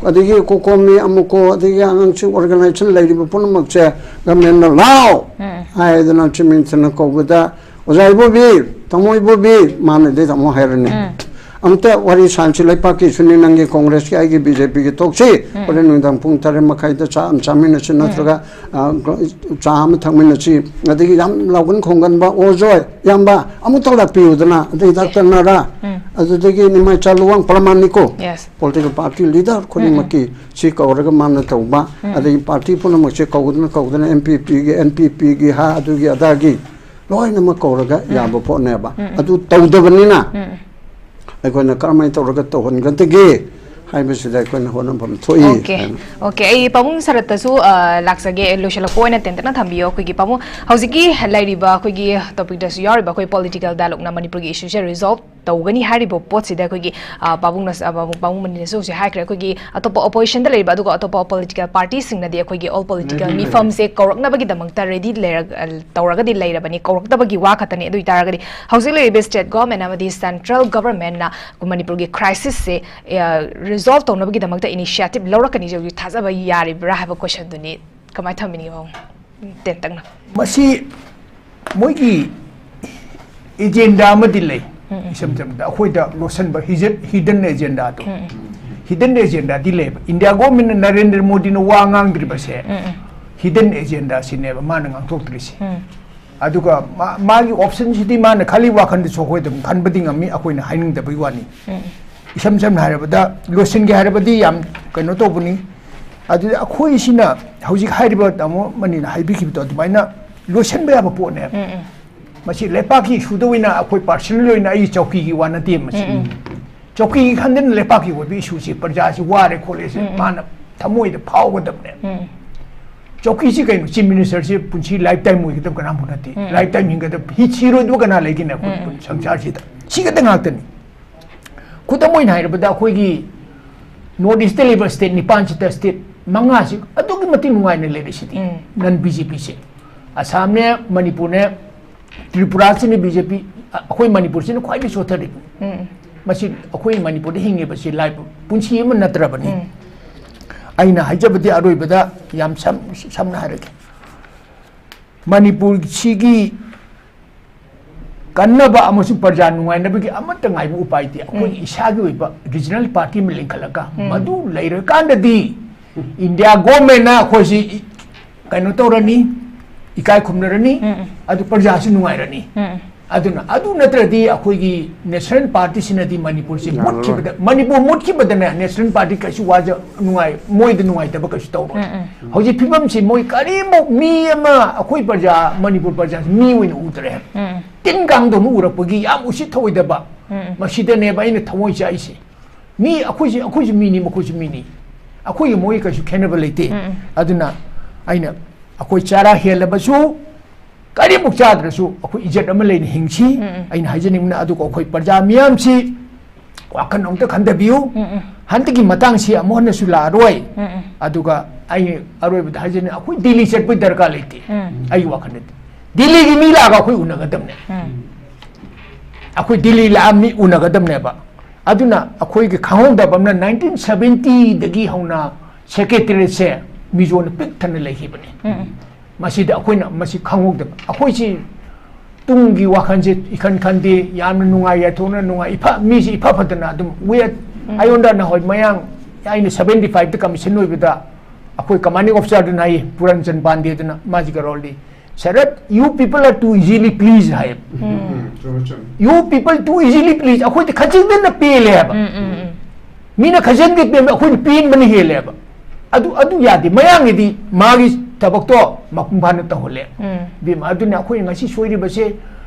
ꯑꯗꯒꯤ ꯀꯣꯀꯣꯃꯤ ꯑꯃꯨꯛꯀꯣ, ꯑꯗꯒꯤ ꯑꯉꯥꯡꯁꯤꯡ ꯑꯣꯔꯒꯅꯥꯏꯖꯦꯁꯟ ꯂꯩꯔꯤꯕ ꯄꯨꯝꯅꯃꯛꯁꯦ ꯒꯃꯦꯟꯅ ꯂꯥꯎ ꯍꯥꯏꯗꯅ ꯆꯤꯐ ꯃꯤꯅꯤꯁꯇꯔꯅ ꯀꯧꯕꯗ, "ꯑꯣꯖꯥ ꯏꯕꯣꯕꯤ, ꯇꯥꯃꯣ ꯏꯕꯣꯕꯤ," ꯃꯥꯅꯗꯤ ꯇꯥꯃꯣ ꯍꯥꯏꯔꯅꯤ꯫ "ꯑꯝꯇ ꯋꯥꯔꯤ ꯁꯥꯟꯁꯤ, ꯂꯩꯄꯥꯛꯀꯤꯁꯨꯅꯤ, ꯅꯪꯒꯤ ꯀꯣꯡꯒ꯭ꯔꯦꯁꯀꯤ, ꯑꯩꯒꯤ ꯕꯤ ꯖꯦ ꯄꯤꯒꯤ ꯇꯣꯛꯁꯤ꯫ ꯍꯣꯔꯦꯟ ꯅꯨꯡꯗꯥꯡ ꯄꯨꯡ ꯇꯔꯦꯠ ꯃꯈꯥꯏꯗ ꯆꯥ ꯑꯃ ꯆꯥꯃꯤꯟꯅꯁꯤ, ꯅꯠꯇ꯭ꯔꯒ, ꯑ, ꯆꯥ ꯑꯃ ꯊꯛꯃꯤꯟꯅꯁꯤ꯫" ꯑꯗꯒꯤ ꯌꯥꯝ ꯂꯥꯎꯒꯟ ꯈꯣꯡꯒꯟꯕ, "ꯑꯣ ꯖꯣꯏ, ꯏꯌꯥꯝꯕ, ꯑꯃꯨꯛꯇ ꯂꯥꯛꯄꯤꯌꯨꯗꯅ, ꯑꯗꯩ ꯗꯥꯛꯇꯔ ꯅꯔꯥ, ꯑꯗꯨꯗꯒꯤ ꯅꯤꯃꯥꯏ ꯆꯥ ꯂꯨꯋꯥꯡ ꯄ꯭ꯔꯃꯥꯟꯅꯤꯀꯣ꯫ Yes. ꯄꯣꯂꯤꯇꯤꯀꯦꯜ ꯄꯥꯔꯇꯤ ꯂꯤꯗꯔ ꯈꯨꯗꯤꯡꯃꯛꯀꯤ ꯁꯤ ꯀꯧꯔꯒ ꯃꯥꯅ ꯇꯧꯕ, ꯑꯗꯒꯤ ꯄꯥꯔꯇꯤ ꯄꯨꯝꯅꯃꯛꯁꯦ ꯀꯧꯗꯅ ꯀꯧꯗꯅ ꯑꯦꯝ ꯄꯤ ꯄꯤꯒꯤ, ꯑꯦꯟ ꯄꯤ ꯄꯤꯒꯤ, ꯍꯥ, ꯑꯗꯨꯒꯤ ꯑꯗꯥꯒꯤ ꯂꯣꯏꯅꯃꯛ ꯀꯧꯔꯒ ꯌꯥꯕ ꯄꯣꯠꯅꯦꯕ꯫ ꯑꯗꯨ ꯇꯧꯗꯕꯅꯤꯅ ꯑꯩꯈꯣꯏꯅ ꯀꯔꯝꯍꯥꯏꯅ ꯇꯧꯔꯒ ꯇꯧꯍꯟꯒꯗꯒꯦ ꯍꯥꯏꯕꯁꯤꯗ ꯑꯩꯈꯣꯏꯅ ꯍꯣꯠꯅꯐꯝ ꯊꯣꯛꯏ ꯑꯣꯀꯦ꯫ ꯍꯥꯏꯅ꯫ ꯑꯣꯀꯦ, ꯑꯩ ꯄꯥꯕꯨꯡ ꯁꯔꯠꯇꯁꯨ, ꯑ, ꯂꯥꯛꯆꯒꯦ, ꯂꯣꯏꯁꯤꯜꯂꯛꯄ ꯑꯣꯏꯅ ꯇꯦꯟꯇꯛꯅ ꯊꯝꯕꯤꯌꯨ꯫ ꯑꯩꯈꯣꯏꯒꯤ ꯄꯥꯕꯨꯡ, ꯍꯧꯖꯤꯛꯀꯤ ꯂꯩꯔꯤꯕ ꯑꯩꯈꯣꯏꯒꯤ ꯇꯣꯄꯤꯛꯇꯁꯨ ꯌꯥꯎꯔꯤꯕ ꯑꯩꯈꯣꯏ ꯄꯣꯂꯤꯇꯤꯀꯦꯜ ꯗꯥꯏꯂꯣꯛꯅ ꯃꯅꯤꯄꯨꯔꯒꯤ ꯏꯁꯨꯁꯦ ꯔꯤꯖꯣꯜꯕ ꯇꯧꯒꯅꯤ ꯍꯥꯏꯔꯤꯕ ꯄꯣꯠꯁꯤꯗ ꯑꯩꯈꯣꯏꯒꯤ, ꯑ, ꯄꯥꯕꯨꯡꯅ, ꯑ, ꯄꯥꯕꯨꯡ, ꯄꯥꯕꯨꯡ ꯃꯅꯤꯅꯁꯨ ꯍꯧꯖꯤꯛ ꯍꯥꯏꯈ꯭ꯔꯦ, ꯑꯩꯈꯣꯏꯒꯤ ꯑꯇꯣꯞꯄ oppositionꯗ ꯂꯩꯔꯤꯕ, ꯑꯗꯨꯒ ꯑꯇꯣꯞꯄ political partyꯁꯤꯡꯅꯗꯤ ꯑꯩꯈꯣꯏꯒꯤ all political ready ꯂꯩꯔꯦ꯫ ꯃꯤꯐꯝꯁꯦ ꯀꯧꯔꯛꯅꯕꯒꯤꯗꯃꯛꯇ ready ꯂꯩꯔ-, ꯑ, ꯇꯧꯔꯒꯗꯤ ꯂꯩꯔꯕꯅꯤ, ꯀꯧꯔꯛꯇꯕꯒꯤ ꯋꯥ ꯈꯛꯇꯅꯤ꯫ ꯑꯗꯨ ꯑꯣꯏꯇꯥꯔꯒꯗꯤ ꯍꯧꯖꯤꯛ ꯂꯩꯔꯤꯕ state government ꯑꯃꯗꯤ central governmentꯅ ꯃꯅꯤꯄꯨꯔꯒꯤ crisisꯁꯦ, ꯑ, resolve ꯇꯧꯅꯕꯒꯤꯗꯃꯛꯇ initiative ꯂꯧꯔꯛꯀꯅꯤ ꯍꯧꯖꯤꯛ ꯊꯥꯖꯕ ꯌꯥꯔꯤꯕ꯭ꯔꯥ ꯍꯥꯏꯕ questionꯗꯨꯅꯤ꯫ ꯀꯃꯥꯏꯅ ꯊꯝꯕꯤꯅꯤꯡꯉꯤ ꯄꯥꯕꯨꯡ? ꯇꯦꯟꯇꯛꯅ꯫ ꯃꯁꯤ ꯃꯣꯏꯒꯤ agenda ꯑꯃꯗꯤ ꯂꯩ꯫ ꯎꯝ, ꯎꯝ꯫ ꯏꯁꯝ ꯁꯝꯅ ꯑꯩꯈꯣꯏꯗ ꯂꯣꯠꯁꯤꯟꯕ hidden, hidden agendaꯗꯣ꯫ ꯎꯝ, ꯎꯝ꯫ Hidden agendaꯗꯤ ꯂꯩꯕ꯫ India governmentꯅ ꯅꯔꯦꯟꯗ꯭ꯔ ꯃꯣꯗꯤꯅ ꯋꯥ ꯉꯥꯡꯗ꯭ꯔꯤꯕꯁꯦ ꯎꯝ, ꯎꯝ꯫ Hidden agendaꯁꯤꯅꯦꯕ ꯃꯥꯅ ꯉꯥꯡꯊꯣꯛꯇ꯭ꯔꯤꯁꯦ꯫ ꯎꯝ꯫ ꯑꯗꯨꯒ ꯃꯥ-, ꯃꯥꯒꯤ optionꯁꯤꯗꯤ ꯃꯥꯅ ꯈꯜꯂꯤ ꯋꯥꯈꯜꯗꯁꯨ ꯑꯩꯈꯣꯏ ꯑꯗꯨꯝ ꯈꯟꯕꯗꯤ ꯉꯝꯃꯤ, ꯑꯩꯈꯣꯏꯅ ꯍꯥꯏꯅꯤꯡꯗꯕꯒꯤ ꯋꯥꯅꯤ꯫ ꯎꯝ꯫ ꯏꯁꯝ ꯁꯝꯅ ꯍꯥꯏꯔꯕꯗ, ꯂꯣꯏꯁꯤꯟꯒꯦ ꯍꯥꯏꯔꯕꯗꯤ ꯌꯥꯝ ꯀꯩꯅꯣ ꯇꯧꯕꯅꯤ꯫ ꯑꯗꯨꯗ ꯑꯩꯈꯣꯏꯁꯤꯅ ꯍꯧꯖꯤꯛ ꯍꯥꯏꯔꯤꯕ ꯇꯥꯃꯣ ꯃꯅꯤꯅ ꯍꯥꯏꯕꯤꯈꯤꯕꯗꯣ ꯑꯗꯨꯃꯥꯏꯅ ꯂꯣꯏꯁꯤꯟꯕ ꯌꯥꯕ ꯄꯣꯠꯅꯦꯕ꯫ ꯎꯝ, ꯎꯝ꯫ ꯃꯁꯤ ꯂꯩꯄꯥꯛꯀꯤ issue ꯗ ꯑꯣꯏꯅ ꯑꯩꯈꯣꯏ personal ꯑꯣꯏꯅ ꯑꯩꯒꯤ ꯆꯧꯀꯤꯒꯤ ꯋꯥ ꯅꯠꯇꯦ ꯃꯁꯤ꯫ ꯎꯝ, ꯎꯝ꯫ ꯆꯧꯀꯤꯒꯤ ꯈꯟꯗꯅ ꯂꯩꯄꯥꯛꯀꯤ ꯑꯣꯏꯕ issue ꯁꯤ ꯄ꯭ꯔꯖꯥꯁꯤ ꯋꯥꯔꯦ ꯈꯣꯠꯂꯦ ꯁꯤ ꯎꯝ, ꯎꯝ꯫ ꯃꯥꯅ ꯊꯃꯣꯏꯗ ꯐꯥꯎꯒꯗꯕꯅꯦ꯫ ꯎꯝ꯫ ꯆꯧꯀꯤꯁꯤ ꯀꯩꯅꯣ? Chief Minister ꯁꯤ ꯄꯨꯟꯁꯤ lifetime ꯑꯣꯏꯒꯗꯕ ꯀꯅꯥꯝꯐꯥꯎ ꯅꯠꯇꯦ꯫ ꯎꯝ꯫ Lifetime ꯍꯤꯡꯒꯗꯕ, ꯍꯤ ꯁꯤꯔꯣꯏꯗꯕ ꯀꯅꯥ ꯂꯩꯒꯦꯅꯦ ꯑꯩꯈꯣꯏ ꯎꯝ, ꯎꯝ꯫ ꯁꯪꯁꯥꯔꯁꯤꯗ? ꯁꯤꯒꯗ ꯉꯥꯛꯇꯅꯤ꯫ ꯈꯨꯗꯝ ꯑꯣꯏꯅ ꯍꯥꯏꯔꯕꯗ, ꯑꯩꯈꯣꯏꯒꯤ North East ꯇ ꯂꯩꯕ state ꯅꯤꯄꯥꯟꯁꯤꯗ state ꯃꯉꯥꯁꯤ ꯑꯗꯨꯛꯀꯤ ꯃꯇꯤꯛ ꯅꯨꯡꯉꯥꯏꯅ ꯂꯩꯔꯤꯁꯤꯗꯤ ꯎꯝ꯫ Non B J P ꯁꯦ꯫ ꯑꯁꯥꯝꯅꯦ, ꯃꯅꯤꯄꯨꯔꯅꯦ, ꯇ꯭ꯔꯤꯄꯨꯔꯥꯁꯤꯅ B J P, ꯑꯩꯈꯣꯏ ꯃꯅꯤꯄꯨꯔꯁꯤꯅ ꯈ꯭ꯋꯥꯏꯗꯒꯤ ꯁꯣꯠꯊꯔꯤꯕꯅꯤ꯫ ꯎꯝ꯫ ꯃꯁꯤ ꯑꯩꯈꯣꯏ ꯃꯅꯤꯄꯨꯔꯗ ꯍꯤꯡꯉꯤꯕꯁꯤ life ꯄꯨꯟꯁꯤ ꯑꯃ ꯅꯠꯇ꯭ꯔꯕꯅꯤ꯫ ꯎꯝ꯫ ꯑꯩꯅ ꯍꯥꯏꯖꯕꯗꯤ ꯑꯔꯣꯏꯕꯗ ꯌꯥꯝ ꯁꯝ-, ꯁꯝꯅ ꯍꯥꯏꯔꯒꯦ꯫ ꯃꯅꯤꯄꯨꯔꯁꯤꯒꯤ ꯀꯟꯅꯕ ꯑꯃꯁꯨꯡ ꯄ꯭ꯔꯖꯥ ꯅꯨꯡꯉꯥꯏꯅꯕꯒꯤ ꯑꯃꯠꯇ ꯉꯥꯏꯕ ꯎꯄꯥꯏꯗꯤ ꯑꯩꯈꯣꯏꯒꯤ ꯎꯝ꯫ ꯏꯁꯥꯒꯤ ꯑꯣꯏꯕ regional party ꯑꯃ ꯂꯤꯡꯈꯠꯂꯒ ꯎꯝ꯫ ꯃꯗꯨ ꯂꯩꯔꯀꯥꯟꯗꯗꯤ India government ꯅ ꯑꯩꯈꯣꯏꯁꯤ ꯏ-, ꯀꯩꯅꯣ ꯇꯧꯔꯅꯤ, ꯏꯀꯥꯏ ꯈꯨꯝꯅꯔꯅꯤ, ꯎꯝ, ꯎꯝ꯫ ꯑꯗꯨ ꯄ꯭ꯔꯖꯥꯁꯨ ꯅꯨꯡꯉꯥꯏꯔꯅꯤ꯫ ꯎꯝ, ꯎꯝ꯫ ꯑꯗꯨꯅ ꯑꯗꯨ ꯅꯠꯇ꯭ꯔꯗꯤ ꯑꯩꯈꯣꯏꯒꯤ national party ꯁꯤꯅꯗꯤ ꯃꯅꯤꯄꯨꯔꯁꯤ ꯌꯥꯔꯔꯣꯏ꯫ ꯃꯨꯠꯈꯤꯕꯗ, ꯃꯅꯤꯄꯨꯔ ꯃꯨꯠꯈꯤꯕꯗꯅꯦ national party ꯀꯩꯁꯨ ꯋꯥꯖ-, ꯅꯨꯡꯉꯥꯏ, ꯃꯣꯏꯗ ꯅꯨꯡꯉꯥꯏꯇꯕ ꯀꯩꯁꯨ ꯇꯧꯔꯣꯏ꯫ ꯎꯝ, ꯎꯝ꯫ ꯍꯧꯖꯤꯛ ꯐꯤꯕꯝꯁꯤ ꯃꯣꯏ ꯀꯔꯤꯃꯨꯛ ꯃꯤ ꯑꯃ ꯑꯩꯈꯣꯏ ꯄ꯭ꯔꯖꯥ, ꯃꯅꯤꯄꯨꯔ ꯄ꯭ꯔꯖꯥꯁꯤ ꯃꯤ ꯑꯣꯏꯅ ꯎꯗ꯭ꯔꯦ꯫ ꯎꯝ, ꯎꯝ꯫ ꯇꯤꯟ ꯀꯥꯡꯗꯧꯅ ꯎꯔꯛꯄꯒꯤ ꯌꯥꯝ ꯎꯁꯤꯠ ꯊꯧꯑꯣꯏꯗꯕ꯫ ꯎꯝ, ꯎꯝ꯫ ꯃꯁꯤꯗꯅꯦꯕ ꯑꯩꯅ ꯊꯃꯣꯏ ꯆꯥꯛꯏꯁꯦ꯫ ꯃꯤ ꯑꯩꯈꯣꯏꯁꯤ, ꯑꯩꯈꯣꯏꯁꯨ ꯃꯤꯅꯤ, ꯃꯈꯣꯏꯁꯨ ꯃꯤꯅꯤ꯫ ꯑꯩꯈꯣꯏꯒꯤ ꯃꯣꯏꯒꯤ ꯀꯩꯁꯨ ꯈꯦꯠꯅꯕ ꯂꯩꯇꯦ꯫ ꯎꯝ, ꯎꯝ꯫ ꯑꯗꯨꯅ ꯑꯩꯅ ꯑꯩꯈꯣꯏ ꯆꯥꯔꯥ ꯍꯦꯜꯂꯕꯁꯨ ꯀꯔꯤꯃꯨꯛ ꯆꯥꯗ꯭ꯔꯁꯨ ꯑꯩꯈꯣꯏ ꯏꯖꯠ ꯑꯃ ꯂꯩꯅ ꯍꯤꯡꯁꯤ꯫ ꯑꯩꯅ ꯍꯥꯏꯖꯅꯤꯡꯕꯅ, ꯑꯗꯨꯒ ꯑꯩꯈꯣꯏ ꯄ꯭ꯔꯖꯥ ꯃꯤꯌꯥꯝꯁꯤ ꯋꯥꯈꯜ ꯑꯃꯨꯛꯇ ꯈꯟꯊꯕꯤꯌꯨ꯫ ꯍꯟꯗꯛꯀꯤ ꯃꯇꯥꯡꯁꯤ ꯑꯃꯨꯛ ꯍꯟꯅꯁꯨ ꯂꯥꯛꯑꯔꯣꯏ꯫ ꯑꯗꯨꯒ ꯑꯩ ꯑꯔꯣꯏꯕꯗ ꯍꯥꯏꯖꯅꯤꯡ, ꯑꯩꯈꯣꯏ ꯗꯤꯜꯂꯤ ꯆꯠꯄꯒꯤ ꯗꯔꯀꯥꯔ ꯂꯩꯇꯦ꯫ ꯑꯩꯒꯤ ꯋꯥꯈꯜꯗꯗꯤ ꯗꯤꯜꯂꯤꯒꯤ ꯃꯤ ꯂꯥꯛꯑꯒ ꯑꯩꯈꯣꯏ ꯎꯅꯒꯗꯕꯅꯦ꯫ ꯑꯩꯈꯣꯏ ꯗꯤꯜꯂꯤ ꯂꯥꯛꯑ ꯃꯤ ꯎꯅꯒꯗꯕꯅꯦꯕ꯫ ꯑꯗꯨꯅ ꯑꯩꯈꯣꯏꯒꯤ ꯈꯪꯍꯧꯗꯕ ꯑꯃꯅ, ꯅꯥꯏꯟꯇꯤꯟ ꯁꯕꯦꯟꯇꯤꯗꯒꯤ ꯍꯧꯅ ꯁꯦꯀ꯭ꯔꯦꯇꯦꯔꯤꯌꯦꯠꯁꯦ ꯃꯤꯖꯣꯅ ꯄꯤꯛ ꯊꯟꯅ ꯂꯩꯈꯤꯕꯅꯤ꯫ ꯃꯁꯤꯗ ꯑꯩꯈꯣꯏꯅ ꯃꯁꯤ ꯈꯪꯍꯧꯗꯕ꯫ ꯑꯩꯈꯣꯏꯁꯤ ꯇꯨꯡꯒꯤ ꯋꯥꯈꯜꯁꯦ ꯏꯈꯟ ꯈꯟꯗꯦ꯫ ꯌꯥꯝꯅ ꯅꯨꯡꯉꯥꯏ ꯌꯥꯏꯊꯣꯛꯅ ꯅꯨꯡꯉꯥꯏ, ꯏꯐ-, ꯃꯤꯁꯤ ꯏꯐ ꯐꯗꯅ ꯑꯗꯨꯝ ꯋꯦꯠ꯫ ꯑꯩꯉꯣꯟꯗ ꯅꯍꯥꯟꯋꯥꯏ ꯃꯌꯥꯡ, ꯑꯩꯅ ꯁꯕꯦꯟꯇꯤ ꯐꯥꯏꯚꯇ ꯀꯃꯤꯁꯟ ꯑꯣꯏꯕꯗ ꯑꯩꯈꯣꯏ ꯀꯃꯥꯟꯗꯤꯡ ꯑꯣꯐꯤꯁꯥꯔꯗꯨꯅ ꯍꯥꯏꯌꯦ, ꯄꯨꯔꯟꯆꯟ ꯄꯥꯟꯗꯦꯗꯨꯅ, ꯃꯥꯁꯤ ꯀꯔꯣꯜꯗꯤ, "ꯁꯔꯠ, you people are too easily pleased," ꯍꯥꯏꯌꯦ꯫ ꯎꯝ, ꯆꯨꯝꯃꯦ, ꯆꯨꯝꯃꯦ꯫ "You people too easily pleased." ꯑꯩꯈꯣꯏꯗꯤ ꯈꯖꯤꯛꯇꯅ ꯄꯦꯜꯂꯦ ꯍꯥꯏꯕ꯫ ꯎꯝ, ꯎꯝ, ꯎꯝ꯫ ꯃꯤꯅ ꯈꯖꯤꯛꯇ ꯄꯦꯟꯕ, ꯑꯩꯈꯣꯏꯅ ꯄꯦꯟꯕꯅ ꯍꯦꯜꯂꯦ ꯍꯥꯏꯕ꯫ ꯑꯗꯨ, ꯑꯗꯨ ꯌꯥꯗꯦ꯫ ꯃꯌꯥꯡꯒꯤꯗꯤ ꯃꯥꯒꯤ ꯊꯕꯛꯇꯣ ꯃꯄꯨꯡ ꯐꯥꯅ ꯇꯧꯍꯜꯂꯦ꯫ ꯎꯝ꯫ ꯏꯕꯦꯝꯃ, ꯑꯗꯨꯅ ꯑꯩꯈꯣꯏꯅ ꯉꯁꯤ ꯁꯣꯏꯔꯤꯕꯁꯦ,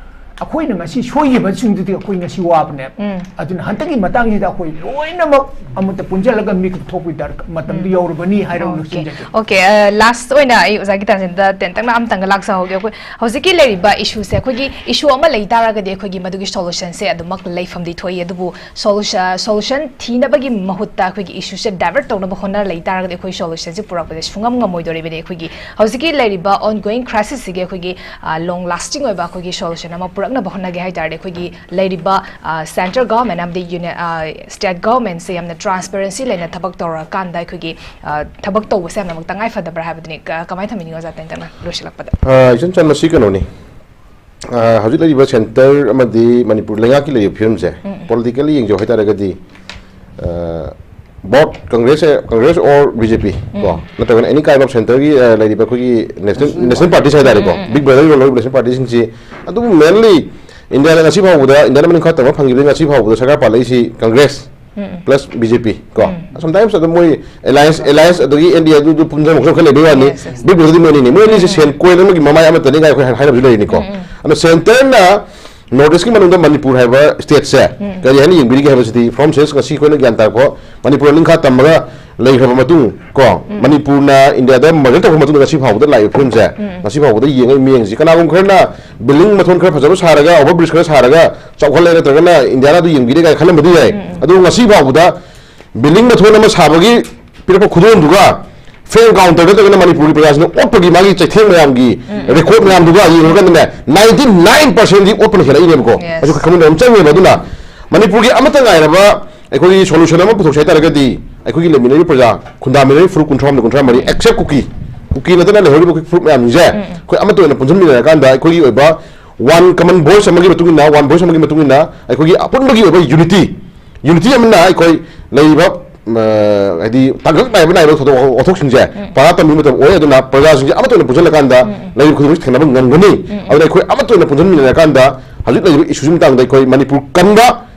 ꯑꯩꯈꯣꯏꯅ ꯉꯁꯤ ꯁꯣꯏꯈꯤꯕꯁꯤꯡꯗꯨꯗꯤ ꯑꯩꯈꯣꯏ ꯉꯁꯤ ꯋꯥꯕꯅꯦꯕ꯫ ꯎꯝ꯫ ꯑꯗꯨꯅ ꯍꯟꯗꯛꯀꯤ ꯃꯇꯥꯡꯁꯤꯗ ꯑꯩꯈꯣꯏ ꯂꯣꯏꯅꯃꯛ ꯑꯃꯠꯇ ꯄꯨꯟꯁꯤꯜꯂꯒ ꯃꯤꯀꯨꯞ ꯊꯣꯛꯄꯒꯤ ꯗꯔꯀꯥꯔ, ꯃꯇꯝꯗꯨ ꯎꯝ꯫ ꯌꯧꯔꯕꯅꯤ ꯍꯥꯏꯔꯒ ꯑꯣꯀꯦ꯫ ꯂꯣꯏꯁꯤꯟꯖꯒꯦ꯫ ꯑꯣꯀꯦ, ꯑ, ꯂꯥꯁ ꯑꯣꯏꯅ ꯑꯩ ꯑꯣꯖꯥ ꯒꯤꯇꯥꯟꯖꯦꯟꯗ ꯇꯦꯟꯇꯛꯅ ꯑꯃꯇꯪꯒ ꯂꯥꯛꯆꯍꯧꯒꯦ꯫ ꯑꯩꯈꯣꯏ ꯍꯧꯖꯤꯛꯀꯤ ꯂꯩꯔꯤꯕ ꯏꯁꯨꯁꯦ, ꯑꯩꯈꯣꯏꯒꯤ ꯏꯁꯨ ꯑꯃ ꯂꯩ ꯇꯥꯔꯒꯗꯤ ꯑꯩꯈꯣꯏꯒꯤ ꯃꯗꯨꯒꯤ ꯁꯣꯂꯨꯁꯟꯁꯦ ꯑꯗꯨꯃꯛ ꯂꯩꯐꯝꯗꯤ ꯊꯣꯛꯏ꯫ ꯑꯗꯨꯕꯨ ꯁꯣꯂꯨꯁ-, ꯑ, ꯁꯣꯂꯨꯁꯟ ꯊꯤꯅꯕꯒꯤ ꯃꯍꯨꯠꯇ ꯑꯩꯈꯣꯏꯒꯤ ꯏꯁꯨꯁꯦ ꯗꯥꯏꯚꯔꯠ ꯇꯧꯅꯕ ꯍꯣꯠꯅꯔ ꯂꯩ ꯇꯥꯔꯒꯗꯤ ꯑꯩꯈꯣꯏ ꯁꯣꯂꯨꯁꯟꯁꯦ ꯄꯨꯔꯛꯄꯁꯦ ꯁꯨꯡꯉꯝ ꯉꯝꯃꯣꯏꯗꯣꯔꯤꯕꯅꯤ꯫ ꯑꯩꯈꯣꯏꯒꯤ ꯍꯧꯖꯤꯛꯀꯤ ꯂꯩꯔꯤꯕ ꯑꯣꯟꯒꯣꯌꯤꯡ ꯀ꯭ꯔꯥꯏꯁꯤꯁꯁꯤꯒꯤ ꯑꯩꯈꯣꯏꯒꯤ, ꯑ, ꯂꯣꯡ ꯂꯥꯁꯇꯤꯡ ꯑꯣꯏꯕ ꯑꯩꯈꯣꯏꯒꯤ ꯁꯣꯂꯨꯁꯟ ꯑꯃ ꯄꯨꯔꯛꯅꯕ ꯍꯣꯠꯅꯒꯦ ꯍꯥꯏ ꯇꯥꯔꯗꯤ ꯑꯩꯈꯣꯏꯒꯤ ꯂꯩꯔꯤꯕ, ꯑ, ꯁꯦꯟꯇ꯭ꯔꯦꯜ ꯒꯚꯔꯟꯃꯦꯟ ꯑꯃꯗꯤ ꯌꯨꯅꯤ-, ꯑ, ꯁ꯭ꯇꯦꯠ ꯒꯚꯔꯟꯃꯦꯟꯁꯦ ꯌꯥꯝꯅ ꯇ꯭ꯔꯥꯟꯁꯄꯦꯔꯦꯟꯁꯤ ꯂꯩꯅ ꯊꯕꯛ ꯇꯧꯔꯀꯥꯟꯗ ꯑꯩꯈꯣꯏꯒꯤ, ꯑ, ꯊꯕꯛ ꯇꯧꯕꯁꯦ ꯌꯥꯝꯅꯃꯛ ꯇꯉꯥꯏ ꯐꯗꯕ꯭ꯔꯥ ꯍꯥꯏꯕꯗꯨꯅꯤ꯫ ꯀ-, ꯀꯃꯥꯏꯅ ꯊꯝꯕꯤꯅꯤꯡꯉꯤ ꯑꯣꯖꯥ ꯇꯦꯟꯇꯛꯅ ꯂꯣꯏꯁꯤꯜꯂꯛꯄꯗ? ꯑ, ꯏꯆꯟ ꯆꯟ, ꯃꯁꯤ ꯀꯩꯅꯣꯅꯤ꯫ ꯑ, ꯍꯧꯖꯤꯛ ꯂꯩꯔꯤꯕ ꯁꯦꯟꯇꯔ ꯑꯃꯗꯤ ꯃꯅꯤꯄꯨꯔ ꯂꯩꯉꯥꯛꯀꯤ ꯂꯩꯔꯤꯕ ꯐꯤꯕꯝꯁꯦ, ꯎꯝ, ꯎꯝ꯫ ꯄꯣꯂꯤꯇꯤꯀꯦꯜꯂꯤ ꯌꯦꯡꯖꯧ ꯍꯥꯏꯇꯥꯔꯒꯗꯤ, uh, both Congress, Congress or B J P ꯀꯣ, ꯎꯝ꯫ ꯅꯠꯇ꯭ꯔꯒꯅ ꯑꯦꯅꯤ ꯀꯥꯏꯟ ꯑꯣꯐ ꯁꯦꯟꯇꯔꯒꯤ, ꯑ, ꯂꯩꯔꯤꯕ ꯑꯩꯈꯣꯏꯒꯤ ꯅꯦꯁꯅꯦꯜ, ꯅꯦꯁꯅꯦꯜ ꯄꯥꯔꯇꯤꯁ ꯍꯥꯏꯇꯥꯔꯦꯀꯣ, ꯎꯝ, ꯎꯝ, ꯎꯝ꯫ ꯕꯤꯛ ꯕ꯭ꯔꯗꯔꯒꯤ ꯔꯣꯜ ꯂꯧꯔꯤꯕ ꯅꯦꯁꯅꯦꯜ ꯄꯥꯔꯇꯤꯁꯤꯡꯁꯤ, ꯑꯗꯨꯕꯨ ꯃꯦꯟꯂꯤ ꯏꯟꯗꯤꯌꯥꯗ ꯉꯁꯤ ꯐꯥꯎꯕꯗ, ꯏꯟꯗꯤꯌꯥꯗ ꯃꯅꯨꯡ ꯈꯔ ꯇꯪꯕ ꯐꯪꯈꯤꯕꯗꯒꯤ ꯉꯁꯤ ꯐꯥꯎꯕꯗ ꯁꯔꯀꯥꯔ ꯄꯥꯜꯂꯛꯏꯁꯤ ꯀꯪꯒ꯭ꯔꯦꯁ ꯎꯝ, ꯎꯝ꯫ ꯄ꯭ꯂꯁ ꯕꯤ ꯖꯦ ꯄꯤ ꯀꯣ꯫ ꯎꯝ꯫ ꯁꯝꯇꯥꯏꯝꯁ ꯑꯗꯨꯝ ꯃꯣꯏ ꯑꯦꯂꯥꯏꯟꯁ, ꯑꯦꯂꯥꯏꯟꯁ ꯑꯗꯒꯤ ꯑꯦꯟ ꯗꯤ ꯑꯦ ꯑꯗꯨꯗꯨ ꯄꯨꯟꯁꯤꯟꯕ ꯈꯔ ꯂꯩꯕꯩ ꯋꯥꯅꯤ꯫ Yes, yes. ꯕꯤꯛ ꯕ꯭ꯔꯗꯔꯗꯤ ꯃꯣꯏꯅꯤꯅꯦ꯫ ꯃꯣꯏ ꯑꯅꯤꯁꯦ ꯎꯝ, ꯎꯝ꯫ ꯁꯦꯟ ꯀꯣꯏꯜ ꯑꯃꯒꯤ ꯃꯃꯥꯏ ꯑꯃꯠꯇꯅꯤ ꯀꯥꯏ ꯑꯩꯈꯣꯏ ꯍꯥꯏꯅꯕꯁꯨ ꯂꯩꯔꯤꯅꯤꯀꯣ꯫ ꯎꯝ, ꯎꯝ꯫ ꯑꯗꯣ ꯁꯦꯟꯇꯔꯅ ꯅꯣꯔꯠ ꯏꯁꯀꯤ ꯃꯅꯨꯡꯗ ꯃꯅꯤꯄꯨꯔ ꯍꯥꯏꯕ ꯁ꯭ꯇꯦꯠꯁꯦ ꯀꯔꯤ ꯍꯥꯏꯅ ꯌꯦꯡꯕꯤꯔꯤꯒꯦ ꯍꯥꯏꯕꯁꯤꯗꯤ, from sense ꯉꯁꯤ ꯑꯩꯈꯣꯏꯅ ꯒ꯭ꯌꯥꯟ ꯇꯥꯔꯛꯄ, ꯃꯅꯤꯄꯨꯔ ꯅꯤꯡꯈꯥ ꯇꯝꯃꯒ ꯂꯩꯈ꯭ꯔꯕ ꯃꯇꯨꯡ ꯀꯣ, ꯃꯅꯤꯄꯨꯔꯅ ꯏꯟꯗꯤꯌꯥꯗ ꯃꯔꯖꯔ ꯇꯧꯈ꯭ꯔꯕ ꯃꯇꯨꯡꯗ ꯉꯁꯤ ꯐꯥꯎꯕꯗ ꯂꯥꯛꯏꯕ ꯐꯤꯕꯝꯁꯦ, ꯉꯁꯤ ꯐꯥꯎꯕꯗ ꯌꯦꯡꯉ ꯃꯤꯠꯌꯦꯡꯁꯤ ꯀꯅꯥꯒꯨꯝꯕ ꯈꯔꯅ ꯕꯤꯜꯗꯤꯡ ꯃꯊꯣꯟ ꯈꯔ ꯐꯖꯕ ꯁꯥꯔꯒ, ꯑꯣꯚꯔ ꯕ꯭ꯔꯤꯖ ꯈꯔ ꯁꯥꯔꯒ ꯆꯥꯎꯈꯠꯂꯦ, ꯅꯠꯇ꯭ꯔꯒꯅ ꯏꯟꯗꯤꯌꯥꯅ ꯑꯗꯨ ꯌꯦꯡꯕꯤꯔꯦ ꯀꯥꯏꯅ ꯈꯜꯂꯝꯕꯗꯤ ꯌꯥꯏ꯫ ꯑꯗꯨꯕꯨ ꯉꯁꯤ ꯐꯥꯎꯕꯗ ꯕꯤꯜꯗꯤꯡ ꯃꯊꯣꯟ ꯑꯃ ꯁꯥꯕꯒꯤ ꯄꯤꯔꯛꯄ ꯈꯨꯗꯣꯜꯗꯨꯒ ꯐꯦꯟ ꯀꯥꯎꯟꯇꯔ ꯅꯠꯇ꯭ꯔꯒꯅ ꯃꯅꯤꯄꯨꯔꯒꯤ ꯄ꯭ꯔꯖꯥꯁꯤꯡꯅ ꯑꯣꯠꯄꯒꯤ ꯃꯥꯒꯤ ꯆꯩꯊꯦꯡ ꯃꯌꯥꯝꯒꯤ ꯔꯦꯀꯣꯔꯗ ꯃꯌꯥꯝꯗꯨꯒ ꯌꯦꯡꯉꯨꯔꯀꯥꯟꯗꯅꯦ, ꯅꯥꯏꯟꯇꯤ ꯅꯥꯏꯟ ꯄꯥꯔꯁꯦꯟꯗꯤ ꯑꯣꯠꯄꯅ ꯍꯦꯜꯂꯛꯏꯅꯦꯕꯀꯣ꯫ Yes. ꯑꯗꯨ ꯈꯪꯃꯤꯟꯅꯕ ꯑꯃ ꯆꯪꯉꯦꯕ꯫ ꯑꯗꯨꯅ ꯃꯅꯤꯄꯨꯔꯒꯤ ꯑꯃꯠꯇ ꯉꯥꯏꯔꯕ ꯑꯩꯈꯣꯏꯒꯤ ꯁꯣꯂꯨꯁꯟ ꯑꯃ ꯄꯨꯊꯣꯛꯁꯦ ꯍꯥꯏ ꯇꯥꯔꯒꯗꯤ, ꯑꯩꯈꯣꯏꯒꯤ ꯂꯩꯃꯤꯟꯅꯔꯤꯕ ꯄ꯭ꯔꯖꯥ, ꯈꯨꯟꯗꯥꯃꯤꯟꯅꯔꯤꯕ ꯐꯨꯔꯨꯞ ꯀꯨꯟꯊ꯭ꯔꯥ ꯍꯨꯝꯗꯣꯏ, ꯀꯨꯟꯊ꯭ꯔꯥ ꯃꯔꯤ, ꯑꯦꯛꯁꯦꯞ ꯀꯨꯀꯤ, ꯀꯨꯀꯤ ꯅꯠꯇꯅ ꯂꯩꯍꯧꯔꯤꯕ ꯑꯩꯈꯣꯏ ꯐꯨꯔꯨꯞ ꯃꯌꯥꯝꯁꯤꯡꯁꯦ ꯑꯩꯈꯣꯏ ꯑꯃꯠꯇ ꯑꯣꯏꯅ ꯄꯨꯟꯁꯤꯟꯃꯤꯟꯅꯔꯀꯥꯟꯗ, ꯑꯩꯈꯣꯏꯒꯤ ꯑꯣꯏꯕ ꯋꯥꯟ ꯀꯃꯟ ꯚꯣꯏꯁ ꯑꯃꯒꯤ ꯃꯇꯨꯡ ꯏꯟꯅ, ꯋꯥꯟ ꯚꯣꯏꯁ ꯑꯃꯒꯤ ꯃꯇꯨꯡ ꯏꯟꯅ ꯑꯩꯈꯣꯏꯒꯤ ꯑꯄꯨꯟꯕꯒꯤ ꯑꯣꯏꯕ ꯌꯨꯅꯤꯇꯤ, ꯌꯨꯅꯤꯇꯤ ꯑꯃꯅ ꯑꯩꯈꯣꯏ ꯂꯩꯔꯤꯕ, ꯑ, ꯍꯥꯏꯗꯤ ꯇꯥꯡꯀꯛ ꯅꯥꯏꯕ ꯅꯥꯏꯕ ꯊꯧꯗꯣꯛ ꯋꯥꯊꯣꯛꯁꯤꯡꯁꯦ ꯄꯔꯥ ꯇꯝꯕꯒꯤ ꯃꯇꯝ ꯑꯣꯏ꯫ ꯑꯗꯨꯅ ꯄ꯭ꯔꯖꯥꯁꯤꯡꯁꯦ ꯑꯃꯠꯇ ꯑꯣꯏꯅ ꯄꯨꯟꯁꯤꯜꯂꯀꯥꯟꯗ ꯂꯩꯔꯤꯕ ꯈꯨꯗꯣꯡꯊꯤꯕ ꯊꯦꯡꯅꯕ ꯉꯝꯒꯅꯤ꯫ ꯑꯗꯨꯅ ꯑꯩꯈꯣꯏ ꯑꯃꯠꯇ ꯑꯣꯏꯅ ꯄꯨꯟꯁꯤꯟꯃꯤꯟꯅꯔꯀꯥꯟꯗ ꯍꯧꯖꯤꯛ ꯂꯩꯔꯤꯕ ꯏꯁꯨꯁꯤ ꯃꯇꯥꯡꯗ ꯑꯩꯈꯣꯏ ꯃꯅꯤꯄꯨꯔ ꯀꯟꯕ,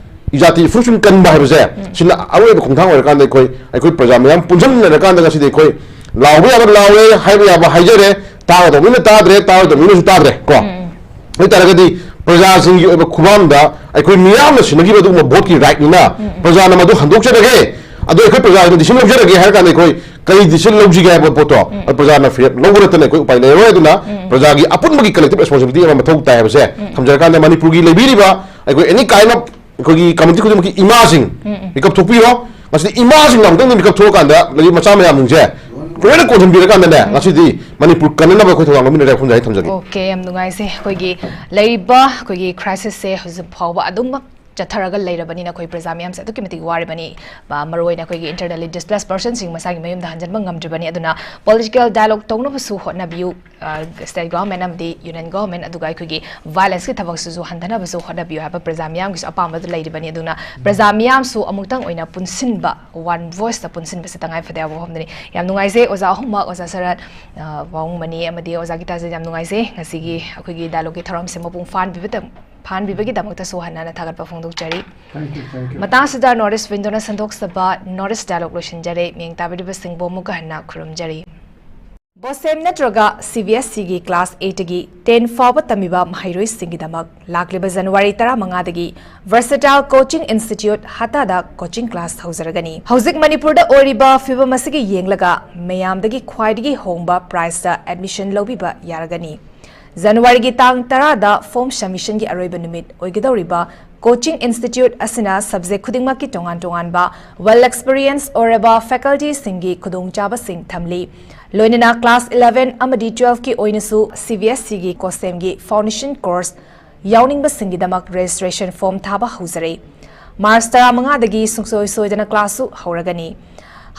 ꯏꯖꯥꯇꯤ ꯏꯐꯨꯔꯨꯞꯁꯤꯡ ꯀꯟꯕ ꯍꯥꯏꯕꯁꯦ, ꯁꯤꯅ ꯑꯔꯣꯏꯕ ꯈꯣꯡꯊꯥꯡ ꯑꯣꯏꯔꯀꯥꯟꯗ ꯑꯩꯈꯣꯏ, ꯑꯩꯈꯣꯏ ꯄ꯭ꯔꯖꯥ ꯃꯌꯥꯝ ꯄꯨꯟꯁꯤꯟꯃꯤꯟꯅꯔꯀꯥꯟꯗ ꯉꯁꯤꯗꯤ ꯑꯩꯈꯣꯏ ꯂꯥꯎꯕ ꯌꯥꯕ ꯂꯥꯎꯔꯦ, ꯍꯥꯏꯕ ꯌꯥꯕ ꯍꯥꯏꯖꯔꯦ, ꯇꯥꯒꯗꯧꯕ ꯃꯤꯅ ꯇꯥꯗ꯭ꯔꯦ, ꯇꯥꯔꯣꯏꯗꯧꯕ ꯃꯤꯅꯁꯨ ꯇꯥꯗ꯭ꯔꯦ ꯀꯣ꯫ ꯑꯗꯨ ꯑꯣꯏꯇꯥꯔꯒꯗꯤ ꯄ꯭ꯔꯖꯥꯁꯤꯡꯒꯤ ꯑꯣꯏꯕ ꯈꯨꯕꯥꯝꯗ ꯑꯩꯈꯣꯏ ꯃꯤꯌꯥꯝꯅ ꯁꯤꯟꯅꯈꯤꯕ ꯑꯗꯨꯒꯨꯝꯕ ꯚꯣꯠꯀꯤ ꯔꯥꯏꯠꯅꯤꯅ ꯄ꯭ꯔꯖꯥꯅ ꯃꯗꯨ ꯍꯟꯗꯣꯛꯆꯔꯒꯦ, ꯑꯗꯣ ꯑꯩꯈꯣꯏ ꯄ꯭ꯔꯖꯥꯁꯤꯡꯅ ꯗꯤꯁꯤꯖꯟ ꯂꯧꯖꯔꯒꯦ ꯍꯥꯏꯔ ꯀꯥꯟꯗ ꯑꯩꯈꯣꯏ ꯀꯔꯤ ꯗꯤꯁꯤꯖꯟ ꯂꯧꯁꯤꯒꯦ ꯍꯥꯏꯕ ꯄꯣꯠꯇꯣ, ꯑꯗꯣ ꯄ꯭ꯔꯖꯥꯅ ꯐꯤꯔꯦꯞ ꯂꯧꯕ ꯅꯠꯇꯅ ꯑꯩꯈꯣꯏ ꯎꯄꯥꯏ ꯂꯩꯔꯔꯣꯏ꯫ ꯑꯗꯨꯅ ꯄ꯭ꯔꯖꯥꯒꯤ ꯑꯄꯨꯟꯕꯒꯤ ꯀꯂꯦꯛꯇꯤꯚ ꯔꯦꯁꯄꯣꯟꯁꯤꯕꯤꯂꯤꯇꯤ ꯑꯃ ꯃꯊꯧ ꯇꯥꯏ ꯍꯥꯏꯕꯁꯦ ꯊꯝꯖꯔꯀꯥꯟꯗ, ꯃꯅꯤꯄꯨꯔꯒꯤ ꯂꯩꯕꯤꯔꯤꯕ ꯑꯩꯈꯣꯏ ꯑꯦꯅꯤ ꯀꯥꯏꯟ ꯑꯣꯐ ꯑꯩꯈꯣꯏꯒꯤ ꯀꯝꯃ꯭ꯌꯨꯅꯤꯇꯤ ꯈꯨꯗꯤꯡꯃꯛꯀꯤ ꯏꯃꯥꯁꯤꯡ ꯃꯤꯀꯞ ꯊꯣꯛꯄꯤꯔꯣ꯫ ꯉꯁꯤꯗꯤ ꯏꯃꯥꯁꯤꯡꯅ ꯑꯃꯨꯛꯇꯪꯗꯤ ꯃꯤꯀꯞ ꯊꯣꯛꯑꯀꯥꯟꯗ ꯂꯩꯔꯤꯕ ꯃꯆꯥ ꯃꯌꯥꯝꯁꯤꯡꯁꯦ ꯂꯣꯏꯅ ꯀꯣꯟꯁꯤꯟꯕꯤꯔꯀꯥꯟꯗꯅꯦ, ꯉꯁꯤꯗꯤ ꯃꯅꯤꯄꯨꯔ ꯀꯟꯅꯅꯕ ꯑꯩꯈꯣꯏ ꯊꯧꯗꯥꯡ ꯂꯧꯃꯤꯟꯅꯔꯦ ꯍꯥꯏꯕ ꯋꯥꯐꯝꯁꯦ ꯑꯩ ꯊꯝꯖꯒꯦ꯫ ꯑꯣꯀꯦ, ꯌꯥꯝ ꯅꯨꯡꯉꯥꯏꯖꯩ꯫ ꯑꯩꯈꯣꯏꯒꯤ ꯂꯩꯔꯤꯕ ꯑꯩꯈꯣꯏꯒꯤ ꯀ꯭ꯔꯥꯏꯁꯤꯁꯁꯦ ꯍꯧꯖꯤꯛ ꯐꯥꯎꯕ ꯑꯗꯨꯃꯛ ꯆꯠꯊꯔꯒ ꯂꯩꯔꯕꯅꯤꯅ ꯑꯩꯈꯣꯏ ꯄ꯭ꯔꯖꯥ ꯃꯌꯥꯝꯁꯦ ꯑꯗꯨꯛꯀꯤ ꯃꯇꯤꯛ ꯋꯥꯔꯤꯕꯅꯤ꯫ ꯃ-, ꯃꯔꯨꯑꯣꯏꯅ ꯑꯩꯈꯣꯏꯒꯤ internally displaced personꯁꯤꯡ ꯃꯁꯥꯒꯤ ꯃꯌꯨꯝꯗ ꯍꯟꯖꯤꯟꯕ ꯉꯝꯗ꯭ꯔꯤꯕꯅꯤ꯫ ꯑꯗꯨꯅ political dialogue ꯇꯧꯅꯕꯁꯨ ꯍꯣꯠꯅꯕꯤꯌꯨ꯫ ꯑ, state government ꯑꯃꯗꯤ union government, ꯑꯗꯨꯒ ꯑꯩꯈꯣꯏꯒꯤ violenceꯀꯤ ꯊꯕꯛꯁꯤꯁꯨ ꯍꯟꯊꯅꯕꯁꯨ ꯍꯣꯠꯅꯕꯤꯌꯨ ꯍꯥꯏꯕ ꯄ꯭ꯔꯖꯥ ꯃꯤꯌꯥꯝꯒꯤꯁꯨ ꯑꯄꯥꯝꯕꯗꯨ ꯂꯩꯔꯤꯕꯅꯤ꯫ ꯑꯗꯨꯅ ꯄ꯭ꯔꯖꯥ ꯃꯤꯌꯥꯝꯁꯨ ꯑꯃꯨꯛꯇꯪ ꯑꯣꯏꯅ ꯄꯨꯟꯁꯤꯟꯕ, one voiceꯇ ꯄꯨꯟꯁꯤꯟꯕꯁꯤ ꯇꯉꯥꯏ ꯐꯗꯦ ꯍꯥꯏꯕ ꯋꯥꯐꯝꯗꯨꯅꯤ꯫ ꯌꯥꯝ ꯅꯨꯡꯉꯥꯏꯖꯩ ꯑꯣꯖꯥ ꯑꯍꯨꯝꯃꯛ, ꯑꯣꯖꯥ ꯁꯔꯠ, ꯑ, ꯋꯥꯉꯨꯃꯅꯤ ꯑꯃꯗꯤ ꯑꯣꯖꯥ ꯒꯤꯇꯥꯖꯤꯠ, ꯌꯥꯝ ꯅꯨꯡꯉꯥꯏꯖꯩ ꯉꯁꯤꯒꯤ ꯑꯩꯈꯣꯏꯒꯤ dialogueꯀꯤ ꯊꯧꯔꯝꯁꯦ ꯃꯄꯨꯡ ꯐꯥꯍꯟꯕꯤꯕꯗ-, ꯐꯥꯍꯟꯕꯤꯕꯒꯤꯗꯃꯛꯇꯁꯨ ꯍꯟꯅ ꯍꯟꯅ ꯊꯥꯒꯠꯄ ꯐꯣꯡꯗꯣꯛꯆꯔꯤ꯫ Thank you, thank you. ꯃꯇꯥꯡꯁꯤꯗ North East Windowꯅ ꯁꯟꯗꯣꯛꯆꯕ North East Dialogue ꯂꯣꯏꯁꯤꯟꯖꯔꯦ꯫ ꯃꯤꯌꯦꯡ ꯇꯥꯕꯤꯔꯤꯕꯁꯤꯡꯕꯨ ꯑꯃꯨꯛꯀ ꯍꯟꯅ ꯈꯨꯔꯨꯝꯖꯔꯤ꯫ ꯕꯣꯁꯦꯝ ꯅꯠꯇ꯭ꯔꯒ ꯁꯤ ꯕꯤ ꯑꯦꯁ ꯏꯒꯤ ꯀ꯭ꯂꯥꯁ ꯑꯩꯠꯇꯒꯤ ꯇꯦꯟ ꯐꯥꯎꯕ ꯇꯝꯃꯤꯕ ꯃꯍꯩꯔꯣꯏꯁꯤꯡꯒꯤꯗꯃꯛ ꯂꯥꯛꯂꯤꯕ ꯖꯅꯋꯥꯔꯤ ꯇꯔꯥꯃꯉꯥꯗꯒꯤ Versatile Coaching Institute ꯍꯇꯥꯗ ꯀꯣꯆꯤꯡ ꯀ꯭ꯂꯥꯁ ꯍꯧꯖꯔꯒꯅꯤ꯫ ꯍꯧꯖꯤꯛ ꯃꯅꯤꯄꯨꯔꯗ ꯑꯣꯏꯔꯤꯕ ꯐꯤꯕꯝ ꯑꯁꯤꯒꯤ ꯌꯦꯡꯂꯒ ꯃꯌꯥꯝꯗꯒꯤ ꯈ꯭ꯋꯥꯏꯗꯒꯤ ꯍꯣꯡꯕ ꯄ꯭ꯔꯥꯏꯁꯇ ꯑꯦꯗꯃꯤꯁꯟ ꯂꯧꯕꯤꯕ ꯌꯥꯔꯒꯅꯤ꯫ ꯖꯅꯋꯥꯔꯤꯒꯤ ꯇꯥꯡ ꯇꯔꯥꯗ ꯐꯣꯝ ꯁꯕꯃꯤꯁꯟꯒꯤ ꯑꯔꯣꯏꯕ ꯅꯨꯃꯤꯠ ꯑꯣꯏꯒꯗꯧꯔꯤꯕ ꯀꯣꯆꯤꯡ ꯏꯟꯁꯇꯤꯇ꯭ꯌꯨꯠ ꯑꯁꯤꯅ ꯁꯕꯖꯦꯛ ꯈꯨꯗꯤꯡꯃꯛꯀꯤ ꯇꯣꯉꯥꯟ ꯇꯣꯉꯥꯟꯕ ꯋꯦꯜ ꯑꯦꯛꯁꯄꯤꯔꯤꯌꯦꯟꯁ ꯑꯣꯏꯔꯕ ꯐꯦꯀꯜꯇꯤꯁꯤꯡꯒꯤ ꯈꯨꯗꯣꯡꯆꯥꯕꯁꯤꯡ ꯊꯝꯂꯤ꯫ ꯂꯣꯏꯅꯅ ꯀ꯭ꯂꯥꯁ ꯏꯂꯦꯚꯦꯟ ꯑꯃꯗꯤ ꯇꯨꯋꯦꯜꯐꯀꯤ ꯑꯣꯏꯅꯁꯨ ꯁꯤ ꯕꯤ ꯑꯦꯁ ꯏꯒꯤ ꯀꯣꯁꯦꯝꯒꯤ ꯐꯥꯎꯟꯗꯦꯁꯟ ꯀꯣꯔꯁ ꯌꯥꯎꯅꯤꯡꯕꯁꯤꯡꯒꯤꯗꯃꯛ ꯔꯦꯖꯤꯁꯇ꯭ꯔꯦꯁꯟ ꯐꯣꯝ ꯊꯥꯕ ꯍꯧꯖꯔꯦ꯫ ꯃꯥꯔꯆ ꯇꯔꯥꯃꯉꯥꯗꯒꯤ ꯁꯨꯡꯁꯣꯏ ꯁꯣꯏꯗꯅ ꯀ꯭ꯂꯥꯁꯁꯨ ꯍꯧꯔꯒꯅꯤ꯫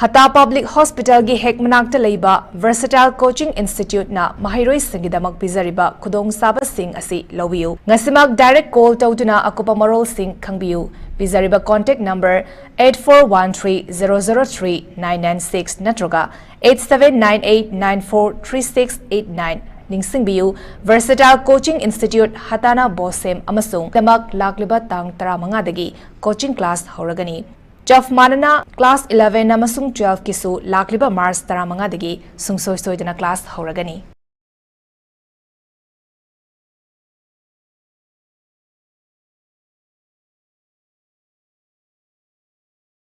ꯍꯇꯥ ꯄꯕ꯭ꯂꯤꯛ ꯍꯣꯁꯄꯤꯇꯥꯜꯒꯤ ꯍꯦꯛ ꯃꯅꯥꯛꯇ ꯂꯩꯕ Versatile Coaching Instituteꯅ ꯃꯍꯩꯔꯣꯏꯁꯤꯡꯒꯤꯗꯃꯛ ꯄꯤꯖꯔꯤꯕ ꯈꯨꯗꯣꯡꯆꯥꯕꯁꯤꯡ ꯑꯁꯤ ꯂꯧꯕꯤꯌꯨ꯫ ꯉꯁꯤꯃꯛ ꯗꯥꯏꯔꯦꯛ ꯀꯣꯜ ꯇꯧꯗꯨꯅ ꯑꯀꯨꯞꯄ ꯃꯔꯣꯜꯁꯤꯡ ꯈꯪꯕꯤꯌꯨ꯫ ꯄꯤꯖꯔꯤꯕ contact number eight four one three zero zero three nine nine six ꯅꯠꯇ꯭ꯔꯒ eight seven nine eight nine four three six eight nine꯫ ꯅꯤꯡꯁꯤꯡꯕꯤꯌꯨ, Versatile Coaching Institute ꯍꯇꯥꯅ ꯕꯣꯁꯦꯝ ꯑꯃꯁꯨꯡ ꯗꯃꯛ ꯂꯥꯛꯂꯤꯕ ꯇꯥꯡ ꯇꯔꯥꯃꯉꯥꯗꯒꯤ ꯀꯣꯆꯤꯡ ꯀ꯭ꯂꯥꯁ ꯍꯧꯔꯒꯅꯤ꯫ ꯆꯞ ꯃꯥꯟꯅꯅ ꯀ꯭ꯂꯥꯁ ꯏꯂꯦꯚꯦꯟ ꯑꯃꯁꯨꯡ ꯇꯨꯋꯦꯜꯐꯀꯤꯁꯨ ꯂꯥꯛꯂꯤꯕ ꯃꯥꯔꯆ ꯇꯔꯥꯃꯉꯥꯗꯒꯤ ꯁꯨꯡꯁꯣꯏ ꯁꯣꯏꯗꯅ ꯀ꯭ꯂꯥꯁ ꯍꯧꯔꯒꯅꯤ꯫